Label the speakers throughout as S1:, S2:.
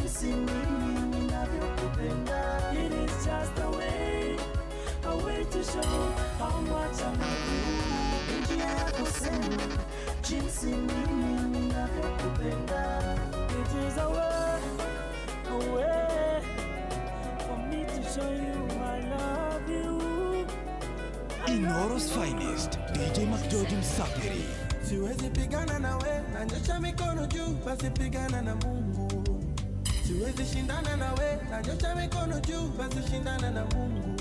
S1: jinsi mimi ninavyokupenda.
S2: It is just a way to show how much I love you.
S1: Njia ya kusema jinsi mimi ninavyokupenda.
S2: It is a way for me to show you I love you.
S3: Inoro's finest, DJ McGeorge Msafiri.
S4: Siwezi pigana nawe, nanyosha mikono juu, basi pigana na Mungu. Siwezi shindana nawe, nanyosha mikono juu, basi shindana na Mungu.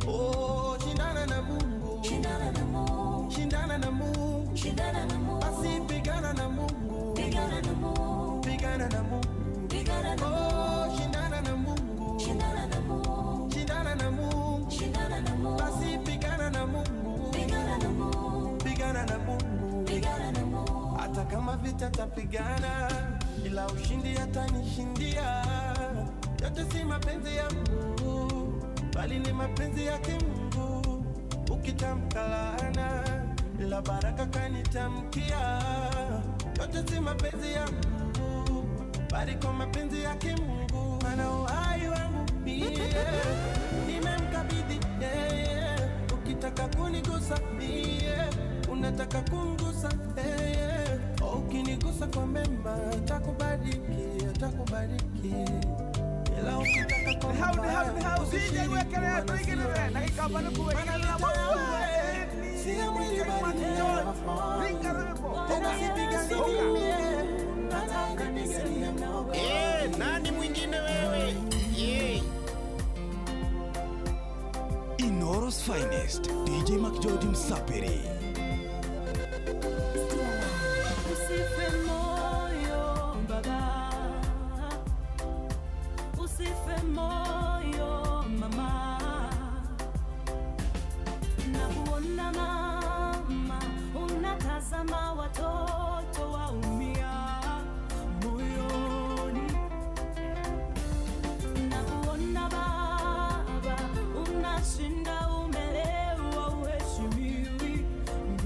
S4: Oh, shindana na Mungu.
S5: Shindana na Mungu.
S4: Shindana na Mungu.
S5: Shindana na Mungu.
S4: Basi pigana na Mungu.
S5: Pigana na Mungu.
S4: Pigana na Mungu.
S5: Pigana na Mungu.
S4: Oh, shindana na Mungu.
S5: Shindana na Mungu.
S4: Shindana na Mungu.
S5: Shindana na Mungu.
S4: Basi pigana na Mungu.
S5: Pigana na Mungu.
S4: Pigana na Mungu.
S5: Pigana na Mungu.
S4: Hata kama vita tapigana, ila ushindi atanishindia. Yote si mapenzi ya Mungu, bali ni mapenzi yake Mungu. Ukitamka laana, ila baraka kanitamkia. Yote si mapenzi ya Mungu, bali kwa mapenzi yake Mungu. Maana uhai wangu mie nimemkabidhi yeye. Ukitaka kunigusa mie, unataka kungusa yeye. Ukinigusa kwa mema, takubariki, takubariki. Ila ukitaka kwa mabaya, si ya mwili bali ni roho. Tena sipigani mie, nataka nipiganie Mungu.
S6: Nani mwingine wewe? Yeah.
S3: Inoro's finest, DJ McGeorge Msafiri.
S2: Usife moyo baba, usife moyo mama. Nakuona mama, unatazama watoto waumia moyoni. Nakuona baba, unashinda umelewa, uheshimiwi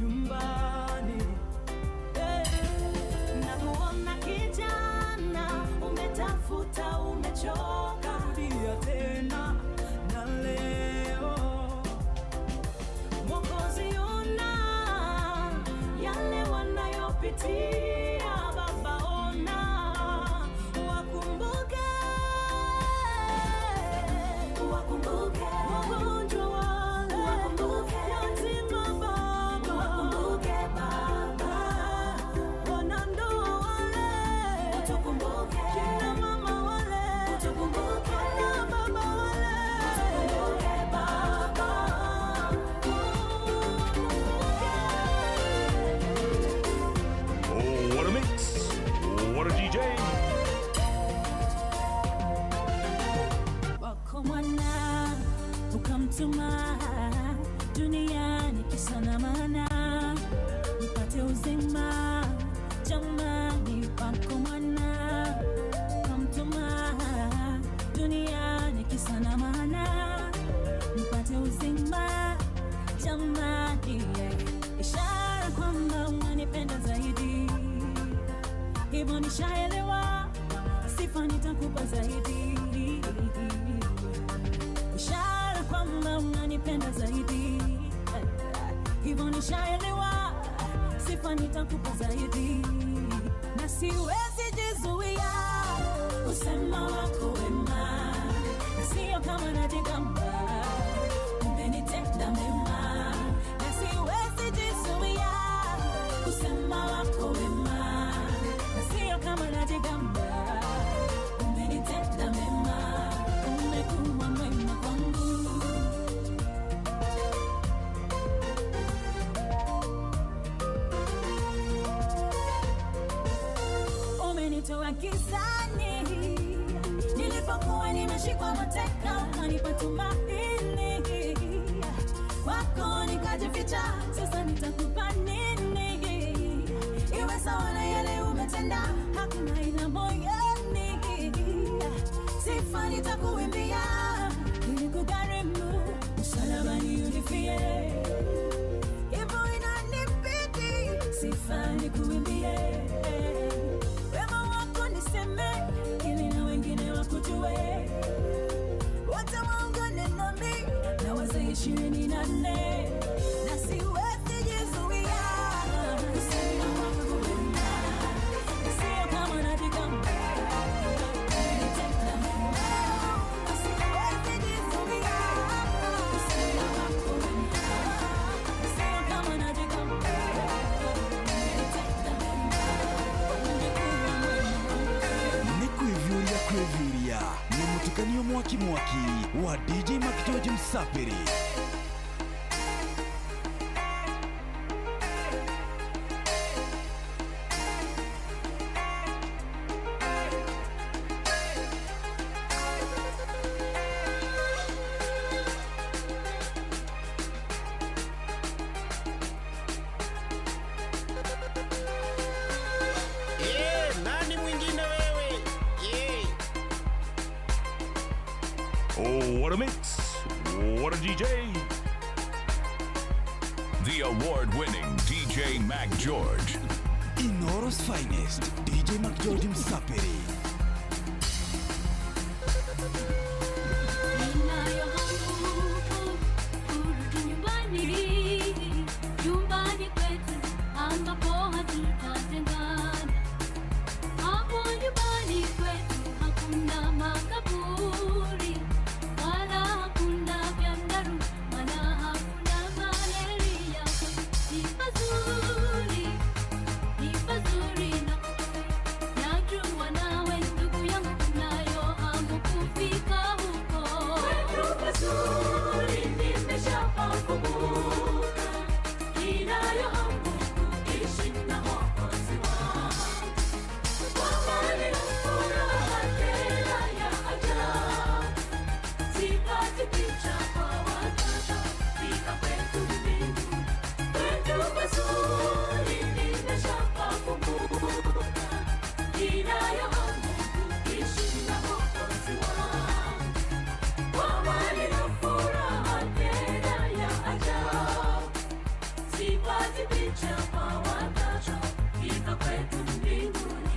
S2: nyumbani. Nakuona kijana, umetafuta, umechoka, rudia tena na leo. Mwokozi, ona yale wanayopitia, Baba ona, wakumbuke,
S5: Wakumbuke.
S2: wagonjwa wale,
S5: Wakumbuke.
S2: yatima Baba,
S5: Wakumbuke Baba.
S2: wanandoa wale,
S5: Utukumbuke.
S2: kina mama wale,
S5: Utukumbuke.
S2: na baba wale,
S5: Utukumbuke Baba.
S7: Oh, what a mix. What a DJ.
S2: Wako mwana ukamtuma duniani kisa na maana nipate uzima. Jamani, wako mwana ukamtuma duniani kisa na maana nipate uzima. Jamani, yeah. Ishara kwamba unanipenda zaidi, hivyo nishaelewa, sifa nitakupa zaidi. Ishara kwamba unanipenda zaidi, hivyo nishaelewa, sifa nitakupa zaidi, na siwezi jizuia kusema wako wema, na sio kama najigamba, umenitenda mema, na siwezi jizuia kusema wako wema, na sio kama najigamba, umenitenda mema, umekuwa mwema kwangu. Umenitoa gizani nilipokuwa nimeshikwa mateka, ukanipa tumaini, kwako nikajificha. Sasa nitakupa nini? Iwe sawa na yale umetenda, hakuna ila moyoni. Sifa nitakuimbia ili kugharimu, msalabani unifie, hivyo inanibidi sifa nikuimbie, wema wako niseme, ili na wengine
S5: wajue, wote waungane nami na wazee 24, na siwezi jizuia kusema nakupenda, sio kama najigamba, siwezi jizuia kusema nakupenda, sio kama najigamba.
S3: Nĩ kwĩviũria kwĩviũria na mũtukanio mwaki mwaki wa DJ McGeorge Msapiri.
S6: Eh, nani mwingine wewe? Yeah.
S7: Oh, what a mix. What a DJ.
S8: The award winning DJ Mac George.
S3: Inoro's finest DJ McGeorge Msapiri.
S9: Ninayo hamu kurudi nyumbani, nyumbani kwetu ambapo hatutatengana. Hapo nyumbani kwetu hakuna makaburi wala hakuna vyandarua wala hakuna malaria. Ni pazuri, ni pazuri na najua nawe ndugu yangu unayo hamu kufika huko.
S5: Kwetu pazuri nimeshapakumbuka, ninayo hamu kuishi na Mwokozi wangu. Kwa amani na furaha tena ya ajabu, sipati picha kwa watoto, fika kwetu mbinguni. Kwetu pazuri nimeshapakumbuka, ninayo hamu kuishi na Mwokozi wangu. Kwa amani na furaha tena ya ajabu, sipati picha kwa watoto, fika kwetu mbinguni.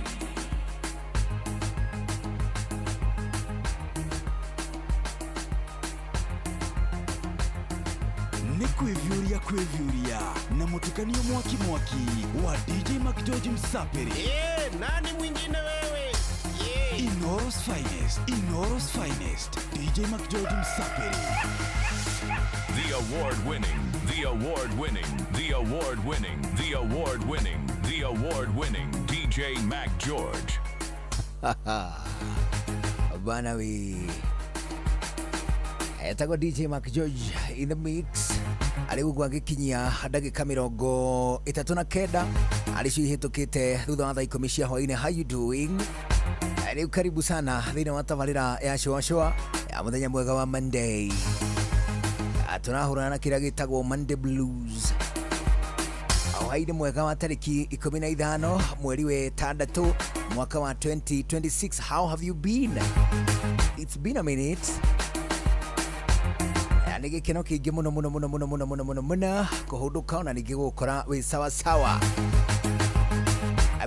S3: Nĩ kwĩviũria kwĩviũria na mũtukanio mwaki mwaki wa DJ McGeorge Msapiri.
S6: Eh, nani mwingine wewe? Yeah.
S3: Inoro's finest, Inoro's finest DJ McGeorge Msapiri.
S8: The award winning, the award winning, the award winning, the award winning, the award winning DJ Mac George.
S10: Bana we etagwo DJ Mark George in the mix arĩ gũkũ agĩkinyia ndagĩka 39 arĩ cio ihĩtũkĩte thutha wa thaa 10 cia hwainĩ. How you doing? Rĩu karibu sana thĩinĩ wa tabarĩra ya shũashũa ya mũthenya mwega wa Monday. Tũrahũrana na kĩrĩa gĩtagwo Monday Blues, hwainĩ mwega wa tarĩki 15 mweri wa 6 mwaka wa 2026. How have you been? It's been a minute. Nĩ gĩkeno kĩingĩ mũno mũno mũno mũno mũno mũno mũno mũno kũhũndũka ona ningĩ gũgũkora wĩ sawa sawa.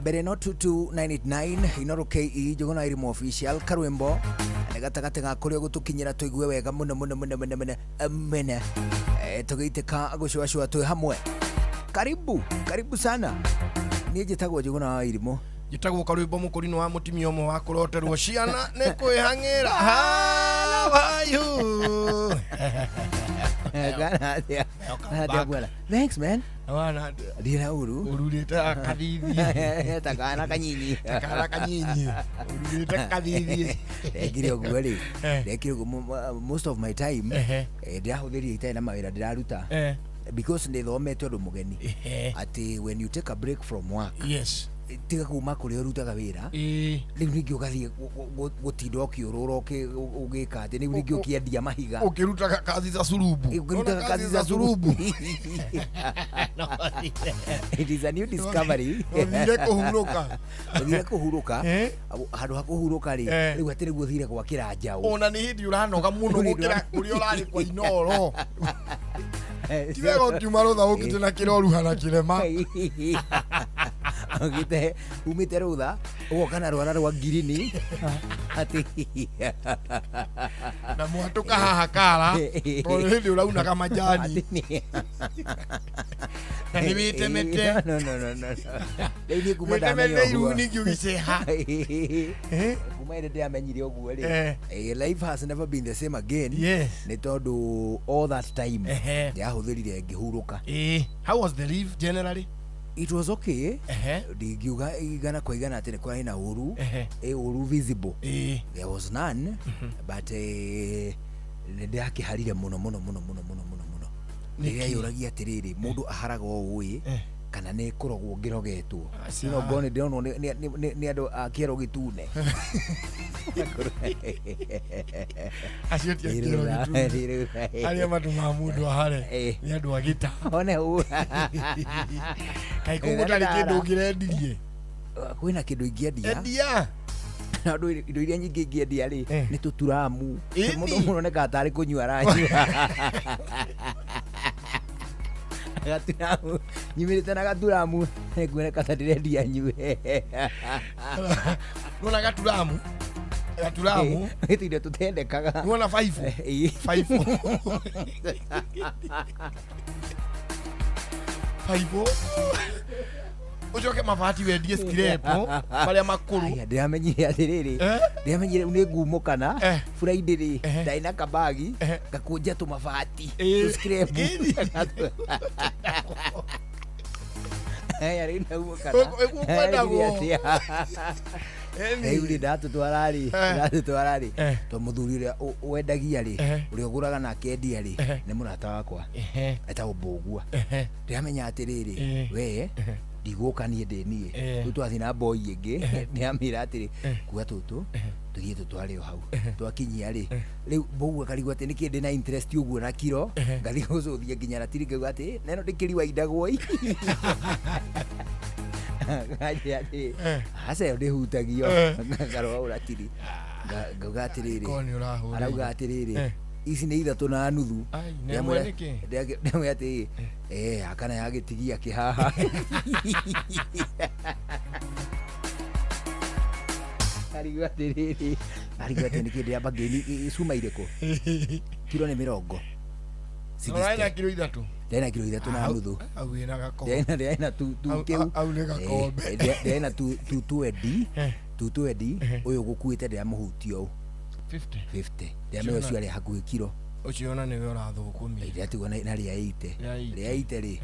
S10: Mbere no 22989 Inoro KE Njũgũna Irimũ official karwĩmbo nĩ gatagatĩ ga kũrĩa gũtũkinyĩra tũigue wega mũno mũno mũno mũno mũno mũno. Tũgĩitĩka gũcũacũa twĩ hamwe. Karibu karibu sana. Niĩ njĩtagwo Njũgũna wa Irimũ.
S6: Njĩtagwo karwĩmbo mũkũrinũ wa mũtumia ũmwe wa kũroterwo ciana nĩ kwĩhang'ĩra. How are you?
S10: Kana atĩa?
S6: Welcome
S10: Atĩa
S6: back.
S10: bwana? Thanks man.
S6: Wana atĩa?
S10: Ndirĩ na ũru.
S6: Ũrurĩte kathithi.
S10: Ta kana kanyinyi.
S6: Kana kanyinyi. Ũrurĩte kathithi.
S10: Ndekire ũguo rĩ,
S6: Eh.
S10: ndekire ũguo most of my time
S6: Ehe.
S10: ndĩrahũthĩrire itarĩ na mawĩra ndĩraruta
S6: Eh.
S10: because ndĩthomete ũndũ mũgeni
S6: Ehe.
S10: atĩ when you take a break from work,
S6: Yes.
S10: tiga kuma kũrĩa ũrutaga wĩra,
S6: Ĩĩ.
S10: rĩu ningĩ ũgathiĩ gũtinda ũkĩũrũra ũgĩka atĩ rĩu ningĩ ũkĩendia mahiga.
S6: Ũkĩrutaga kazi za surubu.
S10: Ũkĩrutaga
S6: Ona
S10: kazi za surubu. It is a new discovery.
S6: Ũthire kũhurũka.
S10: Ũthire kũhurũka.
S6: Eh?
S10: Handũ ha kũhurũka rĩ,
S6: Eh.
S10: rĩu atĩ nĩguo ũthire gwakĩra njaũ.
S6: Ona nĩ hĩndĩ ũranoga mũno
S10: Rĩu nĩ
S6: gũkĩra kũrĩa ũrarĩ kwa Inoro.
S10: Eh,
S6: Ti wega ũkiuma rũtha ũkĩte na kĩroruha na kĩrema.
S10: Ũkĩte umĩte rũtha ũgoka na rwara rwa ngirini. Ati
S6: Na mwatũka haha kara tondũ hĩndĩ ũraunaga majani na nĩ wĩtemete.
S10: No, no, no, no, no. Rĩu niĩ kuma ndamenya
S6: Wĩtemete
S10: ũguo.
S6: iru ningĩ ũgĩceha.
S10: Kuma ĩrĩa ndĩramenyire ũguo rĩ,
S6: Eh.
S10: life has never been the same again.
S6: Yes.
S10: Nĩ tondũ all that time
S6: Ehe.
S10: ndĩrahũthĩrire ngĩhurũka.
S6: How was the leave generally?
S10: It was okay.
S6: Ehe.
S10: Ndingiuga igana kwa igana atĩ nĩ kwarĩ na ũru.
S6: Ehe.
S10: Ũru visible.
S6: Ĩĩ.
S10: There was none, but nĩ ndĩrakĩharire mũno mũno mũno mũno mũno mũno mũno.
S6: Nĩkĩ?
S10: Ndĩreyũragia atĩrĩrĩ, mũndũ aharaga ũũ ĩ,
S6: Eh.
S10: kana nĩ kũrogwo ngĩrogetwo.
S6: Aca.
S10: No ngorwo nĩ ndĩronwo nĩ andũ a kĩero gĩtune.
S6: Acio ti a kĩero gĩtune. Arĩa matũmaga mũndũ ahare
S10: Eh.
S6: nĩ andũ a gĩta.
S10: One ũũ.
S6: Kaĩ kũu gũtarĩ kĩndũ ũngĩrendirie?
S10: Kwĩna kĩndũ ingĩendia.
S6: Endia.
S10: Na andũ indo iria nyingĩ ingĩendia rĩ,
S6: Eh.
S10: nĩ tũturamu.
S6: Ĩni.
S10: Mũndũ mũno nĩkaga tarĩ kũnyua aranyua. Gaturamu nyumĩrĩte na gaturamu nĩkuoneka ta ndĩrendia nyue.
S6: Nĩwona gaturamu? Gaturamu.
S10: Nĩ tũindo tũtendekaga.
S6: Nĩwona baibũ?
S10: Ĩĩ.
S6: Baibũ. Baibũ. Ũcoke mabati wendie skirepo marĩa makũrũ.
S10: Aya, ndĩramenyire atĩrĩrĩ,
S6: Eh?
S10: ndĩramenyire rĩu nĩ ngumũkana
S6: Eh.
S10: Friday rĩ,
S6: Eh.
S10: ndarĩ na kabagi
S6: Eh.
S10: ngakũnja tũmabati
S6: Eh.
S10: tũscrape.
S6: Ĩni.
S10: Aya, rĩu ndaumũkana.
S6: Ũguo kwendagwo.
S10: Atĩa? Rĩu rĩ ndatũtwara rĩ,
S6: Eh.
S10: ndatũtwara rĩ,
S6: Eh.
S10: to mũthuri ũrĩa wendagia rĩ,
S6: Eh.
S10: ũrĩa ũgũraga na akendia rĩ,
S6: Eh.
S10: nĩ mũrata wakwa
S6: Ehe.
S10: etagwo Mbũgua.
S6: Ehe.
S10: Ndĩramenya atĩrĩrĩ,
S6: Eh.
S10: we ndigũka niĩ ndĩ niĩ.
S6: Eh.
S10: Rĩu twathiĩ na mboi ĩngĩ, ndĩramĩra atĩrĩ, kua tũtũ tũthiĩ tũtware o hau. Twakinyia rĩ, rĩu Mbũgua akarigwo atĩ nĩkĩ ndĩna interest ũguo na kiro, ngathiĩ gũcũthia nginya ratiri ngauga atĩ neno ndĩkĩriwaindagwo ĩ. Nganjĩra atĩrĩ,
S6: Eh.
S10: aca ĩyo ndĩhutagio.
S6: Eh.
S10: Ngarora ũratiri. Ngauga atĩrĩrĩ,
S6: Korwo nĩ ũrahũrĩire.
S10: arauga atĩrĩrĩ,
S6: Eh.
S10: ici nĩ ithatũ na nuthu.
S6: Ai, na ĩmwe nĩkĩ?
S10: Ndĩamwĩra atĩrĩ, eh, akana yagĩtigia kĩhaha. Arigwo atĩrĩrĩ, arigwo atĩ nĩkĩ ndĩramba ngĩni cuma irĩkũ? Kiro nĩ mĩrongo.
S6: Ũrarĩ na kiro ithatũ?
S10: Ndĩrĩ na kiro ithatũ na nuthu.
S6: Hau wĩna gakombe.
S10: Ndĩrĩ na tu tu kĩu.
S6: Hau nĩ gakombe.
S10: Ndĩrĩ na tu tu twendi.
S6: Eh.
S10: Tu twendi ũyũ gũkuĩte ndĩramũhutia ũũ.
S6: 50.
S10: 50. Ndĩramenya ũcio arĩ hakuhĩ kiro.
S6: Ũcio ona nĩwe ũrathũkũmia.
S10: Ndĩratigwo na rĩa 80.
S6: Rĩa 80.
S10: Rĩa 80 rĩ.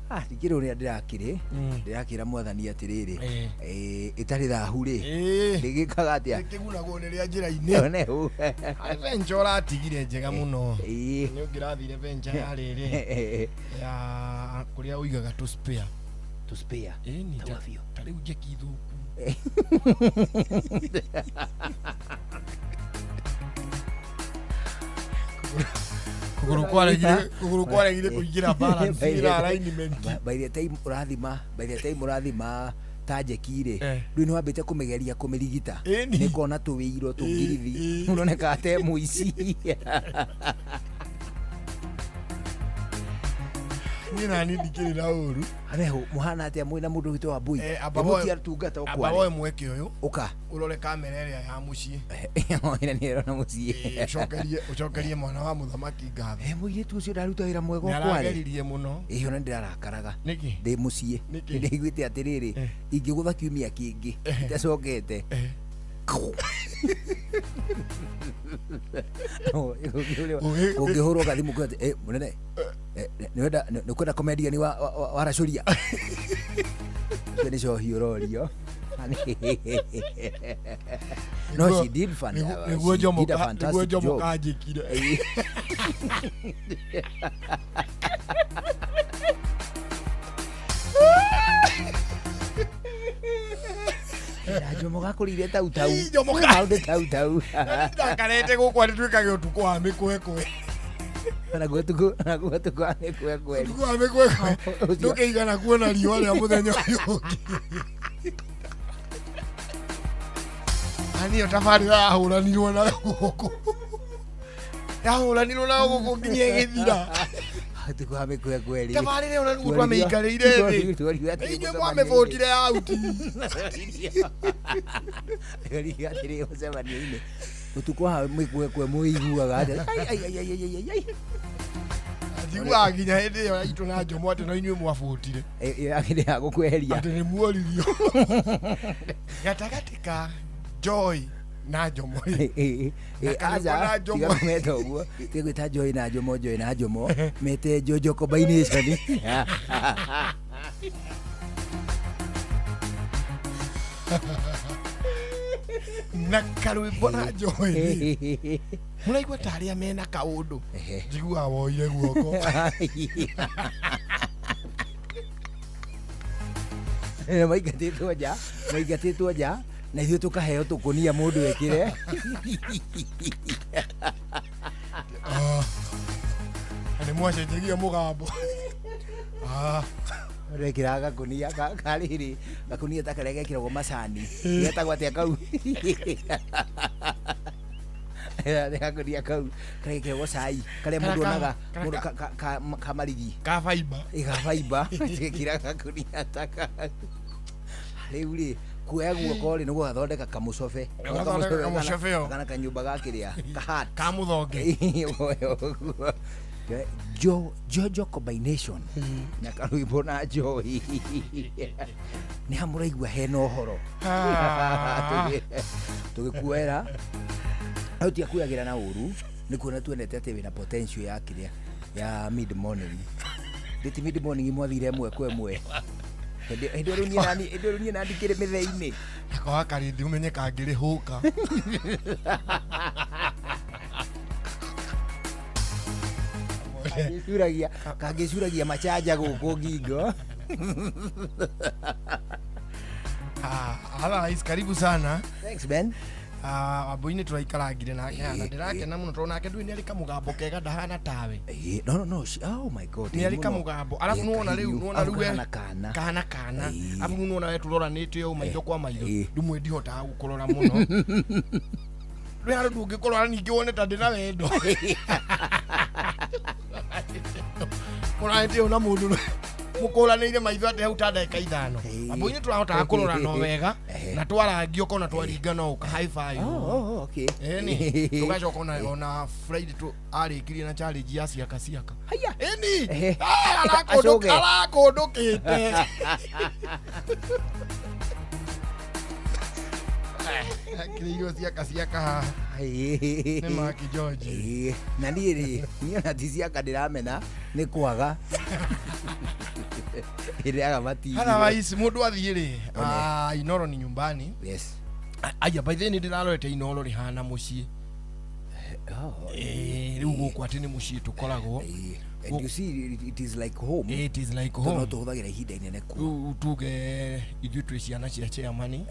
S10: Ah, ndikĩrĩ ũrĩa ndĩrakĩrĩ. Ndĩrakĩra mwathani atĩrĩrĩ.
S6: Eh.
S10: Ĩtarĩ thahu rĩ.
S6: Ĩĩ.
S10: Ndĩgĩkaga atĩa?
S6: Ĩkĩgunagwo nĩ rĩa njĩra-inĩ.
S10: One ũũ.
S6: Harĩ venture ũratigire njega mũno.
S10: Ĩĩ.
S6: Nĩ ũngĩrathire venture ya rĩrĩ ya kũrĩa ũigaga tũ spare.
S10: Tũ spare.
S6: Ĩni
S10: Tawa biũ.
S6: ta rĩu njeki thũku. Kũgũrũ kwaregire kũingĩra balance ĩra alignment.
S10: By the time ũrathima, by the time ũrathima ta njeki rĩ,
S6: Eh.
S10: ndũĩ nĩ wambĩte kũmĩgeria kũmĩrigita.
S6: Ĩni.
S10: Nĩ kona tũwĩiro tũngirithi.
S6: Ĩ.
S10: Ũroneka te mũici.
S6: Niĩ nani ndikĩrĩ na ũru.
S10: Abeho mũhana atĩa mwĩna mũndũ witũ wa mbui?
S6: Eh, amba
S10: Mũtia
S6: woe-
S10: tungata
S6: Amba
S10: ũkware.
S6: woe mweke ũyũ
S10: Ũka.
S6: ũrore kamera ĩrĩa ya mũciĩ.
S10: Ĩna nĩ ĩrona mũciĩ.
S6: Ĩ, ũcokerie mwana wa mũthamaki ngatho.
S10: Eh, mũirĩtu ũcio ndaruta wĩra mwega
S6: Nĩ
S10: ũkware.
S6: arageririe mũno.
S10: Ĩ, ona ndĩrarakaraga.
S6: Nĩkĩ?
S10: Ndĩ mũciĩ.
S6: Nĩkĩ?
S10: Nĩndaiguĩte atĩrĩrĩ,
S6: Eh.
S10: ingĩgũtha kiumia kĩngĩ itacokete. Ũngĩhũrwo gathimũ kuga atĩ, "Eh, mũnene, nĩwenda nĩũkwenda comedian wa waracũria?" Ũcio nĩ cohi ũrorio. No, she did fan,
S6: Nĩguo
S10: she
S6: Jomo
S10: did a
S6: nĩguo
S10: fantastic
S6: Jomo
S10: job.
S6: kanjĩkire.
S10: Na Jomo gakũrĩire tau tau.
S6: Ĩ, Jomo
S10: Kaũndũ tau tau.
S6: Ndakarete gũkũ atĩ twĩkage ũtukũ wa mĩkwekwe.
S10: Naguo tukũ naguo tukũ wa mĩkwekwe.
S6: Ũtukũ wa mĩkwekwe.
S10: Ũcio-
S6: Ndũkĩigana kuona riũa rĩa mũthenya ũyũ ũngĩ. Na nĩyo tabarĩra yahũranirwo nayo gũkũ. Yahũranirwo nayo gũkũ nginya ĩgĩthira.
S10: Ũtukũ wa mĩkwekwe rĩ.
S6: Tabarĩra ĩyo na nĩguo twamĩikarĩire thĩ. Inyuĩ mwamĩbũtire out.
S10: Twaririo atĩrĩ mũcemanio-inĩ, ũtukũ wa mĩkwekwe mũiguaga atĩa? Ai, ai, ai, ai, ai, ai, ai.
S6: Njiguaga nginya hĩndĩ ĩyo yaitũ na Njomo atĩ no inyuĩ mwabũtire.
S10: Ĩ- ĩ- ya gũkweheria.
S6: Atĩ nĩ muoririo. Gatagatĩ ka Joy na Njomo rĩ.
S10: Ĩ,
S6: Na Karĩmbo
S10: aca,
S6: na Njomo.
S10: tiga kũmeta ũguo, tiga gwĩta Joy na Njomo, Joy na Njomo, mete Jojo combination.
S6: Na karwĩmbo na Joy rĩ. Mũraigua ta arĩa mena kaũndũ. Njiguaga woire guoko.
S10: Maingatĩtwo nja, maingatĩtwo nja, na ithuĩ tũkaheo tũkũnia mũndũ ekĩre.
S6: Ah. Na nĩ mwacenjagia mũgambo. Ah.
S10: Ũrekĩraga gakũnia karĩrĩ, gakũnia ta karĩa gekĩragwo macani, getagwo atĩa kau? Nĩ gakũnia kau karĩa gekĩragwo cai, karĩa mũndũ onaga mũndũ ka marigi.
S6: Ka fiber.
S10: Ĩ, ga fiber. Gekĩra gakũnia ta kau. Rĩu rĩ, kuoya guoko rĩ, nĩ gũgathondeka kamũcobe.
S6: Gũgathondeka kamũcobe o.
S10: Kana kanyũmba ga kĩrĩa, ka hat.
S6: Ka mũthonge.
S10: Ũguo. Jojo combination na karwĩmbo na Joy. Nĩ ha mũraigua hena ũhoro. Tũgĩkuoera no tiakuagĩra na ũru, nĩ kuona tuonete atĩ wĩna potential ya kĩrĩa ya mid morning. Ndĩti mid morning mwathire ĩmwe kwa ĩmwe. Hĩndĩ ĩyo rĩu niĩ nani, hĩndĩ ĩyo rĩu niĩ nani ndikĩrĩ mĩthei-inĩ.
S6: Nako gakarĩndĩ ũmenye kangĩrĩhũka.
S10: Kangĩcuragia machanja gũkũ ngingo.
S6: Otherwise, karibu sana.
S10: Thanks, Ben.
S6: Wambui-inĩ tũraikarangire nake haha na ndĩrakena mũno tondũ nake ndũĩ nĩ arĩ kamũgambo kega ndahana tawe.
S10: No, no, no, oh my God,
S6: Nĩ arĩ
S10: mũno.
S6: kamũgambo. Arabu nĩwona rĩu,
S10: Kahiũ.
S6: nĩwona
S10: Arabu
S6: rĩu we-
S10: kahana kana.
S6: Kahana kana. Arabu rĩu nĩwona we tũroranĩte ũũ maitho kwa maitho. Rĩmwe ndihotaga gũkũrora mũno. Rĩu handũ ndũngĩkũrora ningĩ wone ta ndĩna wendo. Mũranĩte ũũ na mũndũ mũkũranĩire maitho atĩ hau ta ndagĩka ithano. Wambui-inĩ tũrahotaga kũrora no wega na twarangia ũkona twaringana ũka high five.
S10: Oh, okay.
S6: Ĩni, tũgacoka ona Friday tu arĩkirie na challenge ya ciaka ciaka.
S10: Haya.
S6: Ĩni,
S10: Acoke.
S6: arakũndũkĩte. Akĩrĩirwo ciaka ciaka haha. Nĩ Mark George.
S10: Na niĩ rĩ, niĩ ona ti ciaka ndĩramena, nĩ kwaga. Ĩrĩaga matindi.
S6: Otherwise, mũndũ athiĩ rĩ, Inoro ni nyumbani.
S10: Yes.
S6: Aya, by the way, nĩ ndĩrarorete Inoro rĩhana mũciĩ. Rĩu gũkũ atĩ nĩ mũciĩ tũkoragwo.
S10: And you see, it is like home.
S6: It is like
S10: Tondũ
S6: home.
S10: no tũhũthagĩra ihinda inene kuo.
S6: Rĩu tuge ithuĩ twĩ ciana cia chairman.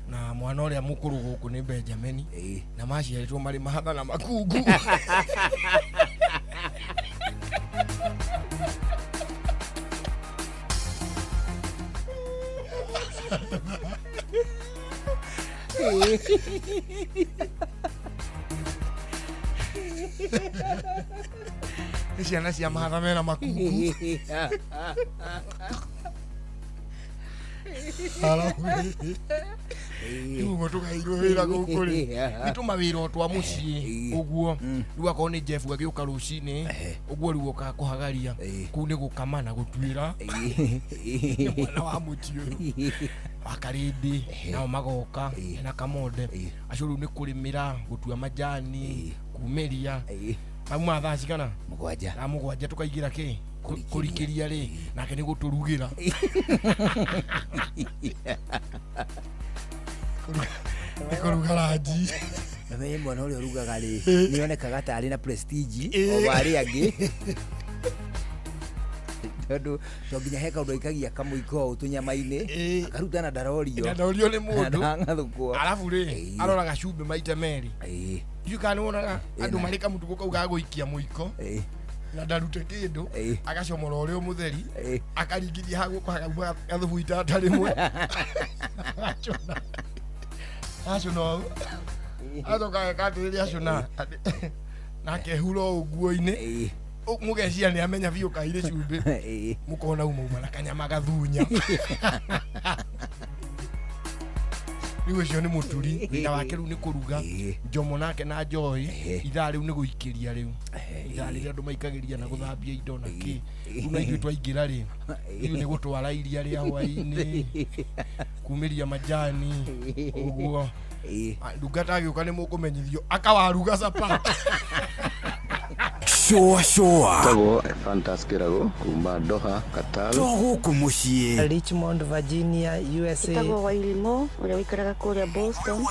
S6: Na mwana ũrĩa mũkũrũ gũkũ nĩ Benjamin. Na maciarĩtwo marĩ mahatha na makungu. Nĩ ciana cia mahatha mena makungu. Arabu rĩu ũguo tũgairwo wĩra gũkũ rĩ, nĩ tũmawĩra o twa mũciĩ ũguo. Rĩu akorwo nĩ Jeff agĩũka rũcinĩ ũguo, rĩu okaga kũhagaria kũu nĩ gũkama na gũtuĩra. Nĩ mwana wa mũciĩ ũyũ wa Karĩndĩ, nao magoka na Kamonde acio rĩu nĩ kũrĩmĩra, gũtua majani, kumĩria. Mauma thaa cigana?
S10: Mũgwanja.
S6: Thaa mũgwanja tũkaingĩra kĩ? Kũrikĩria rĩ, nake nĩ gũtũrugĩra. Nĩ kũruga ranji.
S10: Namenye mwana ũrĩa ũrugaga rĩ, nĩ onekaga ta arĩ na prestige o arĩa angĩ. Tondũ to nginya he kaũndũ aikagia kamũiko ũũ tũnyama-inĩ, akaruta na ndarorio.
S6: Na ndarorio nĩ mũndũ.
S10: Ndang'athũkwo.
S6: Arabu rĩ, aroraga cumbĩ maita merĩ. Ndiũĩ kana nĩ wonaga andũ marĩ kamũtugo kau ga gũikia mũiko. Na ndarute kĩndũ, agacomora ũrĩa mũtheri, akaringithia ha guoko hakauma gathubu itata rĩmwe. Acũna. Acũna ũũ. Acoka ageka atĩrĩrĩ acũna. Na akehura ũũ nguo-inĩ. Mũgecia nĩ amenya biũ kairĩ cumbĩ. Mũkona uma na kanyama gathunya. Rĩu ũcio nĩ mũturi wĩra wake rĩu nĩ kũruga. Njomo nake na Joy ithaa rĩu nĩ gũikĩria rĩu. Ithaa rĩrĩa andũ maikagĩria na gũthambia indo na kĩ. Rĩu na ithuĩ twaingĩra rĩ rĩu nĩ gũtwara iria rĩa hwaĩ-inĩ, kumĩria majani ũguo. Ndungata agĩũka nĩ mũkũmenyithio akawaruga chapati.
S3: Shua shua.
S11: Tagwo Fantas Kĩrago kuma Doha, Qatar.
S3: To gũkũ mũciĩ.
S12: Richmond, Virginia, USA.
S13: Ĩtagwo Wairimo ũrĩa ũikaraga kũrĩa Boston.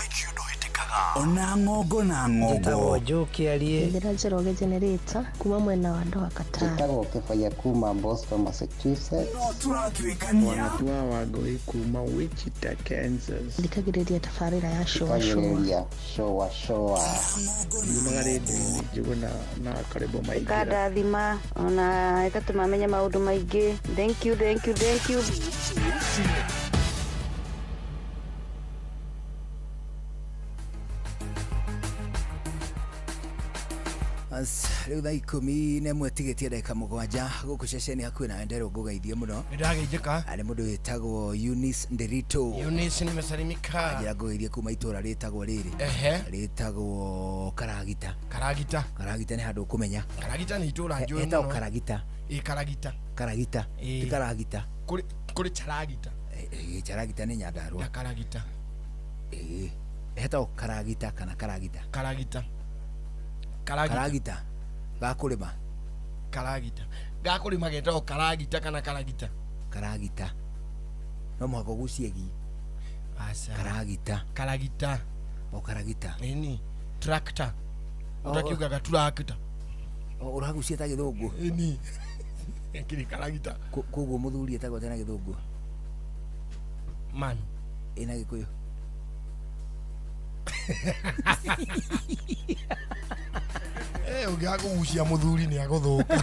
S3: Ona ng'ongo na ng'ongo.
S12: Njĩtagwo Joe Kĩarie.
S14: Njĩra Njoroge Generator kuma mwena wa Doha, Qatar.
S15: Njĩtagwo Kĩbaya kuma Boston, Massachusetts.
S3: No tũratuĩkania.
S16: Wanatua Wangũi kuma Wichita, Kansas.
S14: Thikagĩrĩria tabarĩra ya Shua Shua.
S15: Thikagĩrĩria Shua Shua.
S16: Yumaga rĩndiũ-inĩ Njũgũna na Karĩbo Maingĩra.
S13: Ĩkandathima ona ĩgatũma menye maũndũ maingĩ. Thank you, thank you, thank you.
S10: Rĩu thaa 11 tigĩtie ndagĩka 7 gũkũ ceceni hakuhĩ na nderwo ngũgeithie mũno.
S6: Nĩndageithĩka.
S10: Nĩ mũndũ wĩtagwo Eunice Nderito.
S6: Eunice nimesalimika.
S10: Njĩra ngũgeithie kuma itũra rĩtagwo rĩrĩ. Rĩtagwo Karagita.
S6: Karagita.
S10: Karagita nĩ handũ ũkũmenya.
S6: Karagita nĩ itũra njũĩ mũno.
S10: Ĩtagwo Karagita.
S6: Ĩ Karagita.
S10: Karagita. Ti Karagita.
S6: Kũrĩ Charagita.
S10: Charagita nĩ Nyandarũa.
S6: Na Karagita.
S10: Ĩtagwo Karagita kana Karagita.
S6: Karagita.
S10: Karagita gakũrĩma.
S6: Karagita gakũrĩma getagwo Karagita kana Karagita.
S10: Karagita no mũhaka ũgucie gi.
S6: Aca.
S10: Karagita.
S6: Karagita.
S10: O Karagita.
S6: Ĩni tractor. Ũtakiugaga tractor.
S10: Ũragucia ta gĩthũngũ.
S6: Ĩni. Kĩrĩ Karagita.
S10: Koguo mũthuri etagwo atĩa na gĩthũngũ?
S6: Man.
S10: Ĩ na gĩkũyũ?
S6: Ũngĩaga kũgucia mũthuri nĩ agũthũka.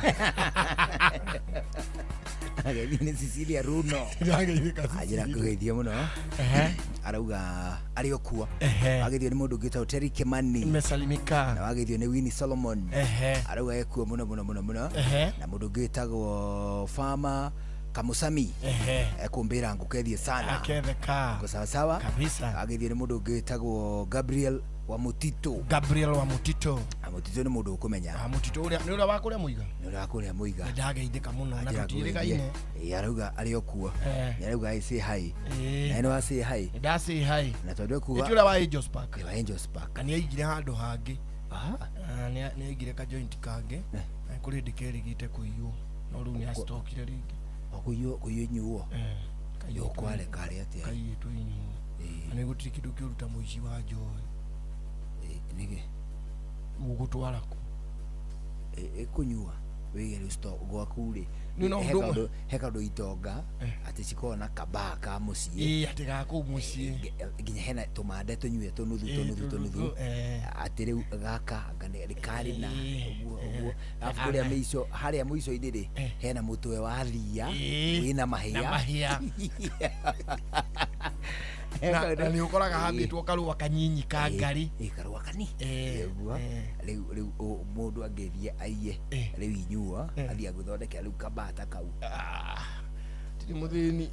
S10: Ageithio nĩ Cecilia Runo. Anjĩra kũgeithio mũno. Arauga arĩ o kuo. Wageithio nĩ mũndũ ũngĩ wĩtagwo Terry Kimani.
S6: Nimesalimika.
S10: Na wageithio nĩ Winnie Solomon. Arauga ekuo mũno mũno mũno mũno. Na mũndũ ũngĩ wĩtagwo Farmer Kamusami. Ekũmbĩra ngũkethie sana.
S6: Aketheka.
S10: Ngo sawa sawa.
S6: Kabisa.
S10: Wageithio nĩ mũndũ ũngĩ wĩtagwo Gabriel wa Mutito.
S6: Gabriel wa Mutito.
S10: Mutito nĩ mũndũ ũkũmenya.
S6: Mutito ũrĩa nĩ ũrĩa wa kũrĩa Mũiga.
S10: Nĩ ũrĩa wa kũrĩa Mũiga.
S6: Nĩndageithĩka mũno na tũtiĩrĩgaine.
S10: Arauga arĩ o kuo. Nĩ arauga I say hi. Na nĩ wa say hi.
S6: Nda say hi.
S10: Na tondũ ekuga.
S6: Nĩ ũrĩa wa Angels Park.
S10: Wa Angels Park.
S6: Nĩ aigire handũ hangĩ. Nĩ aigire ka joint kangĩ. Kũrĩ hĩndĩ kerĩgĩte kũiywo. No rĩu nĩ acitokire rĩngĩ.
S10: Kũiywo inyuo. Yo kware karĩ atĩa?
S6: Kaiyĩtwo inyuo. Na nĩ gũtirĩ kĩndũ kĩũru ta mũici wa njohi.
S10: Nĩkĩ?
S6: Ũgũtwara kũ?
S10: Ĩkũnyua wĩige rĩu stock gwaku rĩ. He kaũndũ itonga atĩ cikoragwo na kabaa ka mũciĩ.
S6: Ĩĩ atĩ ga kũu mũciĩ.
S10: Nginya hena tũmande tũnyue tũnuthu tũnuthu tũnuthu. Atĩ rĩu gaka anga nĩ karĩ na ũguo ũguo. Arabu kũrĩa mĩico harĩa mũico-inĩ rĩ hena mũtwe wa thiia wĩna mahĩa.
S6: Na mahĩa. Na nĩ ũkoraga hambĩtwo karũa kanyinyi ka ngari.
S10: Karũa kani. Ũguo rĩu mũndũ angĩthiĩ aiye rĩu inyuo athiĩ agũthondekera rĩu kabata kau.
S6: Tirĩ mũthĩni.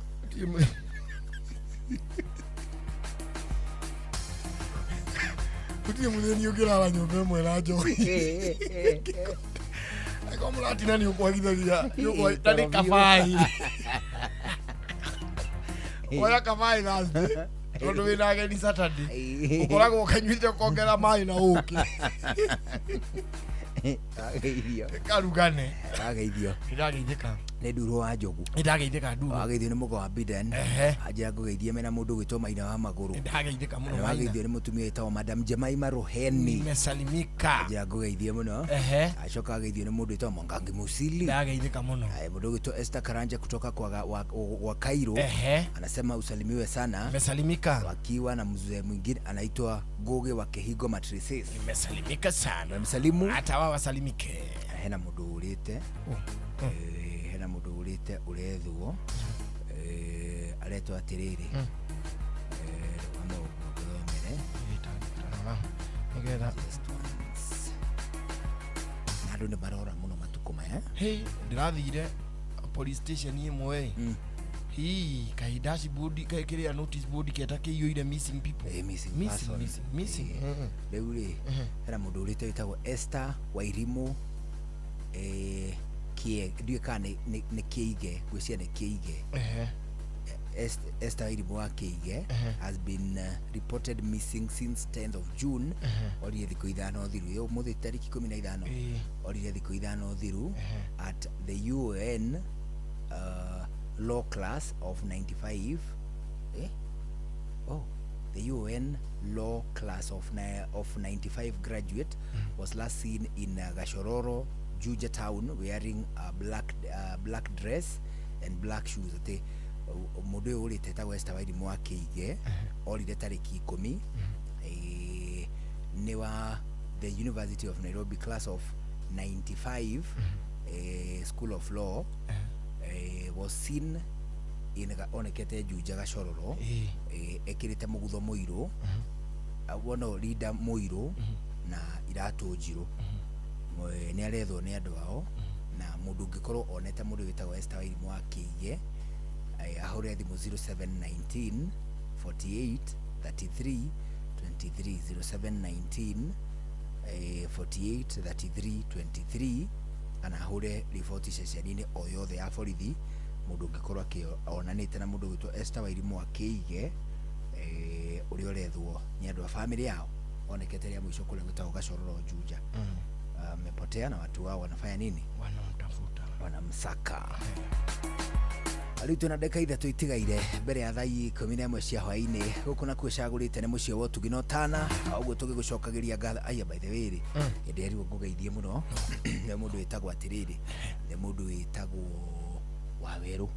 S6: Gũtirĩ mũthĩni ũngĩrara nyũmba ĩmwe na njohi. Angĩkorwo mũratina nĩ ũkwagithagia na nĩ kabai. Oya kabai Thursday tondũ wĩna ageni Saturday ũkoragwo ũkanyuĩte ũkongera maĩ na ũkĩ.
S10: Ageithio.
S6: Karugane.
S10: Ageithio.
S6: Nĩndageithĩka.
S10: Nĩ Nduro wa Njogu.
S6: Nĩndageithĩka Nduro.
S10: Wageithio nĩ mũgo wa Biden. Anjĩra ngũgeithie mena mũndũ ũgwĩtwo Maina wa Magũrũ.
S6: Nĩndageithĩka mũno Maina.
S10: Wageithio nĩ mũtumia wĩtagwo Madam Jemima Ruheni.
S6: Nimesalimika.
S10: Anjĩra ngũgeithie mũno. Acoka ageithio nĩ mũndũ wĩtagwo Mwangangi Musili.
S6: Nĩndageithĩka mũno.
S10: Mũndũ ũgwĩtwo Esther Karanja kutoka kwa Cairo. Anasema usalimiwe sana.
S6: Nimesalimika.
S10: Wakiwa na mzee mwingine anaitwa Goge wa Kihigo Matrices.
S6: Nimesalimika sana.
S10: Msalimu.
S6: Hata wao wasalimike.
S10: Hena mũndũ ũrĩte. Hena mũndũ ũrĩte ũrethwo. Aretwo atĩrĩrĩ. Rũgama ũguo ngũthomere. Nĩgetha. Na andũ nĩ marora mũno matukũ maya.
S6: Hey, ndĩrathire police station ĩmwe ĩ hii kaĩ dashboard kaĩ kĩrĩa notice board keta kĩiyũire missing people.
S10: Eh, missing
S6: missing
S10: person.
S6: missing missing.
S10: Eh, rĩu rĩ hena mũndũ ũrĩte wĩtagwo Esther Wairimu, eh, ndiũĩ kana nĩ Kĩige, ngwĩciria nĩ Kĩige.
S6: Ehe.
S10: Esther Wairimu wa Kĩige has been reported missing since 10th of June. Orire thikũ 5 thiru, ĩ ũmũthĩ tarĩki 15.
S6: Ĩĩ.
S10: Orire thikũ 5 thiru at the UN law class of 95, eh? Oh, the UN law class of 95 graduate was last seen in Gashororo, Juja town, wearing a black dress and black shoes. Ati mũndũ ũyũ ũrĩte etagwo Esther Wairimu wa Kĩige, orire tarĩki 10, nĩ wa the University of Nairobi class of 95, School of Law, was seen in onekete Juja Gachororo, ekĩrĩte mũgutho mũirũ, wona rinda mũirũ na iratũ njirũ. Nĩ arethwo nĩ andũ ao, na mũndũ ũngĩkorwo onete mũndũ wĩtagwo Esther Wairimu wa Kĩige, ahũre thimũ 0719 48 33 23, 0719 48 33 23, kana ahũre riboti ceceni-inĩ o yothe ya borithi mũndũ ũngĩkorwo onanĩte na mũndũ ũgwĩtwo Esther Wairimu wa Kĩige, ũrĩa ũrethwo nĩ andũ a bamĩrĩ yao, onekete rĩa mũico kũrĩa gwĩtagwo Gachororo Juja. Amepotea na watu wao wanafanya nini?
S6: Wanamtafuta,
S10: wanamsaka. Rĩu twĩna ndagĩka 3 itigaire mbere ya thaa 11 cia hwaĩ-inĩ. Gũkũ nakuo cagũrĩte nĩ mũciĩ wa ũtugi na ũtana, ũguo tũgĩgũcokagĩria ngatho. Aya, by the way rĩ, nĩnderirwo ngũgeithie mũno nĩ mũndũ wĩtagwo atĩrĩrĩ, nĩ mũndũ wĩtagwo Wawerũ.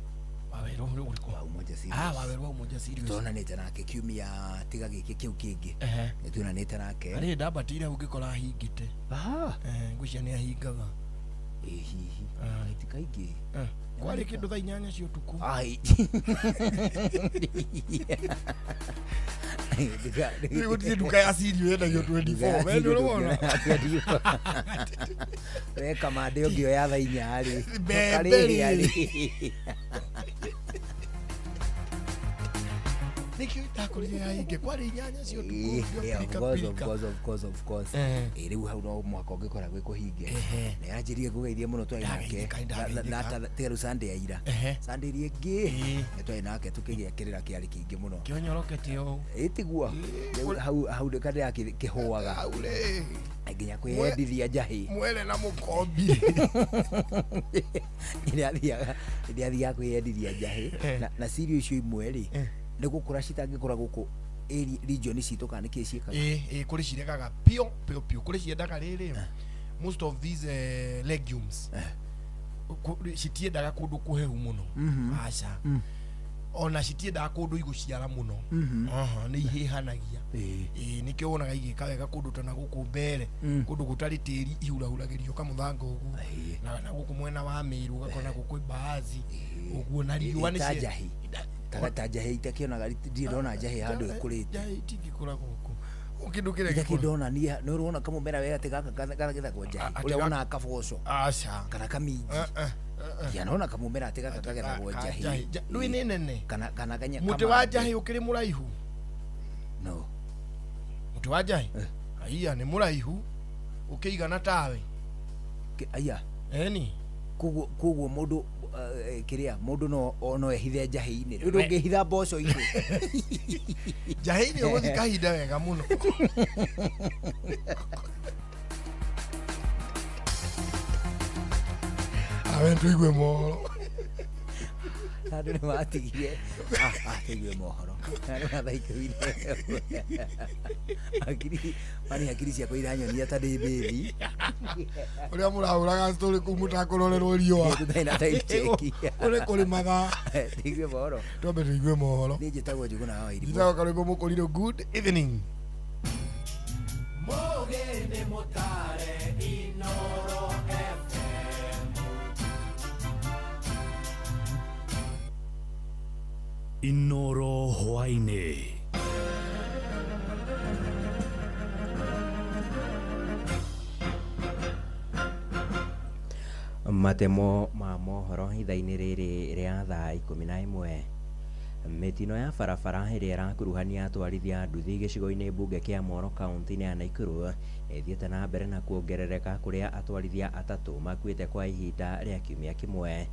S6: Wawerũ ũrĩ ũrĩkũ?
S10: Wa Umoja Serious.
S6: Ah, Wawerũ wa Umoja Serious.
S10: Tuonanĩte nake kiumia tiga gĩkĩ kĩu kĩngĩ. Nĩtuonanĩte nake.
S6: Arĩ ndambatĩire hau ngĩkora ahingĩte. Ngwĩciria nĩ ahingaga.
S10: Ĩ hihi. Ti kaingĩ.
S6: Kwarĩ kĩndũ thaa 8 cia ũtukũ.
S10: Ai.
S6: Rĩu gũtirĩ nduka ya cereal yendagio 24. We nĩ ũrona?
S10: We kamande ũngĩoya thaa 4 rĩ.
S6: Mbembe rĩ. Nĩkĩo ndakorire yahinge kwarĩ 8 cia ũtukũ.
S10: Yeah, of
S6: Pirika,
S10: course, of
S6: pirika.
S10: course, of course, of course. Rĩu hau no mũhaka ũngĩkora gwĩ kũhinge. Na yanjĩrire ngũgeithie mũno twarĩ nake. Tiga rĩu Sunday ya ira. Sunday ĩrĩa ĩngĩ nĩ twarĩ nake tũkĩgĩa kĩrĩra kĩarĩ kĩingĩ mũno.
S6: Kĩonyorokete ũũ.
S10: Ĩ tiguo. Rĩu hau hau kandĩra kĩhũaga.
S6: Hau rĩ.
S10: Nginya kwĩyendithia njahĩ.
S6: Mwere na mũkombi.
S10: Nĩathiaga kwĩyendithia njahĩ. Na cirio icio imwe rĩ, nĩ gũkũra citangĩkũra gũkũ region citũ kana nĩkĩ ciĩkaga?
S6: Ĩ kũrĩ ciregaga piũ piũ piũ, kũrĩ ciendaga rĩrĩ, most of these legumes citiendaga kũndũ kũhehu mũno. Aca. Ona citiendaga kũndũ igũciara mũno. Nĩ ihĩhanagia. Ĩ nĩkĩo wonaga igĩka wega kũndũ ta na gũkũ mbere, kũndũ gũtarĩ tĩri ihurahuragĩrio kamũthanga ũguo. Na gũkũ mwena wa Meru ũgakora gũkũ mbaazi ũguo, na riũa nĩ
S10: Ta njahĩ. Ta njahĩ itakĩonaga, ndirĩ ndona njahĩ handũ ĩkũrĩte.
S6: Njahĩ itingĩkũra gũkũ. Kĩndũ kĩrĩa
S10: Gĩkũraga.
S6: gĩkũraga.
S10: Ndona niĩ nĩ ũrona kamũmera wega atĩ gaka gagethagwo njahĩ. Ũrĩa wonaga kaboco.
S6: Aca.
S10: Kana kaminji. Ndianona kamũmera atĩ gaka kagethagwo njahĩ.
S6: Rĩu nĩ nene.
S10: Kana kanya.
S6: Mũtĩ wa njahĩ ũkĩrĩ mũraihu?
S10: No.
S6: Mũtĩ wa njahĩ? Aiya, nĩ mũraihu ũkĩigana tawe.
S10: Aiya.
S6: Eni.
S10: Koguo mũndũ kĩrĩa mũndũ no ehithe njahĩ-inĩ. Rĩu ndũngĩhitha mboco-inĩ.
S6: Njahĩ-inĩ ũgũthiĩ kahinda wega mũno. Awe tuigue mohoro.
S10: Andũ nĩ matigire. Tuigue mohoro. Andũ thaa 11. Hakiri, mani hakiri ciakwa iranyonia ta ndĩ mbĩthi.
S6: Ũrĩa mũrahũraga story kũu mũtakũrorerwo riũa.
S10: Tũtarĩ na time check.
S6: Ũrĩ kũrĩ mathaa.
S10: Tuigue mohoro.
S6: Twambe tuigue mohoro.
S10: Niĩ njĩtagwo Njũgũna wa Wairimu.
S6: Njĩtagwo Karwĩmbo Mũkũrirũ. Good evening.
S1: Mũgĩndĩ mũtare Inoro FM.
S7: Inoro hwaĩ-inĩ.
S17: Matemo ma mohoro ithaa-inĩ rĩrĩ rĩa thaa 11. Mĩtino ya barabara ĩrĩa ĩrakuruhania atwarithia a nduthi gĩcigo-inĩ mbunge kĩa Moro kaunti-inĩ ya Nakuru ĩthiĩte na mbere na kuongerereka, kũrĩa atwarithia atatũ makuĩte kwa ihinda rĩa kiumia kĩmwe.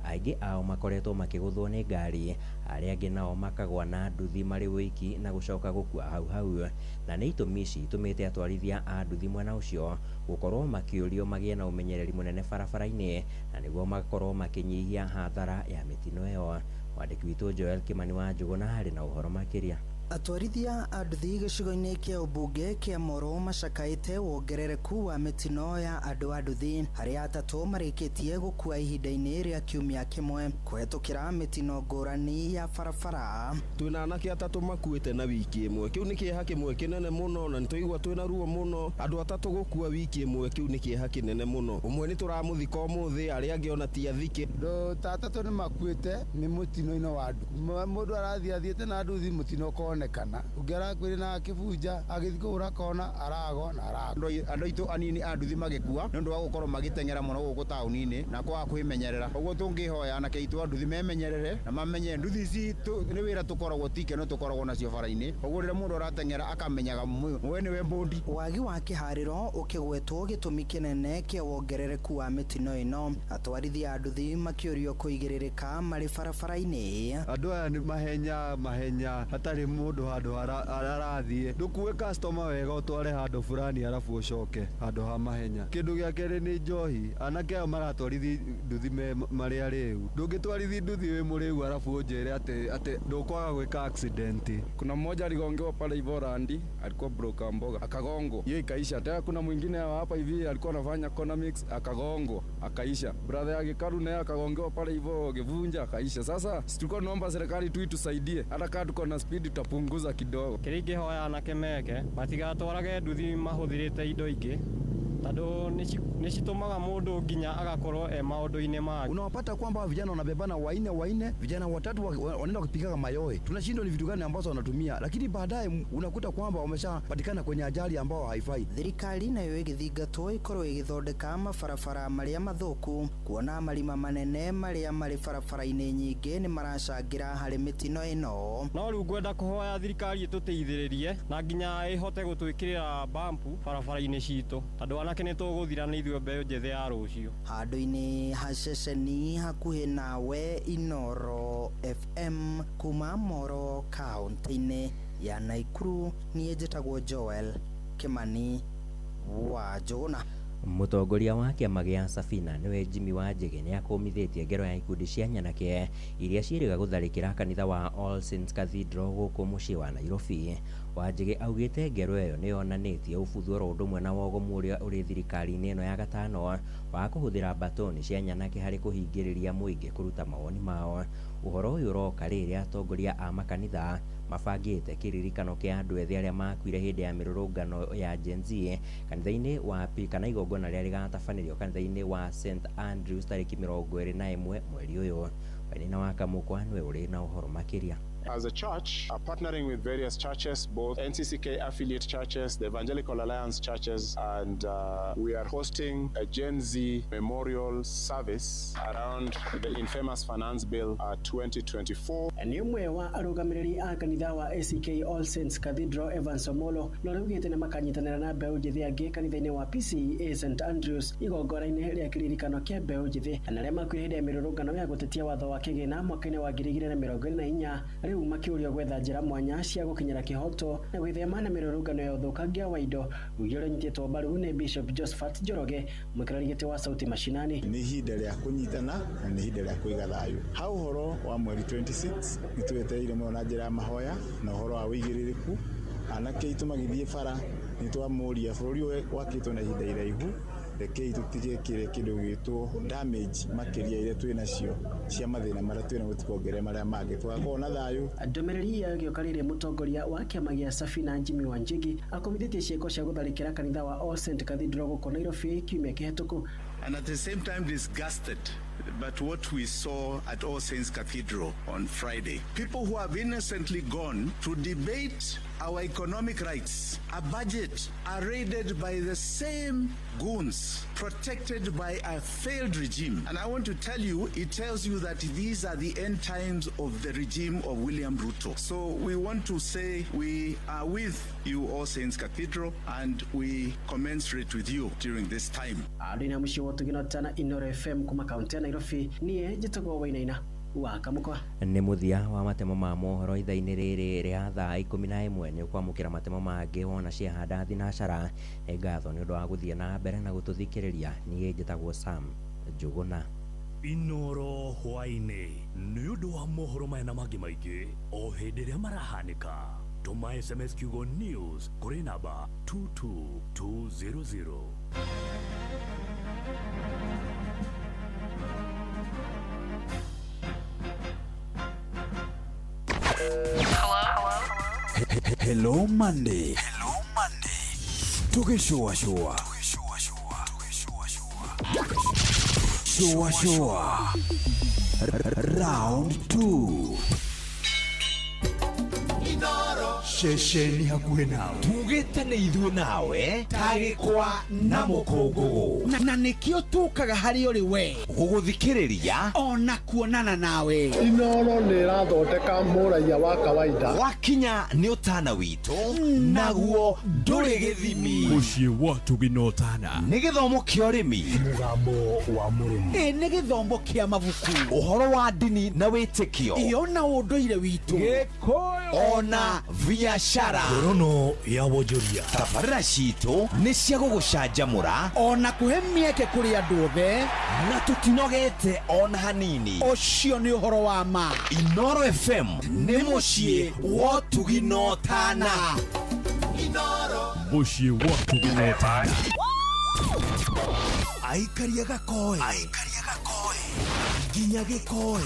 S17: Aingĩ ao makoretwo makĩgũthwo nĩ ngari, arĩa angĩ nao makagwa na nduthi marĩ wiki na gũcoka gũkua hau hau. Na nĩ itũmi ici itũmĩte atwarithia a nduthi mwena ũcio gũkorwo makĩũrio magĩe na ũmenyereri mũnene barabara-inĩ, na nĩguo makorwo makĩnyihia hathara ya mĩtino ĩyo. Mwandĩki witũ Joel Kimani wa Njũgũna harĩ na ũhoro makĩria.
S18: Atwarithia a nduthi gĩcigo-inĩ kĩa ũmbunge kĩa Moro macakaĩte wongerereku wa mĩtino ya andũ a nduthi, harĩa atatũ marĩkĩtie gũkua ihinda-inĩ rĩa kiumia kĩmwe kũhetũkĩra mĩtino ngũrani ya barabara.
S19: Twĩna anake atatũ makuĩte na wiki ĩmwe, kĩu nĩ kĩeha kĩmwe kĩnene mũno, na nĩtwaigua twĩna ruo mũno. Andũ atatũ gũkua wiki ĩmwe, kĩu nĩ kĩeha kĩnene mũno. Ũmwe nĩ tũramũthika ũmũthĩ, arĩa angĩ ona ti athike.
S20: Andũ ta atatũ nĩ makuĩte nĩ mũtino-inĩ wa nduthi. Mũndũ arathiĩ athiĩte na nduthi mũtino ũkonekana, ũngĩ arakuire na akĩbunja agĩthiĩ kũhũra kona aragwa na aragwa.
S21: Andũ aitũ anini a nduthi magĩkua nĩ ũndũ wa gũkorwo magĩteng'era mũno gũkũ taũni-inĩ na kwaga kwĩmenyerera. Ũguo tũngĩhoya anake aitũ a nduthi memenyerere na mamenye nduthi ici nĩ wĩra tũkoragwo ti ikeno tũkoragwo nacio bara-inĩ. Ũguo rĩrĩa mũndũ arateng'era akamenyaga we nĩwe mbũndi.
S18: Wagi wa kĩharĩro ũkĩgwetwo gĩtũmi kĩnene kĩa wongerereku wa mĩtino ĩno, atwarithia a nduthi makĩũrio kũigĩrĩrĩka marĩ barabara-inĩ.
S22: Andũ aya nĩ mahenya hatarĩ mũndũ handũ arathiĩ. Ndũkue customer wega ũtware handũ fulani arabu ũcoke handũ ha mahenya. Kĩndũ gĩa kerĩ nĩ njohi. Anake aya maratwarithi nduthi marĩ arĩu. Ndũngĩtwarithi nduthi wĩ mũrĩu arabu ũnjĩre atĩ ndũkwaga gwĩka accident.
S23: Kuna mmoja aligongewa pale hivyo Randi, alikuwa broker mboga, akagongwa, hiyo ikaisha. Tena kuna mwingine hapa hivi alikuwa anafanya economics, akagongwa, akaisha. Brother yake Karu naye akagongewa pale hivyo Gevunja, akaisha. Sasa tulikuwa tunaomba serikali tu itusaidie, hata kama tuko na speed tutapunguza kidogo.
S24: Kĩrĩa ingĩhoya anake meke matigatwarage nduthi mahũthĩrĩte indo ingĩ, tondũ nĩ citũmaga mũndũ nginya agakorwo e maũndũ-inĩ mangĩ.
S25: Unawapata kwamba vijana wanabebana waine, vijana watatu wanaenda kupigaga mayowe. Tunashindwa ni vitu gani ambazo wanatumia, lakini baadaye unakuta kwamba wameshapatikana kwenye ajali ambao haifai.
S18: Thirikari nayo ĩgĩthingatwo ĩkorwo ĩgĩthondeka mabarabara marĩa mathũku, kuona marima manene marĩa marĩ barabara-inĩ nyingĩ nĩ maracangĩra harĩ mĩtino ĩno.
S24: No rĩu ngwenda kũhoya thirikari ĩtũteithĩrĩrie na nginya ĩhote gũtwĩkĩrĩra bampu barabara-inĩ citũ, tondũ anake nĩ tũgũthira nĩ ithuĩ mbeũ njĩthĩ ya rũciũ.
S18: Handũ-inĩ ha ceceni hakuhĩ nawe, Inoro FM kuma Moro kaunti-inĩ ya Nakuru, niĩ njĩtagwo Joel Kimani wa Njũgũna.
S17: Mũtongoria wa kĩama gĩa Safina nĩwe Jimmy Wanjigi nĩ akũmithĩtie ngero ya ikundi cia nyanake iria ciĩrĩga gũtharĩkĩra kanitha wa All Saints Cathedral gũkũ mũciĩ wa Nairobi. Wanjigi augĩte ngero ĩyo nĩ yonanĩtie ũbuthu oro ũndũ ũmwe na wogomu ũrĩa ũrĩ thirikari-inĩ ĩno ya gatano wa kũhũthĩra mbatoni cia nyanake harĩ kũhingĩrĩria mũingĩ kũruta mawoni mao. Ũhoro ũyũ ũroka rĩrĩa atongoria a makanitha mabangĩte kĩririkano kĩa andũ ethĩ arĩa makuire hĩndĩ ya mĩrũrũngano ya Gen Z kanitha-inĩ wa kana igongona rĩrĩa rĩgatabanĩrio kanitha-inĩ wa St Andrews tarĩki 21 mweri ũyũ. Wainina wa Kamũkwa nĩwe ũrĩ na ũhoro makĩria.
S26: As a church, are partnering with various churches, both NCCK affiliate churches, the Evangelical Alliance churches, and we are hosting a Gen Z memorial service around the infamous Finance Bill 2024.
S27: Nĩ ũmwe wa arũgamĩrĩri a kanitha wa ACK All Saints Cathedral Evans Omolo na ũrĩa augĩte nĩ makanyitanĩra na mbeũ njĩthĩ angĩ kanitha-inĩ wa PCEA St Andrews igongona-inĩ rĩa kĩririkano kĩa mbeũ njĩthĩ na arĩa makuire hĩndĩ ya mĩrũrũngano ya gũtetia watho wa kĩgĩna mwaka-inĩ wa 2024. Rĩu makĩũrio gwetha njĩra mwanya cia gũkinyĩra kĩhoto na gwĩthema na mĩrũrũngano ya ũthũkangia wa indo ũrĩa ũnyitĩtwo mbaru nĩ Bishop Josephat Njoroge, mũikarĩri gĩtĩ wa Sauti Mashinani.
S28: Nĩ ihinda rĩa kũnyitana na nĩ ihinda rĩa kũiga thayũ. Ha ũhoro wa mweri 26 nĩ twetereire mũno na njĩra ya mahoya na ũhoro wa wĩigĩrĩrĩku. Anake aitũ magĩthiĩ bara nĩ twamũria bũrũri ũyũ wakĩtwo na ihinda iraihu, rekei tũtigekĩre kĩndũ gĩtwo damage makĩria iria twĩ nacio cia mathĩna marĩa twĩ namo tũkongerere marĩa mangĩ, tũgakorwo na thayũ.
S27: Ndũmĩrĩri yayo ĩgĩũka rĩrĩa mũtongoria wa kĩama gĩa Safina Jimmy Wanjigi akomithĩtie ciĩko cia gũtharĩkĩra kanitha wa All Saints Cathedral gũkũ Nairobi kiumia kĩhetũku.
S29: And at the same time disgusted but what we saw at All Saints Cathedral on Friday. People who have innocently gone to debate our economic rights, a budget are raided by the same goons, protected by a failed regime. And I want to tell you, it tells you that these are the end times of the regime of William Ruto. So we want to say we are with you, All Saints Cathedral, and we commensurate with you during this time.
S27: Andũ a mũciĩ wa Ũtugi na Ũtana Inooro FM kuma kaunti ya Nairobi niĩ njĩtagwo Wainaina wa Kamũkwa.
S17: Nĩ mũthia wa matemo ma mohoro ithaa-inĩ rĩrĩ rĩa thaa 11 nĩ ũkwamũkĩra matemo mangĩ wona ciahanda thinacara. Nĩ ngatho nĩ ũndũ wa gũthiĩ na mbere na gũtũthikĩrĩria. Niĩ njĩtagwo Sam Njũgũna.
S7: Inooro hwaĩ-inĩ nĩ ũndũ wa mohoro maya na mangĩ maingĩ o hĩndĩ ĩrĩa marahanĩka. Tũma SMS kiugo news kũrĩ namba 22200.
S1: Hello Monday. Hello Monday. Tukishua shua. Shua shua. Round 2. Ceceni hakuhĩ nawe
S2: tugĩte nĩ ithuĩ nawe tagĩkwa na mũkũngũgũ
S3: na nĩkĩo tũkaga harĩ ũrĩ we
S2: gũgũthikĩrĩria
S3: ona kuonana nawe.
S4: Inooro nĩ ĩrathondeka mũraiya wa kawaida.
S2: Wakinya nĩ ũtana witũ naguo ndũrĩ gĩthimi.
S7: Mũciĩ wa Ũtugi na Ũtana
S2: nĩ gĩthomo kĩa ũrĩmi,
S1: mũgambo wa mũrĩmi,
S3: ĩ nĩ gĩthomo kĩa mabuku,
S2: ũhoro wa ndini na wĩtĩkio,
S3: ĩ ona ũndũire witũ,
S2: Gĩkũyũ ona biashara,
S7: ngorono ya wonjoria.
S2: Tabarĩra citũ nĩ cia gũgũcanjamũra
S3: ona kũhe mĩeke kũrĩ andũ othe,
S2: na tũtinogete ona hanini.
S3: Ũcio nĩ ũhoro wa ma.
S2: Inooro FM nĩ mũciĩ wa Ũtugi na Ũtana.
S7: Mũciĩ wa Ũtugi na Ũtana.
S1: Aikaria gakoe nginya gĩkoe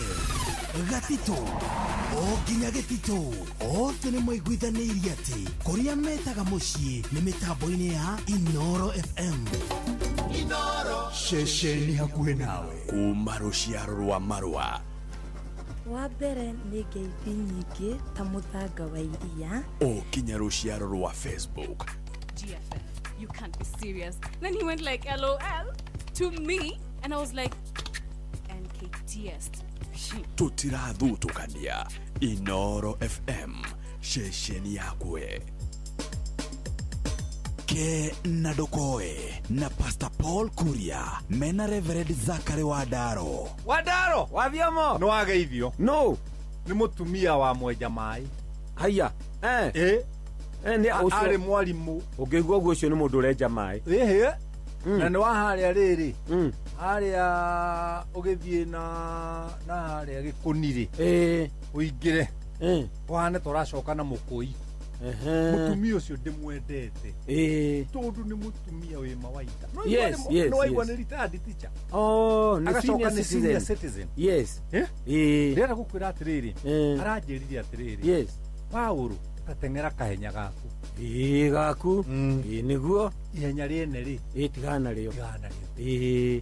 S1: gatitũ o nginya gĩtitũ othe nĩ maiguithanĩirie atĩ kũrĩa metaga mũciĩ nĩ mĩtambo-inĩ ya Inooro FM. Ceceni hakuhĩ nawe
S7: kuma rũciaro rwa marũa.
S5: Wa mbere nĩ ngeithi nyingĩ ta mũthanga wa iria
S7: o kinya rũciaro rwa Facebook.
S8: GFF, you can't be serious. Then he went like LOL to me and I was like NKTS.
S7: Tũtirathutũkania. Inooro FM ceceni yakwe.
S1: Ke na ndũkoe na Pastor Paul Kuria mena Reverend Zachary Wandaro.
S9: Wandaro wathiomo
S11: nĩ wageithio
S9: no
S11: nĩ mũtumia wa mwenja maĩ.
S9: Haiya nĩ
S11: arĩ mwarimũ.
S9: Ũngĩigua ũguo ũcio nĩ mũndũ ũrenja maĩ.
S11: Ĩhĩ na nĩ wa harĩa rĩrĩ harĩa ũgĩthiĩ na harĩa gĩkũni rĩ ũingĩre ũhane ta ũracoka na mũkũi. Mũtumia ũcio ndĩmwendete tondũ nĩ mũtumia wĩ mawaitha. Nĩ waigua nĩ retired teacher.
S9: Oh, nĩ
S11: agacoka nĩ senior citizen.
S9: Yes.
S11: Ndĩrenda gũkwĩra atĩrĩrĩ, aranjĩrire atĩrĩrĩ,
S9: yes,
S11: Paũlũ tateng'era kahenya gaku.
S9: Ĩĩ gaku. Ĩĩ nĩguo
S11: ihenya rĩene rĩ.
S9: Ĩĩ tigana narĩo.
S11: Tigana narĩo.
S9: Ĩĩ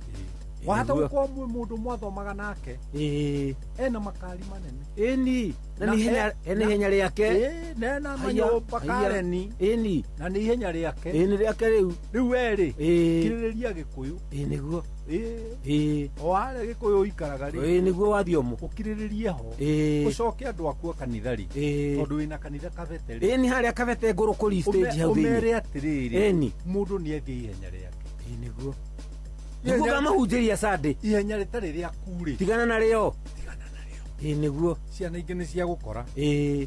S11: wahota gũkorwo mwĩ mũndũ mwathomaga nake.
S9: Ĩĩ
S11: ena makari manene.
S9: Ĩni na nĩ ihenya rĩake.
S11: Ĩĩ na ena manyũmba Kareni.
S9: Ĩni
S11: na nĩ ihenya rĩake.
S9: Ĩĩ nĩ rĩake rĩu.
S11: Rĩu we rĩ kirĩrĩria Gĩkũyũ.
S9: Ĩĩ nĩguo.
S11: Ĩĩ o harĩa Gĩkũyũ ũikaraga rĩ.
S9: Ĩĩ nĩguo wathiomo.
S11: Ũkirĩrĩrie ho. Ũcoke andũ aku a kanitha rĩ. Tondũ wĩna kanitha Kabete rĩ.
S9: Ĩĩ nĩ harĩa Kabete ngũrũkũri stage hau thĩinĩ.
S11: Ũmere atĩrĩrĩ.
S9: Ĩni
S11: mũndũ nĩ ethiĩ ihenya rĩake.
S9: Ĩĩ nĩguo. Nĩguo ngamahunjĩria Sunday.
S11: Ihenya rĩtarĩ rĩaku rĩ.
S9: Tigana narĩo.
S11: Tigana narĩo.
S9: Ĩĩ nĩguo.
S11: Ciana ingĩ nĩ cia gũkora.
S9: Ĩĩ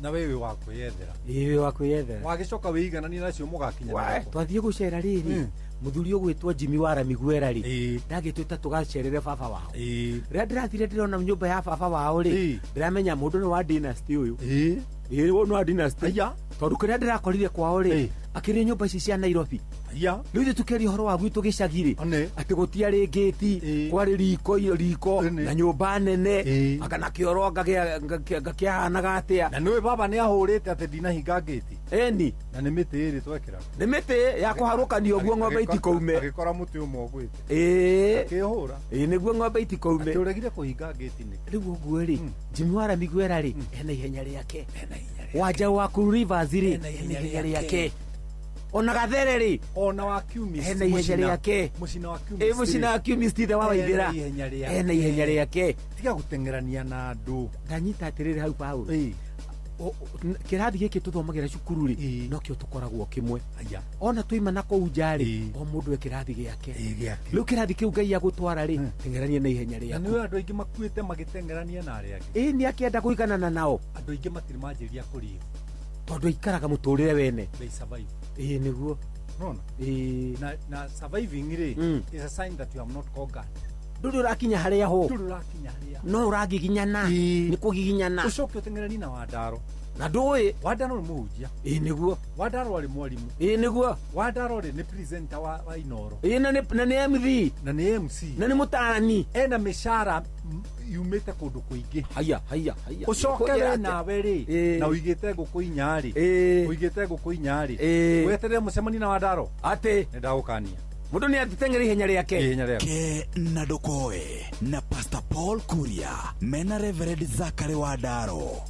S11: na we wĩ wa kwĩyethera.
S9: Ĩĩ wĩ wa kwĩyethera.
S11: Wagĩcoka wĩigananie nacio mũgakinya.
S9: Twathiĩ gũcera rĩrĩ mũthuri ũgwĩtwo Jimmy wa Ramiguera rĩ ndagĩtwĩta tũgacerere baba wao. Rĩrĩa ndĩrathire ndĩrona nyũmba ya baba wao rĩ ndĩramenya mũndũ nĩ wa dynasty ũyũ. Ĩĩ nĩ wa dynasty. Tondũ kĩrĩa ndĩrakorire kwao rĩ akĩrĩ nyũmba ici cia Nairobi. Rĩu ithuĩ tũkĩaria ũhoro wa gwitũ gĩcagi rĩ atĩ gũtiarĩ ngĩti kwarĩ riko na nyũmba nene kana kĩoro ngakĩahanaga atĩa.
S11: Na nĩũĩ baba nĩ ahũrĩte atĩ ndinahinga ngĩti.
S9: Eni.
S11: Na nĩ mĩtĩ ĩrĩ twekĩra.
S9: Nĩ mĩtĩ ya kũharũkanio ũguo ng'ombe itikaume.
S11: Agĩkora mũtĩ ũmwe ũgwĩte.
S9: Ĩĩ.
S11: Akĩhũra.
S9: Ĩĩ nĩguo ng'ombe itikaume.
S11: Atĩ ũregire kũhinga ngĩti nĩkĩ?
S9: Rĩu ũguo rĩ, Jimmy wa Ramiguera rĩ, ena ihenya rĩake. Wanja wa Kuru Rivers rĩ, ena ihenya rĩake. Ona Gathere rĩ,
S11: ona wa Kiumist,
S9: ena ihenya rĩake.
S11: Mũcina wa Kiumist.
S9: Ĩ mũcina wa Kiumist ithe wa Waithĩra. Ena ihenya rĩake.
S11: Tiga gũteng'erania na andũ.
S9: Ndanyita atĩrĩrĩ hau Paul. Kĩrathi gĩkĩ tũthomagĩra cukuru rĩ, nokĩo tũkoragwo kĩmwe. Ona twaima na kũu nja rĩ, o mũndũ e kĩrathi gĩake. Rĩu kĩrathi kĩu Ngai agũtwara rĩ, teng'erania na ihenya rĩaku.
S11: Na nĩ andũ aingĩ makuĩte magĩteng'erania na arĩa angĩ.
S9: Ĩ nĩ akĩenda kũiganana nao.
S11: Andũ aingĩ matirĩ manjĩrĩria kũrĩha.
S9: Tondũ aikaraga mũtũrĩre wene.
S11: They survive.
S9: Ĩ nĩguo.
S11: Nona?
S9: Ĩ.
S11: Na surviving rĩ, is a sign that you have not conquered.
S9: Ndũrĩ ũrakinya harĩa ho.
S11: Ndũrĩ ũrakinya harĩa.
S9: No ũragiginyana. Nĩ kũgiginyana.
S11: Ũcoke ũteng'eranie na Wandaro.
S9: Na ndũĩ.
S11: Wandaro nĩ mũhunjia.
S9: Ĩ nĩguo.
S11: Wandaro arĩ mwarimũ.
S9: Ĩ nĩguo.
S11: Wandaro rĩ nĩ presenter wa Inoro.
S9: Ĩ na nĩ MC.
S11: Na nĩ MC.
S9: Na nĩ mũtarani.
S11: Ena mĩcara yumĩte kũndũ kũingĩ.
S9: Haya haya haya.
S11: Ũcoke we nawe rĩ, na ũigĩte ngũkũ inya rĩ. Ũigĩte ngũkũ inya rĩ. Weterere mũcemanie na Wandaro.
S9: Atĩ.
S11: Nĩ ndagũkania.
S9: Mũndũ nĩ ateng'ere ihenya rĩake.
S1: Ke na ndũkoe na Pastor Paul Kuria mena Reverend Zachary Wandaro.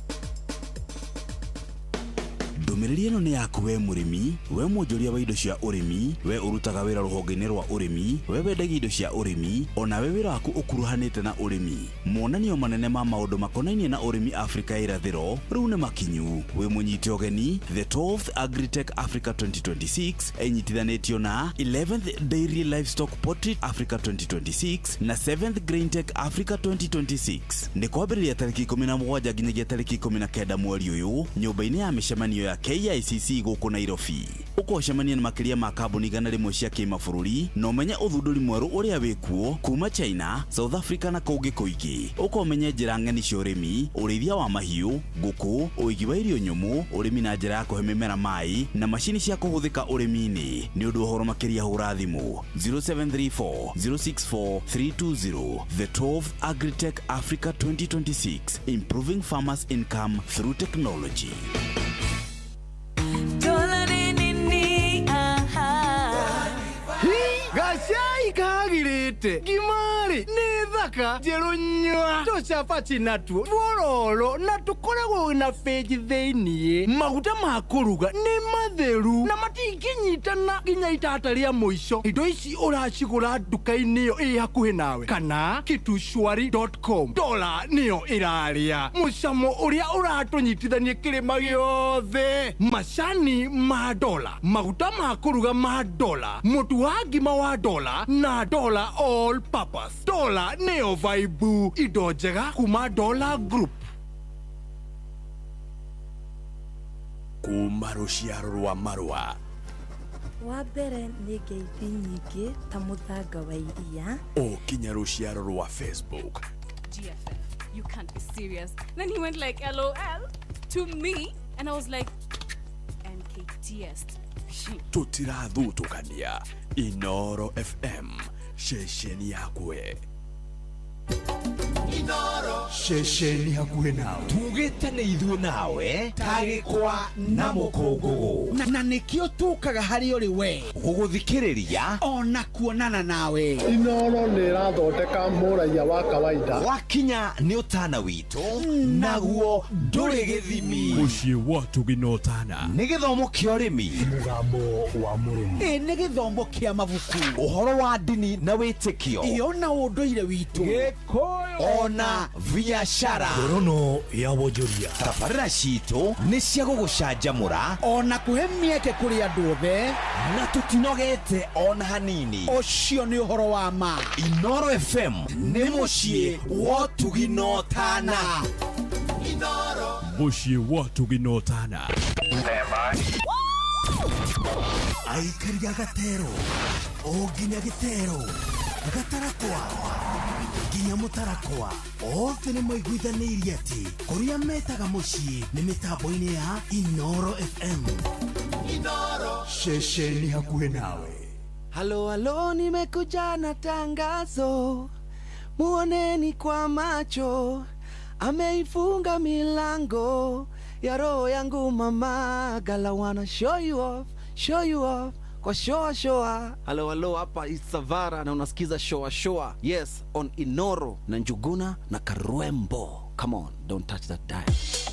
S1: Ndũmĩrĩri ĩno nĩ yaku we mũrĩmi, we mwonjoria wa indo cia ũrĩmi, we ũrutaga wĩra rũhonge-inĩ rwa ũrĩmi, we wendagia indo cia ũrĩmi, ona we wĩra waku ũkuruhanĩte na ũrĩmi. Monanio manene ma maũndũ makonainie na ũrĩmi Afrika ya irathĩro rĩu nĩ makinyu. Wĩ mũnyite ũgeni the 12th Agritech Africa 2026 ĩnyitithanĩtio na 11th Dairy Livestock Poultry Africa 2026 na 7th Graintech Africa 2026. Nĩ kwambĩrĩria tarĩki 17 nginyagia tarĩki 19 mweri ũyũ nyũmba-inĩ ya mĩcemanio ya KICC gũkũ Nairobi. Ũkũcemania na makĩria ma kambuni 100 cia kĩmabũrũri na ũmenye ũthundũri mwerũ ũrĩa wĩkuo kuma China, South Africa na kũngĩ kũingĩ. Ũkomenye njĩra ng'eni cia ũrĩmi, ũrĩithia wa mahiũ, ngũkũ, ũigi wa irio nyũmũ, ũrĩmi na njĩra ya kũhe mĩmera maĩ na macini cia kũhũthĩka ũrĩmi-inĩ. Nĩ ũndũ wa ũhoro makĩria hũra thimũ 0734 064 320. The 12th Agritech Africa 2026, improving farmers income through technology.
S6: Gacai kagirite ngimari nĩ thaka njerũ nyua tũcabaci natuo tuororo na tũkoragwo na benji thĩiniĩ. Maguta ma kũruga nĩ matheru na matingĩnyitana nginya itata rĩa mũico. Indo ici ũracigũra nduka-inĩ ĩyo ĩ hakuhĩ nawe kana kitushwari.com. Dola nĩyo ĩrarĩa mũcamo ũrĩa ũratũnyitithania kĩrĩma gĩothe. Macani ma dola, maguta ma kũruga ma dola, mũtu wa ngima wa dola na dola all purpose. Dola nĩyo vaibu, indo njega kuma Dola Group.
S7: Kuma rũciaro rwa marũa.
S5: Wa mbere nĩ ngeithi nyingĩ ta mũthanga wa iria.
S7: O kinya rũciaro rwa Facebook.
S8: GFF, you can't be serious. Then he went like LOL to me and I was like NKTS.
S7: Tũtirathutũkania. Inoro FM, ceceni yakwe.
S2: Inoro ceceni hakuhĩ nawe. Tugĩte nĩ ithuĩ nawe tagĩkwa na mũkũngũgũ.
S3: Na nĩkĩo tũkaga harĩ ũrĩ we
S2: gũgũthikĩrĩria
S3: ona kuonana nawe.
S4: Inoro nĩ ĩrathondeka mũraiya wa kawaida.
S2: Wakinya nĩ ũtana witũ naguo ndũrĩ gĩthimi.
S7: Mũciĩ wa Tũgĩ na ũtana
S2: nĩ gĩthomo kĩa ũrĩmi,
S7: mũgambo wa mũrĩmi,
S3: ĩ nĩ gĩthomo kĩa mabuku,
S2: ũhoro wa ndini na wĩtĩkio,
S3: ĩyo na ũndũire witũ,
S2: Gĩkũyũ ona biashara.
S7: Ngorono ya wonjoria.
S2: Tabarĩra citũ nĩ cia gũgũcanjamũra
S3: ona kũhe mĩeke kũrĩ andũ othe,
S2: na tũtinogete ona hanini.
S3: Ũcio nĩ ũhoro wa ma.
S2: Inoro FM nĩ mũciĩ wa ũtugi na ũtana.
S7: Inoro mũciĩ wa ũtugi na ũtana.
S1: Aikari a gatero o nginya gĩtero gatarakwa nginya mũtarakwa othe nĩ maiguithanĩirie atĩ kũrĩa metaga mũciĩ nĩ mĩtambo-inĩ ya Inoro FM.
S2: Inoro ceceni hakuhĩ nawe.
S10: Halo halo, nimekuja na tangazo, muoneni kwa macho, ameifunga milango Ya roho yangu mama. Girl, I wanna show you off, show you off. Kwa shoa shoa.
S12: Halo halo, hapa Isavara na unasikiza shoa shoa. Yes, on Inoro na Njuguna na Karwembo. Come on, don't touch that dial.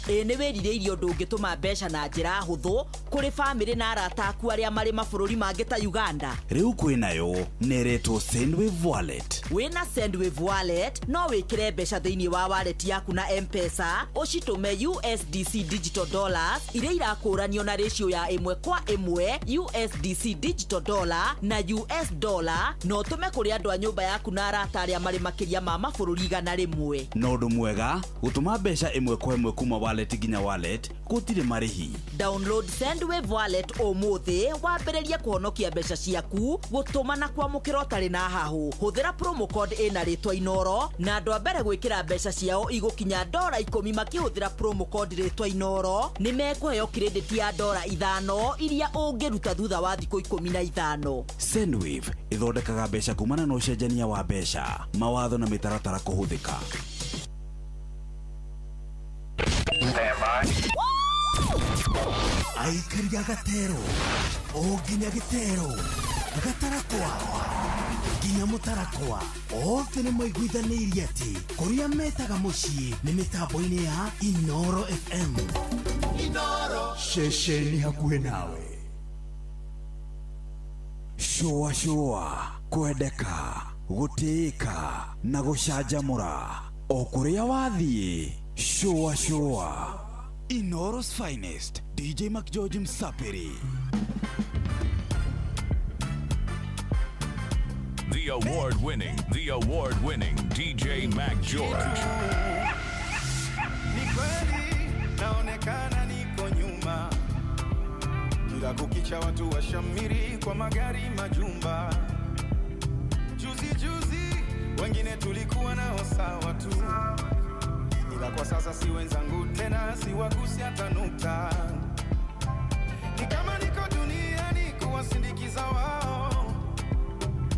S13: Ĩ nĩ wĩrirĩirie ũndũ ũngĩtũma mbeca na njĩra hũthũ kũrĩ bamĩrĩ na arata aku arĩa marĩ mabũrũri mangĩ ta Uganda.
S1: Rĩu kwĩnayo neretwo Sendwave Wallet.
S13: Wĩna Sendwave Wallet no wĩkĩre mbeca thĩinĩ wa wallet yaku na M-Pesa, ũcitũme USDC digital dollars iria irakũranio na ratio ya 1:1 USDC digital dollar na US dollar, na ũtũme kũrĩ andũ a nyũmba yaku na arata arĩa marĩ makĩria ma mabũrũri 100.
S1: Na ũndũ mwega, gũtũma mbeca 1:1 kuma wallet nginya wallet gũtirĩ marĩhi.
S13: Download Sendwave Wallet ũmũthĩ wambĩrĩrie kũhonokia mbeca ciaku, gũtũma na kwamũkĩra ũtarĩ na hahũ. Hũthĩra promo code ĩna rĩtwa Inoro na andũ a mbere gwĩkĩra mbeca ciao igũkinya $10 makĩhũthĩra promo code rĩtwa Inoro nĩ mekũheo credit ya $5 iria ũngĩruta thutha wa thikũ 15.
S1: Sendwave ĩthondekaga mbeca kumana na ũcenjania wa mbeca, mawatho na mĩtaratara kũhũthĩka.
S2: Aikaria gatero o nginya gĩtero gatarakwa nginya mũtarakwa othe nĩ maiguithanĩirie atĩ kũrĩa metaga mũciĩ nĩ mĩtambo-inĩ ya Inoro FM.
S3: Inoro ceceni hakuhĩ nawe.
S1: Shũa shũa, kwendeka, gũtĩĩka na gũcanjamũra o kũrĩa wathiĩ. Shũa shũa, Inoro's finest, DJ McGeorge Msapiri.
S14: The award-winning DJ Mac George.
S15: Ni kweli naonekana niko nyuma, kila kukicha watu washamiri kwa magari majumba. Juzi juzi wengine tulikuwa nao sawa tu, ila kwa sasa si wenzangu tena, si wagusi hata nukta. Ni kama niko duniani kuwasindikiza wao,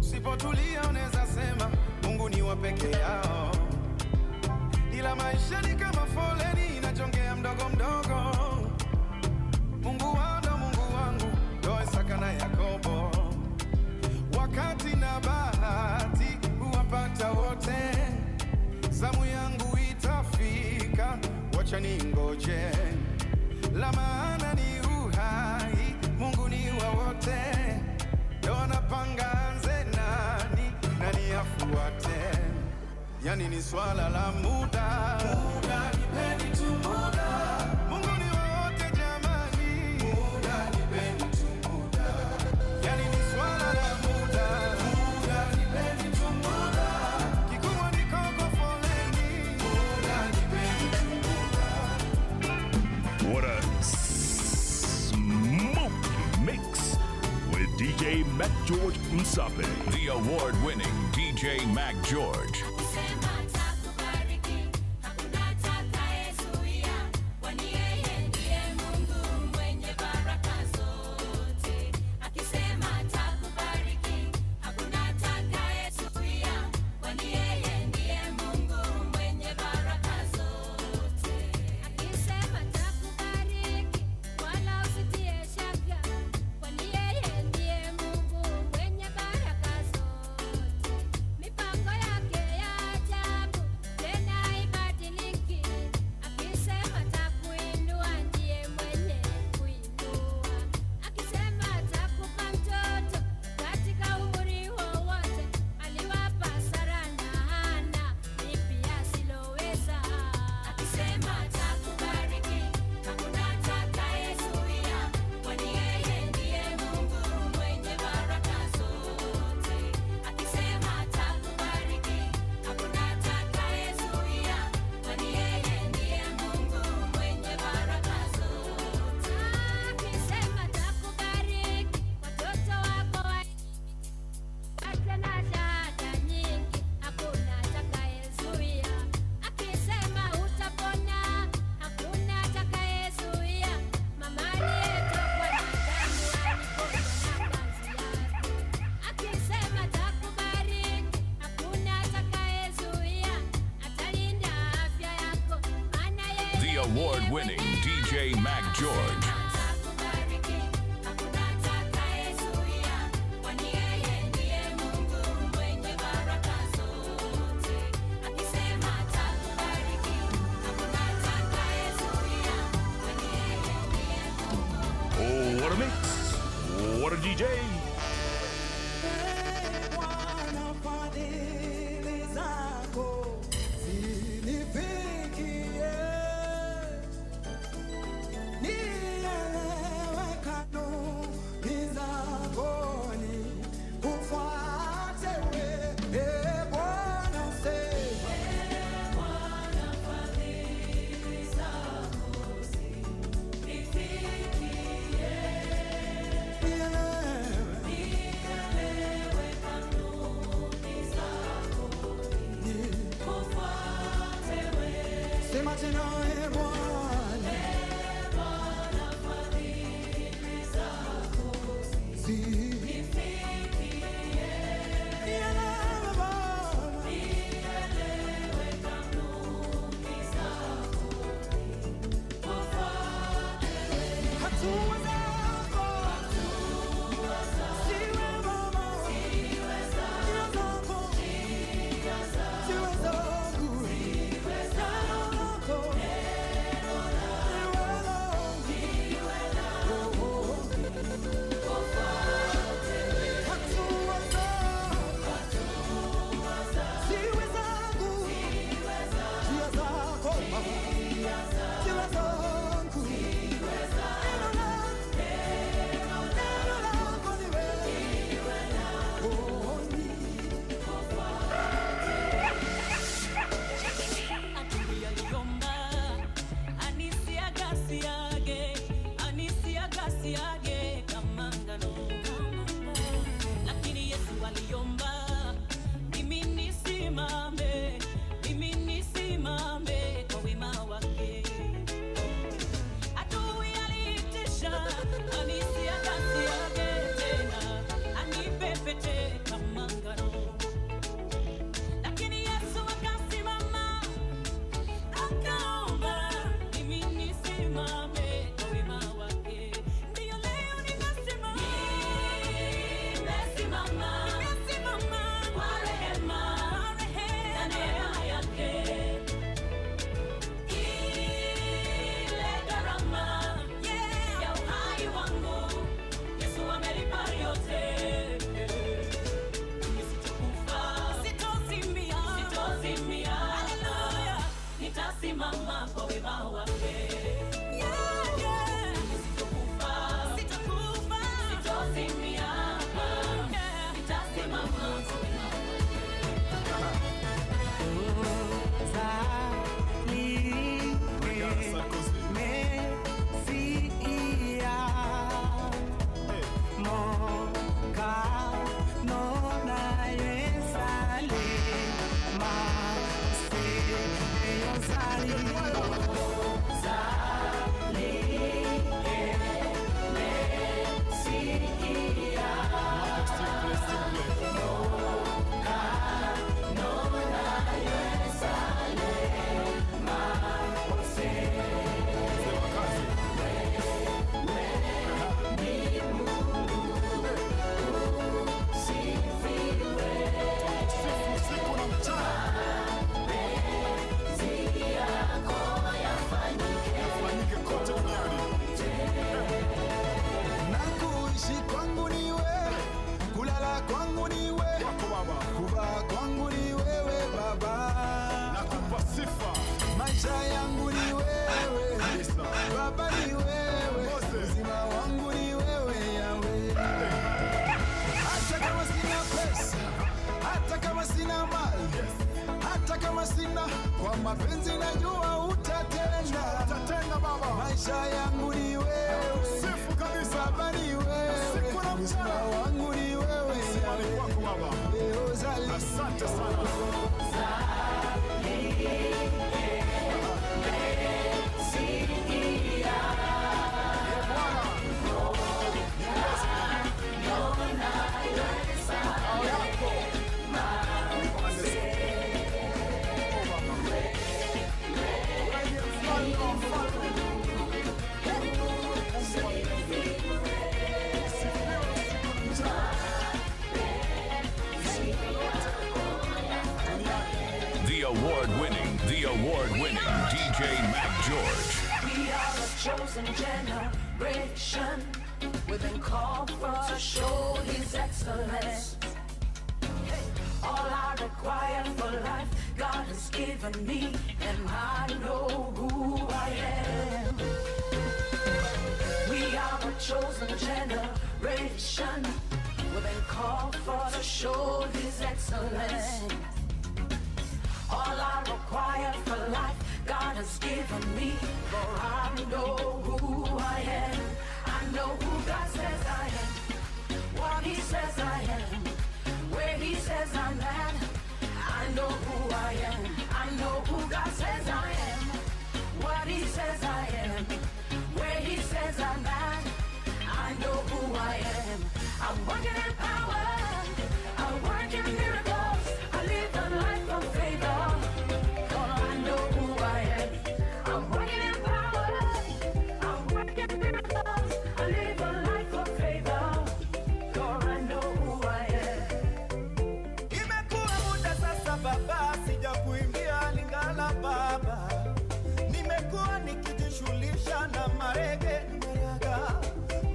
S15: sipotulia unaweza sema Mungu ni wa peke yao. Ila maisha ni kama foleni inajongea mdogo mdogo. Mungu wao ndo Mungu wangu, ndo Isaka na Yakobo. Wakati na bahati huwapata wote, zamu yangu itafika, wacha ningoje. La maana ni uhai, Mungu ni wa wote, ndo anapanga anze nani, nani afuate. Yani ni swala la muda, muda nipeni tu muda. Mungu ni wa wote jamani, muda nipeni tu muda. Yani ni swala la muda, muda nipeni tu muda. Kikubwa ni koko foleni, muda nipeni tu muda.
S7: What a smoky mix with DJ Mac George Msape.
S14: The award-winning DJ Mac George. Award-winning DJ DJ Mac George. Oh, what a mix. What a DJ.
S15: Mapenzi najua utatenda, utatenda baba. Maisha yangu ni wewe, sifu kabisa baba ni wewe, siku na mchana wangu ni wewe, simani kwako baba. Asante sana.
S14: award-winning, the award-winning DJ Mac George.
S16: We are a chosen generation. We've been called for to show His excellence. Hey, all I require for life, God has given me, and I know who I am. We are a chosen generation. We've been called for to show His excellence. All I require for life, God has given me, for I know who I am. I know who God says I am, what He says I am, where He says I'm at. I know who I am. I know who God says I am, what He says I am, where He says I'm at. I know who I am. I'm working in power. I work in miracles. I live a life of favor. For I know who I am. I'm working in power. I'm working miracles. I live a life of favor. For I know who I am.
S15: Imekuwa muda sasa baba, sijakuimbia Lingala baba. Nimekuwa nikijishughulisha na marege na maraga,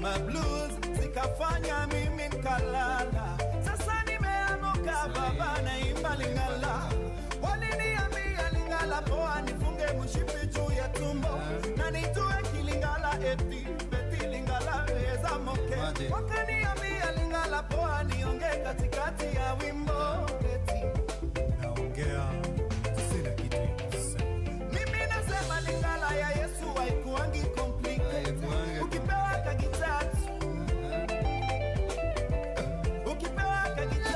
S15: ma blues zikafanya mimi nikalala. Sasa nimeamuka baba, naimba Lingala. Waliniambia Lingala poa, nifunge mshipi juu ya tumbo na nitue kilingala eti beti Lingala weza moke. Wakaniambia Lingala poa, nionge katikati ya wimbo eti
S18: naongea sina kitu ya kusema.
S15: Mimi nasema Lingala ya Yesu haikuangi complicated. Ukipewa kagitatu, ukipewa kagitatu,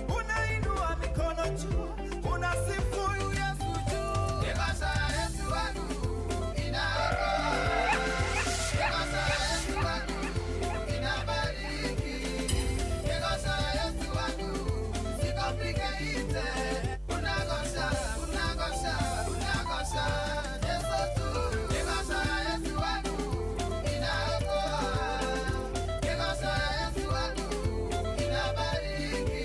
S15: unainua mikono juu, unasifu Yesu juu.
S10: Yesu Yesu wangu inaokoa. Yesu Yesu wangu inabariki. Yesu Yesu wangu si complicated. Unagosha, unagosha, unagosha. Yesu tu. Yesu Yesu wangu inaokoa. Yesu Yesu wangu inabariki.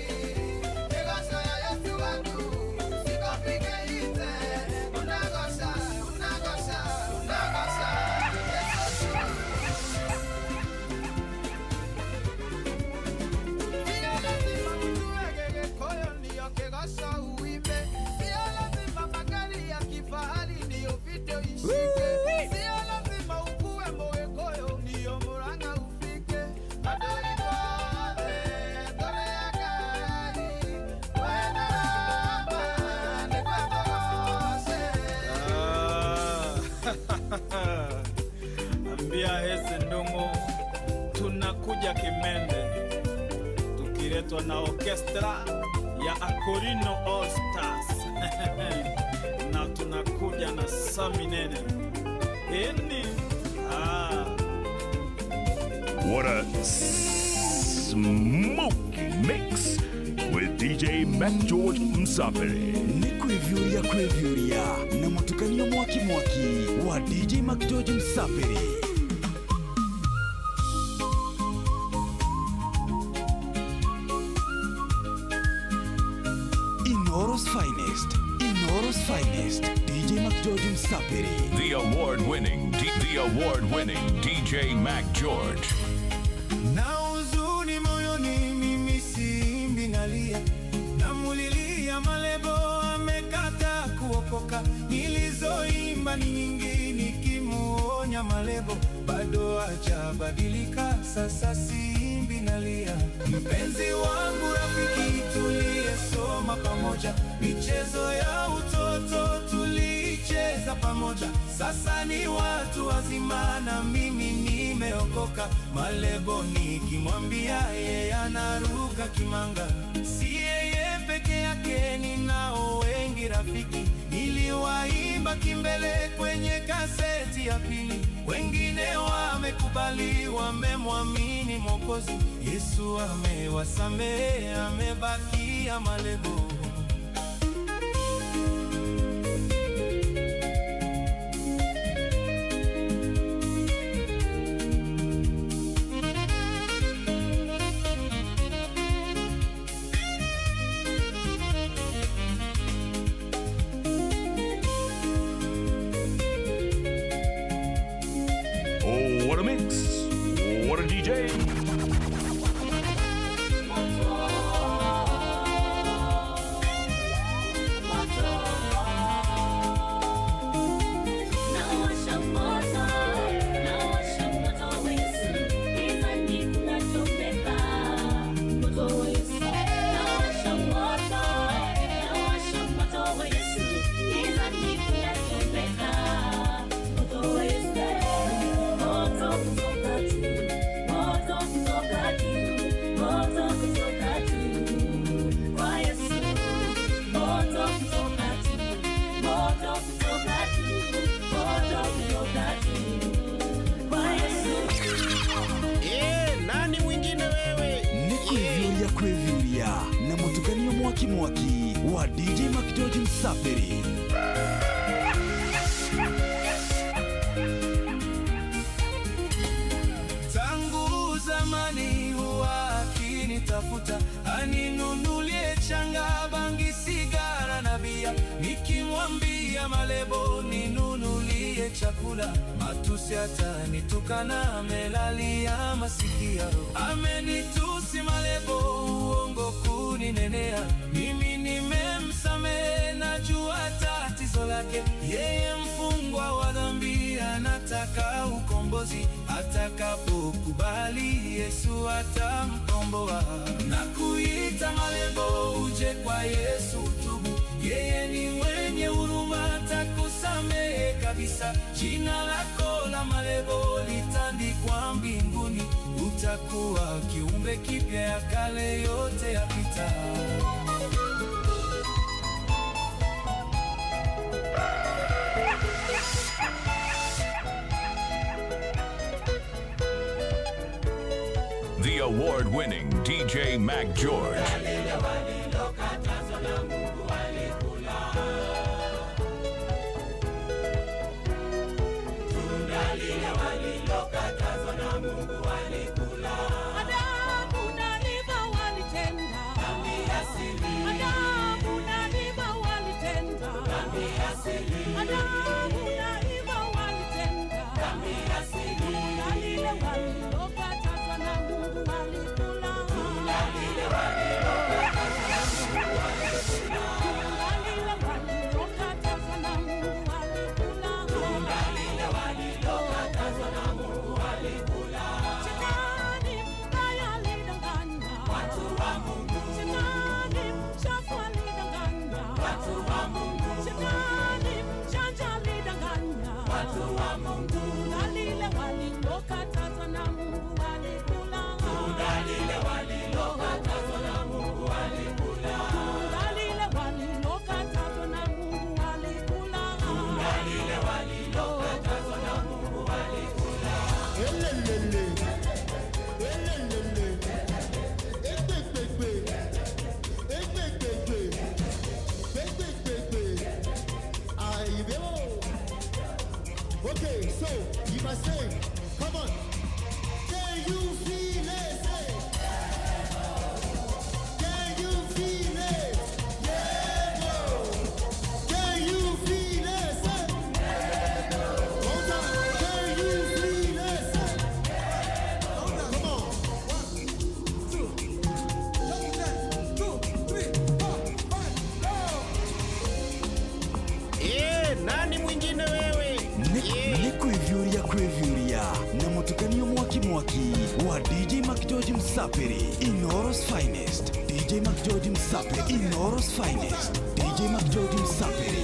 S10: Yesu Yesu wangu si complicated. Unagosha, unagosha, unagosha. Yesu tu. Sio lazima mtu Gikuyu ndio Kigoco uimbe. Sio lazima magari ya kifahari ndio video ishike. Sio lazima ukuwe Mugikuyu ndio Murang'a ufike. Adui twothe tũrĩ a Ngai, wena Baba nĩguo tũgoce.
S18: Ambia Heze Ndongo tunakuja Kimende tukiletwa na orchestra ya Akorino All Stars na tunakuja na Sami Nene Eni ah.
S14: What a smoky mix with DJ Mac George Msafiri.
S1: Nĩ kwĩviũria kwĩviũria na mũtukanio mwaki mwaki wa DJ Mac George Msafiri. Inoro's finest, Inoro's finest, DJ Mac George Msafiri.
S14: The award-winning, the award-winning DJ Mac George.
S15: Na huzuni moyoni, mimi siimbi, nalia, namulilia Malebo amekata kuokoka. Nilizoimba ni nyingi nikimuonya Malebo, bado hajabadilika. Sasa siimbi, nalia. Mpenzi wangu, rafiki tuliyesoma pamoja, michezo ya utoto tulicheza pamoja, sasa ni watu wazima na mimi nimeokoka. Malebo nikimwambia yeye anaruka kimanga. Si yeye peke yake, ninao wengi rafiki, niliwaimba kimbele kwenye kaseti ya pili. Wengine wamekubali, wamemwamini Mwokozi Yesu, amewasamehe, amebakia Malebo.
S1: Nani mwingine wewe? Ni kwithiũria kwithiũria na mũtukanio mwaki mwaki wa DJ McGeorge Msafiri.
S19: Tangu zamani huwa akinitafuta aninunulie changa, bangi, sigara na bia. Nikimwambia malebo ninunulie chakula, matusi atanitukana, amelalia masikio. Amenitusi malebo, uongo kuninenea. Mimi nimemsamehe, najua tatizo lake. Yeye mfungwa wa dhambi, anataka ukombozi. Atakapokubali Yesu atamkomboa. Na kuita malebo uje kwa Yesu tubu. Yeye ni mwenye huruma, atakusamehe kabisa. Jina lako la malebo litandikwa mbinguni. Utakuwa kiumbe kipya, ya kale yote yapita.
S14: The award-winning DJ Mac George.
S20: Okay, so you must say, come on. Can you feel it? Say. Can you feel it? Yeah, no. Can you feel it? Say. One time. Can you feel it? Say. Come on. 1, 2, 2, 3, 4, 5, go.
S1: Eh, nani mwingine wewe? Ni kwithiũria kwithiũria na mũtukanio mwaki mwaki wa DJ McGeorge Msafiri. Inooro's finest. DJ McGeorge Msafiri. Inooro's finest. DJ McGeorge Msafiri.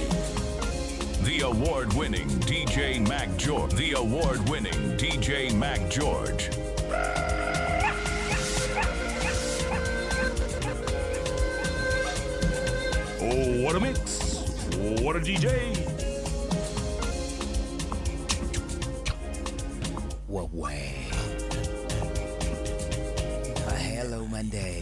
S14: The award-winning DJ Mac George. The award-winning DJ Mac George.
S7: Oh, what a mix. What a DJ.
S21: Way. Hello Monday.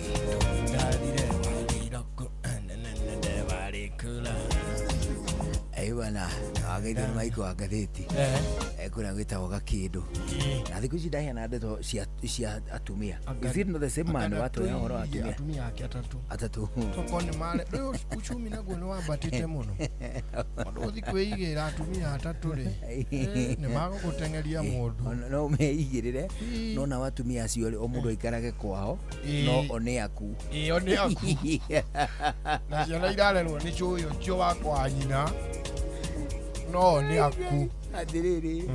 S21: Hey bana, Ndagaithio nĩ Michael wa ngathĩti. Kũrĩa gwĩtagwo Gakĩndũ. Na thikũ ici ndaheana ndeto cia atumia. Is it not the same man watwĩra ũhoro wa atumia?
S17: Atumia ake atatũ.
S21: Atatũ.
S17: Tokorwo nĩ mare rĩu uchumi naguo nĩ wambatĩte mũno. Mũndũ ũthiĩ kwĩigĩra atumia atatũ rĩ, nĩ magũgũteng'eria mũndũ.
S21: No meigĩrĩre no nao atumia acio rĩ, o mũndũ aikarage kwao no o nĩ aku.
S17: Ĩĩ o nĩ aku. Na ciana irarerwo nĩ cũĩ ũcio wa kwa nyina no nĩ aku.
S21: Atĩrĩrĩ,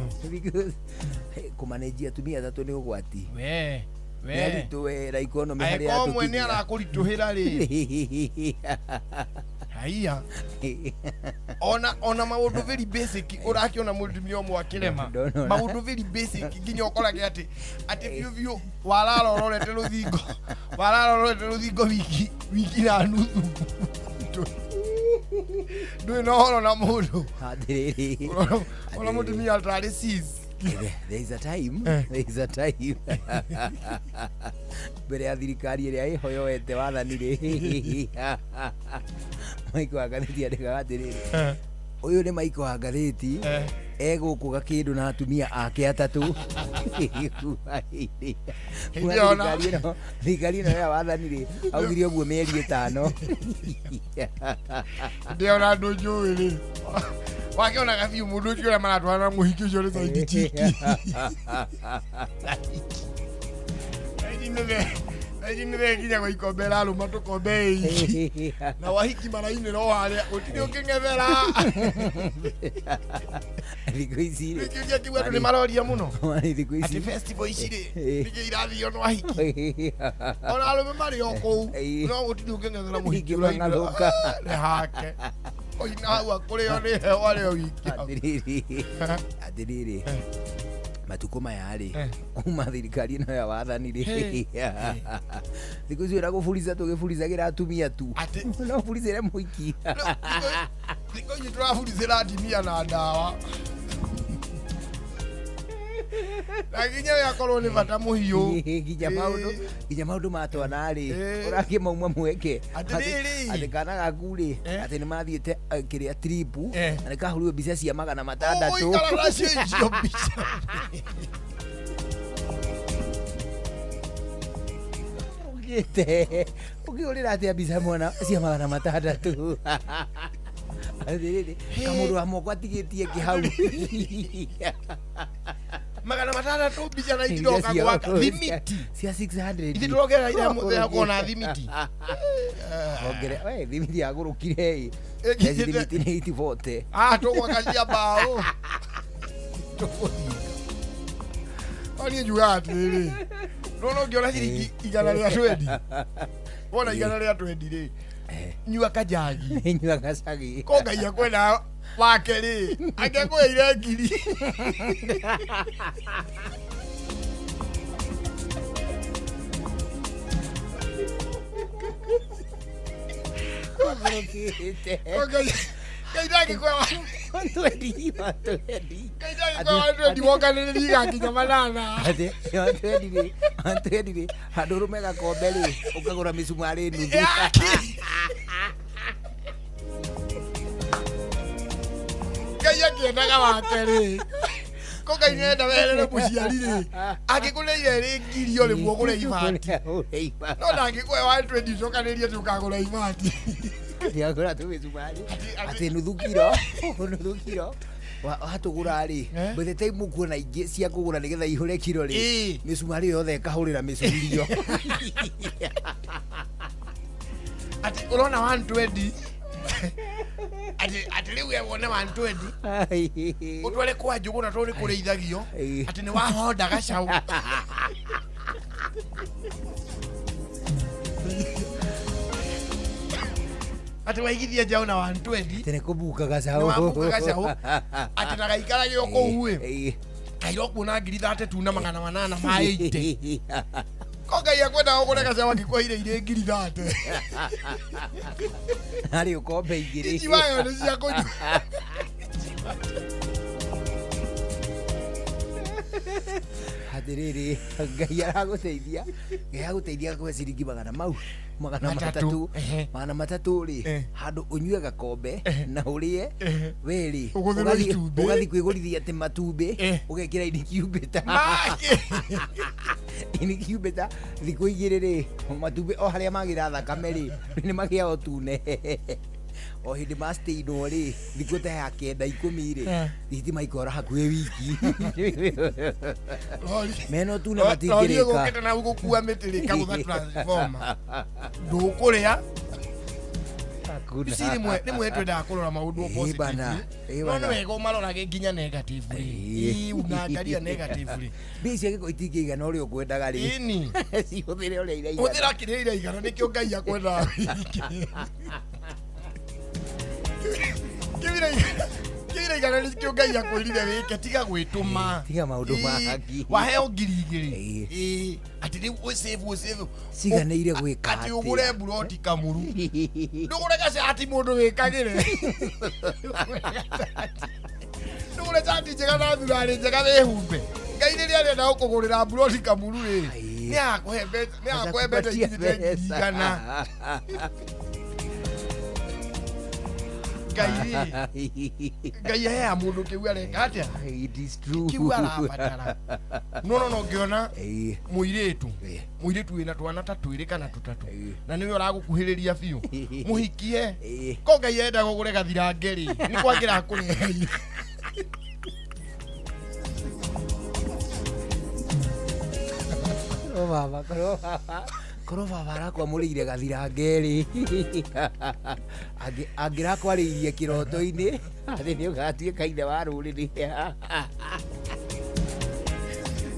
S21: kũmanĩnjia atumia atatũ nĩ ũgwati.
S17: We
S21: Nĩ aritũ we na economy harĩa
S17: angĩkorwo ũmwe nĩ
S21: yatũkinyia.
S17: arakũritũhĩra rĩ, haiya ona maũndũ very basic ũrakĩona mũtumia ũmwe akĩrema
S21: Ndona.
S17: maũndũ very basic nginya ũkorage atĩ biũ biũ warara ũrorete rũthingo warara ũrorete rũthingo wiki na nuthu ndũrĩ na ũhoro na mũndũ.
S21: Atĩrĩrĩ,
S17: Ona mũtumia tarĩ sis.
S21: There is a time, there is a time mbere ya thirikari ĩrĩa ĩho yoete wathani rĩ, Michael wa ngathĩti andĩkaga atĩrĩrĩ, ũyũ nĩ Michael wa ngathĩti egũkũ Gakĩndũ na atumia ake atatũ. Kuma thirikari ĩno ya wathani rĩ, augire ũguo mĩeri 5.
S17: Ndĩona andũ njũĩ rĩ, wakĩonaga biũ mũndũ ũcio ũrĩa maratwarana na mũhiki ũcio nĩ side chick. Thaa nĩ nginya gwa ikombe ĩrarũma tũkombe ĩiki na wahiki marainĩra o harĩa gũtirĩ ũkĩng'ethera.
S21: Thikũ ici rĩ,
S17: Kĩũria kĩu andũ nĩ maroria mũno
S21: thikũ ici
S17: atĩ festival ici rĩ nĩkĩ irathio nĩ wahiki ona arũme marĩ o kũu no gũtirĩ ũkĩng'ethera mũhiki ũrainĩra
S21: mang'athũka.
S17: Nĩ hake oina hau akũrĩo nĩ heho arĩ o wiki.
S21: Atĩrĩrĩ, matukũ maya rĩ, kuma thirikari ĩno ya wathani rĩ, thikũ ici ũrĩa gũburica tũgĩburicagĩra atumia tu no buricĩre mũhiki.
S17: Thikũ ici tũraburicĩra atumia na ndawa na nginya we akorwo nĩ bata mũhiũ.
S21: Nginya maũndũ ma twana rĩ, ũrakĩmauma mweke
S17: Atĩrĩrĩ.
S21: Atĩ kana gaku rĩ, atĩ nĩ mathiĩte kĩrĩa trip na nĩ kahũrirwo mbica cia 600.
S17: Ũgũikara nacio icio mbica.
S21: Ũgĩte ũkĩhũrĩra atĩa mbica mwana cia 600? Atĩrĩrĩ, kamũndũ wa moko atigĩtie kĩ hau.
S17: 600 mbica na itiroka gwaka thimiti
S21: cia 600.
S17: Ithe tũrongerera ira mũthenya kuona thimiti.
S21: Ongere we thimiti yagũrũkire ĩ. Thimiti nĩ 840.
S17: Ah, tũgwaka cia mbaũ. Tũgũthiĩ. No niĩ njugaga atĩrĩrĩ, nona ũngĩona ciringi 120, wona 120 rĩ, nyua kanjagi.
S21: Nyua gacagi.
S17: Ko Ngai akwenda wake rĩ, angĩakũheire ngiri. Ko Ngai ndangĩkũhe
S21: 120, 120.
S17: Ngai ndangĩkũhe 120 wokanĩrĩrie igakinya 8.
S21: Atĩ 120 rĩ, 120 rĩ, handũ ũrũme gakombe rĩ, ũkagũra mĩcumarĩ nuthu.
S17: Ngai akĩendaga wake rĩ, ko Ngai nĩenda weherere mũciari rĩ, angĩkũneire rĩ ngiri o rĩmwe ũgũre ibati. No ndangĩkũhe 120 ũcokanĩrie atĩ ũkagũra ibati.
S21: Ndĩagũra tũmĩcumarĩ atĩ nuthu kiro, nuthu kiro watũgũra rĩ, by the time ũkuona ingĩ cia kũgũra nĩgetha ihũre kiro rĩ, mĩcumarĩ yothe ĩkahũrĩra mĩcurio.
S17: Atĩ ũrona 120 atĩ rĩu we wone 120 ũtware kwa Njũgũna tondũ nĩ kũrĩithagio atĩ nĩ wahonda gacaũ. Atĩ waigithia njaũ na 120
S21: Atĩ nĩ kũbuka gacaũ.
S17: Nĩ wabuka gacaũ atĩ na gaikarage o kũu ĩ, kaira ũkuona ngiri 32 na 800 ma 80. Ko Ngai akwendaga ũgũre gacaũ angĩkũheire irĩ ngiri 30.
S21: Harĩ ũkombe igĩrĩ.
S17: Ici wayo nĩ cia kũnyua.
S21: Atiriri Ngai aragũteithia, Ngai agũteithia gakũhe ciringi magana mau magana
S17: Matatũ.
S21: matatũ, magana matatũ rĩ, handũ ũnyue gakombe na ũrĩe we rĩ,
S17: Ũgũthĩrwo itumbĩ.
S21: ũgathiĩ kwĩgũrithia atĩ matumbĩ, ũgekĩra incubator, incubator thikũ igĩrĩ rĩ, matumbĩ o harĩa magĩra thakame rĩ, nĩ magĩaga ũtune. O hĩndĩ mastainwo rĩ, thikũ ta ya 9 10 rĩ, thitima ikora hakuhĩ wiki. Mena ũtune
S17: Rori
S21: matingĩrĩka.
S17: ĩgũkĩte na gũkua mĩtĩ rĩ kagũtha transformer. Ndũkũrĩa.
S21: Hakuna.
S17: Ici rĩmwe rĩmwe twendaga kũrora maũndũ
S21: Ĩ bana,
S17: positively.
S21: ĩ
S17: No
S21: bana.
S17: nĩ wega ũmarorage nginya negatively. Ĩ unaangalia negatively.
S21: Mbia ici angĩkorwo itingĩigana ũrĩa ũkwendaga rĩ,
S17: Ĩni.
S21: cihũthĩre ũrĩa iraigana.
S17: Hũthĩra kĩrĩa iraigana nĩkĩo Ngai akwendaga wĩke. Kĩu iraigana nĩkĩo Ngai akwĩrire wĩke, tiga gwĩtũma.
S21: Tiga maũndũ
S17: Ĩ,
S21: mangĩ.
S17: waheo 2,000. Ĩ, atĩ rĩu ũsave ũsave.
S21: Ciganĩire gwĩka
S17: Atĩ
S21: atĩa?
S17: ũgũre mburoti kamuru. Ndũgũre gacati mũndũ wĩkagĩre. Ndũgũre cati njega na thurarĩ njega wĩhumbe. Ngai rĩrĩa arenda gũkũgũrĩra mburoti kamuru rĩ, nĩ agakũhe mbeca, nĩ agakũhe mbeca
S21: Atakupatia
S17: ikinyĩte 100,000. Ngai rĩ, Ngai aheaga mũndũ kĩu areka atĩa?
S21: It is true.
S17: Kĩu arabatara. No no no ngĩona mũirĩtu, mũirĩtu wĩna twana ta twĩrĩ kana tũtatũ, na nĩwe ũragũkuhĩrĩria biũ, mũhikie. Ko Ngai enda gũgũre gathirange rĩ, nĩ kwagĩra akũreheire.
S21: Korwo baba, korwo baba, korwo baba arakwamũrĩire gathirange rĩ, angĩrakwarĩirie kĩroto-inĩ atĩ nĩ ũgatuĩka ithe wa rũrĩrĩ.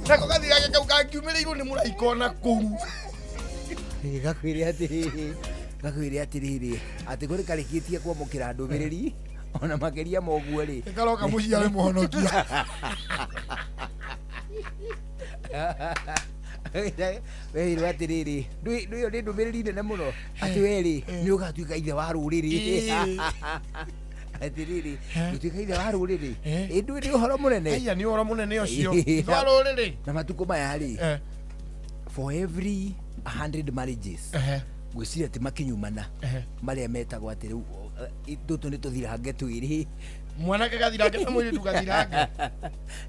S17: Nako gathirange kau kangiumĩrĩirwo nĩ mũraika ona kũu.
S21: Gakwĩre atĩrĩrĩ, gakwĩre atĩrĩrĩ, atĩ kũrĩ karĩkĩtie kwamũkĩra ndũmĩrĩri ona makĩria ma ũguo rĩ,
S17: Karoka mũciĩ arĩ mũhonokia.
S21: Werirwo atĩrĩrĩ, ĩyo nĩ ndũmĩrĩri nene mũno, atĩ we rĩ, nĩ ũgatuĩka ithe wa rũrĩrĩ. Atĩrĩrĩ, gũtuĩka ithe wa rũrĩrĩ, ĩ ndũĩ nĩ ũhoro mũnene.
S17: Aya nĩ ũhoro mũnene ũcio. Ithe wa rũrĩrĩ.
S21: Na matukũ maya rĩ, for every 100 marriages, ngwĩciria atĩ makinyumana marĩa metagwo atĩ rĩu tũtũ nĩ tũthirange twĩrĩ,
S17: Mwanake gathirange na mũirĩtu gathirange.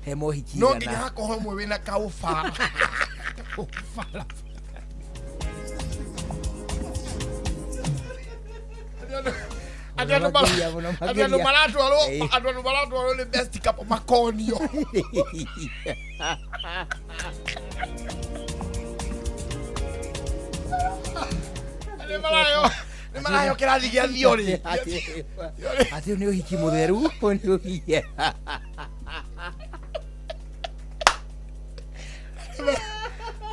S21: He mohiki
S17: No nginya
S21: igana.
S17: hakorwo ũmwe wĩna kaũbara. Kaũbara. Atĩ andũ
S21: Makĩria mũno,
S17: atĩ andũ
S21: makĩria.
S17: maratwarwo, andũ andũ maratwarwo nĩ best couple makonio. Nĩ maraheo, nĩ maraheo kĩrathi gĩa theory.
S21: Atĩ ũyũ nĩ ũhiki mũtheru, ũyũ nĩ ũhiki.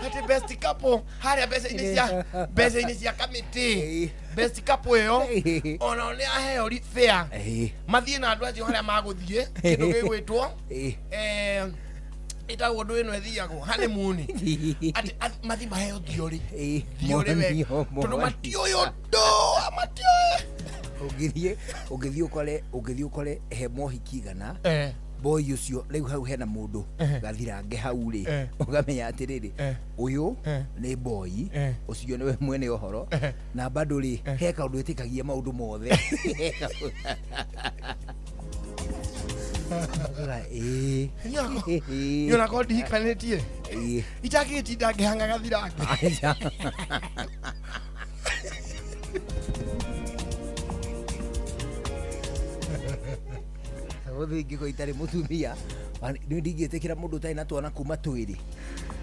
S17: Atĩ best couple harĩa mbeca-inĩ cia, mbeca-inĩ cia kamĩtĩ, best couple ĩyo onao nĩ aheo fare mathiĩ na andũ acio harĩa magũthiĩ kĩndũ gĩgwĩtwo ĩtagwo ndũ ĩno ĩthiagwo honeymoon, atĩ mathiĩ maheo theory, theory we, tondũ matiũĩ ũndũ, matiũĩ.
S21: Ũngĩthiĩ, ũngĩthiĩ ũkore, ũngĩthiĩ ũkore he mohiki igana, boy ũcio rĩu hau hena mũndũ gathirange hau rĩ, ũkamenya atĩrĩrĩ, ũyũ nĩ boy ũcio nĩwe mwene ũhoro, na bado rĩ, he kaũndũ ĩtĩkagia maũndũ mothe. Ũkauga, ĩĩ.
S17: Niĩ onakorwo ndihikanĩtie itangĩgĩtinda ngĩhang'a gathirange.
S21: Aca. Gũthiĩ ingĩkorwo itarĩ mũtumia, nĩ ndingĩtĩkĩra mũndũ ũtarĩ na twana kuma twĩrĩ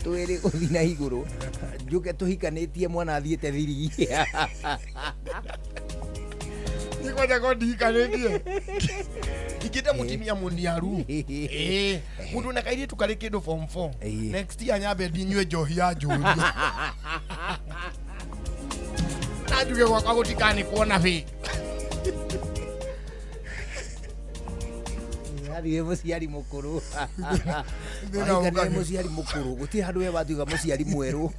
S21: twĩrĩ gũthiĩ na igũrũ, njũke tũhikanĩtie mwana athiĩte thiri.
S17: Niĩ kwanja korwo ndihikanĩtie ingĩte mũtumia mũniaru, ĩĩ, mũndũ na kairĩtu karĩ kĩndũ form 4 next year nyambe ndinyue njohi ya njũria na njuge gwakwa gũtikanĩkwo na bĩ.
S21: Athiĩ mũciari mũkũrũ.
S17: Thĩna
S21: Wahikania
S17: ũkagĩra.
S21: mũciari mũkũrũ, gũtirĩ handũ we watuĩka mũciari mwerũ.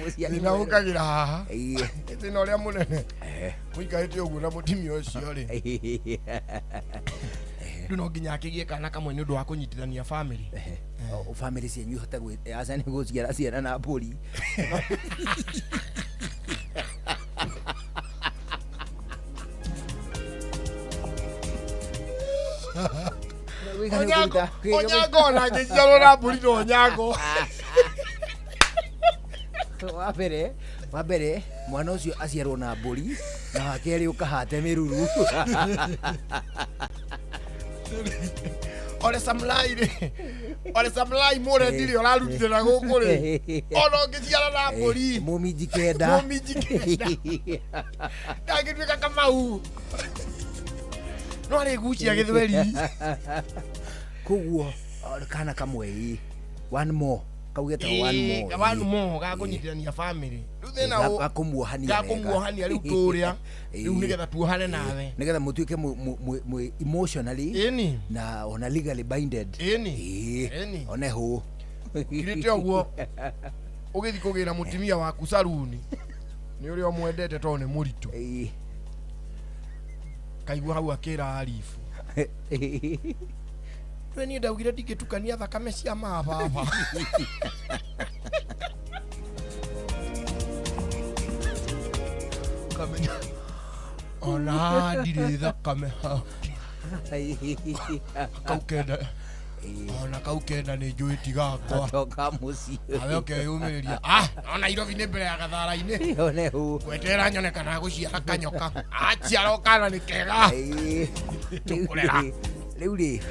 S21: Mũciari
S17: Thĩna
S21: mwerũ.
S17: ũkagĩra haha, thĩna ũrĩa mũnene mũikarĩte ũguo na mũtumia ũcio rĩ. Rĩu no nginya akĩgĩe kana kamwe nĩ ũndũ wa kũnyitithania family.
S21: O family cianyu ihote aca nĩ gũciara ciana na mbũri.
S17: Onyango, Onyango ona angĩciarwo na mbũri no Onyango.
S21: Wa mbere mwana ũcio aciarwo na mbũri, na wa kerĩ ũkahate mĩruru.
S17: Ole Samlai rĩ, Ole Samlai mũrendirie ũrarutire na gũkũ rĩ, ona ũngĩciara na mbũri
S21: mũminji kenda,
S17: mũminji kenda ndangĩtuĩka Kamau, no arĩgucia gĩthweri.
S21: Koguo kana kamwe ĩ, one more kau getagwo one more,
S17: one more ga kũnyitithania family. Rĩu thĩna
S21: ga kũmuohania
S17: ga kũmuohania rĩu tũrĩa rĩu nĩgetha tuohane nawe,
S21: nĩgetha mũtuĩke mwe emotionally
S17: ĩni
S21: na ona legally binded.
S17: Ĩni ĩni
S21: one hũ
S17: kirĩte ũguo ũgĩthiĩ kũgĩra mũtumia waku saruni nĩ ũrĩa ũmwendete tondũ nĩ mũritũ. Kaigua hau akĩra Arifu, we niĩ ndaugire ndingĩtukania thakame cia mababa. Kamenya ona ndirĩ thakame hau. Kau kenda ona kau kenda nĩ njũĩ ti gakwa.
S21: Toka mũciĩ
S17: nawe ũkeyũmĩrĩria, ah ona Nairobi nĩ mbere ya gathara-inĩ,
S21: one hũ
S17: gwetera nyone kana gũciara kanyoka, aciara kana nĩ kega tũkũrera.
S21: Rĩu rĩ,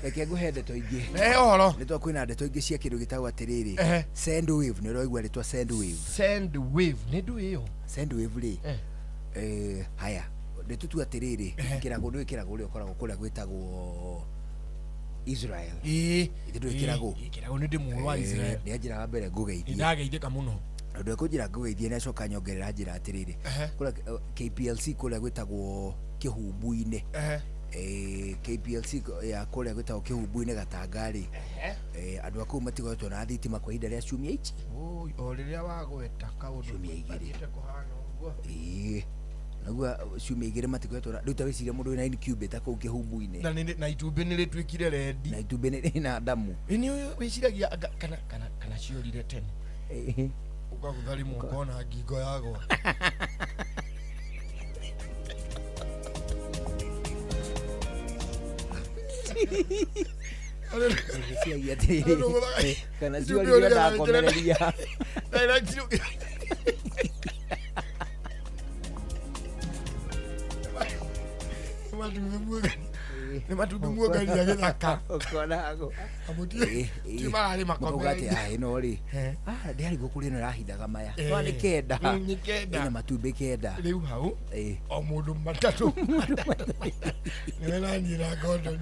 S21: reke ngũhe ndeto ingĩ.
S17: Ũhoro
S21: nĩ twa kwĩna ndeto ingĩ cia kĩndũ gĩtagwo atĩrĩrĩ, send wave. Nĩ ũraigua rĩtwa send wave?
S17: Send wave nĩ ndũ ĩyo.
S21: Send wave rĩ, haya nĩ tũtue atĩrĩrĩ, kĩrago ndũĩ kĩrago ũrĩa ũkoragwo kũrĩa gwĩtagwo Israel.
S17: Ĩĩ
S21: ithe ndũĩ kĩrago?
S17: Kĩrago nĩ ndĩ mũrũ wa Israel.
S21: Nĩ anjĩra wa mbere ngũgeithie.
S17: Nĩndageithĩka mũno.
S21: Ũndũ ekũnjĩra ngũgeithie nĩ acoka nyongerera njĩra atĩrĩrĩ, kũrĩa KPLC kũrĩa gwĩtagwo Kĩhumbu-inĩ, KPLC ya kũrĩa gwĩtagwo Kĩhumbu-inĩ Gatanga rĩ, andũ a kũu matigoretwo na thitima kwa ihinda rĩa ciumia ici.
S17: O rĩrĩa wagweta kaũndũ
S21: ciumia igĩrĩ.
S17: Kũhana ũguo.
S21: Ĩĩ naguo ciumia igĩrĩ matigoretwo na rĩu ta wĩcirie mũndũ wĩna incubator kũu Kĩhumbu-inĩ,
S17: na itumbĩ nĩ rĩtuĩkire rendi,
S21: na itumbĩ nĩ rĩna ndamu.
S17: Ĩ nĩ wĩciragia kana kana kana ciorire tene, ũkagũtha rĩmwe ũkona ngingo yagwa.
S21: Ngĩciagia atĩrĩrĩ, kana ciorire ndakomereria.
S17: Nĩ matumbĩ muongaria gĩthaka.
S21: Ũkonago
S17: Ti mararĩ
S21: makomereirie. Atĩ ĩno rĩ, ndĩarigwo kũrĩa ĩno ĩrahithaga maya. No nĩ kenda.
S17: Nĩ kenda.
S21: Ĩna matumbĩ kenda.
S17: Rĩu hau o mũndũ matatũ. Nĩwe na niĩ na Gordon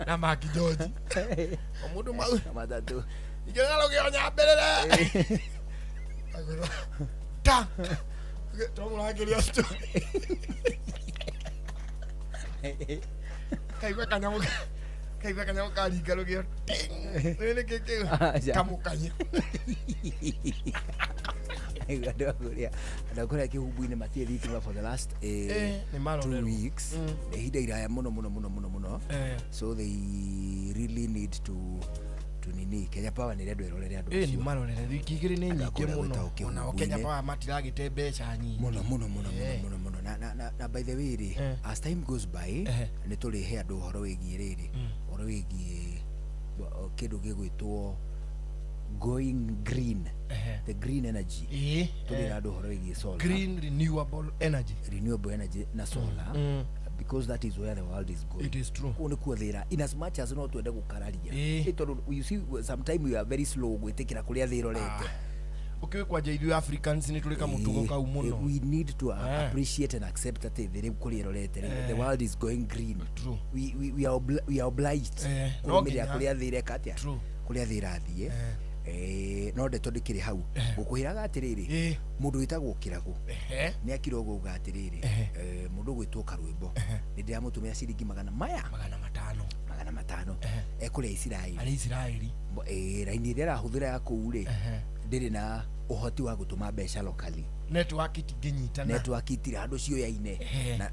S17: na Mark George. O mũndũ mau
S21: matatũ.
S17: Ingĩrega rũgĩo nyambĩrĩre. Ta. Tũmũrangĩria story. Kaigua kanyamũ kaigua kanyamũ karinga rũgĩo ting. Nĩ kĩ kĩu kamũkanye.
S21: Andũ a kũrĩa Kĩhumbu-inĩ matirĩ thitima for the last 2 weeks. Nĩ ihinda iraya mũno mũno mũno mũno mũno. So they really need to nini Kenya Power nĩ ĩrendwo ĩrorere andũ
S17: acio. Nĩ marorere wiki igĩrĩ nĩ nyingĩ mũno. Onao Kenya Power matiragĩte mbeca nyingĩ
S21: mũno mũno mũno mũno mũno. Na by the way rĩ, as time goes by nĩ tũrĩhe andũ ũhoro wĩgiĩ rĩrĩ, ũhoro wĩgiĩ kĩndũ gĩgwĩtwo going green, the green energy. Tũrĩra andũ ũhoro wĩgiĩ solar,
S17: green renewable energy,
S21: renewable energy na solar, because that is where the world is going.
S17: It is true.
S21: Kũu nĩkuo thĩra, in as much as no twende gũkararia, tondũ you see sometimes we are very slow gwĩtĩkĩra kũrĩa thĩ ĩrorete.
S17: Ũkĩũĩ kwanja ithuĩ Africans nĩ tũrĩ kamũtugo kau mũno.
S21: We need to appreciate and accept that thĩ rĩu kũrĩa ĩrorete, the world is going green.
S17: True.
S21: We are obliged kũrũmĩrĩra kũrĩa thĩ ĩreka atĩa, kũrĩa thĩ ĩrathiĩ. No ndeto ndĩkĩrĩ hau. Ngũkwĩraga atĩrĩrĩ, mũndũ wĩtagwo Kĩrago nĩ akira ũguo uga atĩrĩrĩ, mũndũ ũgwĩtwo Karwĩmbo nĩ ndĩramũtũmĩra ciringi magana maya 500 ekũrĩa Isiraeli.
S17: Arĩ Isiraeli.
S21: Raini ĩrĩa arahũthĩra ya kũu rĩ, ndĩrĩ na Ũhoti wa gũtũma mbeca locally.
S17: Network itingĩnyitana.
S21: Network itirĩ handũ ciũyaine.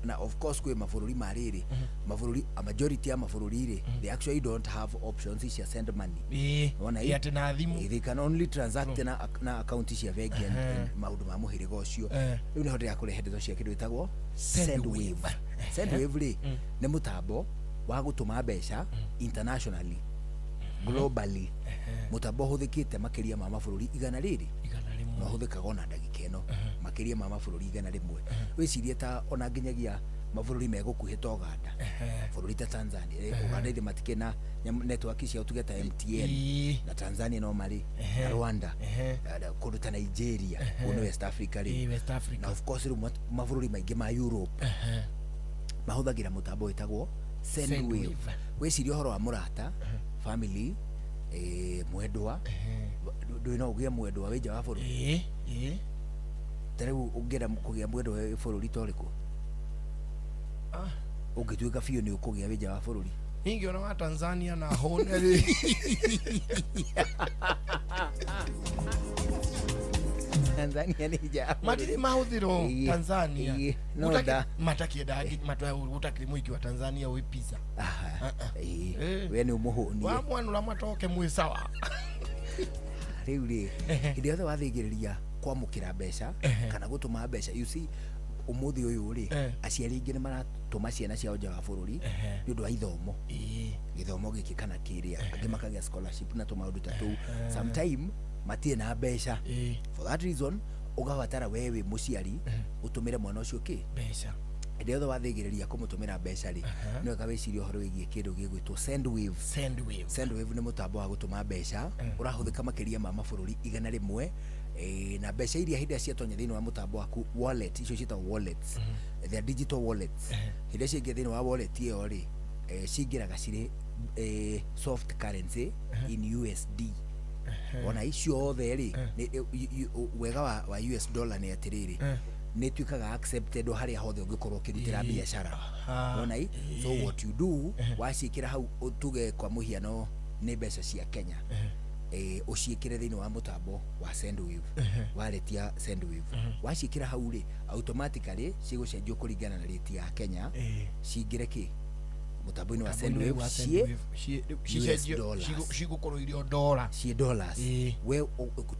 S21: Na of course kwĩ mabũrũri ma rĩrĩ, mabũrũri, a majority ya mabũrũri rĩ, they actually don't have options cia send money. Wona
S17: Ĩ, atĩ na thimũ.
S21: They can only transact na account cia bengi and maũndũ ma mũhĩrĩga ũcio. Rĩu nĩho ndĩrakũrehe ndeto cia kĩndũ gĩtagwo Sendwave. Sendwave rĩ, nĩ mũtambo wa gũtũma mbeca internationally, globally, mũtambo ũhũthĩkĩte makĩria ma mabũrũri igana rĩrĩ, na ũhũthĩkaga ona ndagĩka ĩno makĩria ma mabũrũri 100. Wĩcirie ta ona nginyagia mabũrũri megũkuhĩ ta Uganda, bũrũri ta Tanzania. Uganda ithe matikĩ na network ciao tuge ta MTN, na Tanzania no marĩ, na Rwanda, kũndũ ta Nigeria, kũu nĩ West Africa rĩ.
S17: West Africa.
S21: Na of course rĩu mabũrũri maingĩ ma Europe mahũthagĩra mũtambo wĩtagwo Sendwave. Wĩcirie ũhoro wa mũrata, family, mwendwa. Ndũĩ no ũgĩe mwendwa wĩ nja wa bũrũri. Ta rĩu ũngĩenda kũgĩa mwendwa wĩ bũrũri ta ũrĩkũ? Ũngĩtuĩka biũ nĩ ũkũgĩa wĩ nja wa bũrũri.
S17: Ingĩona wa Tanzania na hũne rĩ.
S21: Tanzania nĩ nja ya bũrũri.
S17: Matirĩ mahũthĩro Tanzania.
S21: No nda.
S17: Matakĩenda gũtakĩrĩ mũingĩ wa Tanzania wĩ pizza.
S21: We nĩ ũmũhũnie.
S17: Wa mwanũra matoke mwĩ sawa.
S21: Rĩu rĩ, hĩndĩ yothe wathĩgĩrĩria kwamũkĩra mbeca kana gũtũma mbeca, you see, ũmũthĩ ũyũ rĩ, aciari aingĩ nĩ maratũma ciana ciao nja wa bũrũri nĩ ũndũ wa ithomo, gĩthomo gĩkĩ kana kĩrĩa, angĩ makagĩa scholarship na tũmaũndũ ta tũu. Sometime matirĩ na mbeca. For that reason ũgabatara we wĩ mũciari ũtũmĩre mwana ũcio kĩ
S17: mbeca.
S21: Hĩndĩ yothe wathĩgĩrĩria kũmũtũmĩra mbeca rĩ, nĩ wega wĩcirie ũhoro wĩgiĩ kĩndũ gĩgwĩtwo Sendwave.
S17: Sendwave.
S21: Sendwave nĩ mũtambo wa gũtũma mbeca ũrahũthĩka makĩria ma mabũrũri 100, na mbeca iria hĩndĩ ĩrĩa ciatonya thĩinĩ wa mũtambo waku, wallet icio ciĩtagwo wallets, they are digital wallets. Hĩndĩ ĩrĩa ciaingĩra thĩinĩ wa wallet ĩyo rĩ, cingĩraga cirĩ soft currency in USD. Wona icio othe rĩ, wega wa US dollar nĩ atĩrĩrĩ, nĩ ĩtuĩkaga accepted harĩa hothe ũngĩkorwo ũkĩrutĩra biacara. Wona i? So what you do, waciĩkĩra hau, tuge kwa mũhiano nĩ mbeca cia Kenya, ũciĩkĩre thĩinĩ wa mũtambo wa Sendwave, wallet ya Sendwave, waciĩkĩra hau rĩ, automatically cigũcenjio kũringana na rate ya Kenya, cingĩre kĩ mũtambo-inĩ wa Sendwave, ciĩ US dollars.
S17: Cigũkorwo irĩ o dola.
S21: Ciĩ dollars. We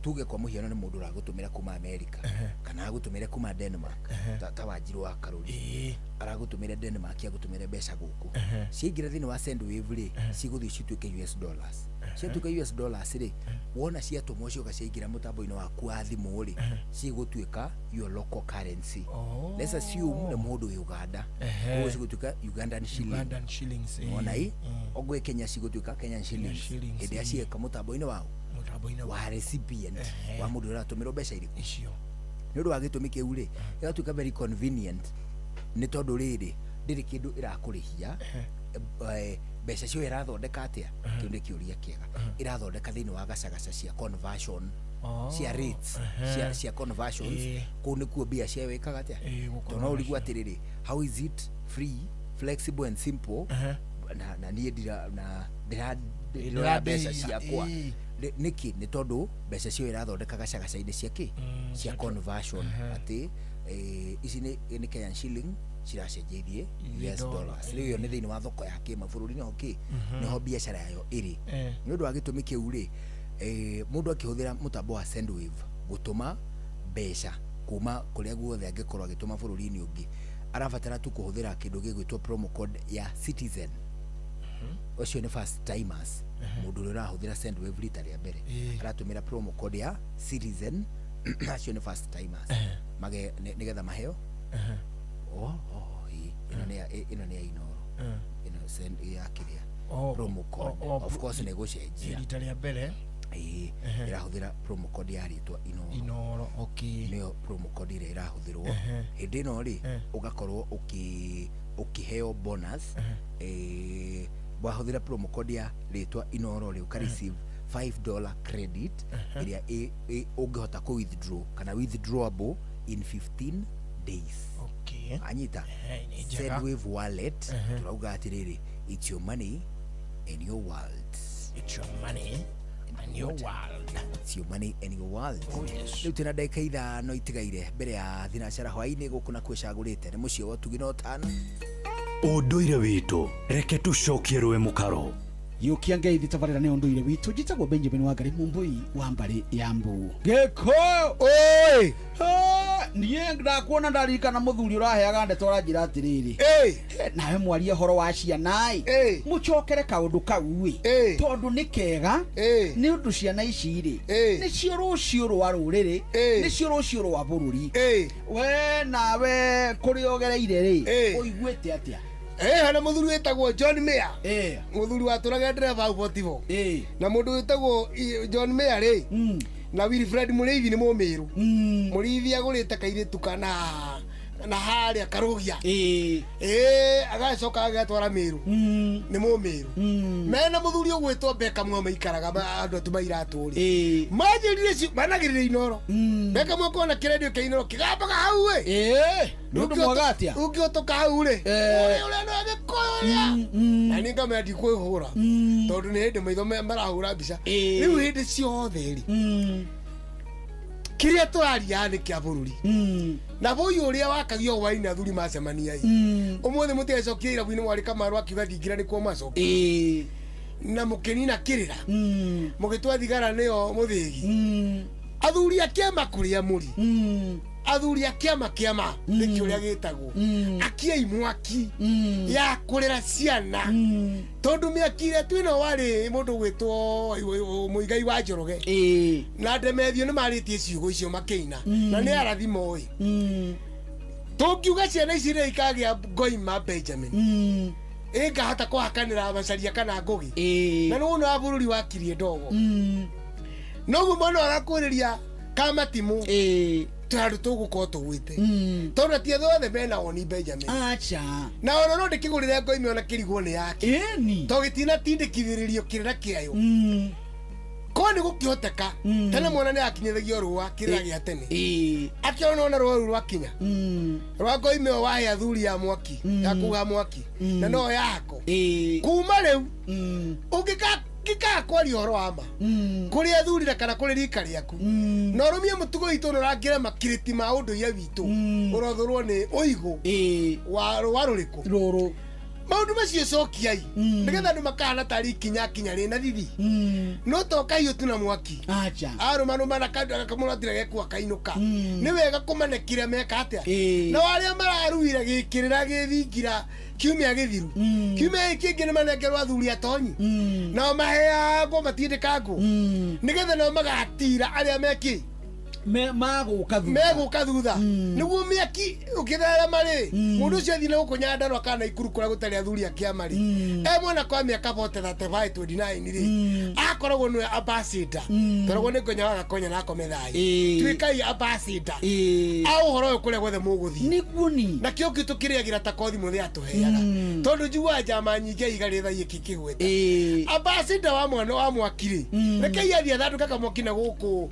S21: tuge kwa mũhiano nĩ mũndũ ũragũtũmĩra kuma America kana agũtũmĩre kuma Denmark, ta Wanjiru wa Karũri aragũtũmĩre Denmark, agũtũmĩre mbeca gũkũ, ciaingĩra thĩinĩ wa Sendwave rĩ, cigũthiĩ cituĩke US dollars. Ciatuĩka US dollars rĩ, wona ciatũmwo cioka ciaingĩra mũtambo-inĩ waku wa thimũ rĩ, cigũtuĩka your local currency. Let's assume nĩ mũndũ wĩ Uganda, koguo cigũtuĩka Ugandan shilling.
S17: Ugandan shillings.
S21: Wona i ogwe Kenya cigũtuĩka Kenyan shillings. Hĩndĩ ĩrĩa cieka mũtambo-inĩ wao wa recipient, wa mũndũ ũrĩa ũratũmĩrwo mbeca irĩkũ
S17: icio.
S21: Nĩ ũndũ wa gĩtũmi kĩu rĩ, ĩgatuĩka very convenient, nĩ tondũ rĩrĩ, ndĩrĩ kĩndũ ĩrakũrĩhia. Mbeca cio ĩrathondeka atĩa? Kĩu nĩ kĩũria kĩega. Ĩrathondeka thĩinĩ wa gacagaca cia conversion, cia rates, cia conversions. Kũu nĩkuo mbia ciayo ĩkaga atĩa? Tondũ no ũrigwo atĩrĩrĩ, how is it free, flexible and simple, na niĩ ndĩroya mbeca ciakwa nĩkĩ? Nĩ tondũ mbeca cio ĩrathondeka gacagaca-inĩ cia kĩ? Cia conversion, atĩ ici nĩ Kenyan shilling ciracenjia ithiĩ US dollars. Rĩu ĩyo nĩ thĩinĩ wa thoko ya kĩmabũrũri, nĩho kĩ nĩho biacara yayo ĩrĩ. Nĩ ũndũ wa gĩtũmi kĩu rĩ, mũndũ akĩhũthĩra mũtambo wa Sendwave gũtũma mbeca kuma kũrĩa guothe angĩkorwo agĩtũma bũrũri-inĩ ũngĩ, arabatara tu kũhũthĩra kĩndũ gĩgwĩtwo promo code ya Citizen. Ũcio nĩ first timers, mũndũ ũrĩa ũrahũthĩra Sendwave rita rĩa mbere aratũmĩra promo code ya Citizen, acio nĩ first timers, mage nĩgetha maheo ĩno nĩ ya Inoro, ĩno send ya kĩrĩa promo code, of course nĩ gũcenjia
S17: rita rĩa mbere.
S21: Ĩrahũthĩra promo code ya rĩtwa Inoro.
S17: Inoro, okay.
S21: Nĩyo promo code ĩrĩa ĩrahũthĩrwo hĩndĩ ĩno rĩ, ũgakorwo ũkĩheo bonus. Wahũthĩra promo code ya rĩtwa Inoro rĩ, ũka receive $5 credit ĩrĩa ũngĩhota kũ withdraw kana withdrawable in 15 days.
S17: Okay.
S21: Anyita Sendwave wallet, turauga atĩrĩrĩ, it's your money and your world.
S17: It's your money
S21: And your world. It's your money and your world. Rĩu twĩna ndagĩka 5 itigaire mbere ya thinacara hwaĩ-inĩ gũkũ nakuo ĩcagũrĩte nĩ mũciĩ wa ũtugi na ũtana.
S7: Ũndũire witũ reke tũcokie rũĩ mũkaro.
S11: Yũkia ngeithi tabarĩra nĩ ũndũire witũ. Njĩtagwo Benjamin Wangari Mumbui wa mbarĩ ya Mbu. Gĩkũyũ
S17: oi,
S11: niĩ ndakuona ndaririkana mũthuri ũraheaga ndeto ũranjĩra atĩrĩrĩ, nawe mwarie ũhoro wa ciana ĩ, mũcokere kaũndũ kau ĩ, tondũ nĩ kega, nĩ ũndũ ciana ici rĩ nĩcio rũciũ rwa rũrĩrĩ, nĩcio rũciũ rwa bũrũri. We nawe kũrĩa ũgereire rĩ, ũiguĩte atĩa?
S17: Hena muthuri witagwo John Mayer, muthuri watũraga ndereba hau Botibo, na mundu witagwo John Mayer rĩ, na Wilfred Mũrĩithi nĩ Mũmĩrũ. Mũrĩithi agũrĩte kairĩtu kana na harĩa Karũgia, agacoka agatwara Mĩrũ, nĩ Mũmĩrũ. Mena mũthuri ũgwĩtwo Beka Mwa maikaraga andũ atuma iratũ rĩ, manjĩrire managĩrĩire Inoro. Beka Mwa kona kĩrendio kĩa Inoro kĩgambaga hau ĩ,
S11: Nĩ ũndũ mwega atĩa?
S17: Ũngĩhĩtũka hau rĩ, ũrĩa ũrĩa nĩ Gĩkũyũ ũrĩa, na niĩ ngamenya ndikwĩhũra tondũ nĩ hĩndĩ maitho marahũra mbica. Rĩu hĩndĩ ciothe rĩ, kĩrĩa tũraria nĩ kĩa bũrũri na bũi ũrĩa wakagio hwaĩ-inĩ athuri macemania ĩ, ũmũthĩ mũtigacokia irabu-inĩ mwarĩ Kamaru akiuga thingira nĩkuo macokia, na mũkĩnina kĩrĩra mũgĩtwa thigara nĩyo mũthĩgi. Athuri a kĩama kũrĩa mũri, athuri a kĩama kĩama nĩkĩo ũrĩa gĩtagwo, akiai mwaki ya kũrera ciana, tondũ mĩaki ĩrĩa twĩna warĩ mũndũ ũgwĩtwo Mũigai wa Njoroge na Ndemethio nĩ marĩtie ciugo icio makĩina, na nĩ arathi moĩ. Tũngiuga ciana ici rĩ ikagĩa ngoima Benjamin, ĩngahota kũhakanĩra Macharia kana Ngũgĩ, na nĩ wona wa bũrũri wakirie ndogo, noguo mwana agakwĩrĩria kamatimũ tondũ tũgũkorwo tũgwĩte, tondũ ti othe mena woni Benjamin.
S11: Acha.
S17: Na ona no ndĩkĩgũrĩre ngoime ona kĩrigwo nĩ yake, to gĩtina tindĩkithĩrĩrio kĩrĩra kĩayo, ko nĩ gũkĩhoteka. Tene mwana nĩ akinyithagio rũa kĩrĩra gĩa tene, akĩona ona rũa rũu rwakinya rwa ngoime ĩyo wahe athuri ya mwaki ya kuga mwaki, na no yako kuma rĩu ũngĩka ngĩkaga kwaria ũhoro wa ma kũrĩ athuri na kana kũrĩ rika rĩaku, na ũrũmie mũtugo witũ na ũrangĩre makirĩti ma ũndũire witũ, ũrothũrwo nĩ ũigũ wa rũa rũrĩkũ
S11: rũrũ.
S17: Maũndũ macio cokiai nĩgetha andũ makahana tarĩ ikinya kinya rĩna thithi, no to kahiũ tu na mwaki arũmarũma na kamũratira gekua kainũka. Nĩ wega kũmane kĩrĩa meka atĩa, na arĩa mararuire gĩkĩrĩra gĩthingira kiumia gĩthiru, kiumia gĩkĩ kĩngĩ nĩ manengerwo athuri atonyi, nao maheagwo matindĩkangwo, nĩgetha nao magatira arĩa mekĩ megũka thutha, nĩguo mĩaki ũkĩtherema rĩ, mũndũ ũcio athiĩ na gũkũ Nyandarũa kana Ikuru kũrĩa gũtarĩ athuri a kĩama rĩ, e mwana kwa mĩaka 40 35 29 rĩ, akoragwo nĩwe ambassador, tondũ nĩ ngonya wagakonya na akome thayũ. Tuĩkai ambassador a ũhoro ũyũ kũrĩa guothe mũgũthiĩ,
S11: nĩguo ni
S17: na kĩo kĩu tũkĩrĩagĩra ta kothi mũthĩ atũheaga, tondũ njiguaga njama nyingĩ iga rĩ thaiĩ kĩkĩgweta ambassador wa mwana wa mwaki rĩ, rekei athiĩ athandũke kamwaki na gũkũ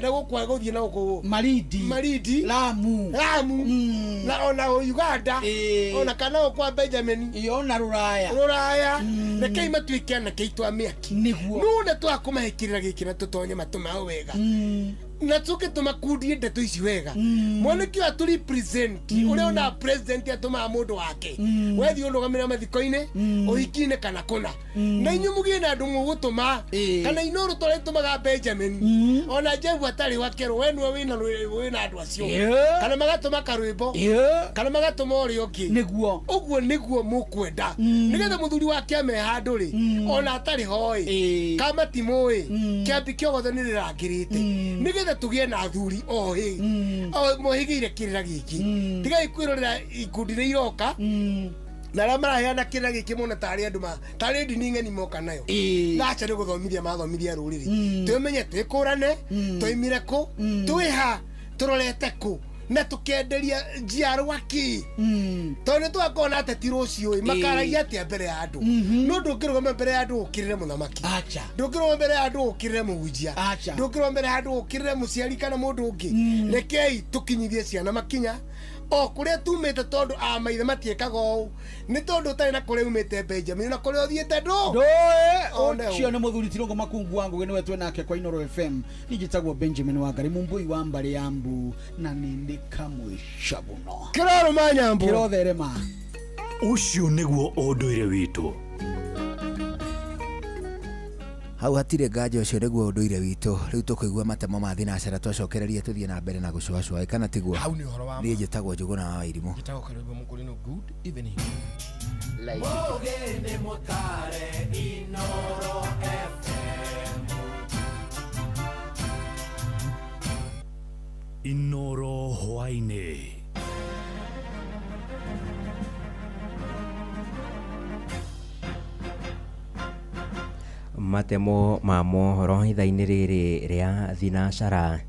S17: na gũkũ gũthiĩ na gũkũ Malindi,
S11: Lamu,
S17: na ona Uganda, ona kana gũkũ kwa Benjamin,
S11: ona Rũraya,
S17: rekei matuĩke anake aitũ a mĩaki,
S11: nĩguo
S17: nune twakũmahĩkĩrĩra gĩkĩ na tũtonye matũ mao wega, na tũke tũmakundie ndeto ici wega, mwanake ũyũ atũ represent ũrĩa ona president atũmaga mũndũ wake, wethiĩ ũrũgamĩrĩra mathiko-inĩ, ũhiki-inĩ kana kũna, na inyuĩ mũgĩe na andũ mũgũtũma, kana Inoro tũrĩa tũmaga Benjamin, ona Jehu atarĩ wakerwo, we nĩwe wĩna andũ acio, kana magatũma karwĩmbo, kana magatũma ũrĩa ũngĩ,
S11: nĩguo
S17: ũguo nĩguo mũkwenda, nĩgetha mũthuri wake ame handũ rĩ, ona atarĩ ho ĩ, kamatimũ ĩ, kĩambi kĩogothe nĩ rĩrangĩrĩte, nĩgetha tũgĩe na athuri ohĩ mohĩgĩire kĩrĩra gĩkĩ. Tigai kwĩrorera ikundi nĩ iroka, na arĩa maraheana kĩrĩra gĩkĩ mona tarĩ andũ tarĩ ndini ng'eni moka nayo, na aca nĩ gũthomithia mathomithia rũrĩrĩ, twĩmenye twĩkũrane, twaimire kũ, twĩha, tũrorete kũ, na tũkenderia njiarwa kĩ, tondũ nĩ tũgakorwo na ateti rũciũ ĩ, makaragia atĩa mbere ya andũ, no ndũngĩrũgama mbere ya andũ ũkĩrĩre mũthamaki, ndũngĩrũgama mbere ya andũ ũkĩrĩre mũhunjia, ndũngĩrũgama mbere ya andũ ũkĩrĩre mũciari kana mũndũ ũngĩ. Rekei tũkinyithie ciana makinya,
S9: O kũrĩa tumĩte tondũ a maithe matiĩkaga ũũ. Nĩ tondũ ũtarĩ na kũrĩa umĩte Benjamin na kũrĩa ũthiĩte ndũ.
S11: Ndoe ũcio nĩ mũthuri Tirũngũ Makungu wa Ngũgĩ nĩwe twĩ nake kwa Inoro FM. Niĩ njĩtagwo Benjamin Wangari Mumbui wa mbarĩ ya mbu na nĩ ndĩ kamũica mũno.
S9: Kĩrorũma nyambo.
S11: Kĩrotherema.
S7: Ũcio nĩguo ũndũire witũ.
S21: Hau hatirĩ nganja ũcio nĩguo ũndũire witũ. Rĩu tũkũigua matemo ma thinacara twacokereria tũthiĩ na mbere na gũcũacũa kana tiguo.
S17: Hau nĩ ũhoro wa ma.
S21: Niĩ njĩtagwo Njũgũna wa Wairimũ.
S17: Njĩtagwo Karwĩmbo Mũkũrinũ. Good evening.
S19: Mũgĩ nĩ mũtare Inoro FM.
S7: Inoro hwaĩ-inĩ.
S22: Matemo ma mohoro ithaa-inĩ rĩrĩ rĩa thinacara.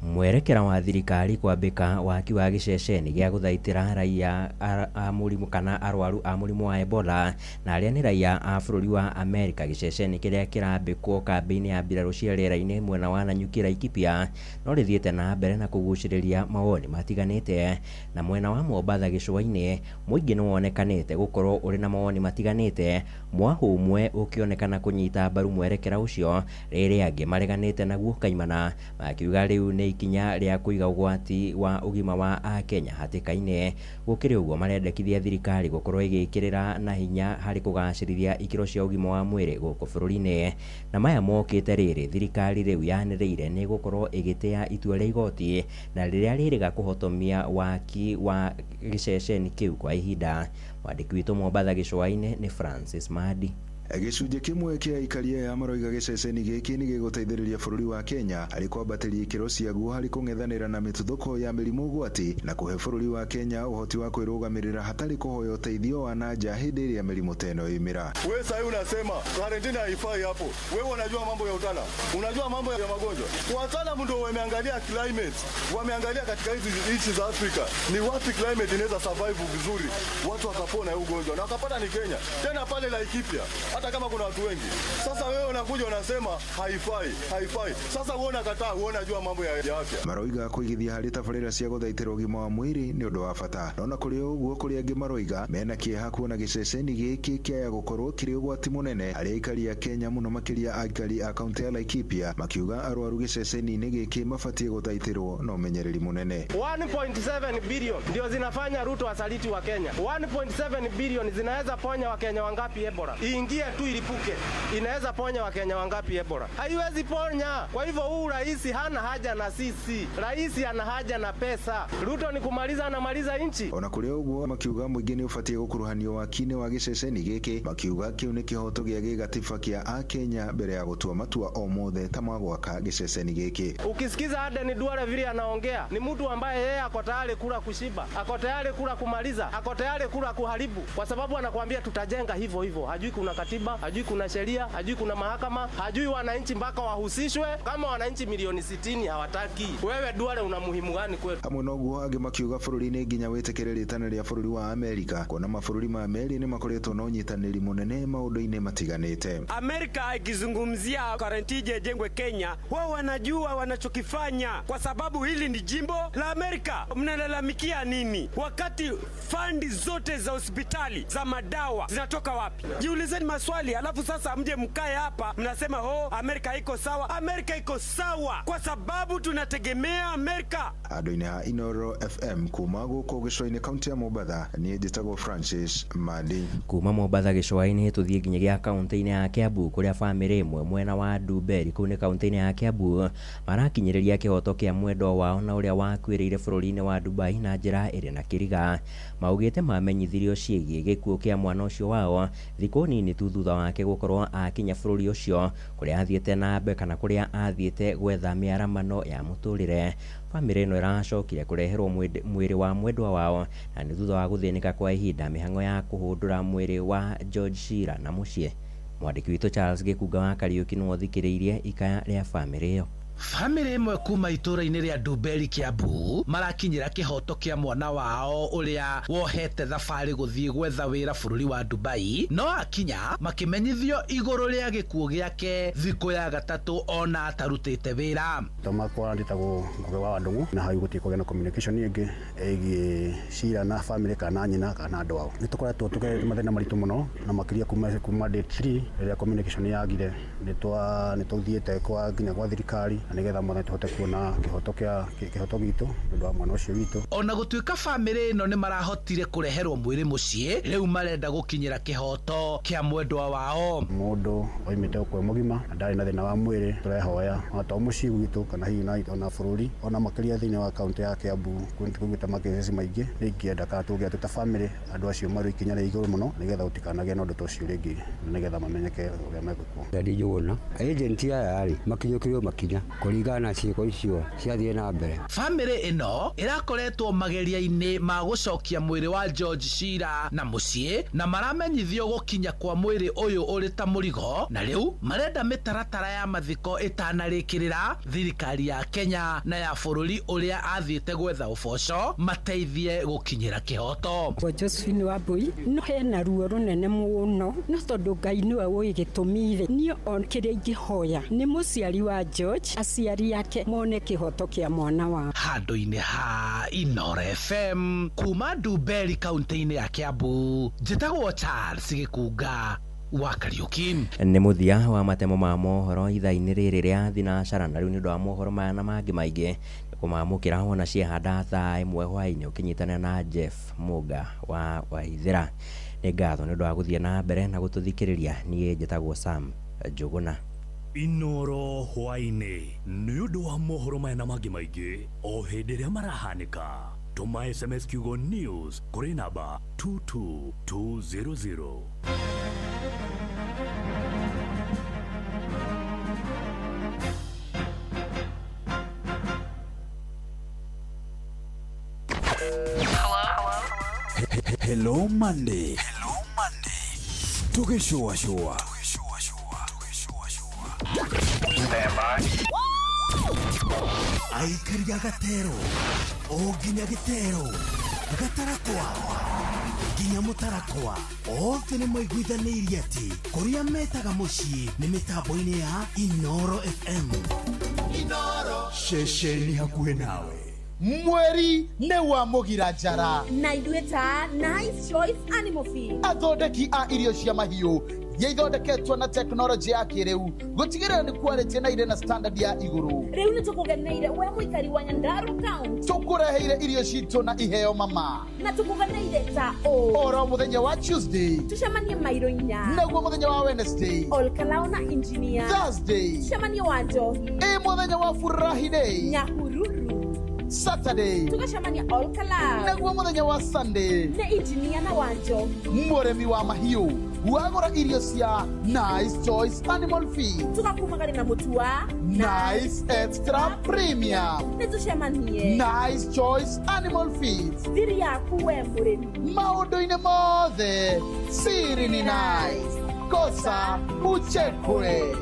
S22: Mwerekera wa thirikari kwambĩka waki wa gĩceceni gĩa gũthaitĩra raia a mũrimũ kana arwaru a mũrimũ wa Ebola na arĩa nĩ raia a bũrũri wa Amerika gĩceceni kĩrĩa kĩrambĩkwo kambĩ-inĩ ya mbirarũ cia rĩera-inĩ mwena wa Nanyuki Laikipia no rĩthiĩte na mbere na kũgucĩrĩria mawoni matiganĩte. Na mwena wa Mombatha gĩcũa-inĩ mũingĩ nĩ wonekanĩte gũkorwo ũrĩ na mawoni matiganĩte, mwahũ ũmwe ũkĩonekana kũnyita mbaru mwerekera ũcio rĩrĩa angĩ mareganĩte naguo kaimana makiuga rĩu nĩ ikinya rĩa kũiga ũgwati wa ũgima wa akenya hatĩka-inĩ. Gũkĩrĩ ũguo marendekithia thirikari gũkorwo ĩgĩkĩrĩra na hinya harĩ kũgacĩrithia ikĩro cia ũgima wa mwĩrĩ gũkũ bũrũri-inĩ. Na maya mokĩte rĩrĩ thirikari rĩu yanĩrĩire nĩ ĩgũkorwo ĩgĩtĩa itua rĩa igoti na rĩrĩa rĩrĩga kũhotomia waki wa gĩceceni kĩu kwa ihinda. Mwandĩki witũ Mombatha gĩcũa-inĩ nĩ Francis Madi.
S23: Gĩcunjĩ kĩmwe kĩa aikari aya maroiga gĩceceni gĩkĩ nĩ gĩgũteithĩrĩria bũrũri wa Kenya harĩ kwambatĩria ikĩro ciaguo harĩ kũng'ethanĩra na mĩtuthũko ya mĩrimũ ũgwati na kũhe bũrũri wa Kenya ũhoti wa kwĩrũgamĩrĩra hatarĩ kũhoya ũteithio wa na nja hĩndĩ ĩrĩa mĩrimũ ta ĩno yoimĩra.
S24: Wewe sasa unasema karantini haifai hapo. Wewe unajua mambo ya utaalamu, unajua mambo ya magonjwa. Wataalamu ndio wameangalia climate, wameangalia katika hizi nchi za Afrika ni wapi climate inaweza survive vizuri, watu wakapona huu ugonjwa na wakapata ni Kenya, tena pale Laikipia, hata kama kuna watu wengi. Sasa wewe unakuja unasema haifai, haifai. Sasa wewe unakataa, wewe unajua mambo ya afya.
S23: Maroiga kũigithia harĩ tabarĩra cia gũthaitĩra ũgima wa mwĩrĩ nĩ ũndũ wa bata. No na kũrĩ ũguo kũrĩ angĩ maroiga mena kĩeha kuona gĩceceni gĩkĩ kĩaya gũkorwo kĩrĩ ũgwati mũnene harĩ aikari a Kenya mũno makĩria aikari a kaunti ya Laikipia makiuga arwaru gĩceceni-inĩ gĩkĩ mabatiĩ gũthaitĩrwo na ũmenyereri mũnene.
S25: 1.7 billion ndio zinafanya Ruto asaliti wa Kenya. 1.7 billion zinaweza ponya Wakenya wangapi Ebola? Iingie tu ilipuke, inaweza ponya Wakenya wangapi Ebola? Haiwezi ponya. Kwa hivyo huu rais hana haja na sisi, rais ana haja na pesa. Ruto ni kumaliza, anamaliza nchi.
S23: Ona kũrĩ ũguo makiuga mũingĩ nĩ ũbatiĩ gũkuruhanio waki-inĩ wa gĩceceni gĩkĩ makiuga kĩu nĩ kĩhoto gĩa gĩgatiba kĩa akenya mbere ya gũtua matua o mothe ta ma gwaka gĩceceni gĩkĩ.
S25: Ukisikiza Aden Duale vile anaongea, ni mtu ambaye yeye ako tayari kula kushiba, ako tayari kula kumaliza, ako tayari kula kuharibu, kwa sababu anakuambia tutajenga hivyo hivyo. Hajui kuna katiba, hajui kuna sheria, hajui kuna mahakama, hajui wananchi mpaka wahusishwe. Kama wananchi milioni 60 hawataki, wewe Duale una muhimu gani kwetu?
S23: Hamwe na ũguo angĩ makiuga bũrũri-inĩ nginya wĩtĩkĩre rĩtana rĩa bũrũri wa Amerika kuona mabũrũri ma merĩ nĩ makoretwo na ũnyitanĩri mũnene maũndũ-inĩ matiganĩte.
S26: Amerika ikizungumzia karantini ijengwe Kenya, wao wanajua wanachokifanya, kwa sababu hili ni jimbo la Amerika. Mnalalamikia nini wakati fandi zote za hospitali za madawa zinatoka wapi? Jiulizeni maswali, alafu sasa mje mkae hapa mnasema oh, Amerika iko sawa. Amerika iko sawa kwa sababu tunategemea Amerika.
S23: Andũ-inĩ ha Inoro FM kuma gũkũ gĩcũa-inĩ kaunti ya Mombatha, niĩ njĩtagwo Francis Mandi.
S22: Kuma Mombatha gĩcũa-inĩ tũthiĩ nginyagia kaunti-inĩ ya Kiambu kũrĩa bamĩrĩ ĩmwe mwena wa Ndumberi kũu nĩ kaunti-inĩ ya Kiambu marakinyĩrĩria kĩhoto kĩa mwendwa wao na ũrĩa wakuĩrĩire bũrũri-inĩ wa Dubai na njĩra ĩrĩ na kĩriga. Maugĩte mamenyithirio ciĩgiĩ gĩkuũ kĩa mwana ũcio wao thikũ nini tu thutha wake gũkorwo akinya bũrũri ũcio kũrĩa athiĩte na mbere kana kũrĩa athiĩte gwetha mĩaramano ya mũtũrĩre. Bamĩrĩ ĩno ĩracokire kũreherwo mwĩrĩ wa mwendwa wao na nĩ thutha wa gũthĩnĩka kwa ihinda mĩhang'o ya kũhũndũra mwĩrĩ wa George Shira na mũciĩ. Mwandĩki witũ Charles Gĩkunga wa Kariũki nĩwe ũthikĩrĩirie ikaya rĩa bamĩrĩ ĩyo.
S4: Bamĩrĩ ĩmwe kuma itũũra-inĩ rĩa Ndumberi Kiambu marakinyĩra kĩhoto kĩa mwana wao ũrĩa wohete thabarĩ gũthiĩ gwetha wĩra bũrũri wa Dubai, no akinya makĩmenyithio igũrũ rĩa gĩkuũ gĩake thikũ ya gatatũ ona atarutĩte wĩra.
S5: Makwa nditagwo Ngugi wa Ndung'u na hau gũtirĩ kũgĩa na communication ĩngĩ ĩgiĩ cira na family kana nyina kana andũ ao. Nĩ tũkoretwo tũgerete mathĩna maritũ mũno na makĩria kuma date 3 rĩrĩa communication yagire nĩ tũthiĩte kwa nginya gwa thirikari na nĩgetha mwana tũhote kuona kĩhoto gitũ nĩ ũndũ wa mwana ũcio witũ.
S4: Ona gũtuĩka famĩlĩ ĩno nĩ marahotire kũreherwo mwĩrĩ mũciĩ, rĩu marenda gũkinyĩra kĩhoto kĩa mwendwa wao.
S5: Mũndũ oimĩte gũkũ e mũgima na ndarĩ na thĩna wa mwĩrĩ, tũrehoya ona to mũciĩ gwitũ kana hihi ona bũrũri ona makĩria thĩinĩ wa kaũntĩ ya Kiambu kũgĩte makĩceci maingĩ, nĩ ingĩenda kana tũngĩa twĩ ta famĩlĩ andũ acio marĩ ikinya rĩa igũrũ mũno nĩgetha gũtikanagĩe na ũndũ ta ũcio rĩngĩ na nĩgetha mamenyeke ũrĩa megwĩkwo.
S6: Ndadi Njũgũna agent aya rĩ makinyũkĩrio makinya kũringana na ciĩko icio ciathiĩ na mbere.
S4: Famĩlĩ ĩno ĩrakoretwo mageria-inĩ ma gũcokia mwĩrĩ wa George Shira na mũciĩ na maramenyithio gũkinya kwa mwĩrĩ ũyũ ũrĩ ta mũrigo, na rĩu marenda mĩtaratara ya mathiko ĩtanarĩkĩrĩra thirikari ya Kenya na ya bũrũri ũrĩa athiĩte gwetha ũboco mateithie gũkinyĩra kĩhoto.
S8: Josephine Wambui no hena ruo rũnene mũno no tondũ Ngai nĩwe ũĩ gĩtũmi rĩ, niĩ o kĩrĩa ingĩhoya nĩ mũciari wa George aciari ake mone kĩhoto kĩa mwana wao.
S4: Handũ-inĩ ha Inoro FM kuma Ndumberi kaunti-inĩ ya Kiambu, njĩtagwo Charles Gĩkunga wa Kariuki.
S22: Nĩ mũthia wa matemo ma mohoro ithaa-inĩ rĩrĩ rĩa thinacara, na rĩu nĩ ũndũ wa mohoro maya na mangĩ maingĩ kũmamũkĩra wona ciehanda thaa 1 hwaĩ-inĩ ũkĩnyitanĩra na Jeff Muga wa Waithĩra. Nĩ ngatho nĩ ũndũ wa gũthiĩ na mbere na gũtũthikĩrĩria. Niĩ njĩtagwo Sam Njũgũna.
S7: Inoro hwaĩ-inĩ nĩ ũndũ wa mohoro maya na mangĩ maingĩ o hĩndĩ ĩrĩa marahanĩka, tũma SMS kiugo news kũrĩ namba 22200.
S1: Hello Monday. Hello Monday. Tugĩcũacũa.
S20: Stand by. Aikari a gatero o nginya gĩtero gatarakwa nginya mũtarakwa othe nĩ maiguithanĩirie atĩ kũrĩa metaga mũciĩ nĩ mĩtambo-inĩ ya Inoro FM.
S3: Inoro ceceni hakuhĩ nawe. Mweri nĩ wa mũgira njara
S12: na ithuĩ ta Nice Choice Animal Feed,
S11: athondeki a irio cia mahiũ iria ithondeketwo na tekinoronjĩ ya kĩrĩu gũtigĩrĩra nĩ quality na irĩ na standard ya igũrũ.
S12: Rĩu nĩ tũkũgeneire we mũikari wa Nyandarua County,
S11: tũkũreheire irio citũ na iheo mama,
S12: na tũkũgeneire ta ũ
S11: oro mũthenya wa Tuesday
S12: tũcemanie mairo inya,
S11: naguo mũthenya wa Wednesday
S12: Olkalao na Engineer,
S11: Thursday
S12: tũcemanie wa Njohi,
S11: ĩ mũthenya wa Furahi Day
S12: Nyahururu,
S11: Saturday
S12: tugacemania Olkalao,
S11: naguo mũthenya wa Sunday
S12: nĩ Engineer na wa Njohi.
S11: Mũrĩmi wa mahiũ wagũra irio cia Nice Choice Animal Feed
S12: tugakumagari na mũtu wa
S11: Nice Extra Premium.
S12: Nĩ tũcemanie
S11: Nice Choice Animal Feed,
S12: thiri yaku we mũrĩmi
S11: maũndũ-inĩ mothe siri ni nice, kosa uchekwe.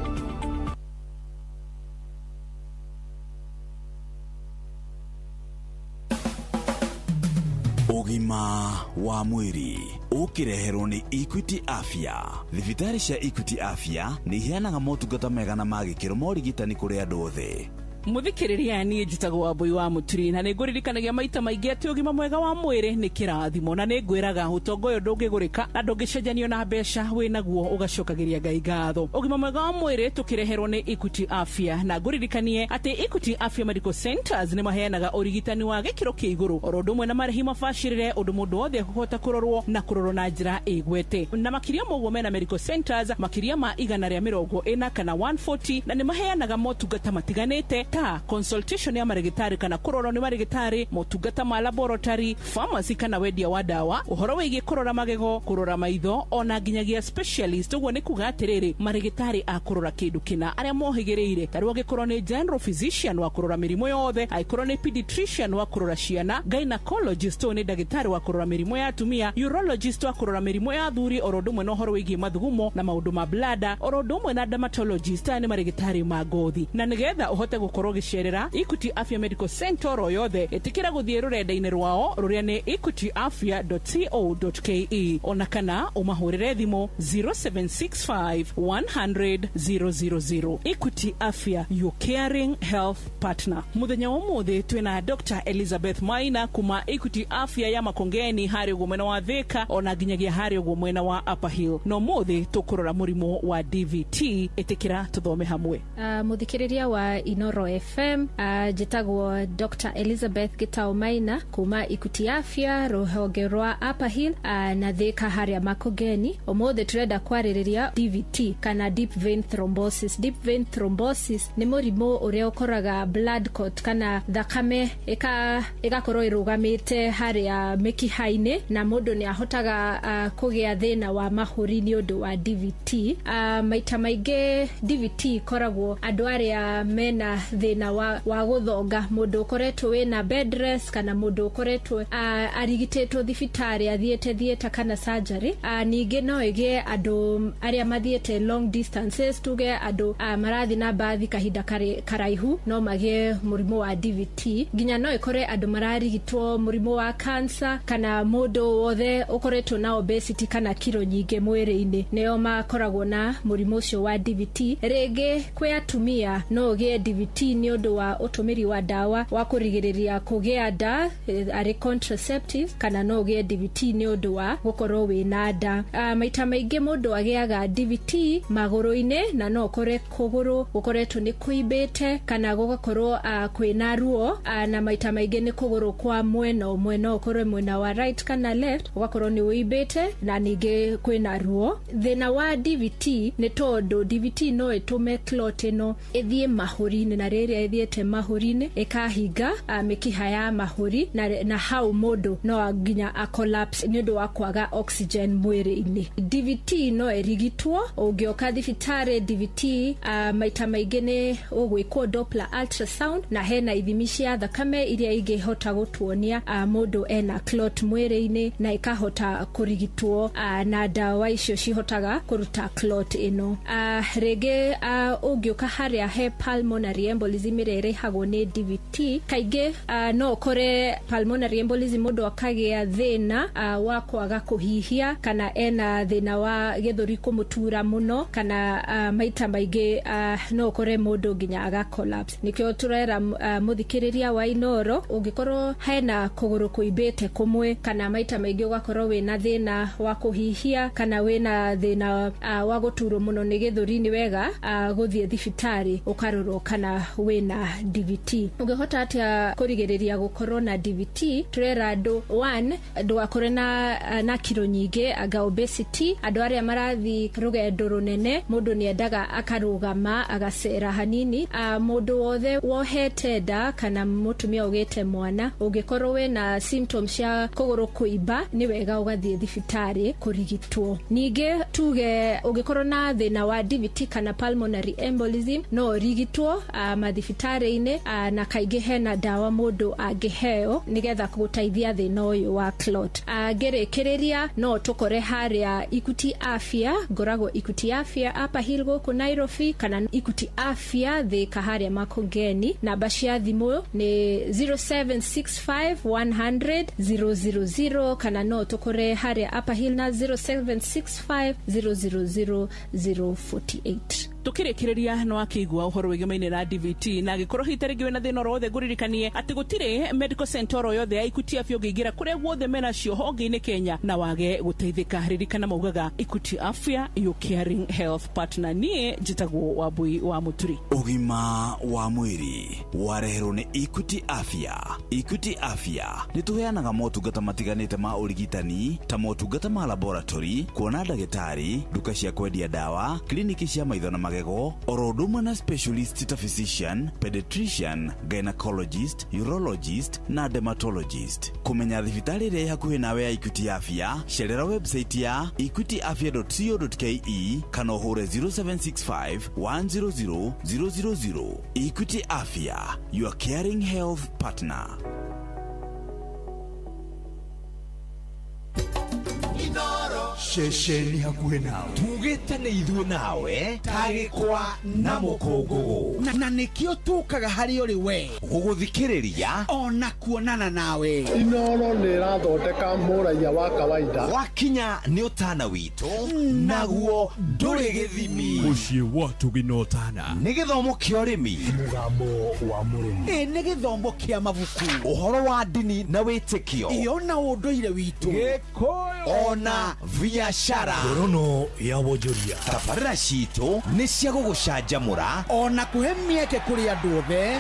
S1: Ũgima wa mwĩrĩ ũkĩreherwo nĩ Equity Afya. Thibitarĩ cia Equity Afya nĩ iheanaga motungata mega na ma gĩkĩro ma ũrigitani kũrĩ andũ othe.
S13: Mũthikĩrĩria niĩ njĩtagwo Wambui wa Mũturi na nĩngũririkanagia maita maingĩ atĩ ũgima mwega wa mwĩrĩ nĩ kĩrathimo, na nĩngwĩraga ũtonga ũyũ ndũngĩgũrĩka na ndũngĩcenjanio na mbeca, wĩnaguo ũgacokagĩria Ngai ngatho. Ũgima mwega wa mwĩrĩ tũkĩreherwo nĩ Equity Afya, na ngũririkanie atĩ Equity Afya Medical Centers nĩ maheanaga ũrigitani wa gĩkĩro kĩa igũrũ oro ũndũ ũmwe na marĩhi mabacĩrĩre ũndũ mũndũ wothe akũhota kũrorwo na kũrorwo na njĩra ĩgwete. Na makĩria ma ũguo mena medical centers makĩria ma 140 kana 140, na nĩ maheanaga motungata matiganĩte ta consultation ya marĩgĩtarĩ kana kũrorwo nĩ marĩgĩtarĩ, motungata ma laboratory, pharmacy kana wendia wa ndawa, ũhoro wĩgiĩ kũrora magego, kũrora maitho, ona nginyagia specialist. Ũguo nĩ kuga atĩrĩrĩ, marĩgĩtarĩ a kũrora kĩndũ kĩna arĩa mohĩgĩrĩire, ta rĩu angĩkorwo nĩ general physician wa kũrora mĩrimũ yothe, angĩkorwo nĩ pediatrician wa kũrora ciana, gynecologist ũyũ nĩ ndagĩtarĩ wa kũrora mĩrimũ ya atumia, urologist wa kũrora mĩrimũ ya athuri, oro ũndũ ũmwe na ũhoro wĩgiĩ mathugumo na maũndũ ma bladder, oro ũndũ ũmwe na dermatologist, aya nĩ marĩgĩtarĩ ma ngothi. Na nĩgetha ũhote gũkorwo gũkorwo ũgĩcerera Equity Afya Medical Center oro yothe, ĩtĩkĩra gũthiĩ rũrenda-inĩ rwao rũrĩa nĩ equityafya.co.ke, ona kana ũmahũrĩre thimũ 0765 100 000. Equity Afya, your caring health partner. Muthenya wa ũmũthĩ twĩna Dr. Elizabeth Maina kuma Equity Afya ya Makongeni harĩa ũguo mwena wa Thika, ona nginyagia harĩa ũguo mwena wa Upper Hill. Na ũmũthĩ tũkũrora mũrimũ wa DVT. Ĩtĩkĩra tũthome hamwe.
S2: Muthikiriria wa Inoro FM, njĩtagwo Dr. Elizabeth Gitau Maina kuma Equity Afya rũhonge rwa Upper Hill na Thika harĩa Makongeni. Ũmũthĩ tũrenda kwarĩrĩria DVT kana deep vein thrombosis. Deep vein thrombosis nĩ mũrimũ ũrĩa ũkoraga blood clot kana thakame ĩgakorwo ĩrũgamĩte harĩa mĩkiha-inĩ, na mũndũ nĩ ahotaga kũgĩa thĩna wa mahũri nĩ ũndũ wa DVT. Maita maingĩ DVT ikoragwo andũ arĩa mena thĩna wa gũthonga, mũndũ ũkoretwo wĩna bed rest kana mũndũ ũkoretwo arigitĩtwo thibitarĩ, athiĩte theatre kana surgery. Ningĩ no ĩgĩe andũ arĩa mathiĩte long distances, tuge andũ marathiĩ na mbathi kahinda karaihu no magĩe mũrimũ wa DVT. Nginya no ĩkore andũ mararigitwo mũrimũ wa cancer kana mũndũ wothe ũkoretwo na obesity kana kiro nyingĩ mwĩrĩ-inĩ, nĩo makoragwo na mũrimũ ũcio wa DVT. Rĩngĩ kwĩ atumia no ũgĩe DVT nĩ ũndũ wa ũtũmĩri wa ndawa wa kũrigĩrĩria kũgĩa nda, arĩ contraceptive, kana no ũgĩe DVT nĩ ũndũ wa gũkorwo wĩna nda. Maita maingĩ mũndũ agĩaga DVT magũrũ-inĩ, na no ũkore kũgũrũ gũkoretwo nĩ kũimbĩte kana gũgakorwo kwĩna ruo, na maita maingĩ nĩ kũgũrũ kwa mwena ũmwe, no ũkorwe mwena wa right kana left, ũgakorwo nĩ ũimbĩte na ningĩ kwĩna ruo. Thĩna wa DVT nĩ tondũ DVT no ĩtũme clot ĩno ĩthiĩ mahũri-inĩ, na rĩrĩa ĩthiĩte mahũri-inĩ ĩkahinga mĩkiha ya mahũri, na hau mũndũ no nginya a collapse nĩ ũndũ wa kwaga oxygen mwĩrĩ-inĩ. DVT no ĩrigitwo ũngĩoka thibitarĩ. DVT maita maingĩ nĩ ũgwĩkwo Doppler ultrasound, na hena ithimi cia thakame iria ingĩhota gũtuonia mũndũ ena clot mwĩrĩ-inĩ, na ĩkahota kũrigitwo na ndawa icio cihotaga kũruta clot ĩno. Rĩngĩ ũngĩũka harĩa he pulmonary embolism ĩrĩa ĩrehagwo nĩ DVT, kaingĩ no ũkore pulmonary embolism mũndũ akagĩa thĩna wa kwaga kũhihia, kana ena thĩna wa gĩthũri kũmũtura mũno, kana maita maingĩ no ũkore mũndũ nginya aga collapse. Nĩkĩo tũrera mũthikĩrĩria wa Inoro, ũngĩkorwo hena kũgũrũ kũimbĩte kũmwe, kana maita maingĩ ũgakorwo wĩna thĩna wa kũhihia, kana wĩna thĩna wa gũturwo mũno nĩ gĩthũri, nĩ wega gũthiĩ thibitarĩ ũkarorwo kana wĩna DVT. Ũngĩhota atĩa kũrigĩrĩria gũkorwo na DVT? Tũrera andũ, one, ndũgakorwe na kiro nyingĩ, anga obesity. Andũ arĩa marathiĩ rũgendo rũnene, mũndũ nĩendaga akarũgama agacera hanini. Mũndũ wothe wohete nda kana mũtumia ũgĩte mwana, ũngĩkorwo wĩna symptoms cia kũgũrũ kũimba, nĩ wega ũgathiĩ thibitarĩ kũrigitwo. Ningĩ tuge ũngĩkorwo na thĩna wa DVT kana pulmonary embolism, no ũrigitwo mathibitarĩ-inĩ, na kaingĩ hena ndawa mũndũ angĩheo nĩgetha gũteithia thĩna ũyũ wa clot. Ngĩrĩkĩrĩria, no tũkore harĩa Equity Afya, ngoragwo Equity Afya Upper Hill gũkũ Nairobi, kana Equity Afya Thika harĩa Makongeni. Namba cia thimũ nĩ 0765 100 000, kana no tũkore harĩa Upper Hill na 0765 000 048.
S13: Tukĩrĩkĩrĩria no akĩigua ũhoro wĩgemaine na DVT, na angĩkorwo hihi ta rĩngĩ wĩna thĩna oro wothe, ngũririkanie atĩ gũtirĩ medical center oro yothe ya Equity Afya ũngĩingĩra kũrĩa guothe menacio honge-inĩ Kenya na wage gũteithĩka. Ririkana maugaga Equity Afya, your caring health partner. Niĩ njĩtagwo Wambui wa Mũturi.
S1: Ũgima wa mwĩrĩ wareherwo nĩ Equity Afya. Equity Afya nĩ tũheanaga motungata matiganĩte ma ũrigitani ta motungata ma laboratory, kuona ndagĩtarĩ, nduka cia kwendia ndawa, kliniki cia maitho na magego, oro ũndũ ũmwe na specialist ta physician, pediatrician, gynecologist, urologist na dermatologist. Kũmenya thibitarĩ ĩrĩa ĩ hakuhĩ nawe ya Equity Afya, cerera website ya equityafya.co.ke kana ũhũre 0765 100 000. Equity Afya, your caring health partner.
S3: Ceceni hakuhĩ nawe.
S9: Tugĩte nĩ ithuĩ nawe tagĩkwa na mũkũngũgũ.
S11: Na nĩkĩo tũkaga harĩ ũrĩ we
S9: gũgũthikĩrĩria
S11: ona kuonana nawe.
S10: Inoro nĩ ĩrathondeka mũraiya wa kawaida.
S9: Wakinya nĩ ũtana witũ naguo ndũrĩ gĩthimi.
S7: Mũciĩ wa Ũtugi na Ũtana.
S9: Nĩ gĩthomo kĩa ũrĩmi.
S7: Mũgambo wa mũrĩmi.
S11: Ĩ nĩ gĩthomo kĩa mabuku.
S9: Ũhoro wa ndini na wĩtĩkio.
S11: Ĩ ona ũndũire witũ.
S9: Gĩkũyũ ona biacara.
S7: Ngorono ya wonjoria.
S9: Tabarĩra citũ nĩ cia gũgũcanjamũra
S11: ona kũhe mĩeke kũrĩ andũ othe,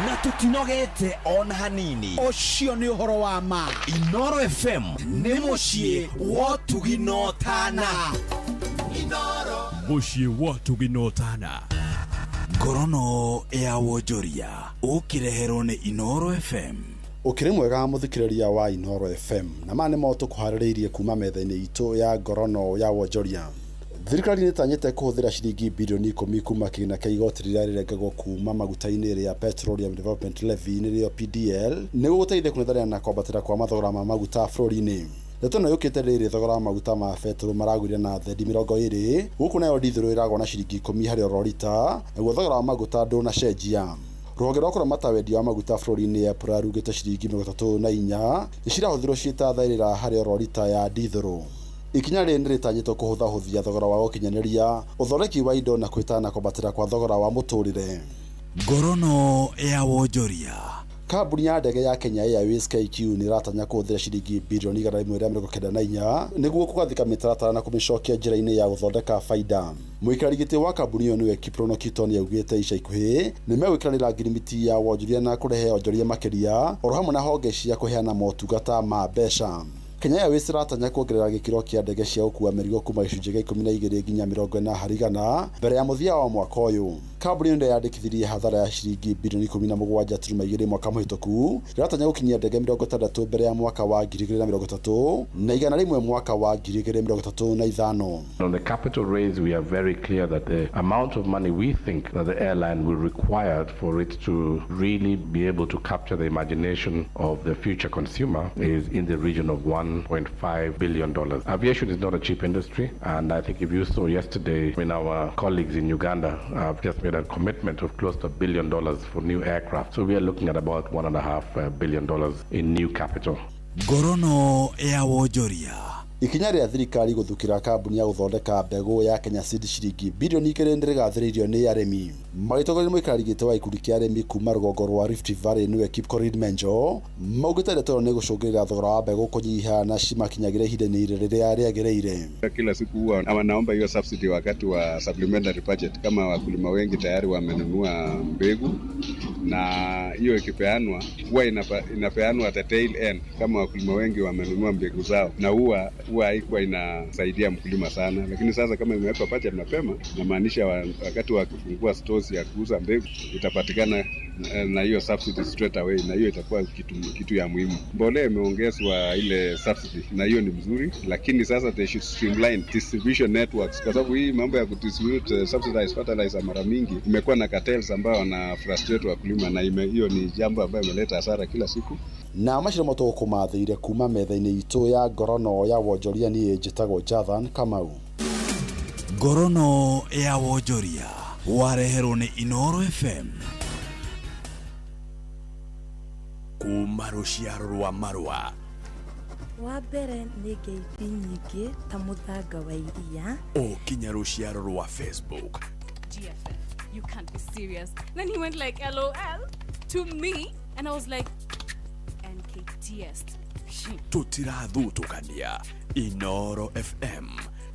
S9: na tũtinogete ona hanini.
S11: Ũcio nĩ ũhoro wa ma.
S9: Inoro FM nĩ mũciĩ wa ũtugi na ũtana.
S7: Mũciĩ wa Ũtugi na Ũtana.
S1: Ngorono ya wonjoria ũkĩreherwo nĩ Inoro FM.
S10: Ũkĩrĩ mwega mũthikĩrĩria wa Inoro FM, na maya nĩmo tũkũharĩrĩirie kuma metha-inĩ itũ ya ngorono ya wonjoria. Thirikari nĩ ĩtanyĩte kũhũthĩra ciringi birioni 10 kuma kĩgĩna kĩa igoti rĩrĩa rĩrengagwo kuma maguta-inĩ rĩa Petroleum Development Levy nĩrĩo PDL, nĩguo gũteithia kũng'ethanĩra na kwambatĩra kwa mathogora ma maguta bũrũri-inĩ. Ndeto ĩno yũkĩte rĩrĩ thogora wa maguta ma betũrũ maragũire na thendi 20, gũkũ nayo ndithũrũ ĩragwa na ciringi 10 harĩ oro rita, naguo thogora wa maguta ndũnacenjia. Rũhonge rwa kũramata wendia wa maguta bũrũri-inĩ EPRA rugĩte ciringi 34 nĩ cirahũthĩrwo ciĩ ta thaĩrĩra harĩ oro rita ya ndithũrũ. Ikinya rĩrĩ nĩ rĩtanyĩtwo kũhũthahũthia thogora wa gũkinyanĩria ũthondeki wa indo na kwĩtana na kwambatĩra kwa thogora wa mũtũrĩre.
S1: Ngorono ya wonjoria.
S10: Kambuni ya ndege ya Kenya Airways KQ nĩ ĩratanya kũhũthĩra ciringi birioni 194 nĩguo kũgathĩka mĩtaratara na kũmĩcokia njĩra-inĩ ya gũthondeka baida. Mũikarĩri gĩtĩ wa kambuni ĩyo nĩwe Kiprono Kiton augĩte ica ikuhĩ nĩ megwĩkĩranĩra ngirimiti ya wonjoria na kũrehe onjoria makĩria oro hamwe na honge cia kũheana motungata ma mbeca. Kenya Airways ĩratanya kuongerera gĩkĩro kĩa ndege cia gũkua mĩrigo kuma gĩcunjĩ gĩa 12 nginya 40 harĩ igana mbere ya mũthia wa mwaka ũyũ. Kambuni ĩno yandĩkithirie hathara ya ciringi birioni 17.2 mwaka mũhĩtũku, ĩratanya gũkinyia ndege 60 mbere ya mwaka wa 2030 na 100 mwaka wa 2035.
S14: On the capital raise, we are very clear that the amount of money we think that the airline will require for it to really be able to capture the imagination of the future consumer is in the region of $1.5 billion. Aviation is not a cheap industry, and I think if you saw yesterday, when our colleagues in Uganda have just made a commitment of close to $1 billion for new aircraft. So we are looking at about $1.5 billion in new capital.
S1: Ngorono ya wonjoria.
S10: Ikinya rĩa thirikari gũthukĩra kambuni ya gũthondeka mbegũ ya Kenya Seed ciringi birioni 2 nĩ rĩgathĩrĩirio nĩ arĩmi. Magĩtongoria mũikarĩri gĩtĩ wa gĩkundi kĩa arĩmi kuma rũgongo rwa Rift Valley nĩwe Kipkorir Menjo, maugĩte ndeto ĩyo nĩ gũcũngĩrĩra thogora wa mbegũ kũnyiha na cimakinyagĩra ihinda-inĩ rĩrĩa rĩagĩrĩire.
S15: Kila siku huwa wanaomba hiyo subsidy wakati wa supplementary budget, kama wakulima wengi tayari wamenunua mbegu, na hiyo ikipeanwa huwa inapeanwa at the tail end, kama wakulima wengi wamenunua mbegu zao, na huwa haikuwa inasaidia mkulima sana. Lakini sasa kama imewekwa budget mapema, inamaanisha wakati wa kufungua stores ya kuuza mbegu itapatikana na hiyo subsidy straight away, na hiyo itakuwa kitu ya muhimu. Mbolea imeongezwa ile subsidy, na hiyo ni mzuri, lakini sasa they should streamline distribution networks, kwa sababu hii mambo ya kudistribute subsidized fertilizer mara mingi imekuwa na cartels ambao wana frustrate wakulima, na hiyo ni jambo ambayo imeleta hasara kila siku.
S10: Na macio nĩmo tũgũkũmathĩire kuma metha-inĩ itũ ya ngorono ya wonjoria. Niĩ njĩtagwo Jathan Kamau.
S1: Ngorono ya wonjoria wareherwo nĩ Inoro FM.
S7: Kuma rũciaro rwa marũa.
S16: Wa mbere nĩ ngeithi nyingĩ ta mũthanga wa iria.
S7: O kinya rũciaro rwa Facebook.
S18: GFF, you can't be serious. Then he went like LOL to me, and I was like NKTS.
S7: Tũtirathutũkania. Inoro FM,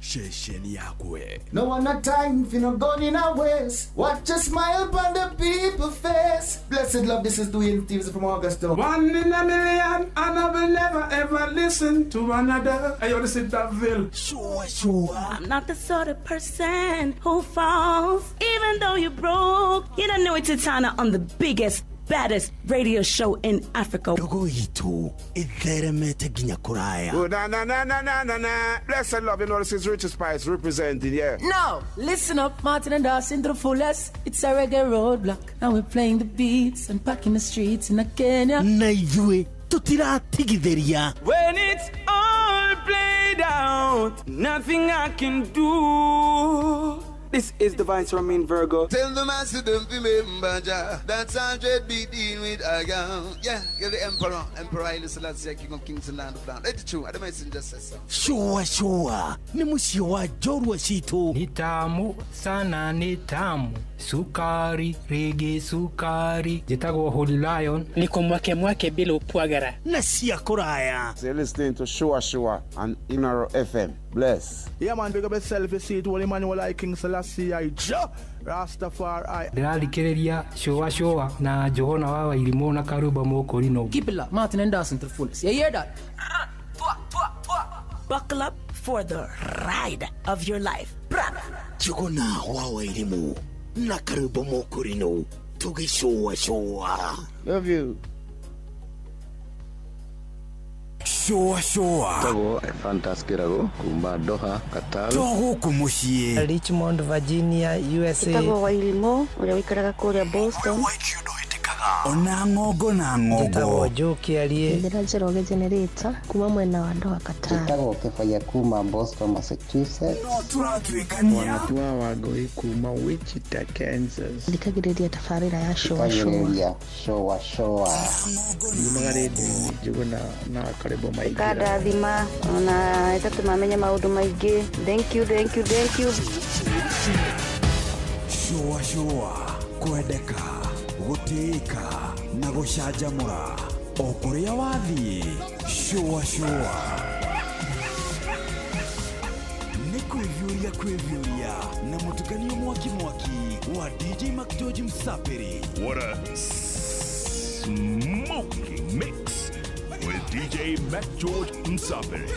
S7: ceceni yakwe.
S27: No one a time for no gun in our ways. Watch a smile upon the people face. Blessed love, this is Dwayne Stevens from Augusta.
S28: One in a million, and I will never ever listen to another. I ought to sit that ville.
S7: Sure, sure.
S29: I'm not the sort of person who falls, even though you're broke. You don't know it's Titana on the biggest, baddest radio show in Africa.
S9: Ndogo itu itheremete nginya kuraya.
S28: Oh, na na na na na na na. Blessed love, you know this is Richard Spice representing, yeah.
S30: No, listen up, Martin and Dawson to the fullest. It's a reggae roadblock. Now we're playing the beats and packing the streets in Kenya.
S9: Na ithuĩ tutiratigithĩria.
S19: When it's all played
S28: doubt, nothing I can do. This is Divine Ramin Virgo.
S4: Tell the master don't remember Jah. That's 100 be dealing with I am. Yeah, you're the emperor. Emperor Haile Selassie, King of Kings and Land of Land. It's true. I don't messenger says so.
S9: Shua shua ni mũciĩ wa njorua citũ.
S5: Ni tamu sana, ni tamu sukari rigi sukari. Njĩtagwo Holy Lion.
S6: Niko mwake mwake bila upwagara
S9: na cia kũraya.
S8: So you're listening to Shua Shua on Inoro FM. Bless.
S17: Yeah, man, big up yourself. You see it, Holy Emmanuel, I King Selassie, I Jah Rastafari.
S5: Ndĩrathikĩrĩria Shua Shua na Johana wa Wairimũ na Karumba Mũkũrinũ.
S30: Keep it locked. Martin and Dawson to the fullest. You hear that?
S29: Buckle up for the ride of your life.
S9: Jogona wa Wairimũ na Karumba Mũkũrinũ tũgĩcũa shua.
S8: Love you.
S1: Shua shua.
S21: Tagwo Fantas Kirago kuma Doha, Qatar.
S1: To gũkũ mũciĩ.
S23: Richmond, Virginia, USA.
S24: Tagwo Wairimũ ũrĩa ũikaraga kũrĩa Boston.
S1: Ona ng'ongo na ng'ongo.
S23: Njĩtagwo Joe Kĩarie.
S25: Njĩra Njoroge Generator kuma mwena wa Doha, Qatar.
S26: Njĩtagwo Kĩbaya kuma Boston, Massachusetts.
S1: No tũratuĩkania.
S31: Wanatua Wangũi kuma Wichita, Kansas.
S25: Thikagĩrĩria tabarĩra ya Shua Shua.
S26: Thikagĩrĩria Shua Shua.
S31: Yumaga rĩndiũ-inĩ Njũgũna na Karĩbo maingĩra.
S24: Ĩkandathima ona ĩgatũma menye maũndũ maingĩ. Thank you, thank you, thank you.
S1: Shua shua kwendeka gũtĩĩka na gũcanjamũra o kũrĩa wathiĩ. Shua shua nĩ kwĩviũria kwĩviũria na mũtukanio mwaki mwaki wa DJ McGeorge Msapiri.
S7: What a smoking mix with DJ McGeorge Msapiri.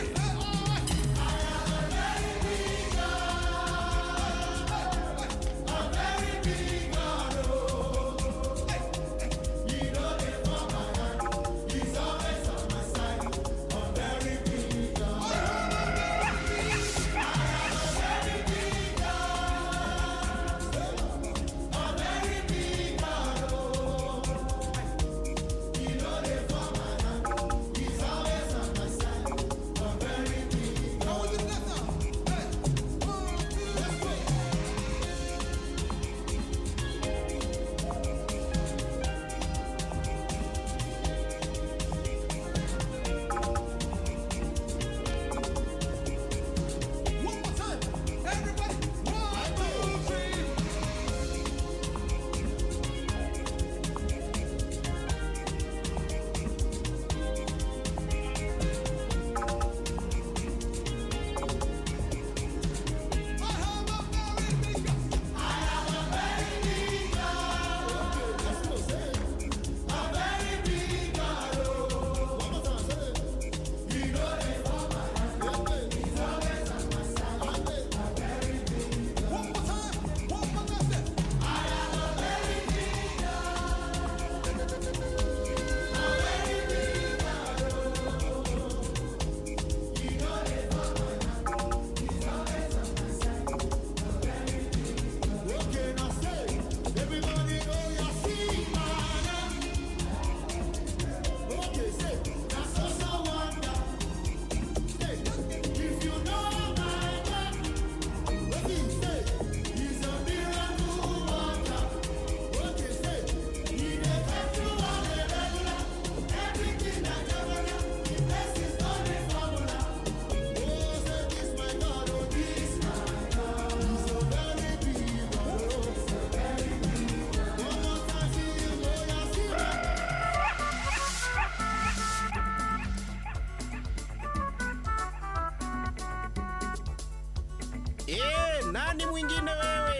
S32: Nani mwingine wewe?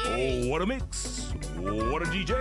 S7: Oh, what a mix. What a DJ.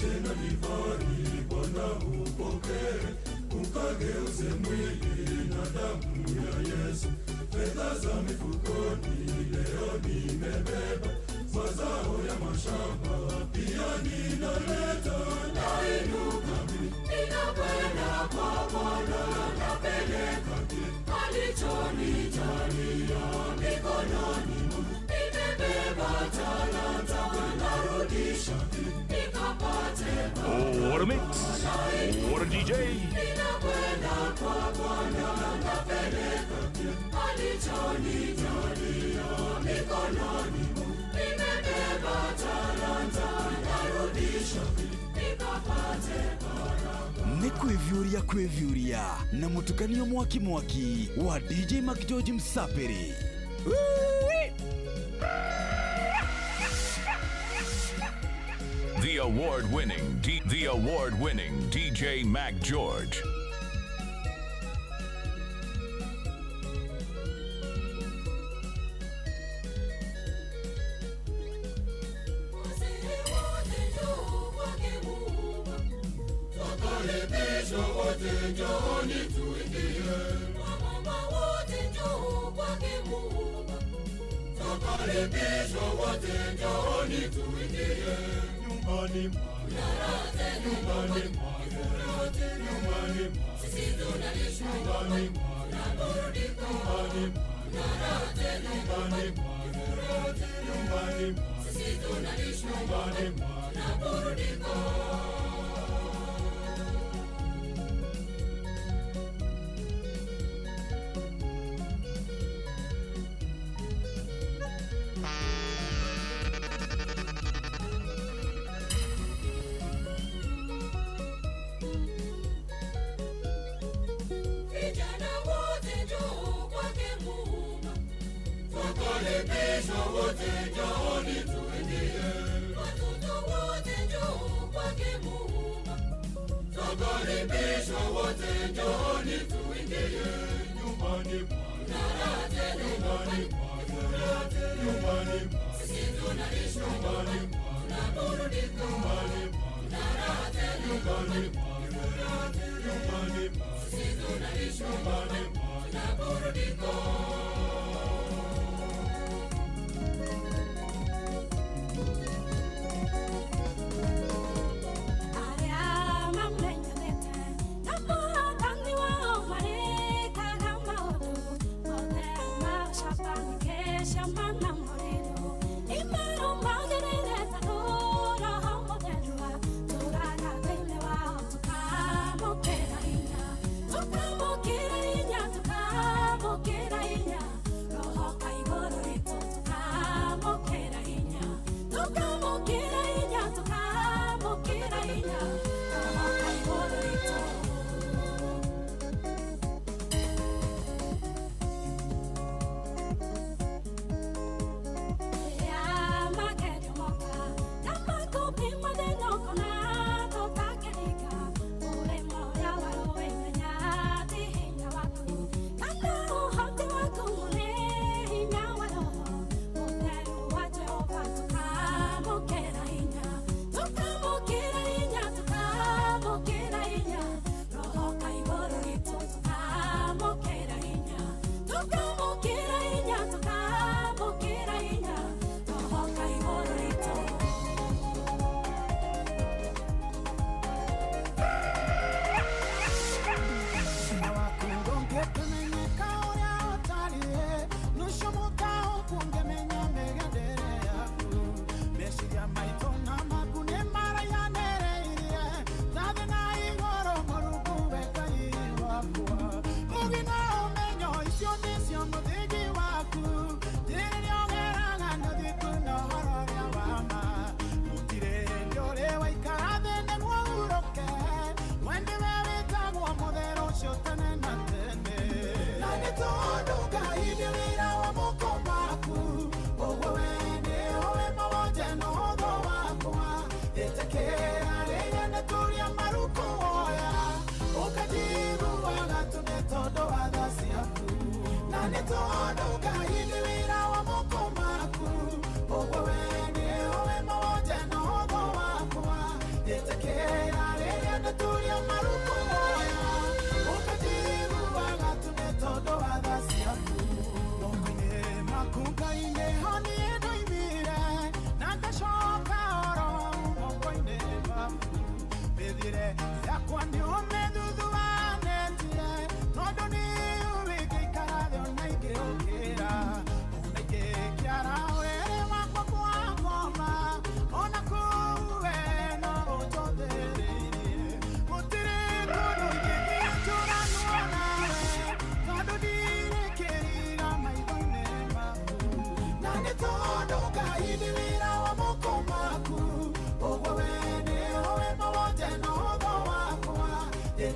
S19: Mkate na divai Bwana upokee, ukageuze mwili na damu ya Yesu. Fedha za mifukoni leo nimebeba, mazao ya mashamba pia ninaleta. Nainuka ninakwenda kwa Bwana, napeleka alichonijalia mikononi mwangu. Nimebeba talanta, narudisha nikapate.
S7: Oh, what a mix. What a DJ.
S19: Ninakwenda kwa Bwana, napeleka alichonijalia mikononi mwangu. Nimebeba talanta, narudisha nikapate baraka.
S1: Nĩ kwĩviũria kwĩviũria na mũtukanio mwaki mwaki wa DJ McGeorge Msapiri.
S2: The award-winning DJ Mac George.
S19: Tukaribishwa wote, njooni tuingie. Wamama wote njoo kwake Muumba. Tukaribishwa wote, njooni tuingie. Nyumbani mwake, nyumbani mwake, nyumbani mwake, sisi tunalishwa nyumbani mwake, tunaburudika nyumbani mwake, nyumbani mwake, nyumbani mwake, sisi tunalishwa nyumbani mwake, tunaburudika. Vijana wote njoo kwake Muumba. Tukaribishwa wote, njooni tuingie. Watoto wote njoo kwake Muumba. Tukaribishwa wote, njooni tuingie. Nyumbani mwake, nyumbani mwake, nyumbani mwake, sisi tunalishwa nyumbani mwake, tunaburudika nyumbani mwake, nyumbani mwake, nyumbani mwake, sisi tunalishwa nyumbani mwake, tunaburudika.
S29: Tukamukira inya, tukamukira inya.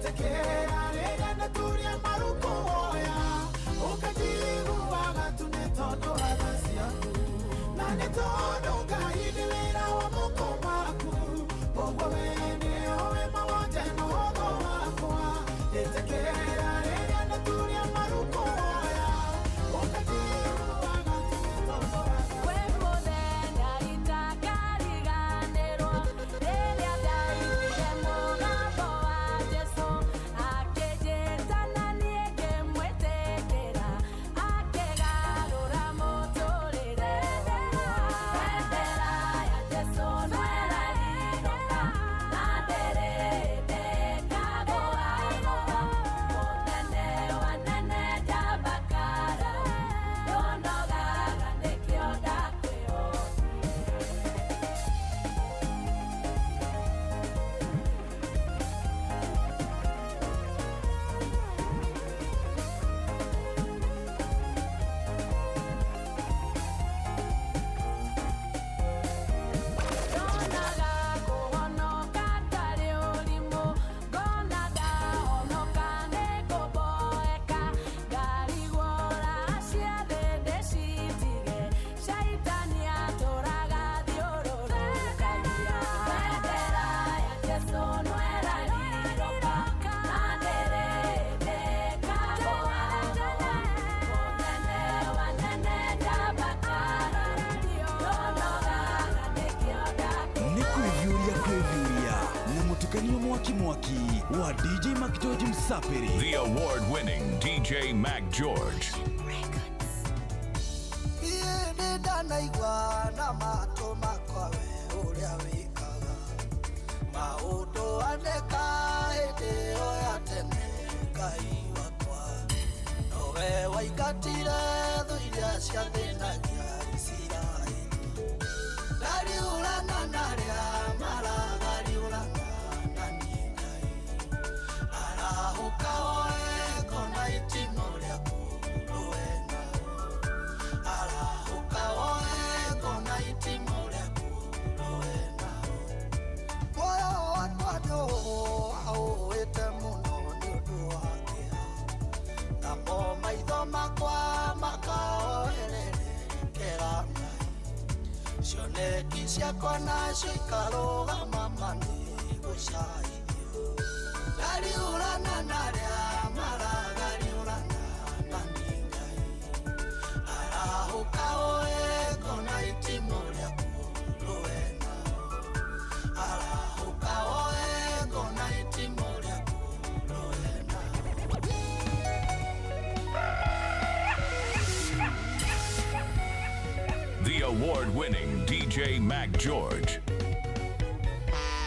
S3: Ĩtĩkĩra rĩrĩa ndaturia maru kũhoya ũkanjiguaga tu nĩ tondũ wa tha ciaku na nĩ tondũ Ngai nĩ wĩra wa moko maku ũguo we nĩũĩ mawonje na ũhũthũ wakwa Ĩtĩkĩra rĩrĩa ndaturia maru kũhoya ũkanjiguaga tu nĩ tondũ wa tha.
S10: Kwĩ mũthenya itakariganĩrwo rĩrĩa ndaiguire mũgambo wa Jesũ akĩnjĩta na niĩ ngĩmwĩtĩkĩra akĩgarũra mũtũrĩre. Bendera ya Jesũ nĩĩrarirũka na ndĩrĩndĩka gũarũka mũnene wa nene njambakara ndũnogaga nĩkĩo ndakwĩhoka. Ndonaga kũhonoka tarĩ ũrimũ ngona ndahonoka nĩngũboeka ngarigwo raha cia thĩ ndĩcitige caitani atũraga thiũrũrũkagia. Bendera ya Jesũ nĩĩrarirũka na ndĩrĩndĩka gũarũka mũnene wa nene njambakara ndũnogaga nĩkĩo ndakwĩhoka.
S1: Nĩ kwĩviũria kwĩviũria na mũtukanio mwaki mwaki wa DJ Mac George Msapiri.
S2: The award winning DJ Mac George.
S11: Niĩ nĩ ndanaigua na matũ makwa we ũrĩa wĩkaga maũndũ aneka hĩndĩ ĩyo ya tene Ngai wakwa nowe waingatire thũ iria ciathĩnagia Isiraeli ndariũrana na arĩa maragariũrana na niĩ Ngai arahũka woe ngona itimũ rĩaku rũe nao arahũka woe ngona itimũ rĩaku rũe nao muoyo wakwa nĩũũĩte mũno nĩ ũndũ wa kĩeha namo maitho makwa makaoererekera Ngai cioneki ciakwa nacio ikarũgama ma nĩ gũcaithio ndariũrana na arĩa maragariũrana na niĩ Ngai arahũka woe ngona itimũ rĩaku rũe nao arahũka woe ngona itimũ rĩaku rũe nao.
S2: The award winning DJ Mac George.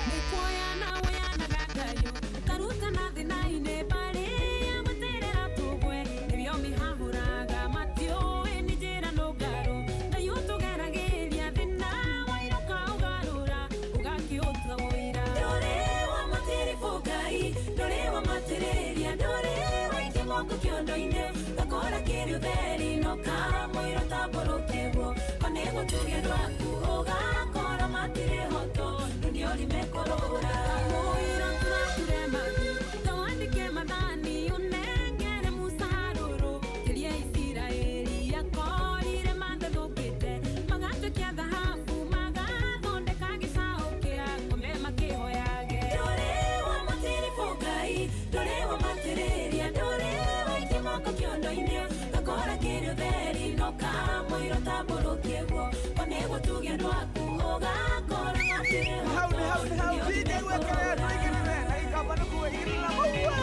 S10: Mukuoyana woyanaga Ngai ũkarutana thĩna-inĩ barĩa gweterera tũgwe nĩrĩo mĩhahũraga matiũĩ nĩ njĩra nũngarũ Ngai ũtũgeragĩria thĩna wairũka ũgarũra ũgakĩũtua mũira. Ndũrĩ wa matiribũ Ngai ndũrĩ wa matĩrĩria ndũrĩ wa ikĩmoko kĩondo-inĩ gakora kĩrĩ ũtheri no kamũira ũtambũrũkĩguo onĩgũtugia ndwaku ũgakora matirĩ hoto ndũniori mekũrũra. Kamũira tũrature magu tawandĩke mathani ũnengere Musa harũrũ kĩria Isiraeli akorire mathethũkĩte magatuĩkia thahabu magathondeka gĩcaũ kĩa ng'ombe makĩhoyage. Ndũrĩ wa matiribũ Ngai ndũrĩ wa matĩrĩria ndũrĩ wa ikĩmoko kĩondo-inĩ gakora kĩrĩ ũtheri no kamũira ũtambũrũkĩguo onĩgũtugia ndwaku ũgakora matirĩ
S28: Hau
S10: hoto
S28: nĩ hau nĩ hau DJ wekere tũigĩrĩre na ikamba nĩkuo igĩrĩra maua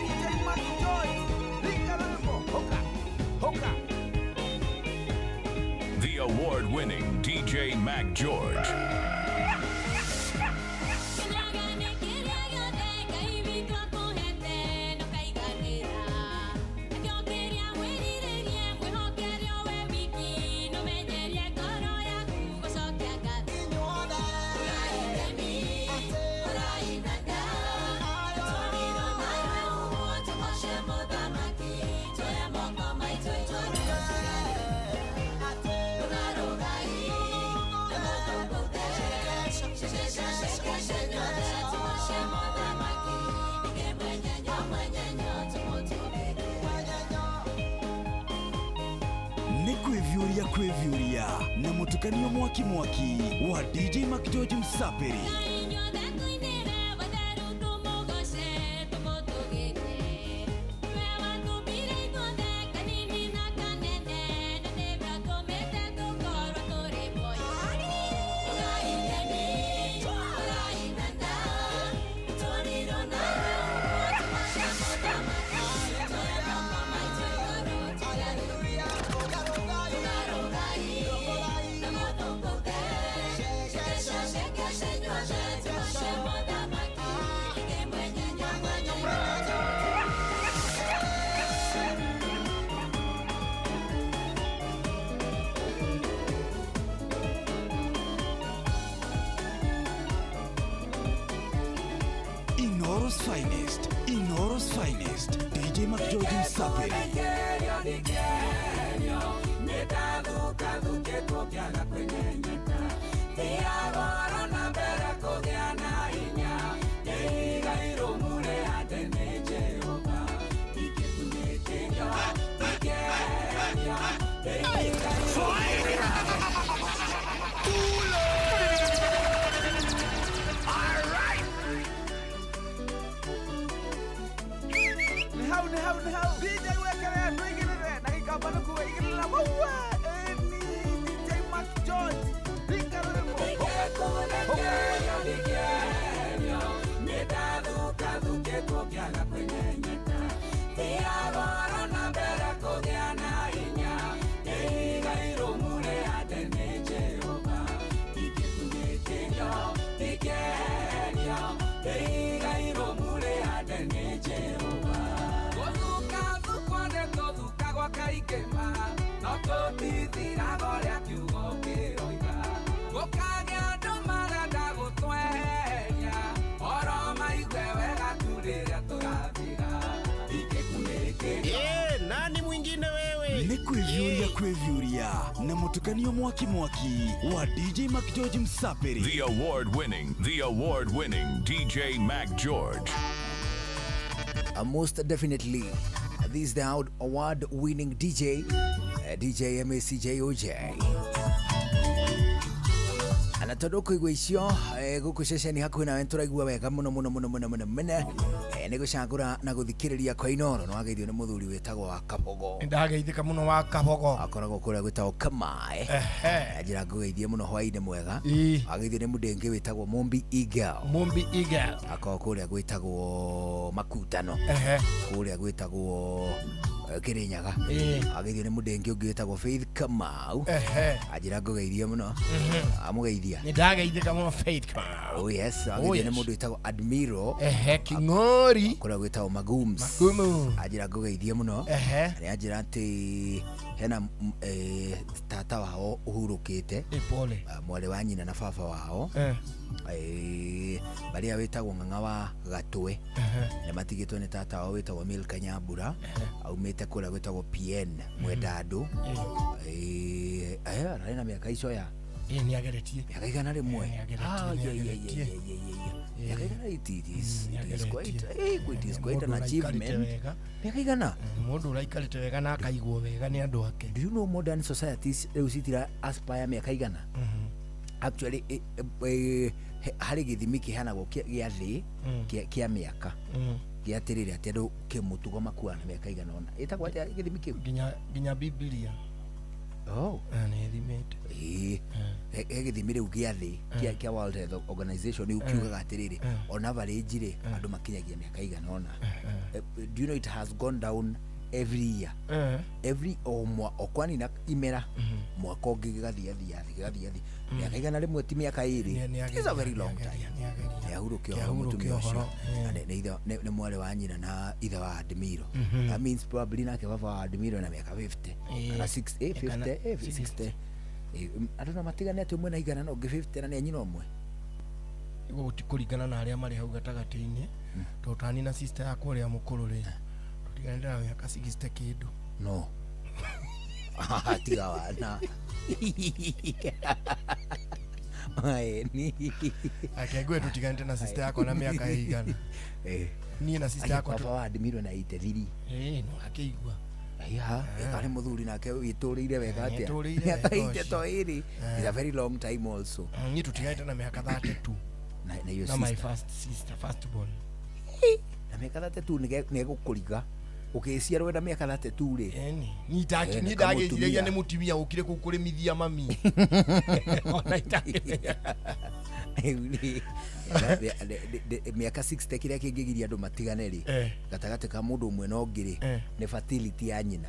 S28: DJ Mac George ringa rwĩmbo hoka hoka.
S2: The award winning DJ Mac George.
S10: Kĩnyagane kĩrĩa gĩothe Ngai witũ akũhete ndũkaiganĩra nakĩo kĩrĩa wĩrirĩrie mwĩhokere o we wiki nũmenyerie ngoro yaku gũcokia ngatho. Ũrai itemi, ũrai nanga, tũrirwo nawe ũguo tũgoce mũthamaki tuoye moko maitũ itũrũtũgare rũgarũgai na mũtũngũthe.
S1: Kwĩviũria kwĩviũria na mũtukanio mwaki mwaki wa DJ Mac George Msaperi. Inoro's finest, Inoro's finest, DJ Mac George Msaperi.
S28: DJ wekere tuigirire na gikamba nikuwe igirira maua eni DJ Mac George ringa rwimbo
S32: Nani mwingine wewe?
S1: Nĩ kwĩviũria kwĩviũria na mũtukanio mwaki mwaki wa DJ Mac George Msaperi.
S2: The award-winning DJ Mac George.
S9: Most definitely, this is the award-winning DJ, DJ MACJOJ. Na tondũ kũigua icio gũkũ ceceni hakuhĩ nawe nĩtũraigua wega mũno mũno mũno mũno mũno mũno nĩ gũcagũra na gũthikĩrĩria kwa Inoro. Nĩwageithio nĩ mũthuri wĩtagwo wa Kabogo.
S4: Nĩndageithĩka mũno wa Kabogo.
S9: Akoragwo kũrĩa gwĩtagwo Kamae. Na njĩra ngũgeithie mũno hwaĩ-inĩ mwega. Wageithio nĩ mũndũ ũngĩ wĩtagwo Mumbi Eagle.
S4: Mumbi Eagle.
S9: Akoragwo kũrĩa gwĩtagwo Makutano. Kũrĩa gwĩtagwo Kirinyaga. Ageithio nĩ mũndũ ũngĩ wĩtagwo Faith Kamau. Anjĩra ngũgeithie mũno. Amũgeithia.
S4: Nĩndageithĩka mũno Faith Kamau.
S9: Oh yes, ageithio nĩ mũndũ wĩtagwo Admiro.
S4: King'ori.
S9: Kũrĩa gwĩtagwo Magums.
S4: Magumu.
S9: Anjĩra ngũgeithie mũno. Nĩ anjĩra atĩ hena tata wao ũhurũkĩte.
S4: Pole.
S9: Mwarĩ wa nyina na baba wao. Barĩa wĩtagwo Ng'ang'a wa Gatwe. Nĩ matigĩtwo nĩ tata wao wĩtagwo Milka Nyambura. Aumĩte kũrĩa gwĩtagwo PN Mwendandũ. Ararĩ na mĩaka icio ya
S4: nĩageretie
S9: mĩaka 101. Mĩaka 100 it is quite an achievement. Mĩaka 100
S4: mũndũ ũraikarĩte wega na akaigwo wega nĩ andũ ake.
S9: Do you know modern societies rĩu citira aspire mĩaka 100? Actually harĩ gĩthimi kĩheanagwo gĩa thĩ kĩa mĩaka gĩa atĩrĩrĩ atĩ andũ kĩmũtugo makuaga na mĩaka 100. Ĩtagwo atĩa gĩthimi kĩu?
S4: Nginya Bibilia.
S9: Oh.
S4: Nĩ ĩthimĩte.
S9: He gĩthimi rĩu gĩa thĩ kĩa World Health Organization rĩu kiugaga atĩrĩrĩ on average rĩ andũ makinyagia mĩaka 100. Do you know it has gone down every year? Every o kwanina imera mwaka ũngĩ gĩgathiĩ gĩgathiĩ mĩaka 101 ti mĩaka 2. It's a very long time. Nĩahurũke ũhoro mũtumia ũcio. Nĩ mwarĩ wa nyina na ithe wa Admiro. That means probably nake baba wa Admiro na mĩaka 50 kana 60 50 60. Andũ no matigane atĩ ũmwe na 100 na ũngĩ 50 na nĩ a nyina ũmwe.
S4: Gũtikũringana na arĩa marĩ hau gatagatĩ-inĩ tondũ tani na sister yakwa ũrĩa mũkũrũ rĩ tũtiganĩte na mĩaka 60 kĩndũ.
S9: No. Tiga wana.
S4: Ake ngwe tutiganite na sister yakwa na mĩaka ĩigana. Niĩ na sister yakwa
S9: baba wa Admiro na 83.
S4: No akĩigua.
S9: Ya, karĩ mũthuri nake wĩtũrĩire wega atĩa?
S4: Nĩetũrĩire
S9: Mĩaka
S4: wega
S9: 80 to ĩrĩ. It's a very long time also.
S4: Niĩ tũtiganĩte na mĩaka 32.
S9: Na your
S4: Na my
S9: sister.
S4: first sister, first born.
S9: Na mĩaka 32 nĩegũkũriga. Ũgĩciarwo wĩna mĩaka 32 rĩ.
S4: Ĩni. Niĩ ndagĩciragia nĩ mũtumia ũkire kũu kũrĩmithia mami. Ona itakĩmenya.
S9: Rĩu rĩ, mĩaka 60 kĩrĩa kĩngĩgiria andũ matigane rĩ, gatagatĩ ka mũndũ ũmwe na ũngĩ rĩ, nĩ fertility ya nyina.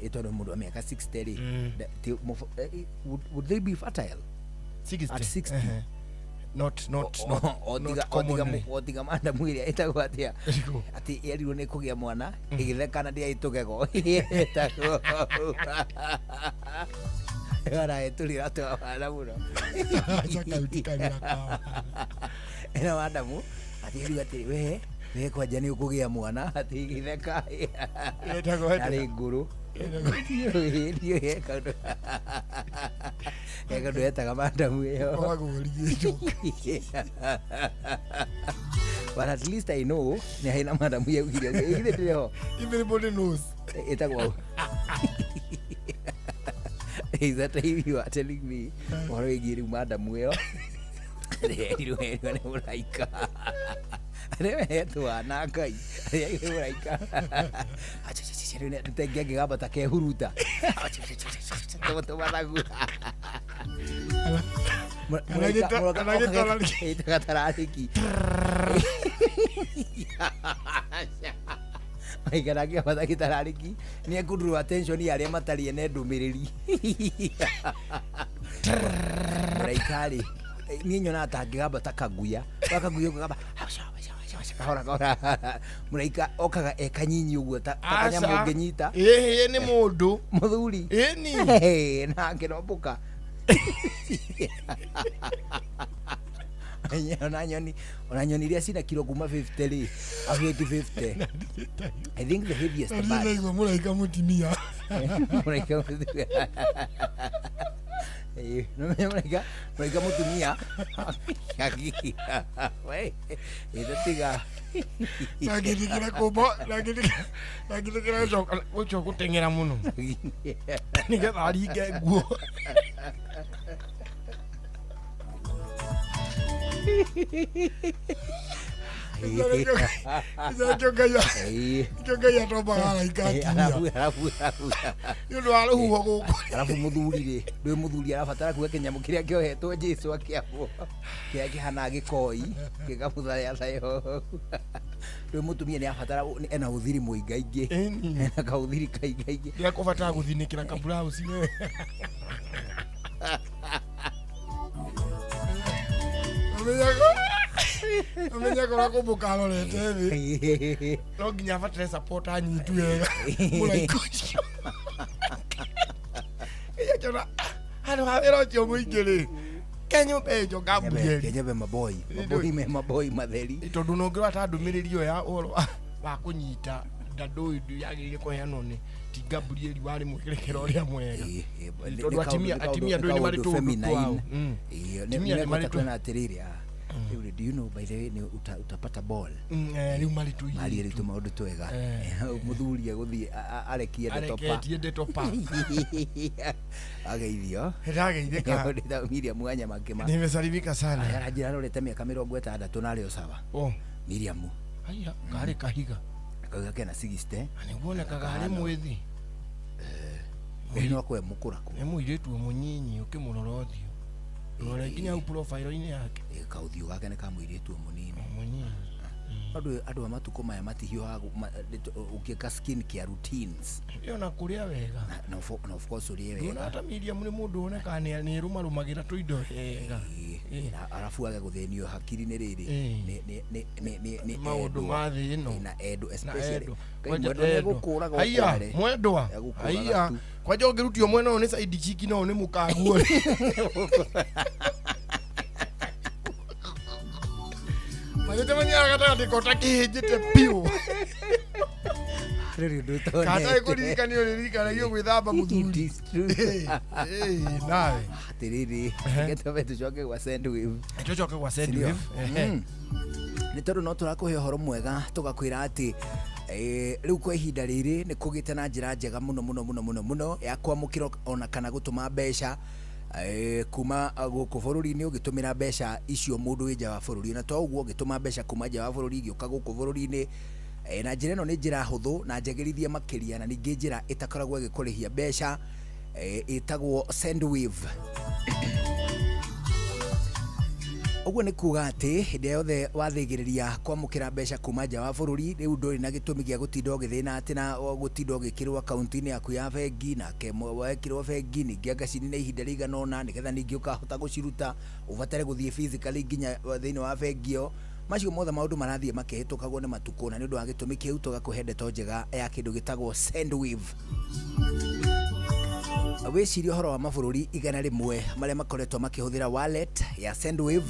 S9: Ĩ tondũ mũndũ wa mĩaka 60 rĩ, would they be fertile?
S4: 60.
S9: At 60.
S4: Not not not not commonly.
S9: O tiga madamu ĩrĩa ĩtagwo atĩa, atĩ yerirwo nĩ kũgĩa mwana ĩgĩtheka na ndĩarĩ tũgego, ĩtagwo arahetũrĩra twawana mũno ĩno madamu atĩ yerirwo atĩ we kwanja nĩ ũkũgĩa mwana, atĩ ĩgĩtheka.
S4: Ĩtagwo atĩa?
S9: Yarĩ ngũrũ. Ndiũĩ he kaũndũ etaga madamu ĩyo.
S4: Ũkoragwo ũrigĩtwo.
S9: But at least I know nĩ harĩ na madamu yaugire ũguo. Ĩgithĩ ndĩrĩ ho?
S4: Everybody knows.
S9: Ĩtagwo is that you are telling me ũhoro wĩgiĩ rĩu madamu ĩyo erirwo nĩ mũraika arĩa hetwa na Ngai arĩa nĩ mũraika tengi angĩgamba ta kehuruta tũmathagu ĩtaga tararĩki maikara akĩambata gĩtararĩki nĩ ekũdraw attention ya arĩa matarĩ ene ndũmĩrĩri. Mũraika rĩ, niĩ nyonaga ta angĩgamba ta kaguya kaguya ũkagamba kahora kahora, mũraika okaga e kanyinyi ũguo ta kanyamũ
S4: Aca.
S9: ũngĩnyita.
S4: Ĩĩ, nĩ mũndũ.
S9: Mũthuri.
S4: Ĩni.
S9: Na akĩrombũka ona nyoni iria cina kiro kuma 50 rĩ, ahuĩti 50, I think the heaviest bird.
S4: Ndaigua mũraika mũtumia.
S9: Mũraika mũtumia. Ĩĩ, nĩũmenye mũraika mũtumia. We, ĩtatiga.
S4: Ndangĩtĩkĩra kũmba, ndangĩtĩkĩra gũcoka gũteng'era mũno nĩgetha aringe nguo. Nĩkĩo Ngai atombaga araika atumia nĩ ũndũ wa rũhuho gũkũ.
S9: Arabu mũthuri rĩ, ndũĩ mũthuri arabatara kuga kĩnyamũ kĩrĩa kĩohetwo Jesu akĩambwo, kĩrĩa kĩhana gĩkoi gĩkamũthayathaya. Ndũĩ mũtumia nĩ abatara ena ũthiri mũingaingĩ, ena kaũthiri kaingaingĩ.
S4: Ndĩrakũbatara gũthinĩkĩra kaburausi we. Amenyaga ũrĩa kũmbũka arorete thĩ, no nginya abatare support anyitu wega mũraika ũcio. Akĩona handũ ha wĩra ũcio mũingĩ rĩ, kenyũmba ĩjo Gabriel.
S9: Kenyembe maboi maboi me maboi matheri.
S4: Tondũ no ngĩrora ta ndũmĩrĩri ĩyo ya ũhoro wa kũnyita nda ndũĩ yagĩrĩire kũheanwo nĩ ti Gabriel warĩ mwerekera ũrĩa mwega, tondũ atimia ndũĩ nĩ marĩ tũũndũ twao. Atumia nĩ marĩ
S9: kwena atĩrĩrĩ, rĩu rĩ, do you know, by the way, nĩ utapata ball.
S4: Rĩu marĩ tũirĩtu.
S9: Marĩ rĩu tũmaũndũ twega. Mũthuri egũthiĩ arekie ndeto pa.
S4: Areketie ndeto pa.
S9: Ageithio.
S4: Ndageithĩka.
S9: Ndĩta Miriam Wanyama ngĩma.
S4: Nimesalimika sana.
S9: Aranjĩra arorete mĩaka 60 na arĩ o sawa.
S4: Oh.
S9: Miriam.
S4: Haya, karĩ kahiga.
S9: Kauga kena 60.
S4: Nĩguonekaga arĩ mwĩthĩ.
S9: No akwe mũkũraku.
S4: Nĩ mũirĩtu mũnyinyi ũkĩmũrora ũthiũ. Rora nginya hau profile-inĩ yake.
S9: Kaũthiũ gake nĩ ka mũirĩtu mũnini.
S4: Mũnyinyi.
S9: Andũ a matukũ maya matihiũhaga ũngĩka skin care routines.
S4: Ĩyo na kũrĩa wega.
S9: Na of course ũrĩe
S4: Ndũona
S9: wega.
S4: ta Miriam nĩ mũndũ wonekaga nĩ ĩrũmarũmagĩra tũindo wega.
S9: Na arabu age gũthĩnio hakiri-inĩ rĩrĩ nĩ
S4: Maũndũ
S9: endwa.
S4: ma thĩ ĩno.
S9: Na endwa
S4: Na
S9: especially.
S4: endwa.
S9: Ngai
S4: Kwanja
S9: mwendwa
S4: endwa.
S9: nĩegũkũraga
S4: Haiya,
S9: ũkware.
S4: mwendwa.
S9: Egũkũraga
S4: Haiya.
S9: tu.
S4: Kwanja ũngĩrutio mwena ũyũ nĩ side chick no nĩ mũkaguo. Magĩcemania gatagatĩ ko ta kĩhĩnjĩte biũ.
S9: Rĩrĩ ũndũ ũtonete.
S4: Kana ĩkũririkanio rĩririkanagio gwĩthamba mũthuri. Ĩĩ, nawe.
S9: Atĩrĩrĩ, reke twambe tũcoke gwa Sendwave.
S4: Tũcoke gwa Sendwave.
S9: Sindio? Nĩ tondũ no tũrakũhe ũhoro mwega tũgakwĩra atĩ Rĩu kwa ihinda rĩrĩ nĩ kũgĩte na njĩra njega mũno mũno mũno mũno mũno ya kwamũkĩra ona kana gũtũma mbeca kuma gũkũ bũrũri-inĩ ũgĩtũmĩra mbeca icio mũndũ wĩ nja wa bũrũri, na to ũguo ũgĩtũma mbeca kuma nja wa bũrũri igĩũka gũkũ bũrũri-inĩ. Na njĩra ĩno nĩ njĩra hũthũ na njagĩrithie makĩria, na ningĩ njĩra ĩtakoragwo ĩgĩkũrĩhia mbeca, ĩtagwo Sendwave. Ũguo nĩ kuga atĩ hĩndĩ yothe wathĩgĩrĩria kwamũkĩra mbeca kuma nja wa bũrũri, rĩu ndũrĩ na gĩtũmi gĩa gũtinda ũgĩthĩna atĩ na gũtinda ũgĩkĩrwo akaunti-inĩ yaku ya bengi, nake wekĩrwo bengi ningĩ angacinine ihinda rĩigana ũna nĩgetha ningĩ ũkahota gũciruta, ũbatare gũthiĩ physically nginya thĩinĩ wa bengi ĩyo. Macio mothe maũndũ marathiĩ makĩhĩtũkagwo nĩ matukũ, na nĩ ũndũ wa gĩtũmi kĩu tũgakũhe ndeto njega ya kĩndũ gĩtagwo Sendwave. Wĩcirie ũhoro wa mabũrũri 100 marĩa makoretwo makĩhũthĩra wallet ya Sendwave,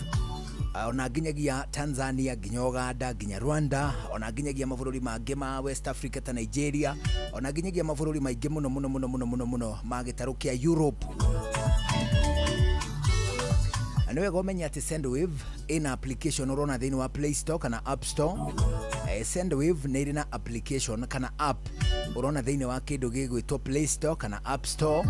S9: ona nginyagia Tanzania, nginya Uganda, nginya Rwanda, ona nginyagia mabũrũri mangĩ ma West Africa ta Nigeria, ona nginyagia mabũrũri maingĩ mũno mũno mũno mũno mũno mũno ma gĩtarũ kĩa Europe. Na nĩ wega ũmenye atĩ Sendwave ĩna application ũrona thĩinĩ wa Play Store kana App Store. Sendwave nĩ ĩrĩ na application kana app ũrona thĩinĩ wa kĩndũ gĩgwĩtwo Play Store kana App Store.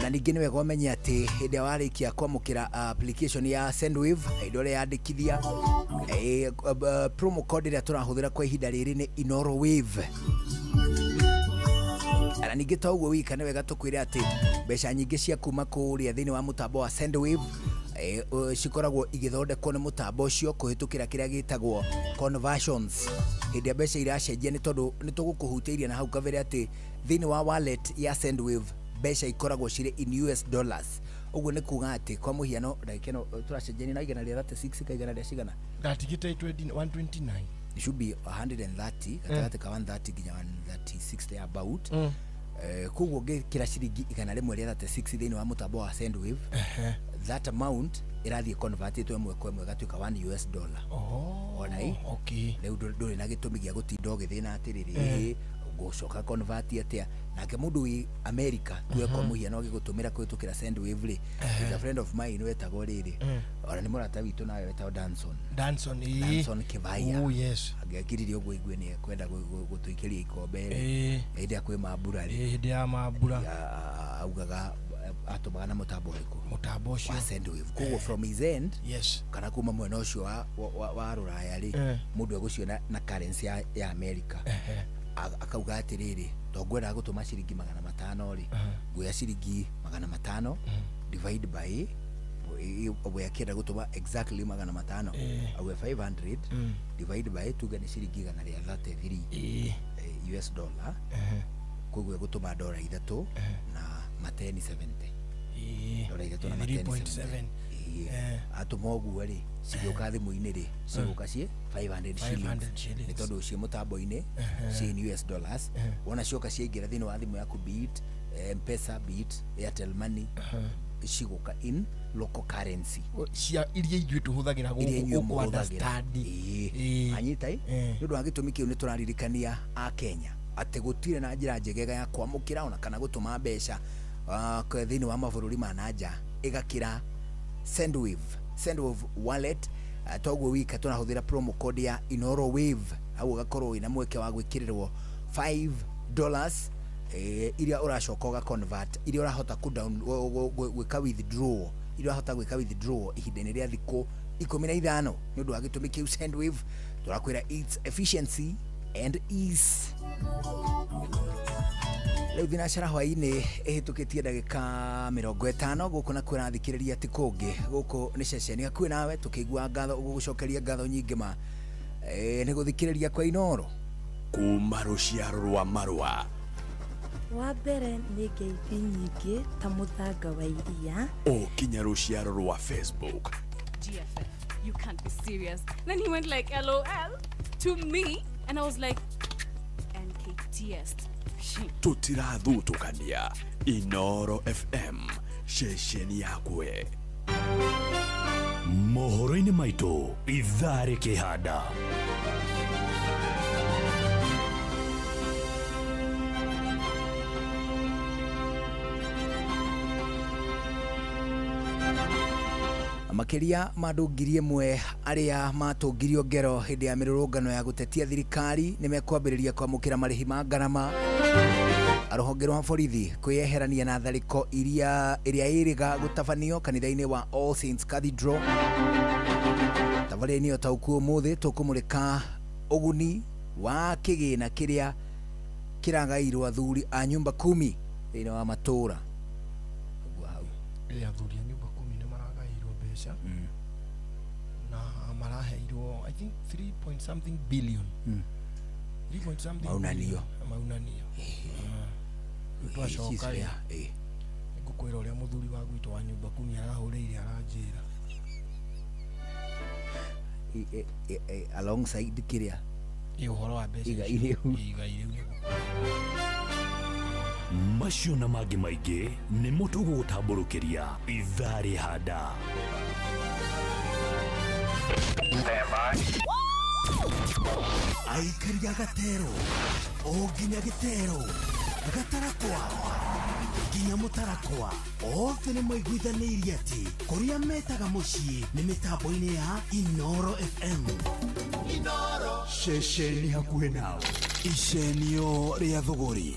S9: Na ningĩ nĩ wega ũmenye atĩ hĩndĩ ĩrĩa warĩkia kwamũkĩra application ya Sendwave, hĩndĩ ĩrĩa yandĩkithia, promo code ĩrĩa tũrahũthĩra kwa ihinda rĩrĩ nĩ Inoro Wave. Na ningĩ to ũguo wika, nĩ wega tũkwĩre atĩ mbeca nyingĩ cia kuma kũrĩa thĩinĩ wa mũtambo wa Sendwave cikoragwo igĩthondekwo nĩ mũtambo ũcio kũhĩtũkĩra kĩrĩa gĩtagwo conversions. Hĩndĩ ĩrĩa mbeca iracenjia, nĩ tondũ nĩ tũgũkũhutĩirie na hau kabere atĩ thĩinĩ wa wallet ya Sendwave mbeca ikoragwo cirĩ in US dollars. Ũguo nĩ kuga atĩ kwa mũhiano ndagĩka ĩno tũracenjania na 136 ka igana rĩa cigana,
S4: Ndatigĩte 129.
S9: It should be 130, gatagatĩ ka 130 nginya 136 there about. Koguo ngĩkĩra ciringi 136 thĩinĩ wa mũtambo wa Sendwave, that amount ĩrathiĩ convertĩtwo ĩmwe kwa ĩmwe ĩgatuĩka 1 US dollar. Ona ĩ rĩu ndũrĩ na gĩtũmi gĩa gũtinda ũgĩthĩna atĩrĩrĩ ngũcoka convert atĩa. Nake mũndũ wĩ America tuwe kwa mũhiano agĩgũtũmĩra kũhĩtũkĩra Sendwave rĩ, is a friend of mine wetagwo rĩrĩ, ona nĩ mũrata witũ nawe wetagwo Danson.
S4: Danson, ĩĩ.
S9: Danson Kivaya.
S4: Oh, yes.
S9: Angĩakiririe ũguo igue nĩ ekwenda gũtũikĩria ikombe rĩ, hĩndĩ ĩrĩa kwĩ mambura rĩ,
S4: hĩndĩ ya mambura
S9: augaga atũmaga na mũtambo ũrĩkũ?
S4: Mũtambo ũcio
S9: wa Sendwave. Koguo from his end,
S4: yes,
S9: kana kuma mwena ũcio wa rũraya rĩ, mũndũ egũciona na currency ya America. Akauga atĩrĩrĩ, to ngwendaga gũtũma ciringi 500 rĩ, nguoya ciringi 500 divide by we akĩenda gũtũma exactly 500, auge 500 divide by tuge nĩ ciringi 133 US dollar, koguo egũtũma dola 3 na mateni 70, dola 3 na mateni 70. Atũma ũguo rĩ, cigĩũka thimũ-inĩ rĩ, cigũka ciĩ 500 shillings, nĩ tondũ ciĩ mũtambo-inĩ ciĩ in US dollars. Wona cioka ciaingĩra thĩinĩ wa thimũ yaku, be it M-Pesa, be it Airtel Money, cigũka in local currency
S4: cia iria ithuĩ tũhũthagĩra gũkũ ũkũ understand.
S9: Anyita ĩ, nĩ ũndũ wa gĩtũmi kĩu nĩ tũraririkania a Kenya atĩ gũtirĩ na njĩra njegega ya kwamũkĩra ona kana gũtũma mbeca thĩinĩ wa mabũrũri ma na nja ĩgakĩra Sendwave, Sendwave wallet. Toguo wika tũrahũthĩra promo code ya Inoro Wave, hau ũgakorwo wĩna mweke wa gwĩkĩrĩrwo $5 iria ũracoka ũga convert, iria ũrahota gwĩka withdraw, iria ũrahota gwĩka withdraw ihinda-inĩ rĩa thikũ 15. Nĩ ũndũ wa gĩtũmi kĩu Sendwave tũrakwĩra its efficiency and ease. Rĩu thinacara hwaĩ-inĩ ĩhĩtũkĩtie ndagĩka 50 gũkũ na kwĩrathikĩrĩria ti kũngĩ, gũkũ nĩ ceceni hakuhĩ nawe, tũkĩigua ngatho gũgũcokeria ngatho nyingĩ ma nĩ gũthikĩrĩria kwa Inoro.
S1: Kuma rũciaro rwa marũa
S5: wa mbere nĩ ngeithi nyingĩ ta mũthanga wa iria,
S1: o kinya rũciaro rwa Facebook.
S6: GFF, you can't be serious. Then he went like LOL to me and I was like NKTS.
S1: Tũtirathutũkania. Inoro FM, ceceni yakwe.
S7: Mohoro-inĩ maitũ ithaa rĩkĩhanda.
S9: Makĩria ma andũ 1000 arĩa matũngirio ngero hĩndĩ ya mĩrũrũngano ya gũtetia thirikari nĩ mekwambĩrĩria kwamũkĩra marĩhi ma ngarama. Rũhonge rwa borithi kwĩyeherania na tharĩko iria ĩrĩa ĩrĩga gũtabanio kanitha-inĩ wa All Saints Cathedral. Tabarĩra-inĩ ũtaũku ũmũthĩ tũkũmũrĩka ũguni wa kĩgĩna kĩrĩa kĩragairwo athuri a nyumba kumi thĩinĩ wa matũra. Ũguo hau.
S4: Ĩ, athuri a nyumba kumi nĩ maragaĩirwo mbeca na maraheirwo, I think, 3 point something billion. 3 point something
S9: Maunanio.
S4: billion. Maunanio. Ah. Twacoka rĩ,
S9: Ĩ.
S4: ngũkwĩra ũrĩa mũthuri wa gwitũ wa nyumba kumi arahũrĩire aranjĩra.
S9: Alongside kĩrĩa
S4: Ĩ, ũhoro wa mbeca
S9: Igai
S4: icio.
S9: rĩu.
S4: Ĩ, igai rĩu nĩguo.
S7: Macio na mangĩ maingĩ nĩmo tũgũgũtambũrũkĩria ithaa rĩhanda.
S1: Aikari a gatero o nginya gĩtero gatarakwa nginya mũtarakwa othe nĩ maiguithanĩirie atĩ kũrĩa metaga mũciĩ nĩ mĩtambo-inĩ ya Inoro FM. Ceceni hakuhĩ nawe. Icenio rĩa thũgũrĩ,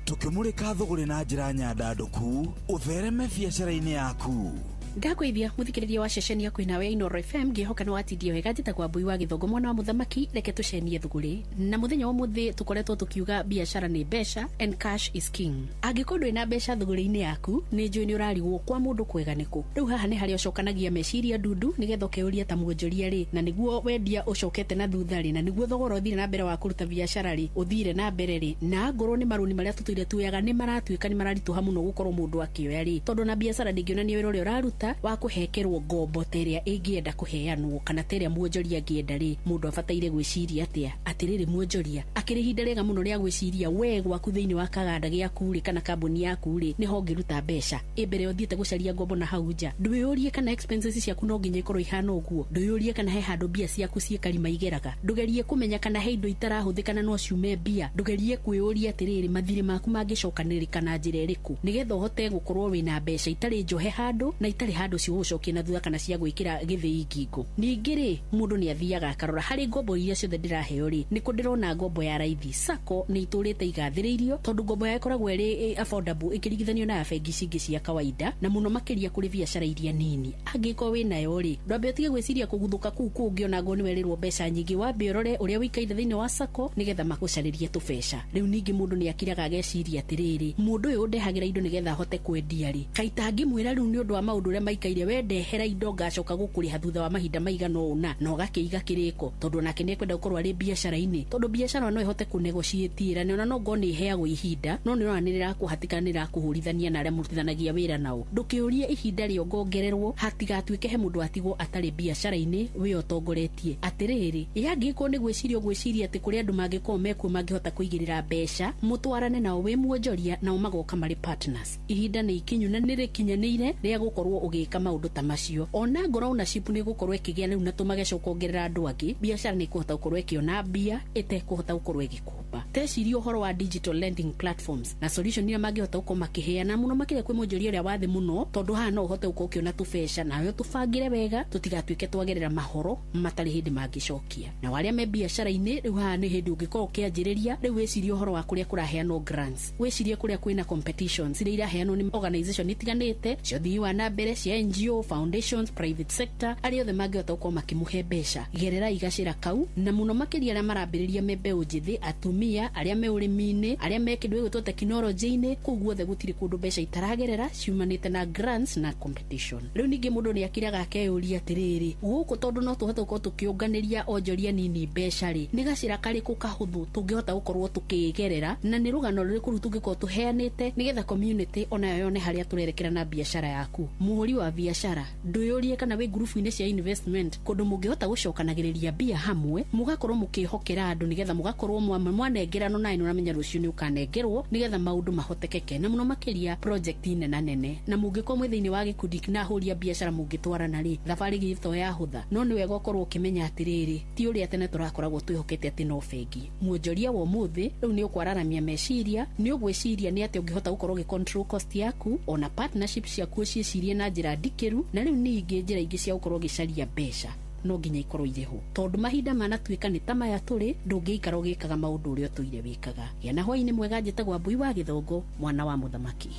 S1: tũkĩmũrĩka thũgũrĩ na njĩra nyandandũku ũthereme biacara-inĩ yaku.
S8: Ndakwĩithia mũthikĩrĩria wa ceceni yaku nawe ya Inoro FM, ngĩhoka nĩ watindio wega. Njĩtagwo Mbui wa Gĩthongo, mwana wa mũthamaki. Reke tũcenie thũgũrĩ na mũthenya wa mũthĩ tũkoretwo tũkiuga biacara nĩ mbeca and cash is king. Angĩkorwo ndũrĩ na mbeca thũgũrĩ-inĩ yaku, nĩ njũĩ nĩ ũrarigwo kwa mũndũ kwega nĩkũ. Rĩu haha nĩ harĩa ũcokanagia meciria ndundu nĩgetha ũkeyũria ta mwonjoria rĩ, na nĩguo wendia ũcokete na thutha rĩ, na nĩguo thogora ũthire na mbere wa kũruta biacara rĩ, ũthire na mbere rĩ, na ngorwo nĩ marũni marĩa tũtũire tuoyaga nĩ maratuĩka nĩ mararitũha mũno gũkorwo mũndũ akĩoya rĩ, tondũ na biacara ndĩngĩonania wĩra ũrĩa ũraruta wa kũhekerwo ngombo ta ĩrĩa ĩngĩenda kũheanwo kana ta ĩrĩa mwonjoria angĩenda rĩ, mũndũ abataire gwĩciria atĩa? Atĩrĩrĩ, mwonjoria akĩrĩ ihinda rĩega mũno rĩa gwĩciria we gwaku thĩinĩ wa kaganda gĩaku rĩ, kana kambuni yaku rĩ, nĩho ũngĩruta mbeca. Ĩ mbere ũthiĩte gũcaria ngombo na hau nja, ndwĩyũrie kana expenses ciaku no nginya ikorwo ihana ũguo. Ndwĩyũrie kana he handũ mbia ciaku ciĩkarima igeraga. Ndũgerie kũmenya kana he indo itarahũthĩka na no ciume mbia. Ndũgerie kwĩyũria atĩrĩrĩ, mathirĩ maku mangĩcokanĩrĩka na njĩra ĩrĩkũ nĩgetha ũhote gũkorwo wĩna mbeca itarĩ njohe handũ na itarĩ handũ cigũgũcokia na thutha kana cia gwĩkĩra gĩthĩi ngingo. Ningĩ rĩ, mũndũ nĩ athiaga akarora harĩ ngombo iria ciothe ndĩraheo rĩ, nĩkũ ndĩrona ngombo ya raithi. Sacco nĩ itũrĩte igathĩrĩirio tondũ ngombo yayo ĩkoragwo ĩrĩ affordable ĩkĩringithanio na ya bengi ici ingĩ cia kawaida, na mũno makĩria kũrĩ biacara iria nini. Angĩkorwo wĩnayo rĩ, ndwambe ũtige gwĩciria kũguthũka kũu kũngĩ, ona ngorwo nĩ werĩrwo mbeca nyingĩ, wambe ũrore ũrĩa ũikaire thĩinĩ wa sacco nĩgetha makũcarĩrie tũbeca. Rĩu ningĩ mũndũ nĩ akiraga ageciria atĩrĩrĩ, mũndũ ũyũ ũndehagĩra indo nĩgetha ahote kwendia rĩ, kaita ngĩmwĩra rĩu nĩ ũndũ wa maũndũ ũrĩa maikaire, we ndehera indo ngacoka gũkũrĩha thutha wa mahinda maigana ũna, na ũgakĩiga kĩrĩko tondũ onake nĩ ekwenda gũkorwo arĩ biacara-inĩ, tondũ biacara no ĩhote kũnegotiate ĩrane, ona no ngorwo nĩ ĩheagwo ihinda, no nĩ ũrona nĩ rĩrakũhatĩka, nĩ rĩrakũhũrithania na arĩa mũrutithanagia wĩra nao. Ndũkĩũrie ihinda rĩongongererwo hatigatuĩke he mũndũ atigwo atarĩ biacara-inĩ wĩ ũtongoretie. Atĩrĩrĩ, yangĩkorwo nĩ gwĩciria ũgwĩciria atĩ kũrĩ andũ mangĩkorwo mekuo mangĩhota kũigĩrĩra mbeca, mũtwarane nao wĩ mwonjoria, nao magoka marĩ partners. Ihinda nĩ ikinyu na nĩ rĩkinyanĩire rĩa gũkorwo ũgĩka maũndũ ta macio. Ona ngorwo ownership nĩ gũkorwo ĩkĩgĩa rĩu na tũmageca ũkongerera andũ angĩ, biacara nĩ ĩkũhota gũkorwo ĩkĩona mbia ĩtekũhota gũkorwo ĩgĩkomba. Teciria ũhoro wa digital lending platforms na solution iria mangĩhota gũkorwo makĩheana, mũno makĩria kwĩ mwonjoria ũrĩa wa thĩ mũno, tondũ haha no ũhote gũkorwo ũkĩona tũbeca nawe tũbangĩre wega tũtigatuĩke twagerera mahoro matarĩ hĩndĩ mangĩcokia. Na arĩa me biacara-inĩ rĩu haha nĩ hĩndĩ ũngĩkorwo ũkĩanjĩrĩria rĩu wĩcirie ũhoro wa kũrĩa kũraheanwo grants, wĩcirie kũrĩa kwĩna competitions iria iraheanwo nĩ organization itiganĩte cia ũthii wa na mbere, cia NGO, foundations, private sector, arĩa othe mangĩhota gũkorwo makĩmũhe mbeca. Gererai gacĩra kau, na mũno makĩria arĩa marambĩrĩria me mbeũ njĩthĩ, atumia arĩa me ũrĩmi-inĩ, arĩa me kĩndũ gĩgwĩtwo tekinoronjĩ-inĩ. Kũu guothe gũtirĩ kũndũ mbeca itaragerera ciumanĩte na grants na competition. Rĩu ningĩ mũndũ nĩ akiraga akeyũria atĩrĩrĩ, gũkũ tondũ no tũhote gũkorwo tũkĩũnganĩria onjoria nini mbeca rĩ, nĩ gacĩra karĩkũ kahũthũ tũngĩhota gũkorwo tũkĩgerera, na nĩ rũgano rũrĩkũ rĩu tũngĩkorwo tũheanĩte nĩgetha community onayo yone harĩa tũrerekera na biacara yaku. Mũhũri wa biacara, ndwĩyũrie kana wĩ ngurubu-inĩ cia investment kũndũ mũngĩhota gũcokanagĩrĩria mbia hamwe, mũgakorwo mũkĩhokera andũ nĩgetha mũgakorwo mwanengerano nawe nĩ ũramenya rũciũ nĩ ũkanengerwo nĩgetha maũndũ mahotekeke, na mũno makĩria project nena nene. Na mũngĩkorwo mwĩ thĩinĩ wa gĩkundi na ahũri a biacara mũngĩtwarana rĩ, thabarĩ githĩ to yahũtha. No nĩ wega ũkorwo ũkĩmenya atĩrĩrĩ, ti ũrĩa tene tũrakoragwo twĩhokete atĩ no bengi. Mwonjoria wa ũmũthĩ rĩu nĩ ũkwararamia meciria, nĩ ũgwĩciria nĩ atĩ ũngĩhota gũkorwo ũgĩ control cost yaku, ona partnership ciaku ũciĩcirie na njĩra njĩra ndikĩru na rĩu ningĩ njĩra ingĩ cia gũkorwo ũgĩcaria mbeca no nginya ikorwo irĩ ho tondũ mahinda manatuĩka nĩ ta maya tũrĩ ndũngĩikara ũgĩkaga maũndũ ũrĩa ũtũire wĩkaga. Gĩa na hwainĩ mwega. Njĩtagwo Mbui wa Gĩthongo, mwana wa mũthamaki.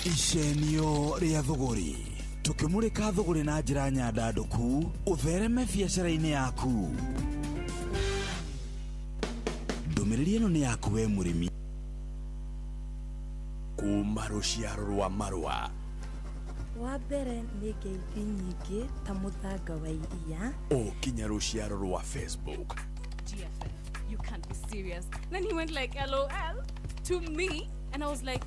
S1: Icenio rĩa thũgũrĩ, tũkĩmũrĩka thũgũrĩ na njĩra nyandandũku ũthereme biacara-inĩ yaku. Ndũmĩrĩri ĩno nĩ yaku we mũrĩmi.
S7: Kuma rũciaro rwa marũa
S5: Wa mbere nĩ ngeithi nyingĩ ta mũthanga wa iria.
S7: O kinya rũciaro rwa Facebook.
S6: GFF, you can't be serious. Then he went like, LOL to me. And I was like,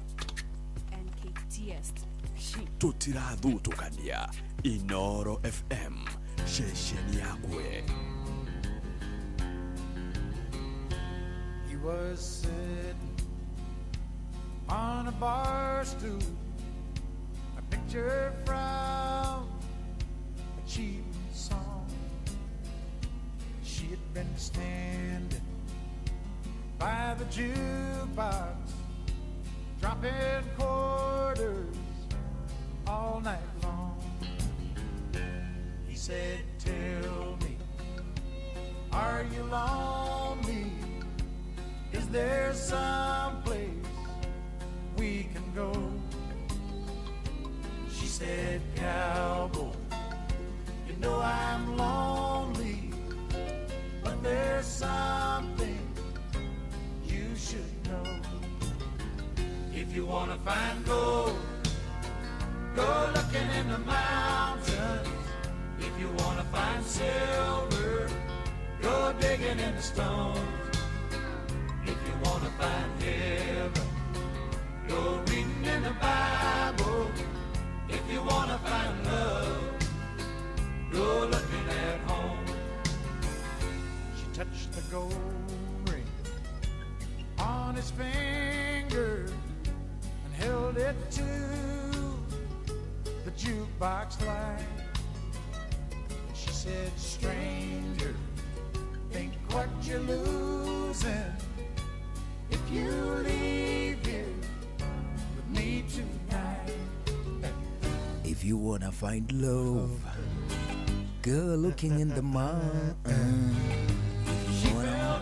S6: NKTS. She.
S7: Tũtirathutũkania. Inoro FM, ceceni yakwe.
S12: He was sitting on a bar stool, a picture from a cheap song. She had been standing by the jukebox, dropping quarters all night long. He said, "Tell me, are you lonely? Is there some place we can go?" She said, "Cowboy, you know I'm lonely, but there's something you should know. If you wanna find gold, go looking in the mountains. If you wanna find silver, go digging in the stones. If you wanna find heaven, go reading in the Bible. If you wanna find love, go looking at home." She touched the gold ring on his finger and held it to the jukebox light. And she said, "Stranger, think what you're losing if you leave here with me tonight."
S9: If you wanna find love, go looking in the mountain. If you wanna...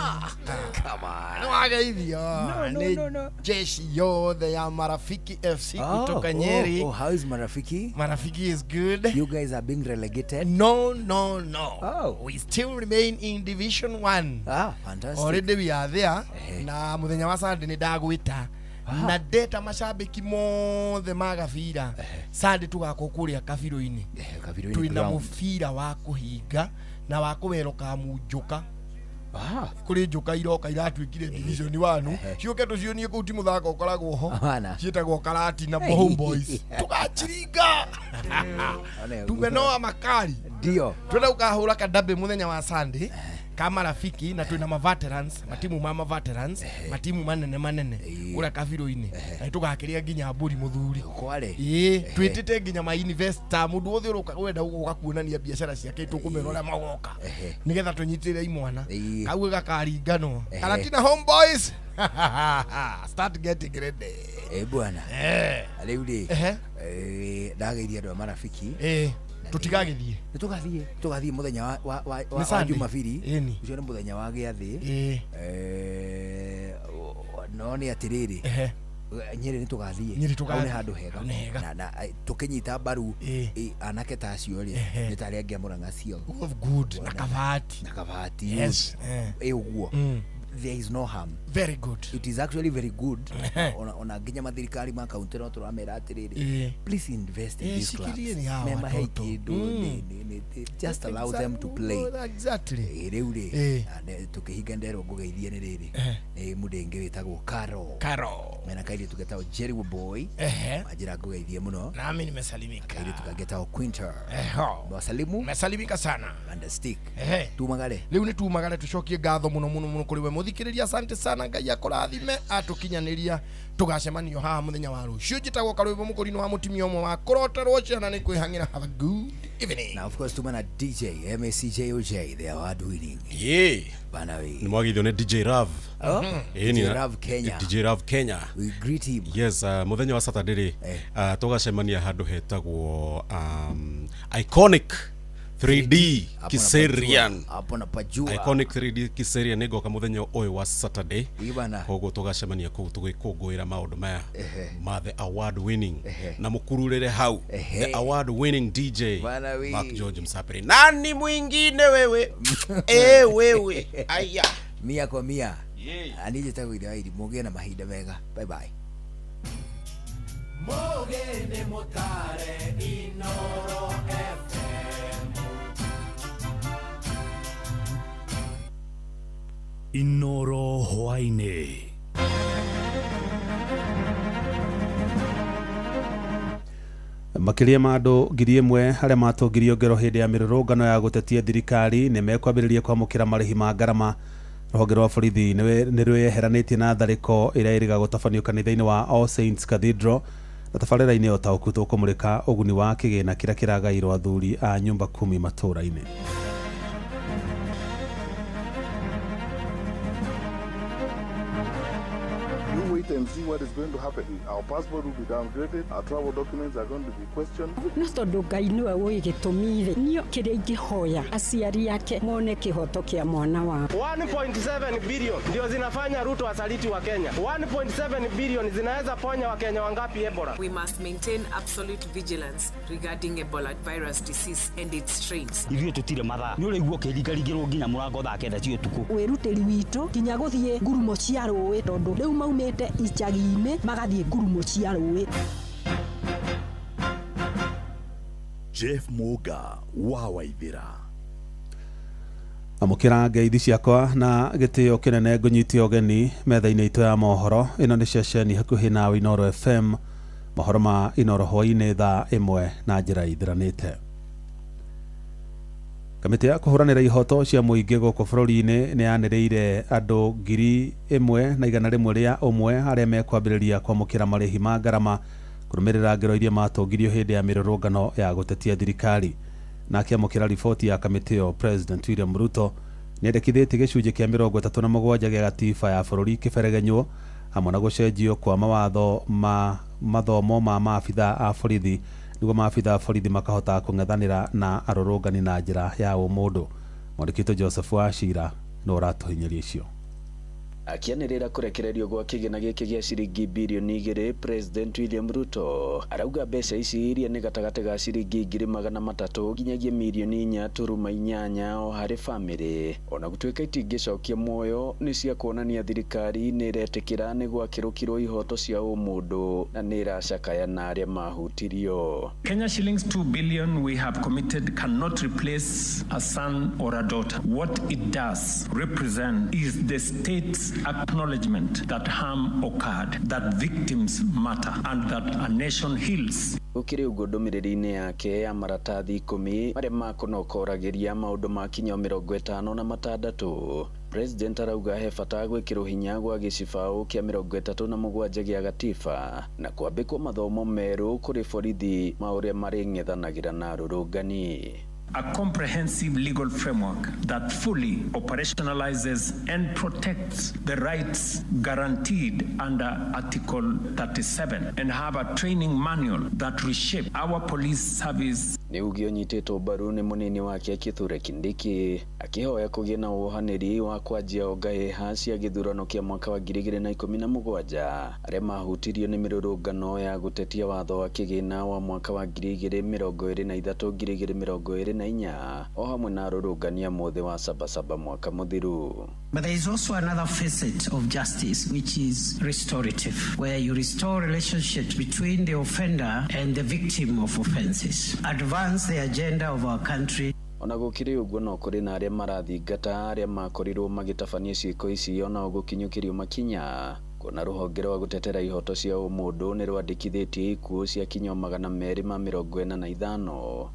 S9: Ah, come on.
S4: Nĩ wageithio.
S9: No, no,
S4: Nĩ
S9: no, no.
S4: Jeshi yothe ya Marafiki FC kutoka Nyeri.
S9: Oh, how is Marafiki?
S4: Marafiki is good.
S9: You guys are being relegated?
S4: No, no, no.
S9: Oh.
S4: We still remain in Division 1.
S9: Ah, fantastic.
S4: Already we are there. Na muthenya wa Sunday nĩ ndagwĩta na ndeta macambĩki mothe ma gabira. Sunday tũgakorwo kũrĩa kabirũ-inĩ.
S9: Kabirũ-inĩ
S4: Twĩna
S9: ground.
S4: mũbira wa kũhinga na wa kũweroka munjũka.
S9: Ah.
S4: Kũrĩ njũka iroka iratuĩkire Division 1 ciũke tũcionie kũu ti mũthako ũkoragwo ho.
S9: Hapana.
S4: Ciĩtagwo Karati na Homeboys. Tũgachiringa. Tumenoa makali.
S9: Ndio.
S4: Twenda gũkahũra kadabe mũthenya wa Sunday ka Marafiki, na twĩna ma veterans, matimu ma veterans, matimu manene manene kũrĩa kabirũ-inĩ, na nĩtũgakĩrĩa nginya mbũri mũthuri.
S9: Kware.
S4: Ĩĩ, twĩtĩte nginya ma investor, mũndũ wothe ũroka wenda gũka kuonania biacara ciake tũkũmera ũrĩa magoka nĩgetha tũnyitĩrĩre imwana kau gakaringanwo. Karatina Homeboys, start getting ready.
S9: Eh bwana.
S4: Eh.
S9: Rĩu rĩ,
S4: Ehe.
S9: ndageithia andũ a Marafiki.
S4: Eh, tũtigagĩthiĩ.
S9: Nĩ tũgathiĩ, tũgathiĩ mũthenya wa
S4: Nĩ
S9: wa
S4: Sunday?
S9: Jumapili.
S4: Ĩni.
S9: Ũcio nĩ mũthenya wa gĩathĩ.
S4: Ĩĩ.
S9: No nĩ atĩrĩrĩ,
S4: Ehe.
S9: Nyĩrĩ nĩ tũgathiĩ.
S4: Nyĩrĩ tũgathiĩ.
S9: Hau nĩ handũ hega.
S4: Hau nĩ hega.
S9: Na tũkĩnyita mbaru anake ta acio rĩ,
S4: Ehe.
S9: nĩ ta arĩa angĩ a Murang'a Seal.
S4: Oh, good. Na Kabati.
S9: Na Kabati.
S4: Yes.
S9: Ĩ ũguo. There is no harm.
S4: Very good.
S9: It is actually very good. Ona nginya mathirikari ma kaunti no tũramera atĩrĩrĩ,
S4: Ĩĩ.
S9: please invest in
S4: Ĩĩ,
S9: these clubs.
S4: cikirieni hawa
S9: Memahe
S4: watoto.
S9: kĩndũ, just allow them to play.
S4: Exactly.
S9: Ĩ, rĩu rĩ,
S4: Ĩĩ.
S9: tũkĩhinga nderwo ngũgeithie nĩ rĩrĩ,
S4: Ehe.
S9: nĩ mũndũ ĩngĩ wĩtagwo Caro.
S4: Caro.
S9: Mena kairĩtu getagwo Jerry Boy.
S4: Ehe.
S9: Manjĩra ngũgeithie mũno.
S4: Nami nimesalimika.
S9: Kairĩtu kangĩ getagwo Quinter.
S4: Eho.
S9: Mwasalimu.
S4: Mesalimika sana.
S9: Fantastic.
S4: Ehe.
S9: Tumagare.
S4: Rĩu nĩ tumagare tũcokie ngatho mũno mũno mũno kũrĩ we mũthikĩrĩria. Asante sana, Ngai akũrathime atũkinyanĩria. Tũgacemanio haha mũthenya wa rũciũ. Njĩtagwo Karwĩmbo Mũkũrinũ wa mũtumia ũmwe wa kũroterwo ciana nĩ kwĩhang'ĩra. Have a good evening.
S9: Now, of course, tumana DJ MACJOJ, the award winning.
S13: Yeah.
S9: Bana we.
S13: Nĩ mwagithio nĩ DJ Rav.
S9: Oh,
S13: Ĩĩ,
S9: DJ
S13: nĩ-
S9: Rav Kenya.
S13: DJ Rav Kenya.
S9: We greet him.
S13: Yes, mũthenya wa Saturday rĩ, tũgacemania handũ hetagwo Iconic 3D
S9: Hapo
S13: Kiserian.
S9: napajua. Hapo napajua.
S13: Iconic 3D Kiserian nĩngoka mũthenya ũyũ wa Saturday.
S9: Ĩ bana.
S13: Koguo tũgacemania kũu tũgĩkũngũĩra maũndũ maya
S9: Ehe.
S13: ma the award winning
S9: Ehe.
S13: na mũkururĩre hau
S9: Ehe.
S13: the award winning DJ
S9: Bana we.
S13: Mark George Msapiri. Nani mwingine wewe? Eh, wewe. Aya.
S9: Mia kwa mia.
S13: Yeah.
S9: Anije tagwo ithe wa irimũ ũgĩe na mahinda mega. Bye bye.
S3: Mugene mutare Inoro FM.
S7: Inoro hwaĩ-inĩ.
S14: Makĩria ma andũ 1,000 arĩa matũngirio ngero hĩndĩ ya mĩrũrũngano ya gũtetia thirikari nĩ mekwambĩrĩria kwamũkĩra marĩhi ma ngarama. Rũhonge rwa borithi nĩ rwĩyeheranĩtie na tharĩko ĩrĩa ĩrĩga gũtabanio kanitha-inĩ wa All Saints Cathedral. Na tabarĩra-inĩ ya ũtaũku tũkũmũrĩka ũguni wa kĩgĩna kĩrĩa kĩragairwo athuri a nyũmba kumi matũũra-inĩ.
S15: You wait and see what is going to happen. Our passport will be downgraded, our travel documents are going to be questioned.
S16: No tondũ Ngai nĩwe ũĩ gĩtũmi rĩ, niĩ kĩrĩa ingĩhoya aciari ake mone kĩhoto kĩa mwana wao.
S17: 1.7 billion ndio zinafanya Ruto asaliti wa Kenya. 1.7 billion zinaweza ponya Wakenya wangapi Ebola?
S18: We must maintain absolute vigilance regarding Ebola virus disease and its strains.
S20: Ithuĩ tũtirĩ mathaa nĩ ũraigua ũkĩringaringĩrwo nginya mũrango thaa 9 cia ũtukũ.
S21: Wĩrutĩri witũ nginya gũthiĩ ngurumo cia rũĩ tondũ rĩu maumĩte icagi-inĩ magathiĩ ngurumo cia rũĩ.
S1: Jeff Muga wa Waithira.
S14: Amũkĩra ngeithi ciakwa na gĩtĩo kĩnene, ngũnyitie ũgeni metha-inĩ itũ ya mohoro. Ĩno nĩ ceceni hakuhĩ nawe Inoro FM, mohoro ma Inoro hwaĩ-inĩ thaa 1 na njĩra ithiranĩte. Kamĩtĩ ya kũhũranĩra ihoto cia mũingĩ gũkũ bũrũri-inĩ nĩ yanĩrĩire andũ 1,101 arĩa mekwambĩrĩria kwamũkĩra marĩhi ma ngarama kũrũmĩrĩra ngero iria matũngirio hĩndĩ ya mĩrũrũngano ya gũtetia thirikari. Na akĩamũkĩra riboti ya kamĩtĩ ĩyo, President William Ruto nĩendekithĩtie gĩcunjĩ kĩa 37 gĩa gatiba ya bũrũri kĩberegenywo hamwe na gũcenjio kwa mawatho ma mathomo ma maabitha a borithi nĩguo maabitha a borithi makahota kũng'ethanĩra na arũrũngani na njĩra ya ũmũndũ. Mwandĩki witũ Joseph Wachira nĩwe ũratũhinyĩria icio.
S22: Akĩanĩrĩra kũrekererio gwa kĩgĩna gĩkĩ gĩa ciringi birioni 2, President William Ruto arauga mbeca ici iria nĩ gatagatĩ ga ciringi 300,000 nginyagia mirioni 4.8 o harĩ bamĩrĩ, ona gũtuĩka itingĩcokia muoyo nĩ cia kuonania thirikari nĩ ĩretĩkĩra nĩ gwakĩrũkirwo ihoto cia ũmũndũ na nĩ ĩracakaya na arĩa mahutirio.
S23: Kenya shillings 2 billion we have committed cannot replace a son or a daughter. What it does represent is the state's acknowledgement that harm occurred, that victims matter, and that a nation heals.
S22: Gũkĩrĩ ũguo, ndũmĩrĩri-inĩ yake ya maratathi 10 marĩa makũnokoragĩria maũndũ ma kinya 56, President arauga he bata gwĩkĩrwo hinya gwa gĩcibaũ kĩa 37 gĩa gatiba na kwambĩkwo mathomo merũ kũrĩ borithi ma ũrĩa marĩng'ethanagĩra na arũrũngani.
S23: A comprehensive legal framework that fully operationalizes and protects the rights guaranteed under Article 37 and have a training manual that reshape our police service.
S22: Nĩ uge ũnyitĩtwo mbaru nĩ mũnini wake Kithure Kindiki akĩhoya kũgĩe na wohanĩri wa kwanjia ngahĩha cia gĩthurano kĩa mwaka wa 2017 arĩa mahutirio nĩ mĩrũrũngano ya gũtetia watho wa kĩgĩna wa mwaka wa 2023 2024 o hamwe na arũrũngani mũthĩ wa Sabasaba mwaka mũthiru.
S27: But there is also another facet of justice, which is restorative, where you restore relationships between the offender and the victim of offenses. Advance the agenda of our country.
S22: Ona gũkĩrĩ ũguo, no kũrĩ na arĩa marathingata arĩa makorirwo magĩtabania ciĩko ici onao gũkinyũkĩrio makinya, kuona rũhonge rwa gũtetera ihoto cia ũmũndũ nĩ rwandĩkithĩtie ikuũ cia kinya 245,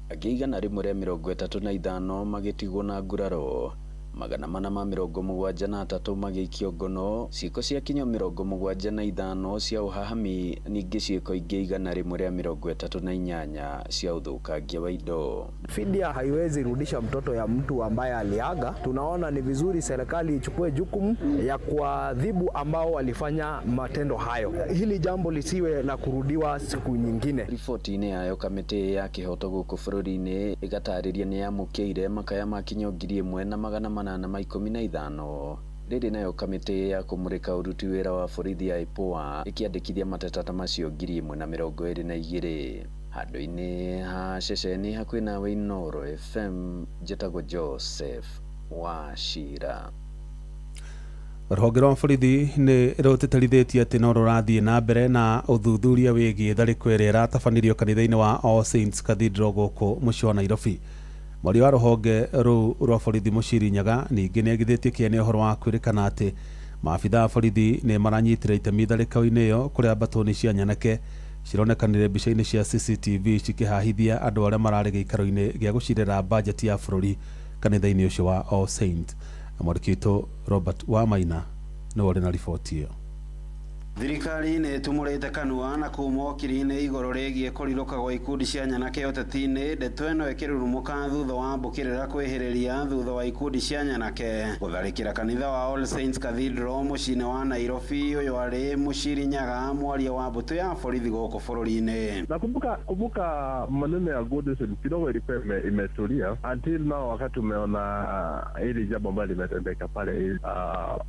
S22: angĩ 135 magĩtigwo na nguraro. 473 magĩikio ngono, ciĩko cia kinyo 75 cia ũhahami, ningĩ ciĩko ingĩ 138 cia ũthũkangia wa indo.
S2: Fidia haiwezi rudisha mtoto ya mtu ambaye aliaga. Tunaona ni vizuri serikali ichukue jukumu ya kuadhibu ambao walifanya matendo hayo. Hili jambo lisiwe la kurudiwa siku nyingine.
S22: Riboti-inĩ yayo kamĩtĩ ya kĩhoto gũkũ bũrũri-inĩ ĩgatarĩria nĩ yamũkĩire makaya ma kinyo 1815. Rĩrĩ nayo kamĩtĩ ya kũmũrĩka ũruti wĩra wa borithi ya IPOA ĩkĩandĩkithia mateta ta macio 1022. Handũ-inĩ ha ceceni hakuhĩ nawe Inooro FM, njĩtagwo Joseph Wachira.
S14: Rũhonge rwa borithi nĩ rũtĩtĩrithĩtie atĩ no rũrathiĩ na mbere na ũthuthuria wĩgiĩ tharĩko ĩrĩa ĩratabanirio kanitha-inĩ wa All Saints Cathedral gũkũ mũciĩ wa Nairobi. Mwaria wa rũhonge rũu rwa borithi Mũciri Nyaga ningĩ nĩagithĩtie kĩene ũhoro wa kwĩrĩkana atĩ maabitha a borithi nĩ maranyitire itemi tharĩko-inĩ ĩyo kũrĩa mbatũni cia nyanake cironekanire mbica-inĩ cia CCTV cikĩhahithia andũ arĩa mararĩ gĩikaro-inĩ gĩa gũcirĩra bajeti ya bũrũri kanitha-inĩ ũcio wa All Saints. Mwandĩki witũ Robert Wamaina nĩwe ũrĩ na riboti ĩyo.
S10: Thirikari nĩ ĩtumũrĩte kanua na kuma okiri-inĩ igũrũ rĩgiĩ kũrirũka gwa ikundi cia nyanake ũteti-inĩ. Ndeto ĩno ĩkĩrurumũka thutha wa mbũkĩrĩra kwĩhĩrĩria thutha wa ikundi cia nyanake gũtharĩkĩra kanitha wa All Saints Cathedral mũciĩ-inĩ wa Nairobi. Ũyũ arĩ Mũciri Nyaga, mwaria wa mbũtũ ya borithi gũkũ bũrũri-inĩ.
S11: Nakumbuka kumbuka maneno ya Goodison kidogo ilikuwa imetulia until now, wakati umeona hili jambo ambalo limetendeka pale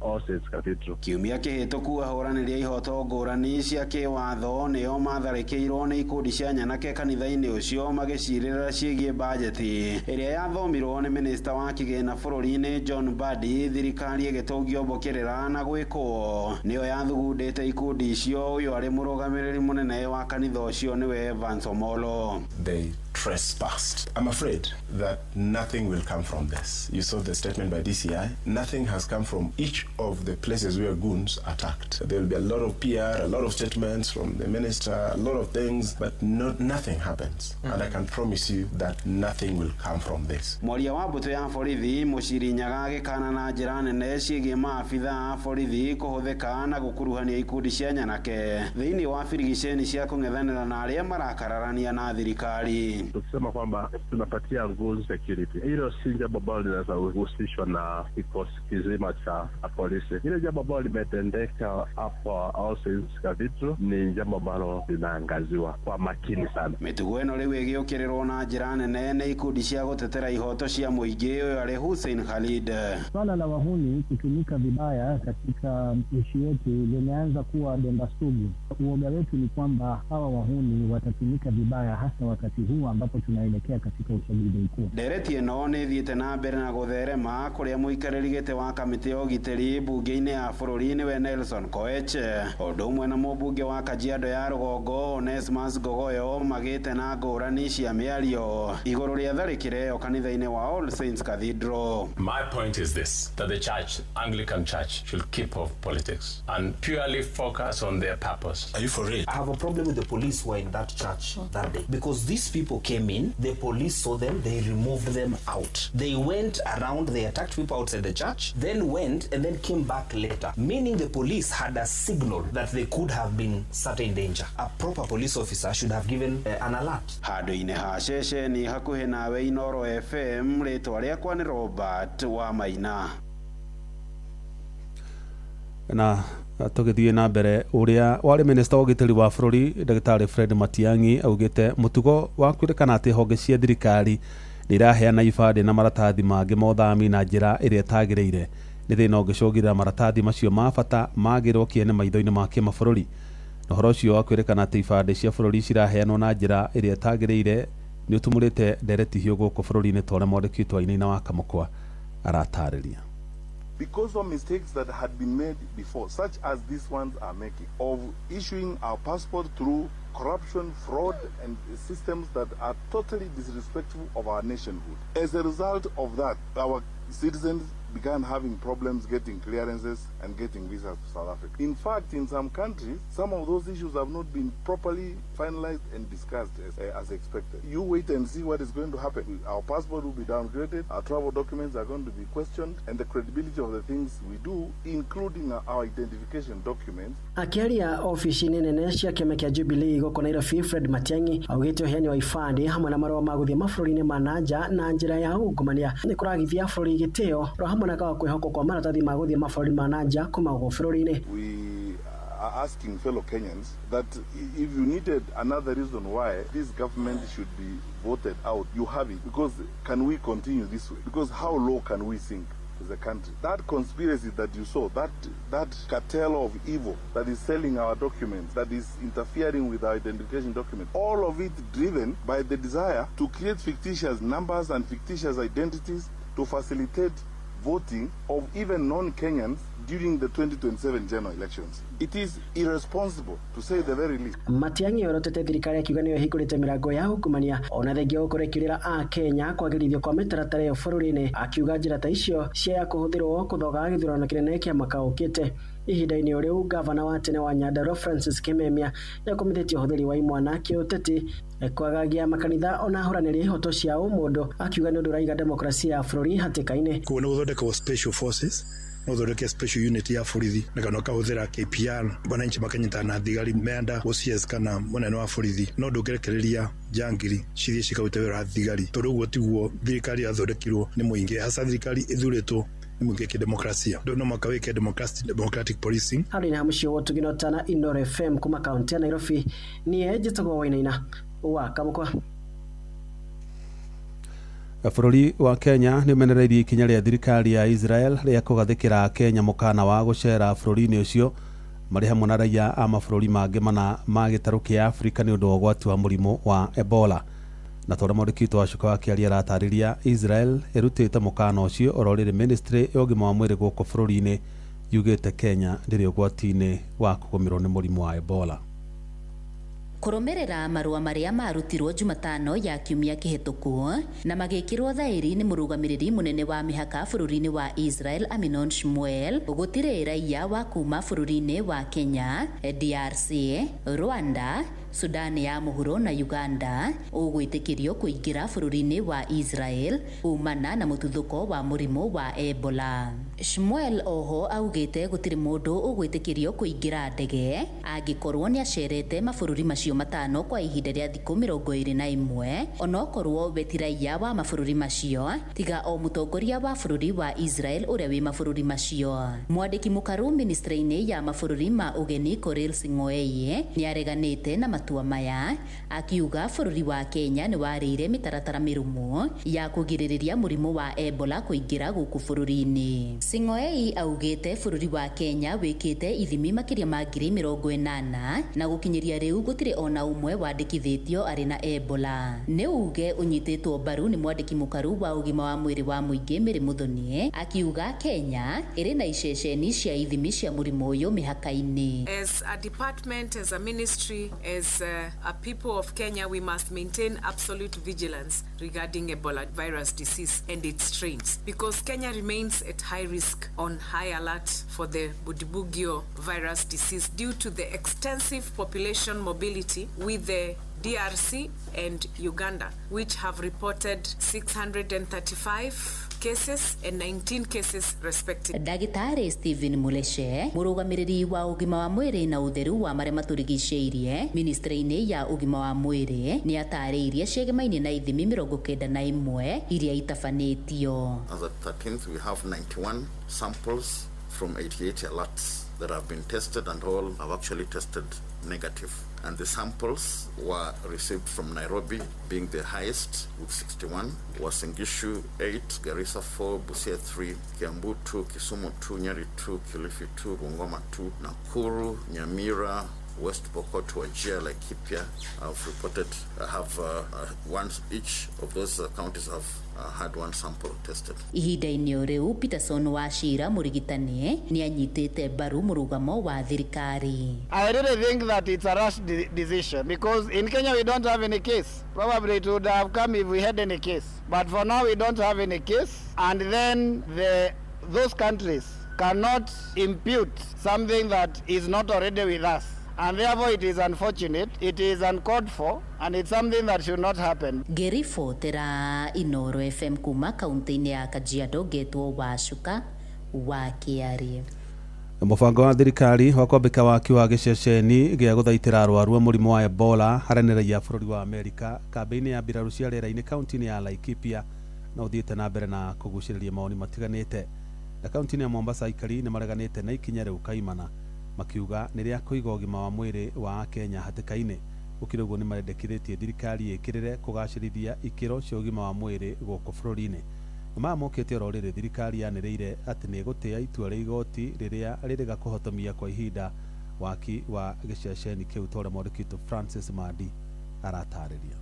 S11: All Saints Cathedral.
S10: Kiumia kĩhĩtũku ahũranĩri a ihoto ngũrani cia kĩwatho nĩo matharĩkĩirwo nĩ ikundi cia nyanake kanitha-inĩ ũcio magĩcirĩra ciĩgiĩ bajeti ĩrĩa yathomirwo nĩ minista wa kĩgĩna bũrũri-inĩ John Mbadi. Thirikari ĩgĩtũngio mbũkĩrĩra na gwĩkwo nĩyo yathugundĩte ikundi icio. Ũyũ arĩ mũrũgamĩrĩri mũnene wa kanitha ũcio nĩwe Evans Omolo.
S19: They trespassed. I'm afraid that nothing will come from this. You saw the statement by DCI. Nothing has come from each of the places where goons attacked. There will be a lot of PR, a lot of statements from the minister, a lot of things, but nothing happens. And I can promise you that nothing will come from this.
S10: Mwaria wa mbũtũ ya borithi Mũciri Nyaga agĩkana na njĩra nene ciĩgiĩ maabitha a borithi kũhũthĩka na gũkuruhania ikundi cia nyanake thĩinĩ wa birigiceni cia kũng'ethanĩra na arĩa marakararania na thirikari.
S11: Tukisema kwamba tunapatia goons security, hilo si jambo ambalo linaweza kuhusishwa na kikosi kizima cha polisi. Ile jambo ambalo limetendeka hapo All Saints Cathedral ni jambo ambalo linaangaziwa kwa makini sana.
S10: Mĩtugo ĩno rĩu ĩgĩũkĩrĩrwo na njĩra nene nĩ ikundi cia gũtetera ihoto cia mũingĩ. Ũyũ arĩ Hussein Khalid.
S24: Swala la wahuni kutumika vibaya katika nchi yetu limeanza kuwa donda sugu. Uoga wetu ni kwamba hawa wahuni watatumika vibaya, hasa wakati huu ambapo tunaelekea katika uchaguzi mkuu.
S10: Ndereti ĩno nĩ ĩthiĩte na mbere na gũtherema kũrĩa mũikarĩri gĩtĩ wa kamĩtĩ ya ũgitĩri mbunge-inĩ ya bũrũri nĩwe Nelson Koech, ũndũ ũmwe na mũmbunge wa Kajiado ya rũgongo Onesmus Ngogoyo magĩte na ngũrani cia mĩario igũrũ rĩa tharĩkĩra ĩyo kanitha-inĩ wa All Saints Cathedral.
S25: My point is this, that the church, Anglican Church, should keep off politics and purely focus on their purpose.
S19: Are you for real?
S26: I have a problem with the police who were in that church that day, because these people came in, the police saw them, they removed them out. They went around, they attacked people outside the church, then went and then came back later, meaning the police had a signal that they could have been certain danger. A proper police officer should have given an alert.
S10: Handũ-inĩ ha ceceni hakuhĩ nawe Inooro FM, rĩtwa rĩakwa nĩ Robert Wamaina.
S14: Na tũgĩthiĩ na mbere, ũrĩa warĩ minista wa ũgitĩri wa bũrũri Ndagĩtarĩ Fred Matiang'i augĩte mũtugo wa kwĩrĩkana atĩ honge cia thirikari nĩ iraheana ibandĩ na maratathi mangĩ ma ũthami na njĩra ĩrĩa ĩtagĩrĩire nĩ thĩna ũngĩcũngĩrĩra maratathi macio ma bata magĩrwo kĩene maitho-inĩ ma kĩmabũrũri. Na ũhoro ũcio wa kwĩrĩkana atĩ ibandĩ cia bũrũri ciraheanwo na njĩra ĩrĩa ĩtagĩrĩire nĩ ũtumũrĩte ndereti hiũ gũkũ bũrũri-inĩ ta ũrĩa mwandĩki witũ Wainaina wa Kamũkwa aratarĩria.
S15: Because of mistakes that had been made before, such as these ones are making, of issuing our passport through corruption, fraud, and systems that are totally disrespectful of our nationhood. As a result of that, our citizens began having problems getting clearances and getting visas to South Africa. In fact, in some countries, some of those issues have not been properly finalized and discussed as expected. You wait and see what is going to happen. Our passport will be downgraded, our travel documents are going to be questioned, and the credibility of the things we do, including our identification documents.
S4: Akiaria ofici-inĩ nene cia kĩama kĩa Jubilee gũkũ Nairobi, Fred Matiang'i augĩte ũheani wa ibandĩ hamwe na marũa ma gũthiĩ mabũrũri-inĩ ma na nja na njĩra ya ungumania nĩ kũragithia bũrũri gĩtĩo ro hamwe na kwaga kwĩhokwo kwa maratathi ma gũthiĩ mabũrũri ma na nja kuma gũkũ bũrũri-inĩ.
S15: We are asking fellow Kenyans that if you needed another reason why this government should be voted out, you have it. Because can we continue this way? Because how low can we sink as a country? That conspiracy that you saw, that cartel of evil that is selling our documents, that is interfering with our identification documents, all of it driven by the desire to create fictitious numbers and fictitious identities to facilitate voting of even non-Kenyans during the 2027 general elections. It is irresponsible, to say the very least.
S4: Matiang'i orotete thirikari akiuga nĩyo ĩhingũrĩte mĩrango ya ungumania ona thengia gũkorwo ĩkĩrĩra a Kenya kwagĩrithio kwa mĩtaratara ĩyo bũrũri-inĩ, akiuga njĩra ta icio ciaya kũhũthĩrwo kũthoga gĩthurano kĩnene kĩa mwaka ũkĩte. Ihinda-inĩ o rĩu gavana wa tene wa Nyandarua Francis Kimemia nĩakomithĩtie ũhũthĩri wa imwana kĩũteti kwagagia makanitha ona ahũranĩri ihoto cia ũmũndũ, akiuga nĩ ũndũ ũraiga demokrasia ya bũrũri hatĩka-inĩ.
S5: Koguo nĩ gũthondekwo special forces, no ũthondeke special unit ya borithi na kana ũkahũthĩra KPR wananchi makanyitana na thigari menda OCS kana mũnene wa borithi, no ndũngĩrekereria njangiri cithiĩ cikarute wĩra wa thigari tondũ ũguo tiguo thirikari yathondekirwo nĩ mũingĩ, hasa thirikari ĩthurĩtwo nĩ mũingĩ kĩdemokrasia. No mũhaka wĩke democratic policing.
S4: Harĩ na mũciĩ wa Ũtugi na Ũtana, Inooro FM kuma kaunti ya Nairobi, niĩ njĩtagwo Wainaina wa Kamũkwa.
S14: Bũrũri wa Kenya nĩ ũmenereirie ikinya rĩa thirikari ya Israel rĩa kũgathĩkĩra Kenya mũkana wa gũcera bũrũri-inĩ ũcio marĩ hamwe na raia a mabũrũri mangĩ mana ma gĩtarũ kĩa Afrika nĩ ũndũ wa ũgwati wa mũrimũ wa Ebola. Na tondũ mwandĩki witũ Wacuka wa Kĩaria aratarĩria, Israel ĩrutĩte mũkana ũcio oro rĩrĩ ministry ya ũgima wa mwĩrĩ gũkũ bũrũri-inĩ yugĩte Kenya ndĩrĩ ũgwati-inĩ wa kũgũmĩrwo nĩ mũrimũ wa Ebola.
S6: Kũrũmĩrĩra marũa marĩa marutirwo Jumatano ya kiumia kĩhĩtũku na magĩkĩrwo thaĩri nĩ mũrũgamĩrĩri mũnene wa mĩhaka bũrũri-inĩ wa Israel Aminon Shmuel, gũtirĩ raia wa kuma bũrũri-inĩ wa Kenya, DRC, Rwanda, Sudan ya mũhuro na Uganda ũgwĩtĩkĩrio kũingĩra bũrũri-inĩ wa Israel kumana na mũtuthũko wa mũrimũ wa Ebola. Shmuel oho augĩte gũtirĩ mũndũ ũgwĩtĩkĩrio kũingĩra ndege angĩkorwo nĩacerete mabũrũri macio matano kwa ihinda rĩa thikũ 21 onokorwo we ti raia wa mabũrũri macio tiga o mũtongoria wa bũrũri wa Israel ũrĩa wĩ mabũrũri macio. Mwandĩki mũkaru ministry-inĩ ya mabũrũri ma ũgeni Korir Sing'oei nĩareganĩte na matua maya akiuga bũrũri wa Kenya nĩ warĩire mĩtaratara mĩrũmu ya kũgirĩrĩria mũrimũ wa Ebola kũingĩra gũkũ bũrũri-inĩ. Sing'oei augĩte bũrũri wa Kenya wĩkĩte ithimi makĩria ma 80,000 na gũkinyĩria rĩu gũtirĩ ona ũmwe wandĩkithĩtio arĩ na Ebola. Nĩ uge ũnyitĩtwo mbaru nĩ mwandĩki mũkaru wa ũgima wa mwĩrĩ wa mũingĩ Mary Muthoni akiuga Kenya ĩrĩ na iceceni cia ithimi cia mũrimũ ũyũ mĩhaka-inĩ.
S18: As a department, as a ministry, as a people of Kenya, we must maintain absolute vigilance regarding Ebola virus disease and its strains, because Kenya remains at high risk on high alert for the Bundibugyo virus disease due to the extensive population mobility with the DRC and Uganda, which have reported 635 cases and 19 cases respectively.
S6: Ndagĩtarĩ Stephen Muleshe, mũrũgamĩrĩri wa ũgima wa mwĩrĩ na ũtheru wa marĩa matũrigicĩirie ministry-inĩ ya ũgima wa mwĩrĩ, nĩ atarĩirie ciegemaine na ithimi 91 iria itabanĩtio.
S8: As at 13th, we have 91 samples from 88 alerts that have been tested, and all have actually tested negative. And the samples were received from Nairobi being the highest with 61, Uasin Gishu 8, Garissa 4, Busia 3, Kiambu 2, Kisumu 2, Nyeri 2, Kilifi 2, Bungoma 2, Nakuru, Nyamira, West Pokot, Wajir, Laikipia have reported one each of those counties have had one sample tested.
S6: Ihinda-inĩ rĩu Peterson Wachira mũrigitani nĩ anyitĩte mbaru mũrũgamo wa thirikari.
S9: I really think that it's a rash decision because in Kenya we don't have any case. Probably it would have come if we had any case. But for now we don't have any case. And then the Those countries cannot impute something that is not already with us. And therefore it is unfortunate, it is uncalled for, and it's something that should not happen.
S6: Ngĩribotera Inoro FM kuma kaunti-inĩ ya Kajiado ngetwo Wacuka wa Kĩarie.
S14: Mũbango wa thirikari wa kwambĩka waki wa gĩceceni gĩa gũthaitĩra arwaru a mũrimũ wa Ebola harĩa nĩ raia a bũrũri wa Amerika kambĩ-inĩ ya mbirarũ cia rĩera-inĩ kaunti-inĩ ya Laikipia no ũthiĩte na mbere na kũgucĩrĩria mawoni matiganĩte. Na kaunti-inĩ ya Mombasa aikari nĩ mareganĩte na ikinya rĩu kaimana makiuga nĩ rĩa kũiga ũgima wa mwĩrĩ wa Akenya hatĩka-inĩ. Gũkĩrĩ ũguo nĩ marendekithĩtie thirikari ĩkĩrĩre kũgacĩrithia ikĩro cia ũgima wa mwĩrĩ gũkũ bũrũri-inĩ. Maya mokĩte oro rĩrĩ thirikari yanĩrĩire atĩ nĩ ĩgũtĩa itua rĩa igoti rĩrĩa rĩrĩga kũhotomia kwa ihinda waki wa gĩceceni kĩu ta ũrĩa mwandĩki witũ Francis Mandi aratarĩria.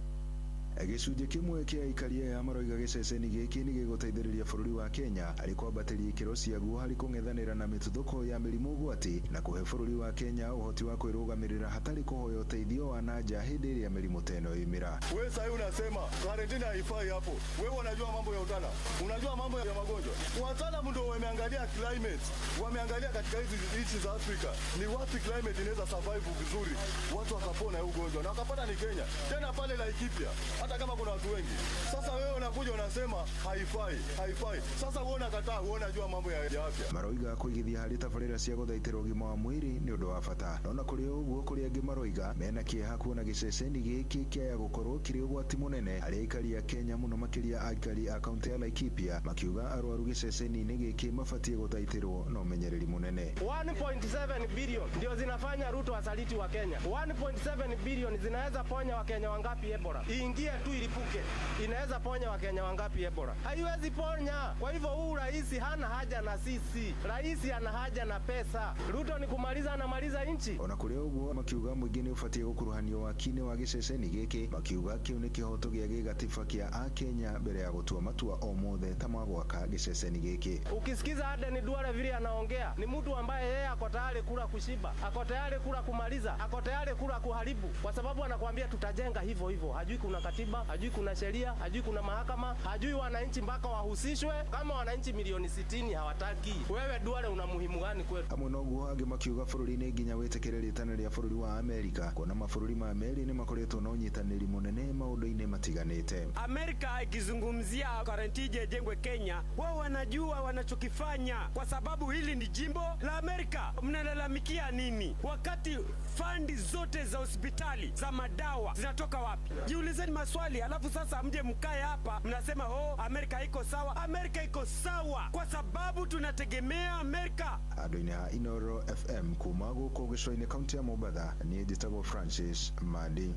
S3: Gĩcunjĩ kĩmwe kĩa aikari aya maroiga gĩceceni gĩkĩ nĩ gĩgũteithĩrĩria bũrũri wa Kenya harĩ kwambatĩria ikĩro ciaguo harĩ kũng'ethanĩra na mĩtuthũko ya mĩrimũ ũgwati na kũhe bũrũri wa Kenya ũhoti wa kwĩrũgamĩrĩra hatarĩ kũhoya ũteithio wa na nja hĩndĩ ĩrĩa mĩrimũ ta ĩno yoimĩra.
S7: Wewe sasa unasema karantini haifai hapo. Wewe unajua mambo ya utala, unajua mambo ya magonjwa. Wataalamu ndio wameangalia climate, wameangalia katika hizi nchi za Afrika ni wapi climate inaweza survive vizuri, watu wakapona ugonjwa na wakapata ni Kenya, tena pale Laikipia hata kama kuna watu wengi. Sasa wewe unakuja unasema haifai, haifai. Sasa wewe unakataa, wewe unajua mambo ya afya.
S3: Maroiga kũigithia harĩ tabarĩra cia gũthaitĩra ũgima wa mwĩrĩ nĩ ũndũ wa bata. Nona kũrĩ ũguo kũrĩ angĩ maroiga mena kĩeha kuona gĩceceni gĩkĩ kĩaya gũkorwo kĩrĩ ũgwati mũnene harĩ aikari a Kenya mũno makĩria aikari a kaunti ya Laikipia makiuga arwaru gĩceceni-inĩ gĩkĩ mabatiĩ gũthaitĩrwo na ũmenyereri mũnene.
S12: 1.7 billion ndio zinafanya Ruto asaliti wa Kenya. 1.7 billion zinaweza ponya Wakenya wangapi Ebola? Iingie tu ilipuke, inaweza ponya Wakenya wangapi Ebola? Haiwezi ponya. Kwa hivyo huu rais hana haja na sisi, rais ana haja na pesa. Ruto ni kumaliza, anamaliza nchi.
S3: Ona kũrĩ ũguo makiuga mũingĩ nĩ ũbatiĩ gũkuruhanio waki-inĩ wa gĩceceni gĩkĩ makiuga kĩu nĩ kĩhoto gĩa gĩgatiba kĩa Akenya mbere ya gũtua matua o mothe ta ma gwaka gĩceceni gĩkĩ.
S12: Ukisikiza Aden Duale vile anaongea, ni mtu ambaye yeye ako tayari kula kushiba, ako tayari kula kumaliza, ako tayari kula kuharibu, kwa sababu anakuambia tutajenga hivyo hivyo. Hajui kuna katiba, hajui kuna sheria, hajui kuna mahakama, hajui wananchi mpaka wahusishwe. Kama wananchi milioni 60 hawataki, wewe Duale una muhimu gani kwetu?
S3: Hamwe na ũguo angĩ makiuga bũrũri nĩ nginya wĩtĩkĩre rĩtana rĩa bũrũri wa Amerika kuona mabũrũri ma merĩ nĩ makoretwo na ũnyitanĩri mũnene maũndũ-inĩ matiganĩte.
S13: Amerika ikizungumzia karantini ijengwe Kenya, wao wanajua wanachokifanya, kwa sababu hili ni jimbo la Amerika. Mnalalamikia nini wakati fandi zote za hospitali za madawa zinatoka wapi? Jiulizeni maswali, alafu sasa mje mkae hapa mnasema oh, Amerika iko sawa. Amerika iko sawa kwa sababu tunategemea Amerika.
S3: Andũ-inĩ a Inoro FM kuma gũkũ gĩcũa-inĩ kaunti ya Mombatha, niĩ njĩtagwo Francis Mandi.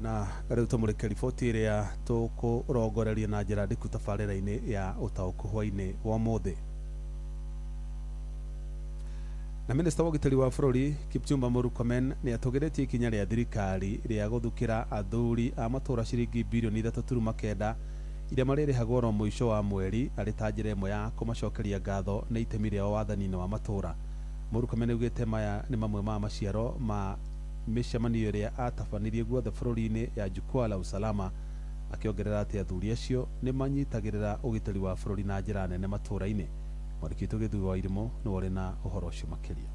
S14: Na rĩu tũmũrĩke riboti ĩrĩa tũkũrongoreria na njĩra ndiku tabarĩra-inĩ ya ũtaũku hwaĩ-inĩ wa ũmũthĩ. Na minista wa ũgitĩri wa bũrũri Kipchumba Murkomen nĩ atũgĩrĩtie ikinya rĩa thirikari rĩa gũthukĩra athuri a matũũra ciringi birioni 3.9 iria marĩrĩhagwo oro mũico wa mweri arĩ ta njĩra ĩmwe ya kũmacokeria ngatho nĩ itemi rĩao wathani-inĩ wa matũũra. Murkomen augĩte maya nĩ mamwe ma maciaro ma mĩcemanio ĩrĩa atabanirie guothe bũrũri-inĩ ya Jukwaa la Usalama, akĩongerera atĩ athuri acio nĩ manyitagĩrĩra ũgitĩri wa bũrũri na njĩra nene matũũra-inĩ. Mwandĩki witũ Gĩthuĩ wa Irimũ nĩwe ũrĩ na ũhoro ũcio makĩria.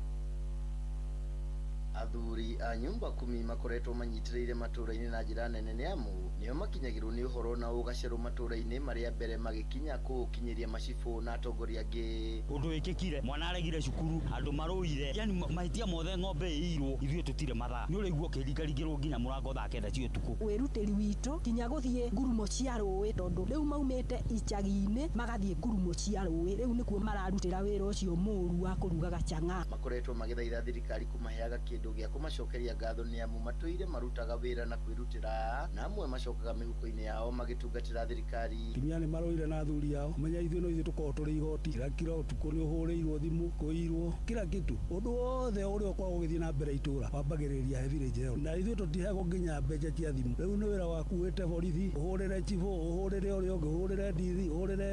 S16: Athuri a nyumba kumi makoretwo manyitĩrĩire matũũra-inĩ na njĩra nene nĩ amu nĩo makinyagĩrwo nĩ ũhoro na ũgacerwo matũũra-inĩ marĩa mbere magĩkinya kũũkinyĩria macibũ na atongoria angĩ.
S17: Ũndũ wĩkĩkire mwana aregire cukuru andũ marũire, yani mahĩtia mothe ng'ombe ĩirwo ithuĩ tũtirĩ mathaa nĩ ũraigua ũkĩringaringĩrwo nginya mũrango thaa 9 cia ũtukũ.
S21: Wĩrutĩri witũ kinya gũthiĩ ngurumo cia rũĩ tondũ rĩu maumĩte icagi-inĩ magathiĩ ngurumo cia rũĩ, rĩu nĩkuo mararutĩra wĩra ũcio mũũru wa kũrugaga chang'aa.
S16: Makoretwo magĩthaitha thirikari kũmaheaga kĩndũ gĩa kũmacokeria ngatho nĩ amu matũire marutaga wĩra na kwĩrutĩra na amwe macokaga mĩhuko-inĩ yao magĩtungatĩra thirikari.
S20: Atumia nĩ marũire na athuri ao, menya ithuĩ no ithuĩ tũkoragwo tũrĩ igoti, kila kila ũtukũ nĩ ũhũrĩirwo thimũ kũirwo kila kitu, ũndũ wothe ũrĩa ũkoragwo ũgĩthiĩ na mbere itũra wambagĩrĩria he village ĩyo, na ithuĩ tũtiheagwo nginya mbeca cia thimũ. Rĩu nĩ wĩra waku wĩte borithi, ũhũrĩre chibũ, ũhũrĩre ũrĩa ũngĩ, ũhũrĩre ndithi, ũhũrĩre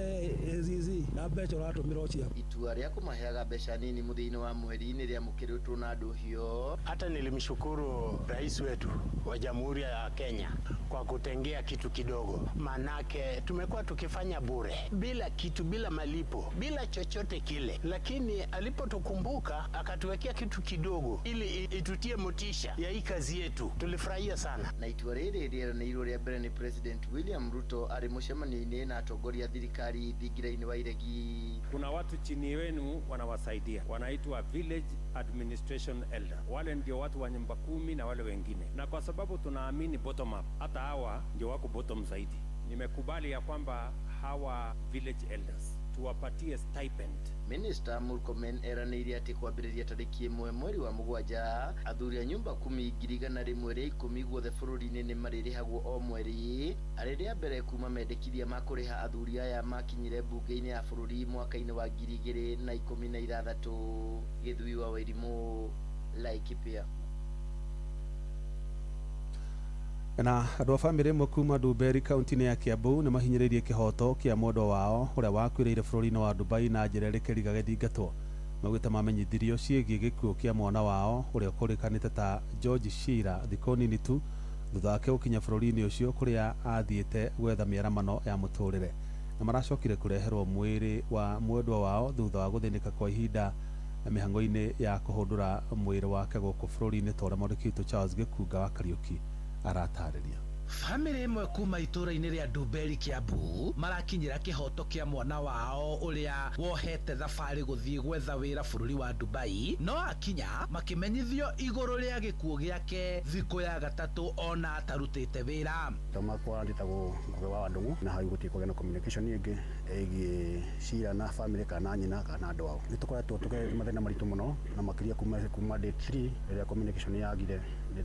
S20: ACC na mbeca ũratũmĩra o ciaku.
S16: Itua rĩa kũmaheaga mbeca nini mũthia-inĩ wa mweri nĩ rĩamũkĩrĩtwo na ndũhio
S1: Hata nilimshukuru rais wetu wa Jamhuri ya Kenya kwa kutengea kitu kidogo, manake tumekuwa tukifanya bure, bila kitu, bila malipo, bila chochote kile, lakini alipotukumbuka akatuwekea kitu kidogo ili itutie motisha ya hii kazi yetu, tulifurahia sana.
S16: Na itua rĩrĩ rĩeranĩirwo rĩa mbere nĩ President William Ruto arĩ mũcemanio-inĩ na atongoria a thirikari thingira-inĩ wa iregi.
S2: Kuna watu chini wenu wanawasaidia, wanaitwa village administration elder. Wale ndio watu wa nyumba kumi na wale wengine, na kwa sababu tunaamini bottom up, hata hawa ndio wako bottom zaidi. Nimekubali ya kwamba hawa village elders tuwapatie stipend.
S16: Minister Murkomen eranĩire atĩ kwambĩrĩria tarĩki 1 mweri wa 7 athuri a nyumba kumi 110,000 guothe bũrũri-inĩ nĩ marĩrĩhagwo o mweri, arĩ rĩa mbere kuma mendekithia ma kũrĩha athuri aya makinyire mbunge-inĩ ya bũrũri mwaka-inĩ wa 2016. Gĩthui wa Wairimu, Laikipia.
S14: Na andũ a bamĩrĩ ĩmwe kuma Ndumberi kaunti-inĩ ya Kiambu nĩ mahinyĩrĩirie kĩhoto kĩa mwendwa wao ũrĩa wakuĩrĩire bũrũri-inĩ wa Dubai na njĩra ĩrĩ kĩriga gĩthingatwo. Maugĩte mamenyithirio ciĩgiĩ gĩkuũ kĩa mwana wao ũrĩa ũkũrĩkanĩte ta George Shira thikũ nini tu thutha wake gũkinya bũrũri-inĩ ũcio kũrĩa athiĩte gwetha mĩaramano ya mũtũrĩre, na maracokire kũreherwo mwĩrĩ wa mwendwa wao thutha wa gũthĩnĩka kwa ihinda mĩhang'o-inĩ ya kũhũndũra mwĩrĩ wake gũkũ bũrũri-inĩ ta ũrĩa mwandĩki witũ Charles Gĩkunga wa Kariũki aratarĩria.
S11: Bamĩrĩ ĩmwe kuma itũũra-inĩ rĩa Ndumberi Kiambu marakinyĩra kĩhoto kĩa mwana wao ũrĩa wohete thabarĩ gũthiĩ gwetha wĩra bũrũri wa Dubai, no akinya makĩmenyithio igũrũ rĩa gĩkuũ gĩake thikũ ya gatatũ ona atarutĩte wĩra.
S22: Makwa njĩtagwo Ngugi wa Ndung'u na hau gũtirĩ kũgĩa na communication ĩngĩ ĩgiĩ Cira na family kana nyina kana andũ ao. Nĩ tũkoretwo tũgerete mathĩna maritũ mũno na makĩria kuma date 3 rĩrĩa communication yagire, nĩ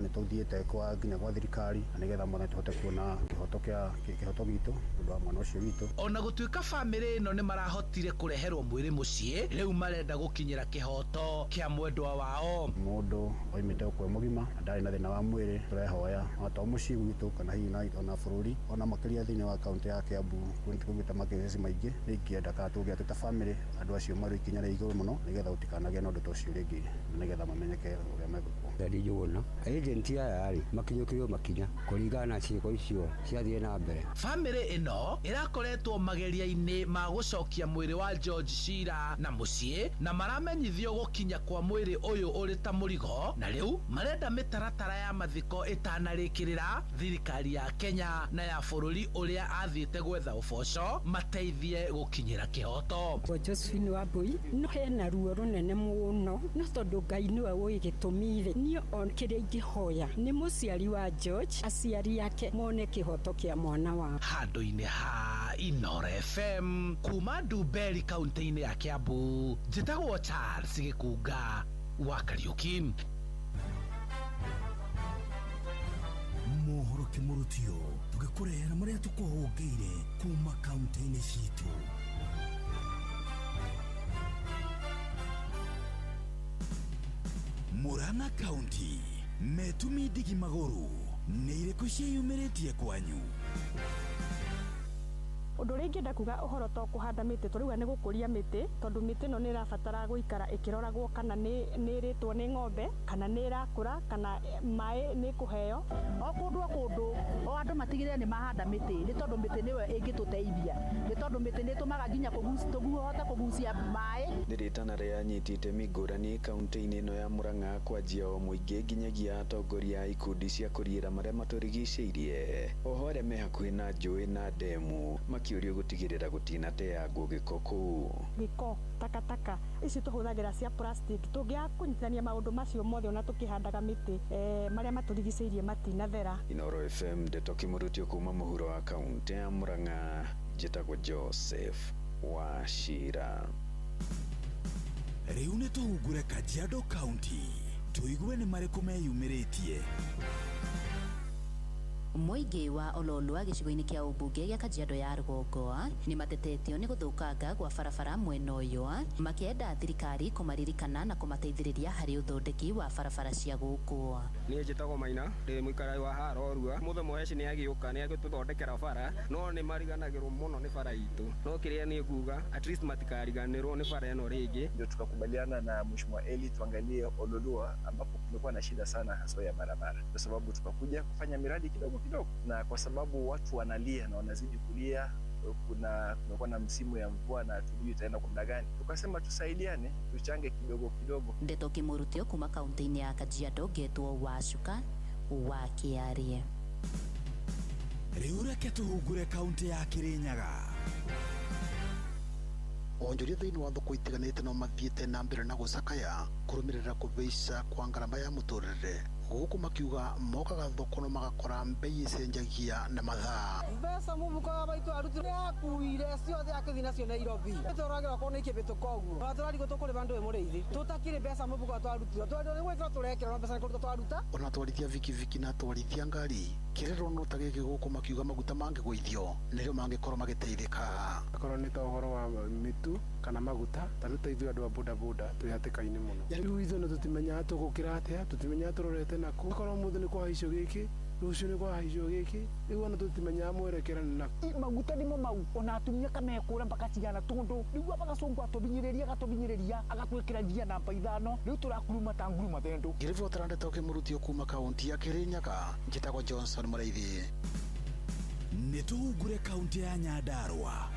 S22: tũthiĩte kwa nginya gwa thirikari na nĩgetha mwana tũhote kuona kĩhoto kĩa kĩhoto gitũ ũndũ wa mwana ũcio witũ.
S11: Ona gũtuĩka bamĩrĩ ĩno nĩ marahotire kũreherwo mwĩrĩ mũciĩ, rĩu marenda gũkinyĩra kĩhoto kĩa mwendwa wao.
S22: Mũndũ oimĩte gũkũ e mũgima na ndarĩ na thĩna wa mwĩrĩ, tũrehoya ona to mũciĩ gwitũ kana hihi ona bũrũri ona makĩria thĩinĩ wa kaũntĩ ya Kiambu kũgĩte makĩci maingĩ, nĩ ingĩenda kana tũngĩa twĩ ta bamĩrĩ andũ acio marĩ ikinya rĩa igũrũ mũno nĩgetha gũtikanagĩe na ũndũ ta ũcio rĩngĩ na nĩgetha mamenyeke ũrĩa megũkwo.
S23: Ndari Njũgũna agent aya rĩ makinyũkĩrio makinya kũringana na ciĩko icio ciathiĩ na mbere.
S11: Bamĩrĩ ĩno ĩrakoretwo mageria-inĩ ma gũcokia mwĩrĩ wa George Shira na mũciĩ, na maramenyithio gũkinya kwa mwĩrĩ ũyũ ũrĩ ta mũrigo, na rĩu marenda mĩtaratara ya mathiko ĩtanarĩkĩrĩra thirikari ya Kenya na ya bũrũri ũrĩa athiĩte gwetha ũboco mateithie gũkinyĩra kĩhoto.
S24: Josephine Wambui no hena ruo rũnene mũno, no tondũ Ngai nĩwe ũĩ gĩtũmi rĩ, niĩ kĩrĩa ingĩhoya nĩ mũciari wa George, aciari ake mone kĩhoto kĩa mwana wao.
S11: Handũ-inĩ ha Inoro FM kuma Ndumberi kaunti-inĩ ya Kiambu, njĩtagwo Charles Gĩkunga wa Kariũki.
S27: Mohoro kĩmũrutio tũgĩkũrehera marĩa tũkũhũngĩire kuma kaunti-inĩ citũ. Murang'a County metumi ndigi magũrũ nĩ irĩkũ ciĩyumĩrĩtie kwanyu?
S28: Ũndũ ũrĩa ingĩenda kuga ũhoro to kũhanda mĩtĩ, tũrauga nĩ gũkũria mĩtĩ tondũ mĩtĩ ĩno nĩ ĩrabatara gũikara ĩkĩroragwo kana nĩ ĩrĩtwo nĩ ng'ombe, kana nĩ ĩrakũra, kana maĩ nĩ ĩkũheo.
S29: O kũndũ o kũndũ o andũ matigĩrĩre nĩ mahanda mĩtĩ, nĩ tondũ mĩtĩ nĩyo ĩngĩtũteithia, nĩ tondũ mĩtĩ nĩ ĩtũmaga nginya tũhote kũgucia maĩ.
S30: Nĩ rĩtana rĩa anyiti itemi ngũrani kaunti-inĩ ĩno ya Murang'a kwanjia o mũingĩ nginyagia atongoria a ikundi cia kũriĩra marĩa matũrigicĩirie, oho arĩa me hakuhĩ na njũĩ na ndemu makĩũrio gũtigĩrĩra gũtinateangwo gĩko kũu.
S28: Gĩko, takataka ici tũhũthagĩra cia plastic, tũngĩaga kũnyitithania maũndũ macio mothe ona tũkĩhandaga mĩtĩ, marĩa matũrigicĩirie matinathera.
S30: Inoro FM ndeto kĩmũrutio kuma mũhuro wa kaunti ya Murang'a, njĩtagwo Joseph Wachira.
S27: Rĩu nĩ tũhungure Kajiado County tũigue nĩ marĩkũ meyumĩrĩtie.
S6: Mũingĩ wa Ololua gĩcigo-inĩ kĩa ũmbunge gĩa Kajiado ya rũgongo nĩ matetetio nĩ gũthũkanga gwa barabara mwena ũyũ, makĩenda thirikari kũmaririkana na kũmateithĩrĩria harĩ ũthondeki wa barabara cia gũkũ.
S4: Niĩ njĩtagwo Maina, ndĩ mũikari wa haha Rorua. Mũthĩ Mũheci nĩ agĩũka nĩ agĩtũthondekera bara, no nĩ mariganagĩrwo mũno nĩ bara itũ. No kĩrĩa niĩ nguga, at least matikariganĩrwo nĩ bara ĩno rĩngĩ.
S5: Ndio tukakubaliana na Mheshimiwa Eli tuangalie Ololua ambapo kumekuwa na shida sana hasa ya barabara, kwa sababu tukakuja kufanya miradi kidogo kidogo, na kwa sababu watu wanalia na wanazidi kulia, kuna kumekuwa na msimu ya mvua na hatujui itaenda kwa muda gani, tukasema tusaidiane, tuchange kidogo kidogo.
S6: Ndeto Kimurutio kuma kaunti-inĩ ya Kajiado, ngetwo Wacuka wa Kĩarie.
S27: Rĩu reke tũhungure kaunti ya Kirinyaga.
S8: Onjoria thĩinĩ wa thoko itiganĩte no mathiĩte na mbere na gũcakaya kũrũmĩrĩra kũbeca kwa ngarama ya mũtũrĩre, gũkũ makiuga mokaga thoko no magakora mbei icenjagia na mathaa.
S9: Mbeca mũbuko wa maitũ arutire akuire ciothe akĩthiĩ nacio Nairobi. Tũragĩra korwo nĩ ikĩbĩtũka ũguo ona tũrarigwo tũkũrĩma ndũĩ mũrĩithi tũtakĩrĩ mbeca mũbuko twarutire nĩ gwĩkĩra tũrekĩra no mbeca nĩ kũruta twaruta.
S8: Ona atwarithia bikibiki na atwarithia ngari kĩrĩro no ta gĩkĩ gũkũ makiuga maguta mangĩgũithio nĩrĩo mangĩkorwo magĩteithĩka.
S10: Akorwo nĩ ta ũhoro wa mĩtu kana maguta, ta rĩu ta ithuĩ andũ a bodaboda twĩ hatĩka-inĩ mũno. Rĩu ithuĩ ona tũtimenyaga tũgũkĩra atĩa, tũtimenyaga tũrorete nakũ. Akorwo ũmũthĩ nĩ kwahaicio gĩkĩ, rũciũ nĩ kwahaicio gĩkĩ, rĩu ona tũtimenyaga mwerekera nĩ nakũ.
S15: Maguta nĩmo mau ona atumia kamekũra mpaka cigana tondũ rĩu aba gacũngũ atũbinyĩrĩria agatũbinyĩrĩria agatwĩkĩra njia namba 5 rĩu tũrakuruma ta nguruma thendũ.
S8: Ngĩribotera ndeto Kĩmurutio kuma kaunti ya Kirinyaga, njĩtagwo Johnson Mũraithi.
S27: Nĩ tũhungure kaunti ya Nyandarua.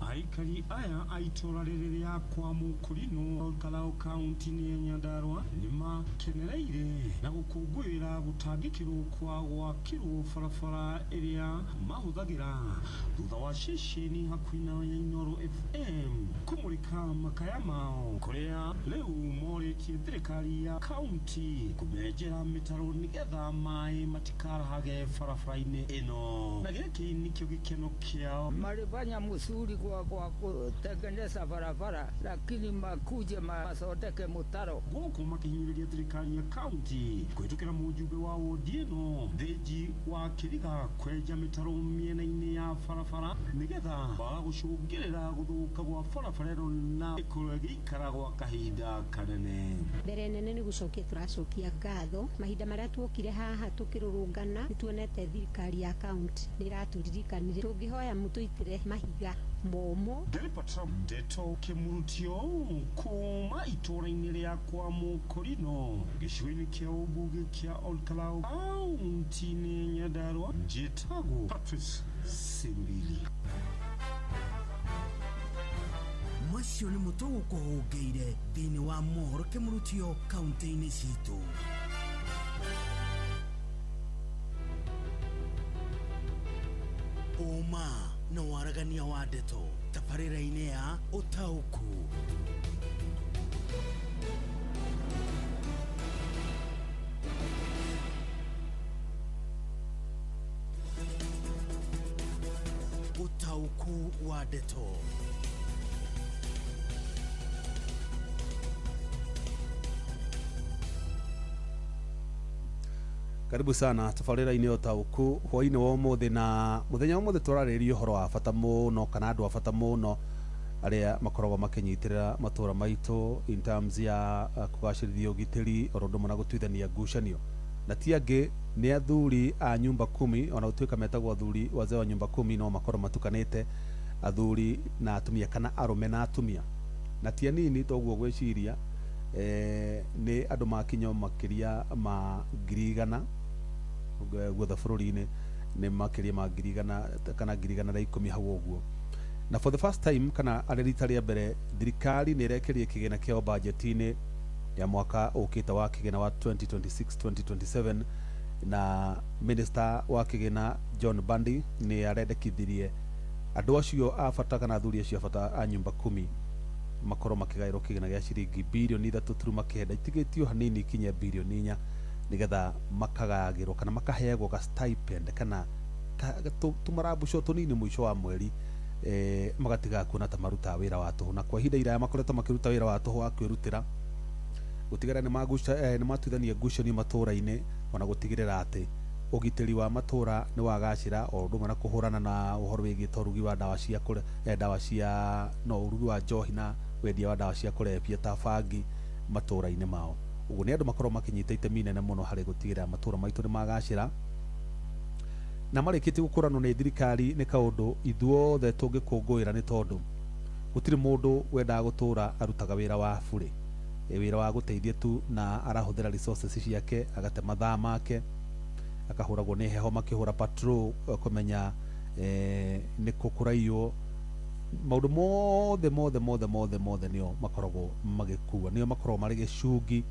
S18: Aikari aya a itũra rĩrĩ rĩa kwa Mũkũrinũ Olkalau kaunti-inĩ ya Nyandarua nĩmakenereire na gũkũngũĩra gũtangĩkĩrwo kwa gwakĩrwo barabara ĩrĩa mahũthagĩra thutha wa ceceni hakuhĩ na ya Inooro FM kũmũrĩka makaya mao kũrĩa rĩu morĩtie thirikari ya kaunti kũmenjera mĩtaro nĩgetha maĩ matikarahage barabara-inĩ ĩno, na gĩkĩ nĩkĩo gĩkeno kĩao.
S19: Malifanya mzuri kwa kutengeneza barabara, lakini makuje masondeke mutaro.
S18: Gũkũ makĩhinyĩrĩria thirikari ya kaunti kũhĩtũkĩra mũjumbe wa wodi ĩno Thĩnji wa Kĩriga kwenja mĩtaro mĩena-inĩ ya barabara nĩgetha kwaga gũcũngĩrĩra gũthũka gwa barabara ĩno na ĩkorwo ĩgĩikara gwa kahinda kanene.
S25: Mbere nene nĩ gũcokia tũracokia ngatho mahinda marĩa tuokire haha tũkĩrũrũngana nĩ tuonete thirikari ya kaunti nĩ ĩratũririkanire tũngĩhoya mũtũitĩre mahiga momo.
S18: Ngĩribotera ndeto Kĩmurutio kuma itũra-inĩ rĩa kwa Mũkũrinũ gĩcigo-inĩ kĩa ũmbunge kĩa Olkalau kaunti-inĩ ya Nyandarua, njĩtagwo Patrice Simbili.
S27: Macio nĩ mũtũ gũkũhũngĩire thĩinĩ wa mohoro Kĩmurutio kaunti-inĩ citũ. Ũma na waragania wa ndeto tabarĩra-inĩ ya ũtaũku. Ũtaũku wa ndeto.
S14: Karibu sana tabarĩra-inĩ ya ũtaũku hwaĩ-inĩ wa ũmũthĩ, na mũthenya wa ũmũthĩ tũrarĩrĩria ũhoro wa bata mũno kana andũ a bata mũno arĩa makoragwo makĩnyitĩrĩra matũra maitũ in terms ya kũgacĩrithia ũgitĩri oro ũndũ ũmwe na gũtuithania ngucanio, na ti angĩ nĩ athuri a nyumba kumi. Ona gũtuĩka metagwo athuri wazee wa nyumba kumi, no makorwo matukanĩte athuri na atumia kana arũme na atumia, na ti anini toguo gwĩciria nĩ andũ makinyo makĩria ma 100,000 guothe bũrũri-inĩ, nĩ makĩria ma 100,000 kana 110,000 hau ũguo. Na for the first time kana arĩ rita rĩa mbere thirikari nĩ ĩrekerie kĩgĩna kĩao bajeti-inĩ ya mwaka ũkĩte wa kĩgĩna wa 2026-2027, na minister wa kĩgĩna John Mbadi nĩ arendekithirie andũ acio a bata kana athuri acio a bata a nyumba kumi makorwo makĩgaĩrwo kĩgĩna gĩa ciringi birioni 3.9 itigĩtio hanini ikinye birioni 4 nĩgetha makagayagĩrwo kana makaheagwo ga stipend kana tũmarambuco tũnini mũico wa mweri, magatiga kuona ta marutaga wĩra wa tũhũ, na kwa ihinda iraya makoretwo makĩruta wĩra wa tũhũ wa kwĩrutĩra gũtigĩrĩra nĩ matuithania ngucanio matũra-inĩ Ona gũtigĩrĩra atĩ ũgitĩri wa matũra nĩ wagacĩra, o ũndũ ũmwe na kũhũrana na ũhoro wĩgiĩ ta ũrugi wa ndawa cia kũre, ndawa cia no ũrugi wa njohi na wendia wa ndawa cia kũrebia ta bangi matũra-inĩ mao. Ũguo nĩ andũ makorwo makĩnyita itemi inene mũno harĩ gũtigĩrĩra matũra maitũ nĩ magacĩra na marĩkĩtie gũkũranwo nĩ thirikari. Nĩ kaũndũ ithuothe tũngĩkũngũĩra, nĩ tondũ gũtirĩ mũndũ wendaga gũtũra arutaga wĩra wa burĩ, wĩra wa gũteithia tu, na arahũthĩra resources ciake, agate mathaa make, akahũragwo nĩ heho makĩhũra patrol, kũmenya nĩ kũ kũraiywo. Maũndũ mothe mothe mothe mothe mothe nĩo makoragwo magĩkua, nĩo makoragwo marĩ gĩcungi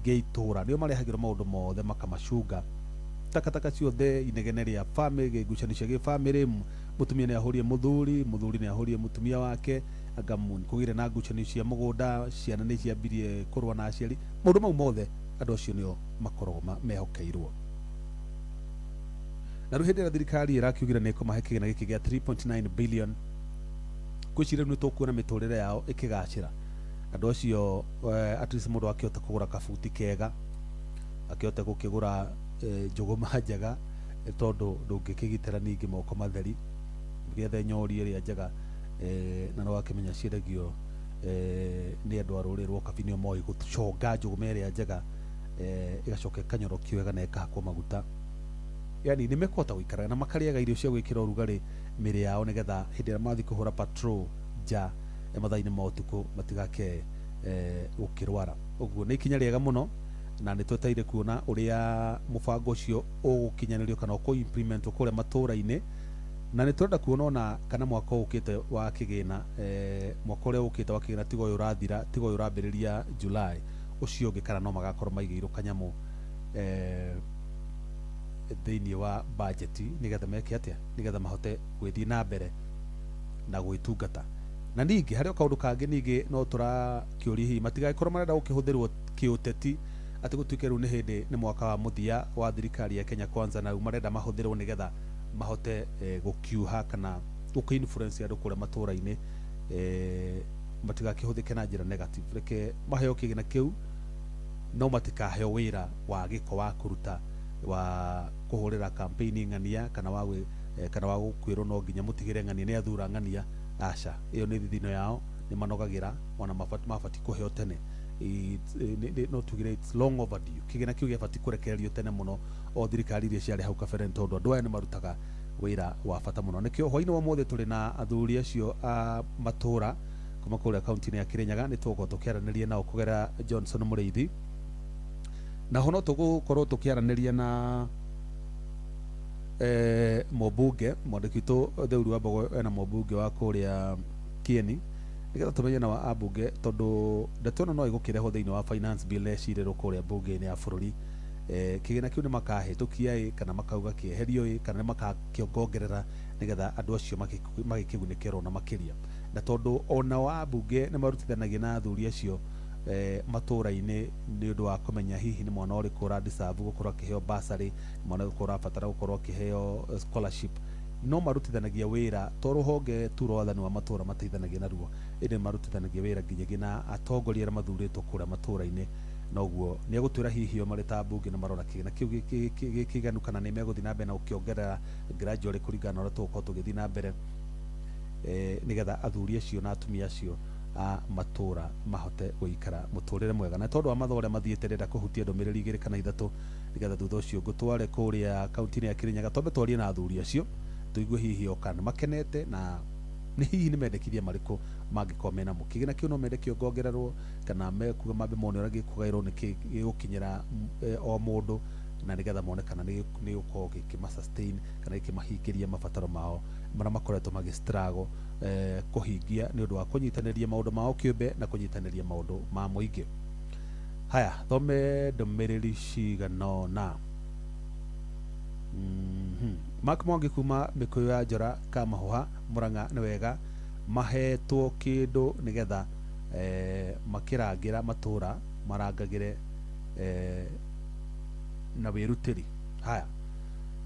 S14: gĩa itũra, nĩo marehagĩrwo maũndũ mothe makamacunga, takataka ciothe, inegene rĩa family, ngucanio cia gĩbamĩrĩ, mũtumia nĩ ahũrie mũthuri, mũthuri nĩ ahũrie mũtumia wake, anga kũgĩre na ngucanio cia mũgũnda, ciana nĩ ciambirie kũrũa na aciari. Maũndũ mau mothe andũ acio nĩo makoragwo mehokeirwo. Na rĩu hĩndĩ ĩrĩa thirikari ĩrakiugire nĩ ĩkũmahe kĩgĩna gĩkĩ gĩa 3.9 billion, ngwĩciria rĩu nĩ tũkuona mĩtũrĩre yao ĩkĩgacĩra. Andũ acio, at least mũndũ akĩhota kũgũra kabuti kega, akĩhote gũkĩgũra njũgũma njega, tondũ ndũngĩkĩgitĩra ningĩ moko matheri, gĩethe nyori ĩrĩa njega, na no wakĩmenya ciendagio nĩ andũ a rũrĩrĩ rwa Kabi, nĩo moĩ gũconga njũgũma ĩrĩa njega, ĩgacoka ĩkanyorokio wega na ĩkahakwo maguta. Yani nĩ mekũhota gũikara na makarĩaga irio cia gwĩkĩra ũrugarĩ mĩrĩ yao, nĩgetha hĩndĩ ĩrĩa mathiĩ kũhũra patrol nja mathaa-inĩ ma ũtukũ matigake gũkĩrwara. Ũguo nĩ ikinya rĩega mũno, na nĩ twetereire kuona ũrĩa mũbango ũcio ũgũkinyanĩrio kana ũkũ implement kũrĩa matũra-inĩ. Na nĩ tũrenda kuona ona kana mwaka ũkĩte wa kĩgĩna, mwaka ũrĩa ũkĩte wa kĩgĩna, tiga ũyũ ũrathira, tiga ũyũ ũrambĩrĩria July, ũcio ũngĩ, kana no magakorwo maigĩirwo kanyamũ thĩinĩ wa bajeti, nĩgetha meke atĩa, nĩgetha mahote gwĩthiĩ na mbere na gwĩtungata. Na ningĩ harĩ o kaũndũ kangĩ ningĩ no tũrakĩũria, hihi matigagĩkorwo marenda gũkĩhũthĩrwo kĩũteti, atĩ gũtuĩke rĩu nĩ hĩndĩ nĩ mwaka wa mũthia wa thirikari ya Kenya Kwanza, na rĩu marenda mahũthĩrwo nĩgetha mahote gũkiuha kana gũkĩ influence andũ kũrĩa matũra-inĩ, matigakĩhũthĩke na njĩra negative. Reke maheo kĩgĩna kĩu, no matikaheo wĩra wa gĩko wa kũruta, wa kũhũrĩra campaign ng'ania, kana wa kana wa gũkwĩrwo no nginya mũtigĩre ng'ania nĩ athura ng'ania. Aca, ĩyo nĩ thithino yao, nĩ manogagĩra, ona mabati kũheo tene. No tugire it's long overdue. Kĩgĩna kĩu gĩabati kũrekererio tene mũno, o thirikari iria ciarĩ hau kabere, nĩ tondũ andũ aya nĩ marutaga wĩra wa bata mũno. Nĩkĩo hwainĩ wa ũmũthĩ tũrĩ na athuri acio a matũra kuma kũrĩa kaunti-inĩ ya Kirinyaga. Nĩ tũgũkorwo tũkĩaranĩria nao kũgerera Johnson Mũrĩithi, na ho no tũgũkorwo tũkĩaranĩria na mũmbunge mwandĩki witũ Theuri wa Mbogo, ena mũmbunge wa kũrĩa Kieni, nĩgetha tũmenye na ambunge, tondũ ndeto ĩno no ĩgũkĩrehwo thĩinĩ wa finance bill ĩcirĩrwo kũrĩa mbunge-inĩ ya bũrũri. Kĩgĩna kĩu nĩ makahĩtũkia ĩ, kana makauga kĩeherio ĩ, kana nĩ makakĩongongerera, nĩgetha andũ acio magĩkĩgunĩkĩrwo na makĩria. Na tondũ onao ambunge nĩ marutithanagia na athuri acio matũra-inĩ, nĩ ũndũ wa kũmenya hihi nĩ mwana ũrĩkũ ũra deserve gũkorwo akĩheo bursary, nĩ mwana ũrĩkũ ũrabatara gũkorwo akĩheo scholarship, no marutithanagia wĩra. To rũhonge tu rwa wathani wa matũra mateithanagia naruo, ĩndĩ marutithanagia wĩra nginyagia na atongoria arĩa mathurĩtwo kũrĩa matũra-inĩ. Noguo nĩ egũtwĩra hihi o marĩ ta mbunge nĩ marora kĩgĩna kĩu gĩ kĩiganu, kana nĩ megũthiĩ na mbere na gũkĩongerera gradually kũringana na ũrĩa tũgũkorwo tũgĩthiĩ na mbere, nĩgetha athuri acio na atumia acio a matũra mahote gũikara mũtũrĩre mwega. Na tondũ wa mathaa ũrĩa mathiĩte, ndĩrenda kũhutia ndũmĩrĩri igĩrĩ kana ithatũ, nĩgetha thutha ũcio ngũtware kũrĩa kaunti-inĩ ya Kirinyaga, twambe twarie na athuri acio, tũigue hihi o kana makenete, na nĩ hihi nĩ mendekithia marĩkũ mangĩkorwo menamo. Kĩgĩna kĩu no mende kĩongongererwo, kana mekuga mambe mone ũrĩa gĩkũgaĩrwo nĩ gĩgũkinyĩra o mũndũ, na nĩgetha mone kana nĩ gĩgũkorwo gĩkĩma sustain kana gĩkĩmahingĩria mabataro mao marĩa makoretwo magĩ struggle kũhingia, nĩ ũndũ wa kũnyitanĩria maũndũ mao kĩũmbe na kũnyitanĩria maũndũ ma mũingĩ. Haya, thome ndũmĩrĩri cigana ũna. Mark Mwangi kuma Mĩkũyũ ya Njora Kamahũha, Murang'a, nĩ wega mahetwo kĩndũ nĩgetha makĩrangĩra matũra marangagĩre na wĩrutĩri. Haya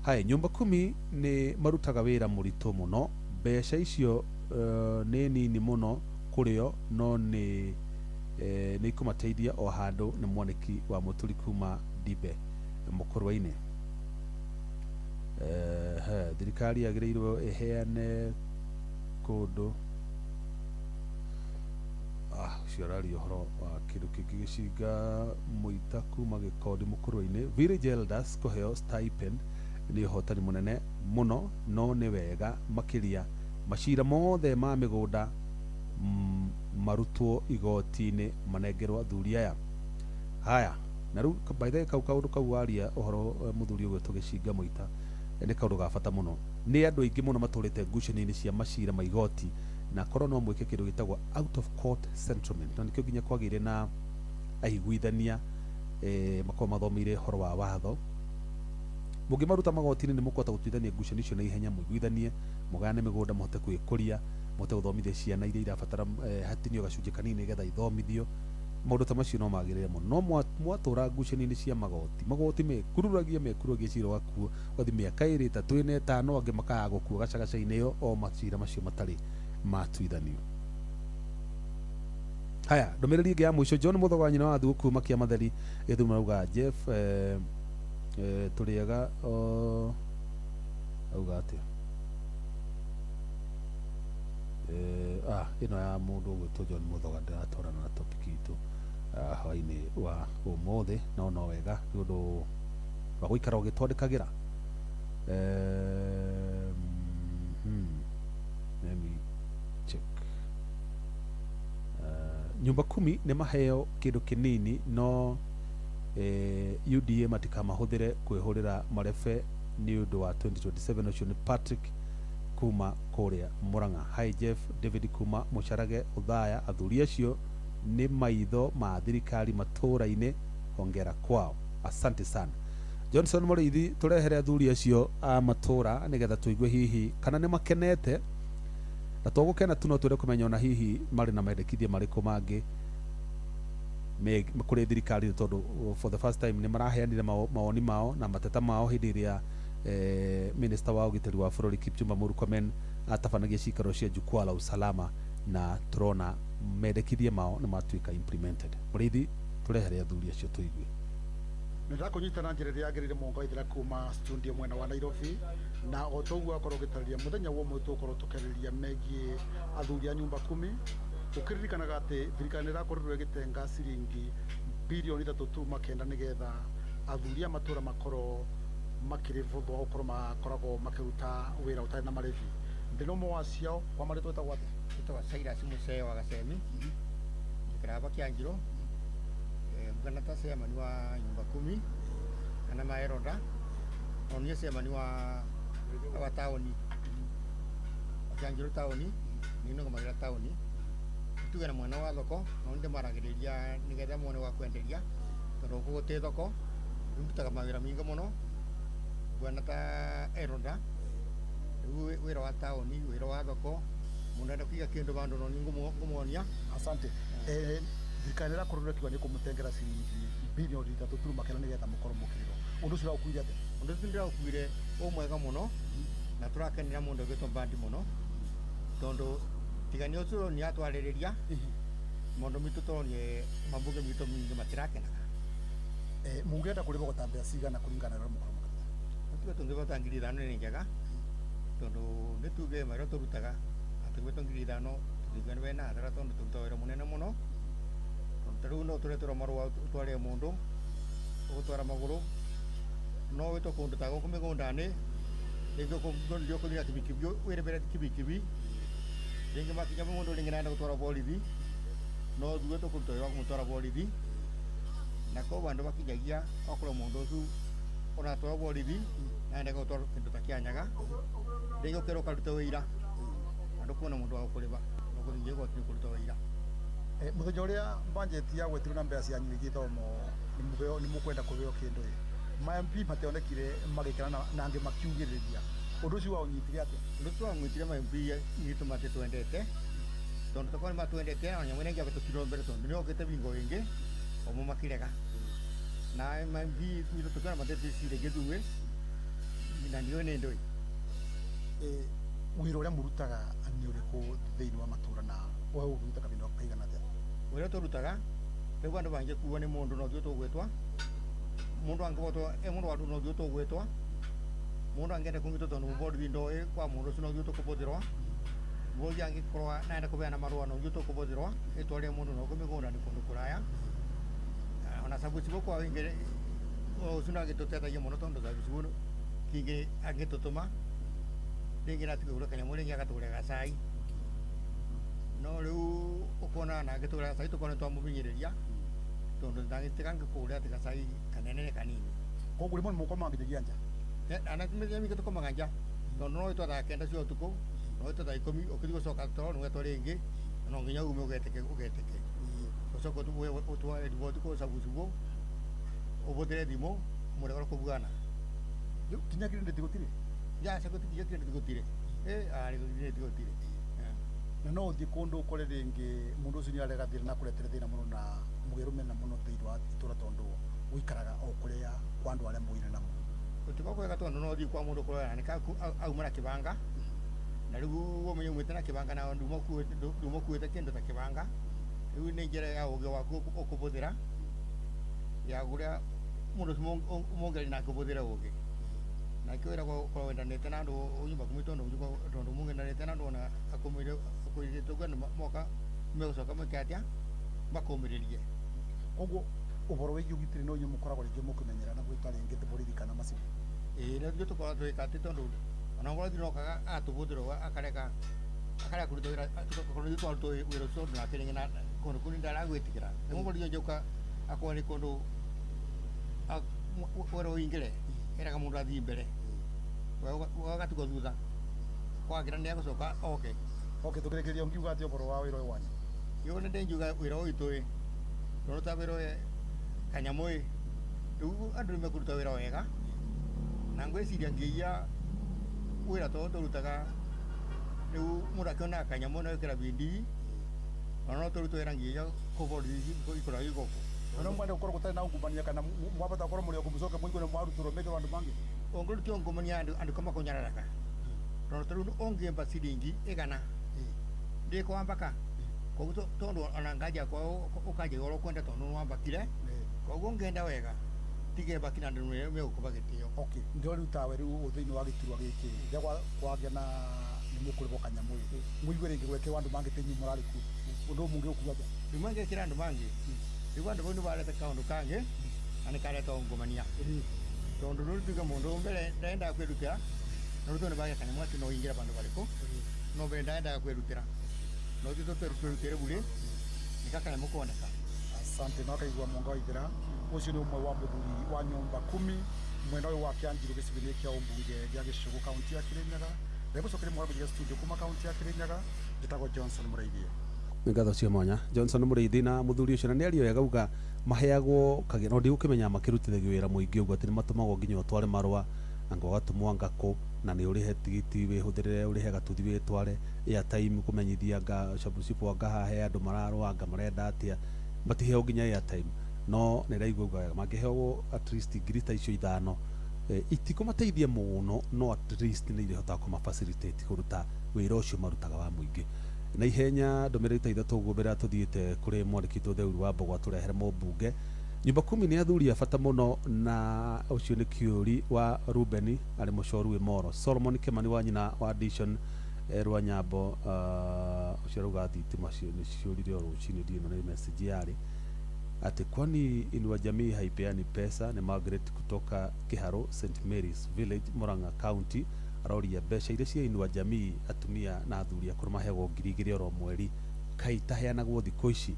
S14: haya, nyũmba kumi nĩ marutaga wĩra mũritũ mũno, mbeca icio nĩ nini mũno kũrĩo, no nĩ ikũmateithia o handũ. Nĩ mwanĩki wa mũturi kuma Ndibe. Mukurwe-inĩ. Thirikari yagĩrĩirwo ĩheane kũndũ ũcio araria ũhoro wa kĩndũ kĩngĩ gĩcinga mũita kuma Gĩkondi Mukurwe-inĩ. Village elders kũheo stipend nĩ ũhotani mũnene mũno, no nĩ wega makĩria macira mothe ma mĩgũnda marutwo igoti-inĩ manengerwo athuri aya. Haya, na rĩu by the way kau kaũndũ kau waria ũhoro mũthuri ũgwĩtwo Gĩcinga Mũita nĩ kaũndũ ga bata mũno. Nĩ andũ aingĩ mũno matũrĩte ngucanio-inĩ cia macira ma igoti, na korwo no mwĩke kĩndũ gĩtagwo out of court settlement, na nĩkĩo nginya kwagĩire na aiguithania makorwo mathomeire ũhoro wa watho. Mũngĩmaruta magoti-inĩ nĩ mũkũhota gũtuithania ngucanio icio na ihenya, mũiguithanie, mũgayane mĩgũnda, mũhote kwĩkũria, mũhote gũthomithia ciana iria irabatara hatinio gacunjĩ kanini nĩgetha ithomithio. Maũndũ ta macio no magĩrĩre mũno, no mwatũra ngucanio-inĩ cia magoti, magoti mekururagia cira ũgakuo ũgathiĩ mĩaka 2, 3, 4, 5, angĩ makaga gũkua gacagaca-inĩ ĩyo o macira macio matarĩ matuithanio. Haya, ndũmĩrĩri ĩngĩ ya mũico, John Mũthogo wa nyina wa Thugu kuma Kĩamatheri Gĩthumo auga Jeff tũrĩega auga atĩa ĩno ya mũndũ ũgwĩtwo John Mũthoga ndĩratwarana na topic itũ hwaĩ-inĩ wa ũmũthĩ, no wega nĩ ũndũ wa gũikara ũgĩtwandĩkagĩra. Let me check. Nyumba kumi nĩ maheo kĩndũ kĩnini, no UDA matikamahũthĩre kwĩhũrĩra marebe nĩ ũndũ wa 2027. Ũcio nĩ Patrick kuma kũrĩa Murang'a. Hi Jeff, David kuma Mũcarage Othaya, athuri acio nĩ maitho ma thirikari matũra-inĩ, hongera kwao, asante sana. Johnson Mũrĩithi, tũrehere athuri acio a matũra nĩgetha tũigue hihi kana nĩ makenete, na to gũkena tu no twende kũmenya ona hihi marĩ na mendekithia marĩkũ mangĩ kũrĩ thirikari, tondũ for the first time nĩ maraheanire mawoni mao na mateta mao hĩndĩ ĩrĩa minister wa ũgitĩri wa bũrũri Kipchumba Murkomen atabanagia cikaro cia Jukwaa la Usalama, na tũrona mendekithia mao nĩ matuĩka implemented. Mũrĩithi, tũrehere athuri acio tũigue.
S8: Nĩndakũnyita na njĩra ĩrĩa yagĩrĩire mũnga ithira kuma studio mwena wa Nairobi, na o toguo akorwo ũgĩtarĩria mũthenya wa ũmũthĩ tũgũkorwo tũkĩarĩrĩria megiĩ athuri a nyumba kumi. Ũkĩririkanaga atĩ thirikari nĩ ĩrakorirwo ĩgĩtenga ciringi bilioni 3.9 nĩgetha athuri a matũra makorwo makĩrĩbwo thutha wa gũkorwo makoragwo makĩruta wĩra ũtarĩ na marĩhi. Ndĩ ũmwe wacio kwa marĩtwa wĩtagwo atĩa?
S1: Wĩtagwo Cyrus Mũcee wa Gacemi, njikaraga Kĩangiro, ngana ta chairman wa nyumba kumi kana maeroda, no niĩ chairman wa taoni Kĩangiro taoni, nĩ taoni tuge na mwana wa thoko, no ndĩmaragĩrĩria nĩgetha mone wa kwenderia, tondũ gũkũ gũtĩ thoko, ndutaga mawĩra maingĩ mũno bwana ta eroda, rĩu wĩra wa taoni, wĩra wa thoko, mũndũ enda kũiga kĩndũ vandũ no nĩ ngũmuonia.
S8: Asante. Thirikari ĩrakorirwo ĩkiuga nĩ kũmũtengera ciringi bilioni 3.9 nĩgetha mũkorwo mũkĩrĩrwo. Ũndũ ũcio ũraũkuire atĩa?
S1: Ũndũ ũcio ndĩraũkuire ũ mwega mũno, na tũrakenera mũndũ ũgwĩtwo Mbadi mũno, tondũ tiga nĩ ũcio nĩ atwarĩrĩria maũndũ mitũ tũronire mambunge mitũ mingĩ matirakenaga.
S8: Mũngĩenda kũrĩhwo ta mbeca cigana kũringana na ũrĩa mũkorwo mũkĩruta?
S1: Tuge tũngĩbata 5,000 nĩ njega, tondũ nĩ tuge marĩa tũrutaga atũgwĩtwo 5,000 tũthigue nĩ wena hathara, tondũ tũrutaga wĩra mũnene mũno. Tondũ ta rĩu no tũretũra marũa ũtware mũndũ ũgũtwara magũrũ, no wĩtwo kũndũ ta gũkũ mĩgũnda-inĩ, rĩngĩ ũkũthiĩ na kibikibi wĩrĩbĩre kibikibi, rĩngĩ makinya mũndũ rĩngĩ naenda gũtwara borithi, no thuwe tũkũruta wĩra wa kũmũtwara borithi, na koguo andũ makinyagia okorwo mũndũ ũcio ũratwara borithi naenda gũtwara kĩndũ ta Kĩanyaga, rĩngĩ ũkerwo ũkarute wĩira, andũ kuona mũndũ wa gũkũrĩba ũgũthiĩ igoti-inĩ kũruta wĩira.
S8: Mũthenya ũrĩa banjeti yagwetirwo na mbeca cianyu igĩthomo nĩ mũkwenda kũheo kĩndũ ĩ, ma MP mationekire magĩkena na angĩ makiugĩrĩria, ũndũ ũcio waũnyitire atĩa?
S1: Ũndũ ũcio waũnyitire ma MP itũ matitwendete, tondũ tokorwo nĩ matwendete na nyamũ ĩno ĩngĩ yahĩtũkirwo mbere, tondũ nĩ yokĩte bingo ĩngĩ omo makĩrega, na ma MP itũ tũkĩona matitwĩciragia ithuĩ na nĩo nĩ ndũĩ.
S8: Wĩra ũrĩa mũrutaga nĩ ũrĩkũ thĩinĩ wa matũra, na we ũrutaga kahinda kaigana atĩa?
S1: Wĩra tũrutaga rĩu andũ mangĩkuo nĩ mũndũ no ithuĩ tũgwĩtwa Mundu angivotwo e mundu wa no thiu tugwitwa mundu angienda kungitwo tondu borithi ndoi kwa mundu ucio no thiu tukubuthirwa borithi angikorwa naenda kubeana marua no thiu tukubuthirwa itwarie mundu no migunda ni kundu kuraya ona sabucibo kwa wingi ucio no agitutethagia muno tondu sabucibo kingi angitutuma ringi natigura kanyamu ringi agatũgũrĩra gacai no riu ukona na angitũgũrĩra gacai tukona twamubinyĩrĩria tondu ndangĩtiga ngĩkũgũrĩra atĩ gacai kanene nĩ kanini
S8: koguo rĩmwe nĩmũkomaga nginyagia nja
S1: ana tũkomaga nja tondu no ĩtwa thaa 9 cia ũtukũ no ĩtwa thaa 10 ũkĩthiĩ gũcoka toro nĩwetwo rĩngĩ no nginya ume ũgetĩke ũcoke ũtware riboti kũ sabucibo ũbũthĩre thimũ mũregoro kũbugana
S8: rĩu kinya credit gũtirĩ
S1: ya kinya credit gũtirĩ arĩ credit gũtirĩ
S8: na no ũthiĩ kũndũ ũkore rĩngĩ mũndũ ũcio nĩarega thĩna na kũretere thĩna mũno na mũgĩrũmena mũno thĩinĩ wa itũra tondũ ũikaraga o kũrĩa kwa andũ arĩa mũire namo
S1: gũtikoragwo kwega tondũ no ũthiĩ kwa mũndũ kũrora nĩ auma na kĩbanga na rĩu ũmenye umĩte na kĩbanga na nduma ũkuĩte kĩndũ ta kĩbanga rĩu nĩ njĩra ya ũgĩ waku ũkũbũthĩra ya kũrĩa mũndũ ũcio mũngĩaria nake ũbũthĩre ũgĩ na kĩo wĩragwo ũkorwo wendanĩte na andũ nyũmba kumi tondũ mũng'endanĩte na andũ ona akũmĩrĩte ũguo andũ moka megũcoka meke atĩa makũmĩrĩrie
S8: koguo ũhoro wĩgiĩ ũgitĩri no inyuĩ mũkoragwo rĩngĩ mũkĩmenyera na gwĩta rĩngĩ borithi kana macibũ
S1: ĩĩ nĩ ithuĩ tũkoragwo twĩka atĩ tondũ ona borithi nokaga agatũbũthĩra akareka kũruta wĩra tũgakorwo ithuĩ twarutwo wĩra ũcio tondũ nake rĩngĩ na kũndũ kũu ndaragwĩtĩkĩra rĩmwe borithi angĩũka akorwo nĩ kũndũ wĩra ũingĩre eraga mũndũ athiĩ mbere ũgatigwo thutha kwagĩra nĩ egũcoka oke
S8: oke tũkĩrĩkĩria ũngiuga atĩa ũhoro wa wĩra ũyũ wanyu
S1: ĩyo nĩ ndĩngiuga wĩra ũyũ witũ ĩ tondũ ta wĩra ũyũ kanyamũ ĩ rĩu andũ nĩ mekũruta wĩra wega na ngwĩciria ngĩiya wĩra to tũrutaga rĩu mũndũ akĩonaga kanyamũ no ĩkĩra bidii ona no tũrute wĩra nginya kũ borithi ikoragwo i gũkũ
S8: no mwende gũkorwo gũtarĩ na ungumania kana mwabata gũkorwo mũrĩ o mũcoke mũigue nĩ mwarutĩrwo mekĩrwo andũ mangĩ
S1: ũngĩrutia ungumania andũ kamakunyararaga tondũ ta rĩu ũngĩmba ciringi 100 ndĩkwambaka koguo tondũ ona ngaji yakwa ũkanjĩga ũrĩa ũkwenda tondũ nĩwambakire koguo ngenda wega tigembaki na andũ megũkũba gĩtĩo
S8: okay ndio rĩu tawe rĩu thĩinĩ wa gĩturwa gĩkĩ rĩrĩa kwagĩa na nĩ mũkũrĩhwo kanyamũ ĩ mũigue rĩngĩ gwekĩrwo andũ mangĩ ta inyuĩ mũrarĩ kuo ũndũ ũyũ mũngĩũkua atĩa
S1: rĩu mangĩkĩra andũ mangĩ rĩu andũ bau nĩ bareta kaũndũ kangĩ na nĩ kareta ungumania tondũ rĩu tuge mũndũ mbere ndaendaga kwĩrutĩra no rĩu tondũ nĩ bagĩa kanyamũ atĩ no ingĩre bandũ barĩkũ no mbere ndaendaga kwĩrutĩra no ithuĩ twĩrutĩre burĩ nĩka kanyamũ koneka
S8: asante no akaigua Mwanga wa Ithira ũcio nĩ ũmwe wa mũthuri wa nyũmba kumi mwena ũyũ wa Kĩanjirũ gĩcigo-inĩ kĩa ũmbunge gĩa Gĩcũgũ kaunti ya Kĩrĩnyaga ndegũcokeria mũgambo gĩa studio kuma kaunti ya Kĩrĩnyaga njĩtagwo Johnson Mũrĩithi
S14: ngatho cia mwanya Johnson Mũrĩithi na mũthuri ũcio na nĩ ario wega uga maheagwo kagĩa no ndigũkĩmenya makĩrutithagio wĩra mũingĩ ũguo atĩ nĩ matũmagwo nginya ũtware marũa anga ũgatũmwo anga kũ na nĩ ũrĩhe tigiti wĩhũthĩrĩre ũrĩhe gatuthi wĩtware airtime kũmenyithia anga cabucibu anga haha he andũ mararũa anga marenda atĩa matiheo nginya airtime no nĩ ndaigua uga wega mangĩheagwo at least ngiri ta icio 5 itikũmateithia mũno no at least nĩ irĩhotaga kũma facilitate kũruta wĩra ũcio marutaga wa mũingĩ na ihenya ndũmĩrĩri ta 3 ũguo mbere ya tũthiĩte kũrĩ mwandĩki witũ Theuru wa Mbogwa tũrehere mũmbunge nyũmba kumi nĩ athuri a bata mũno na ũcio nĩ Kĩũri wa Rubeni arĩ mũcoru wĩ Moro Solomon Kĩmani wa nyina wa Dishon rwa Nyambo ũcio arauga thitima nĩ ciũrire o rũcinĩ ndiĩ ĩno nĩ message yarĩ ati kwani Inua Jamii haipeani pesa ni Margaret kutoka Kiharu St Mary's Village Murang'a County aroria mbeca iria cia Inua Jamii atumia na athuri akũrũ maheagwo 2,000 oro mweri kai itaheanagwo thikũ ici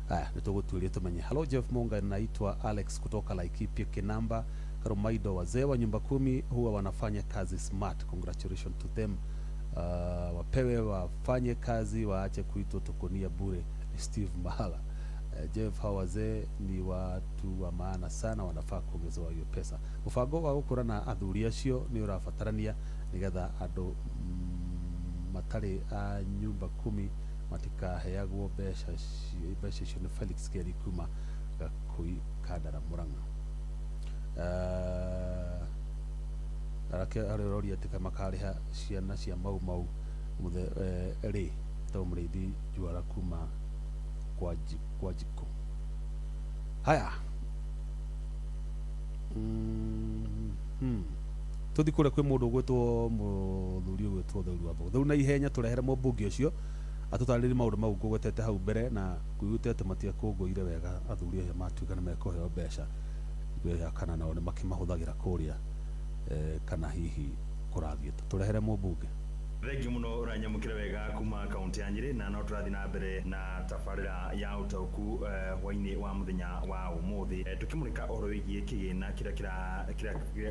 S14: aya nĩ tũgũtuĩria tũmenye. Hello Jeff Munga, naitwa Alex kutoka Laikipia Kinamba Karumaido. Wazee wa nyumba kumi huwa wanafanya kazi smart, congratulations to them. Wapewe wafanye kazi, waache kuitwa tukonia bure. Steve Mahala. Jeff, hawa wazee ni watu wa maana sana, wanafaa kuongezewa hiyo pesa. Mubango wa gukura na athuri acio ni urabatarania nigetha andu matarĩ a nyumba kumi matikaheagwo mbeca icio. Nĩ Felix Keri kuma Gakui Kandara Murang'a. Arake aroria atĩ makarĩha ciana cia Mau Mau muthe rĩ to Mũrĩithi Njuara kuma kwa Jiko. Haya, Tuthi kũrĩa kwĩ mũndũ ũgwĩtwo mũthuri ũgwĩtwo Theuru wa Mbogo. Theuru, na ihenya tũrehere mũmbunge ũcio atũtarĩrie maũndũ mau ngũgwetete hau mbere, na nguigĩte atĩ matiakũngũire wega athuri acio matuĩka nĩ mekũheo mbeca ngwĩhoya kana nao nĩ makĩmahũthagĩra kũrĩa, kana hihi kũrathiĩ tũrehere mũmbunge.
S2: Thengiũ mũno ũranyamũkĩra wega kuma kaunti ya Nyĩrĩ, na no tũrathiĩ na mbere na tabarĩra ya ũtaũku hwainĩ wa mũthenya wa ũmũthĩ, tũkĩmũrĩka ũhoro wĩgiĩ kĩgĩna kĩrĩa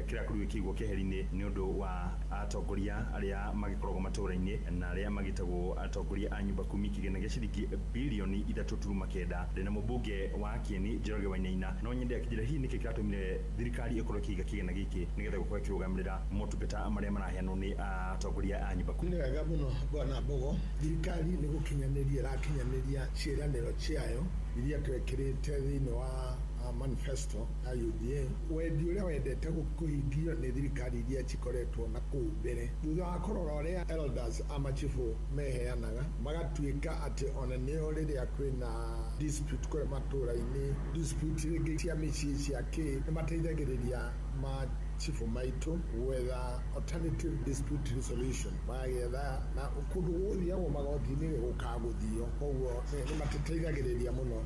S2: kĩrakorirwo gĩkĩigwo keheri-inĩ nĩ ũndũ wa atongoria arĩa magĩkoragwo matũũra-inĩ na arĩa magĩtagwo atongoria a nyumba kumi, kĩgĩna gĩa ciringi bilioni 3.9. Ndĩna mũmbunge wa Kieni Njoroge Wainaina. No nyende akĩnjĩra hihi nĩkĩ kĩratũmire thirikari ĩkorwo ĩkĩiga kĩgĩna gĩkĩ nĩgetha gũkorwo ĩkĩrũgamĩrĩra motungata marĩa maraheanwo nĩ atongoria a nyumba kumi.
S3: Nĩ wega mũno, bwana Mbogo. Thirikari nĩ gũkinyanĩria ĩrakinyanĩria ciĩranĩro ciayo iria twekĩrĩte thĩinĩ wa manifesto ya UDA, wendi ũrĩa wendete kũhingio nĩ thirikari iria cikoretwo na kũu mbere, thutha wa kũrora ũrĩa elders a machifu meheanaga magatuĩka atĩ ona nĩo rĩrĩa kwĩna dispute kũrĩa matũũra-inĩ, dispute rĩngĩ cia mĩciĩ cia kĩ, nĩ mateithagĩrĩria machifu maitũ gwetha alternative dispute resolution, magetha na kũndũ gũgũthiagwo magoti-inĩ gũkagũthio. Koguo nĩ mateithagĩrĩria mũno.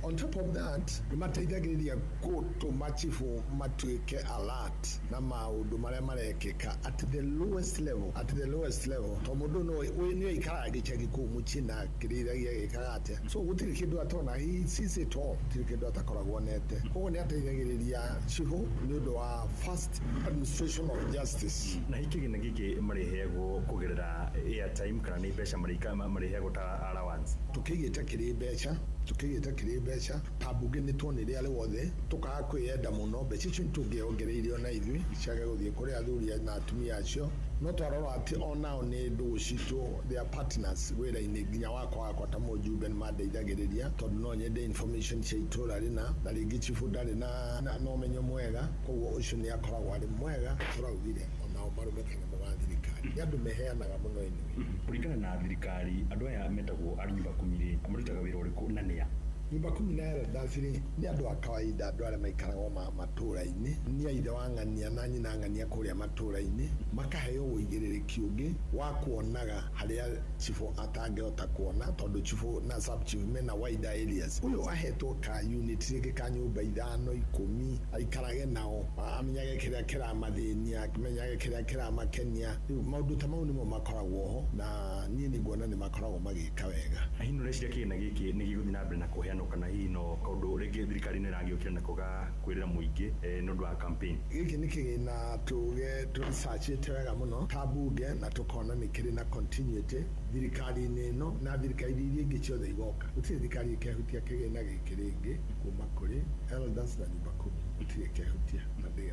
S3: On top of that, nĩ mateithagĩrĩria gũtũma chifu matuĩke alert na maũndũ marĩa marekĩka at the lowest level, at the lowest level, to mũndũ no nĩ aikaraga gĩcagi kũu mũciĩ na kĩrĩithagia gĩkaga atĩa, so gũtirĩ kĩndũ atona. He sees it all, gũtirĩ kĩndũ atakoragwo onete. Koguo nĩ ateithagĩrĩria chifu nĩ ũndũ wa fast administration of justice.
S2: Na hihi kĩgĩna gĩkĩ marĩheagwo kũgerera airtime kana nĩ mbeca marĩheagwo ta allowance?
S3: Tũkĩigĩte kĩrĩ mbeca, tũkĩigĩte kĩrĩ mbeca. Ta mbunge nĩ tuonire arĩ wothe tũkaga kwĩyenda mũno, mbeca icio nĩtũngĩongereire ona ithuĩ ciage gũthiĩ kũrĩ athuri na atumia acio, no twarora atĩ onao nĩ ndũgũ citũ, they are partners wĩra-inĩ. Nginya wakwa ta mũjumbe nĩ mandeithagĩrĩria tondũ no nyende information cia itũra rĩna, na rĩngĩ chifu ndarĩ na ũmenyo mwega, koguo ũcio nĩ akoragwo arĩ mwega. Tũraugire onao marũme kanyamũ ga thirikari, nĩ andũ meheanaga mũno anyway.
S2: Kũringana na thirikari, andũ aya metagwo a nyumba kumi rĩ, marutaga wĩra ũrĩkũ na nĩa?
S3: Nyumba kumi na elders rĩ, nĩ andũ a kawaida, andũ arĩa maikaragwo matũũra-inĩ, nĩ a ithe wa ng'ania na nyina ng'ania kũrĩa matũũra-inĩ, makaheo ũigĩrĩrĩki ũngĩ wa kuonaga harĩa chifu atangĩhota kuona, tondũ chifu na sub chief mena wider areas. Ũyũ ahetwo ka unit rĩngĩ ka nyũmba 5, 10, aikarage nao, amenyage kĩrĩa kĩramathĩnia, amenyage kĩrĩa kĩramakenia. Rĩu maũndũ ta mau nĩmo makoragwo ho, na niĩ nĩ nguona nĩ makoragwo magĩka wega.
S2: Na hihi nĩũreciria kĩgĩna gĩkĩ nĩ gĩgũthiĩ na mbere na kũheanwo, kana hihi no kaũndũ rĩngĩ thirikari nĩ ĩragĩũkĩra nako ga kwĩrĩra mũingĩ nĩ ũndũ wa campaign?
S3: Gĩkĩ nĩ kĩgĩna tuge tũricacĩte wega mũno ta mbunge, na tũkona nĩ kĩrĩ na continuity thirikari-inĩ ĩno na thirikari iria ingĩ ciothe igoka. Gũtirĩ thirikari ĩkehutia kĩgĩna gĩkĩ rĩngĩ kuma kũrĩ elders na nyumba kumi, gũtirĩ ĩkehutia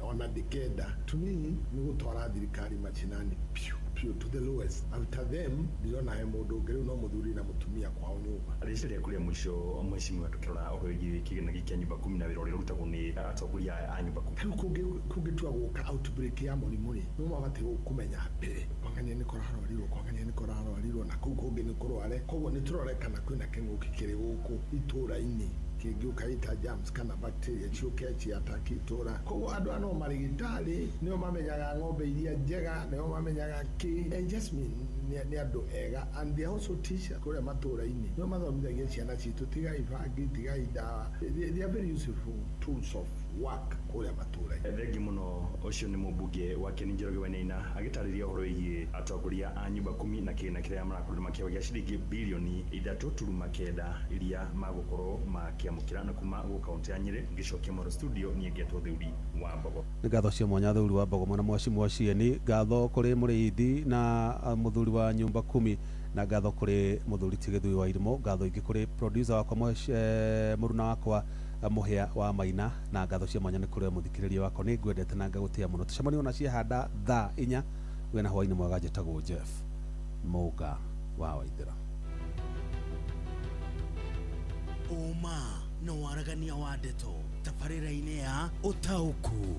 S3: ona ndĩkenda. To me, nĩ gũtwara thirikari machinani piũ piũ, to the lowest. After them ndirona he mũndũ ũngĩ, rĩu no mũthuri na mũtumia kwao nyũmba.
S2: Rĩciria rĩaku rĩa mũico, mheshimiwa, tũkĩrora ũhoro wĩgiĩ kĩgĩna gĩkĩ kĩa nyumba kumi na wĩra ũrĩa ũrutagwo nĩ atongoria aya a nyumba kumi?
S3: Rĩu kũngĩtua gũka outbreak ya mũrimũ rĩ, nĩo mabatiĩ kũmenya mbere, kwang'ania nĩ kũrarwarirwo, kwang'ania nĩ kũrarwarirwo, na kũu kũngĩ nĩ kũrware. Koguo nĩ tũrore kana kwĩna kĩng'ũki kĩrĩ gũkũ itũũra-inĩ kĩngĩũka ita germs kana bacteria ciũke ciataki itũũra. Koguo andũ aya no marĩgĩtarĩ, nĩo mamenyaga ng'ombe iria njega, nĩo mamenyaga kĩ. And Jasmine nĩ andũ ega, and they are also teachers kũrĩa matũũra-inĩ, nĩo mathomithagia ciana citũ, tigai bangi, tigai ndawa. They are very useful tools of work kũrĩa matũũra-inĩ.
S2: Thengi mũno. Ũcio nĩ mũmbunge wa Kieni Njoroge Wainaina agĩtarĩria ũhoro wĩgiĩ atongoria a nyumba kumi na kĩgĩna kĩrĩa marakorirwo makĩheo gĩa ciringi bilioni 3.9 iria magũkorwo makĩamũkĩra. Na kuma gũkũ kaunti ya Nyĩrĩ ngĩcokia mwaro studio, niĩ ngetwo Theuri wa Mbogo.
S14: Nĩ ngatho cia mwanya Theuri wa Mbogo, mwana mwacimu wa Cieni. Ngatho kũrĩ mũrĩithi na mũthuri wa nyumba kumi, na ngatho kũrĩ mũthuri Tigithui wa Irimũ. Ngatho ingĩ kũrĩ producer wakwa mũruna wakwa Mũhĩa wa Maina, na ngatho cia mwanya nĩ kũrĩ mũthikĩrĩria wakwa. Nĩ ngwendete na ngagũtĩa mũno. Tũcemanie ona ciahanda thaa 4. Wĩna hwaĩ-inĩ mwega. Njĩtagwo Jeff Mũnga wa Waithĩra.
S27: Ũma na waragania wa ndeto tabarĩra-inĩ ya ũtaũku.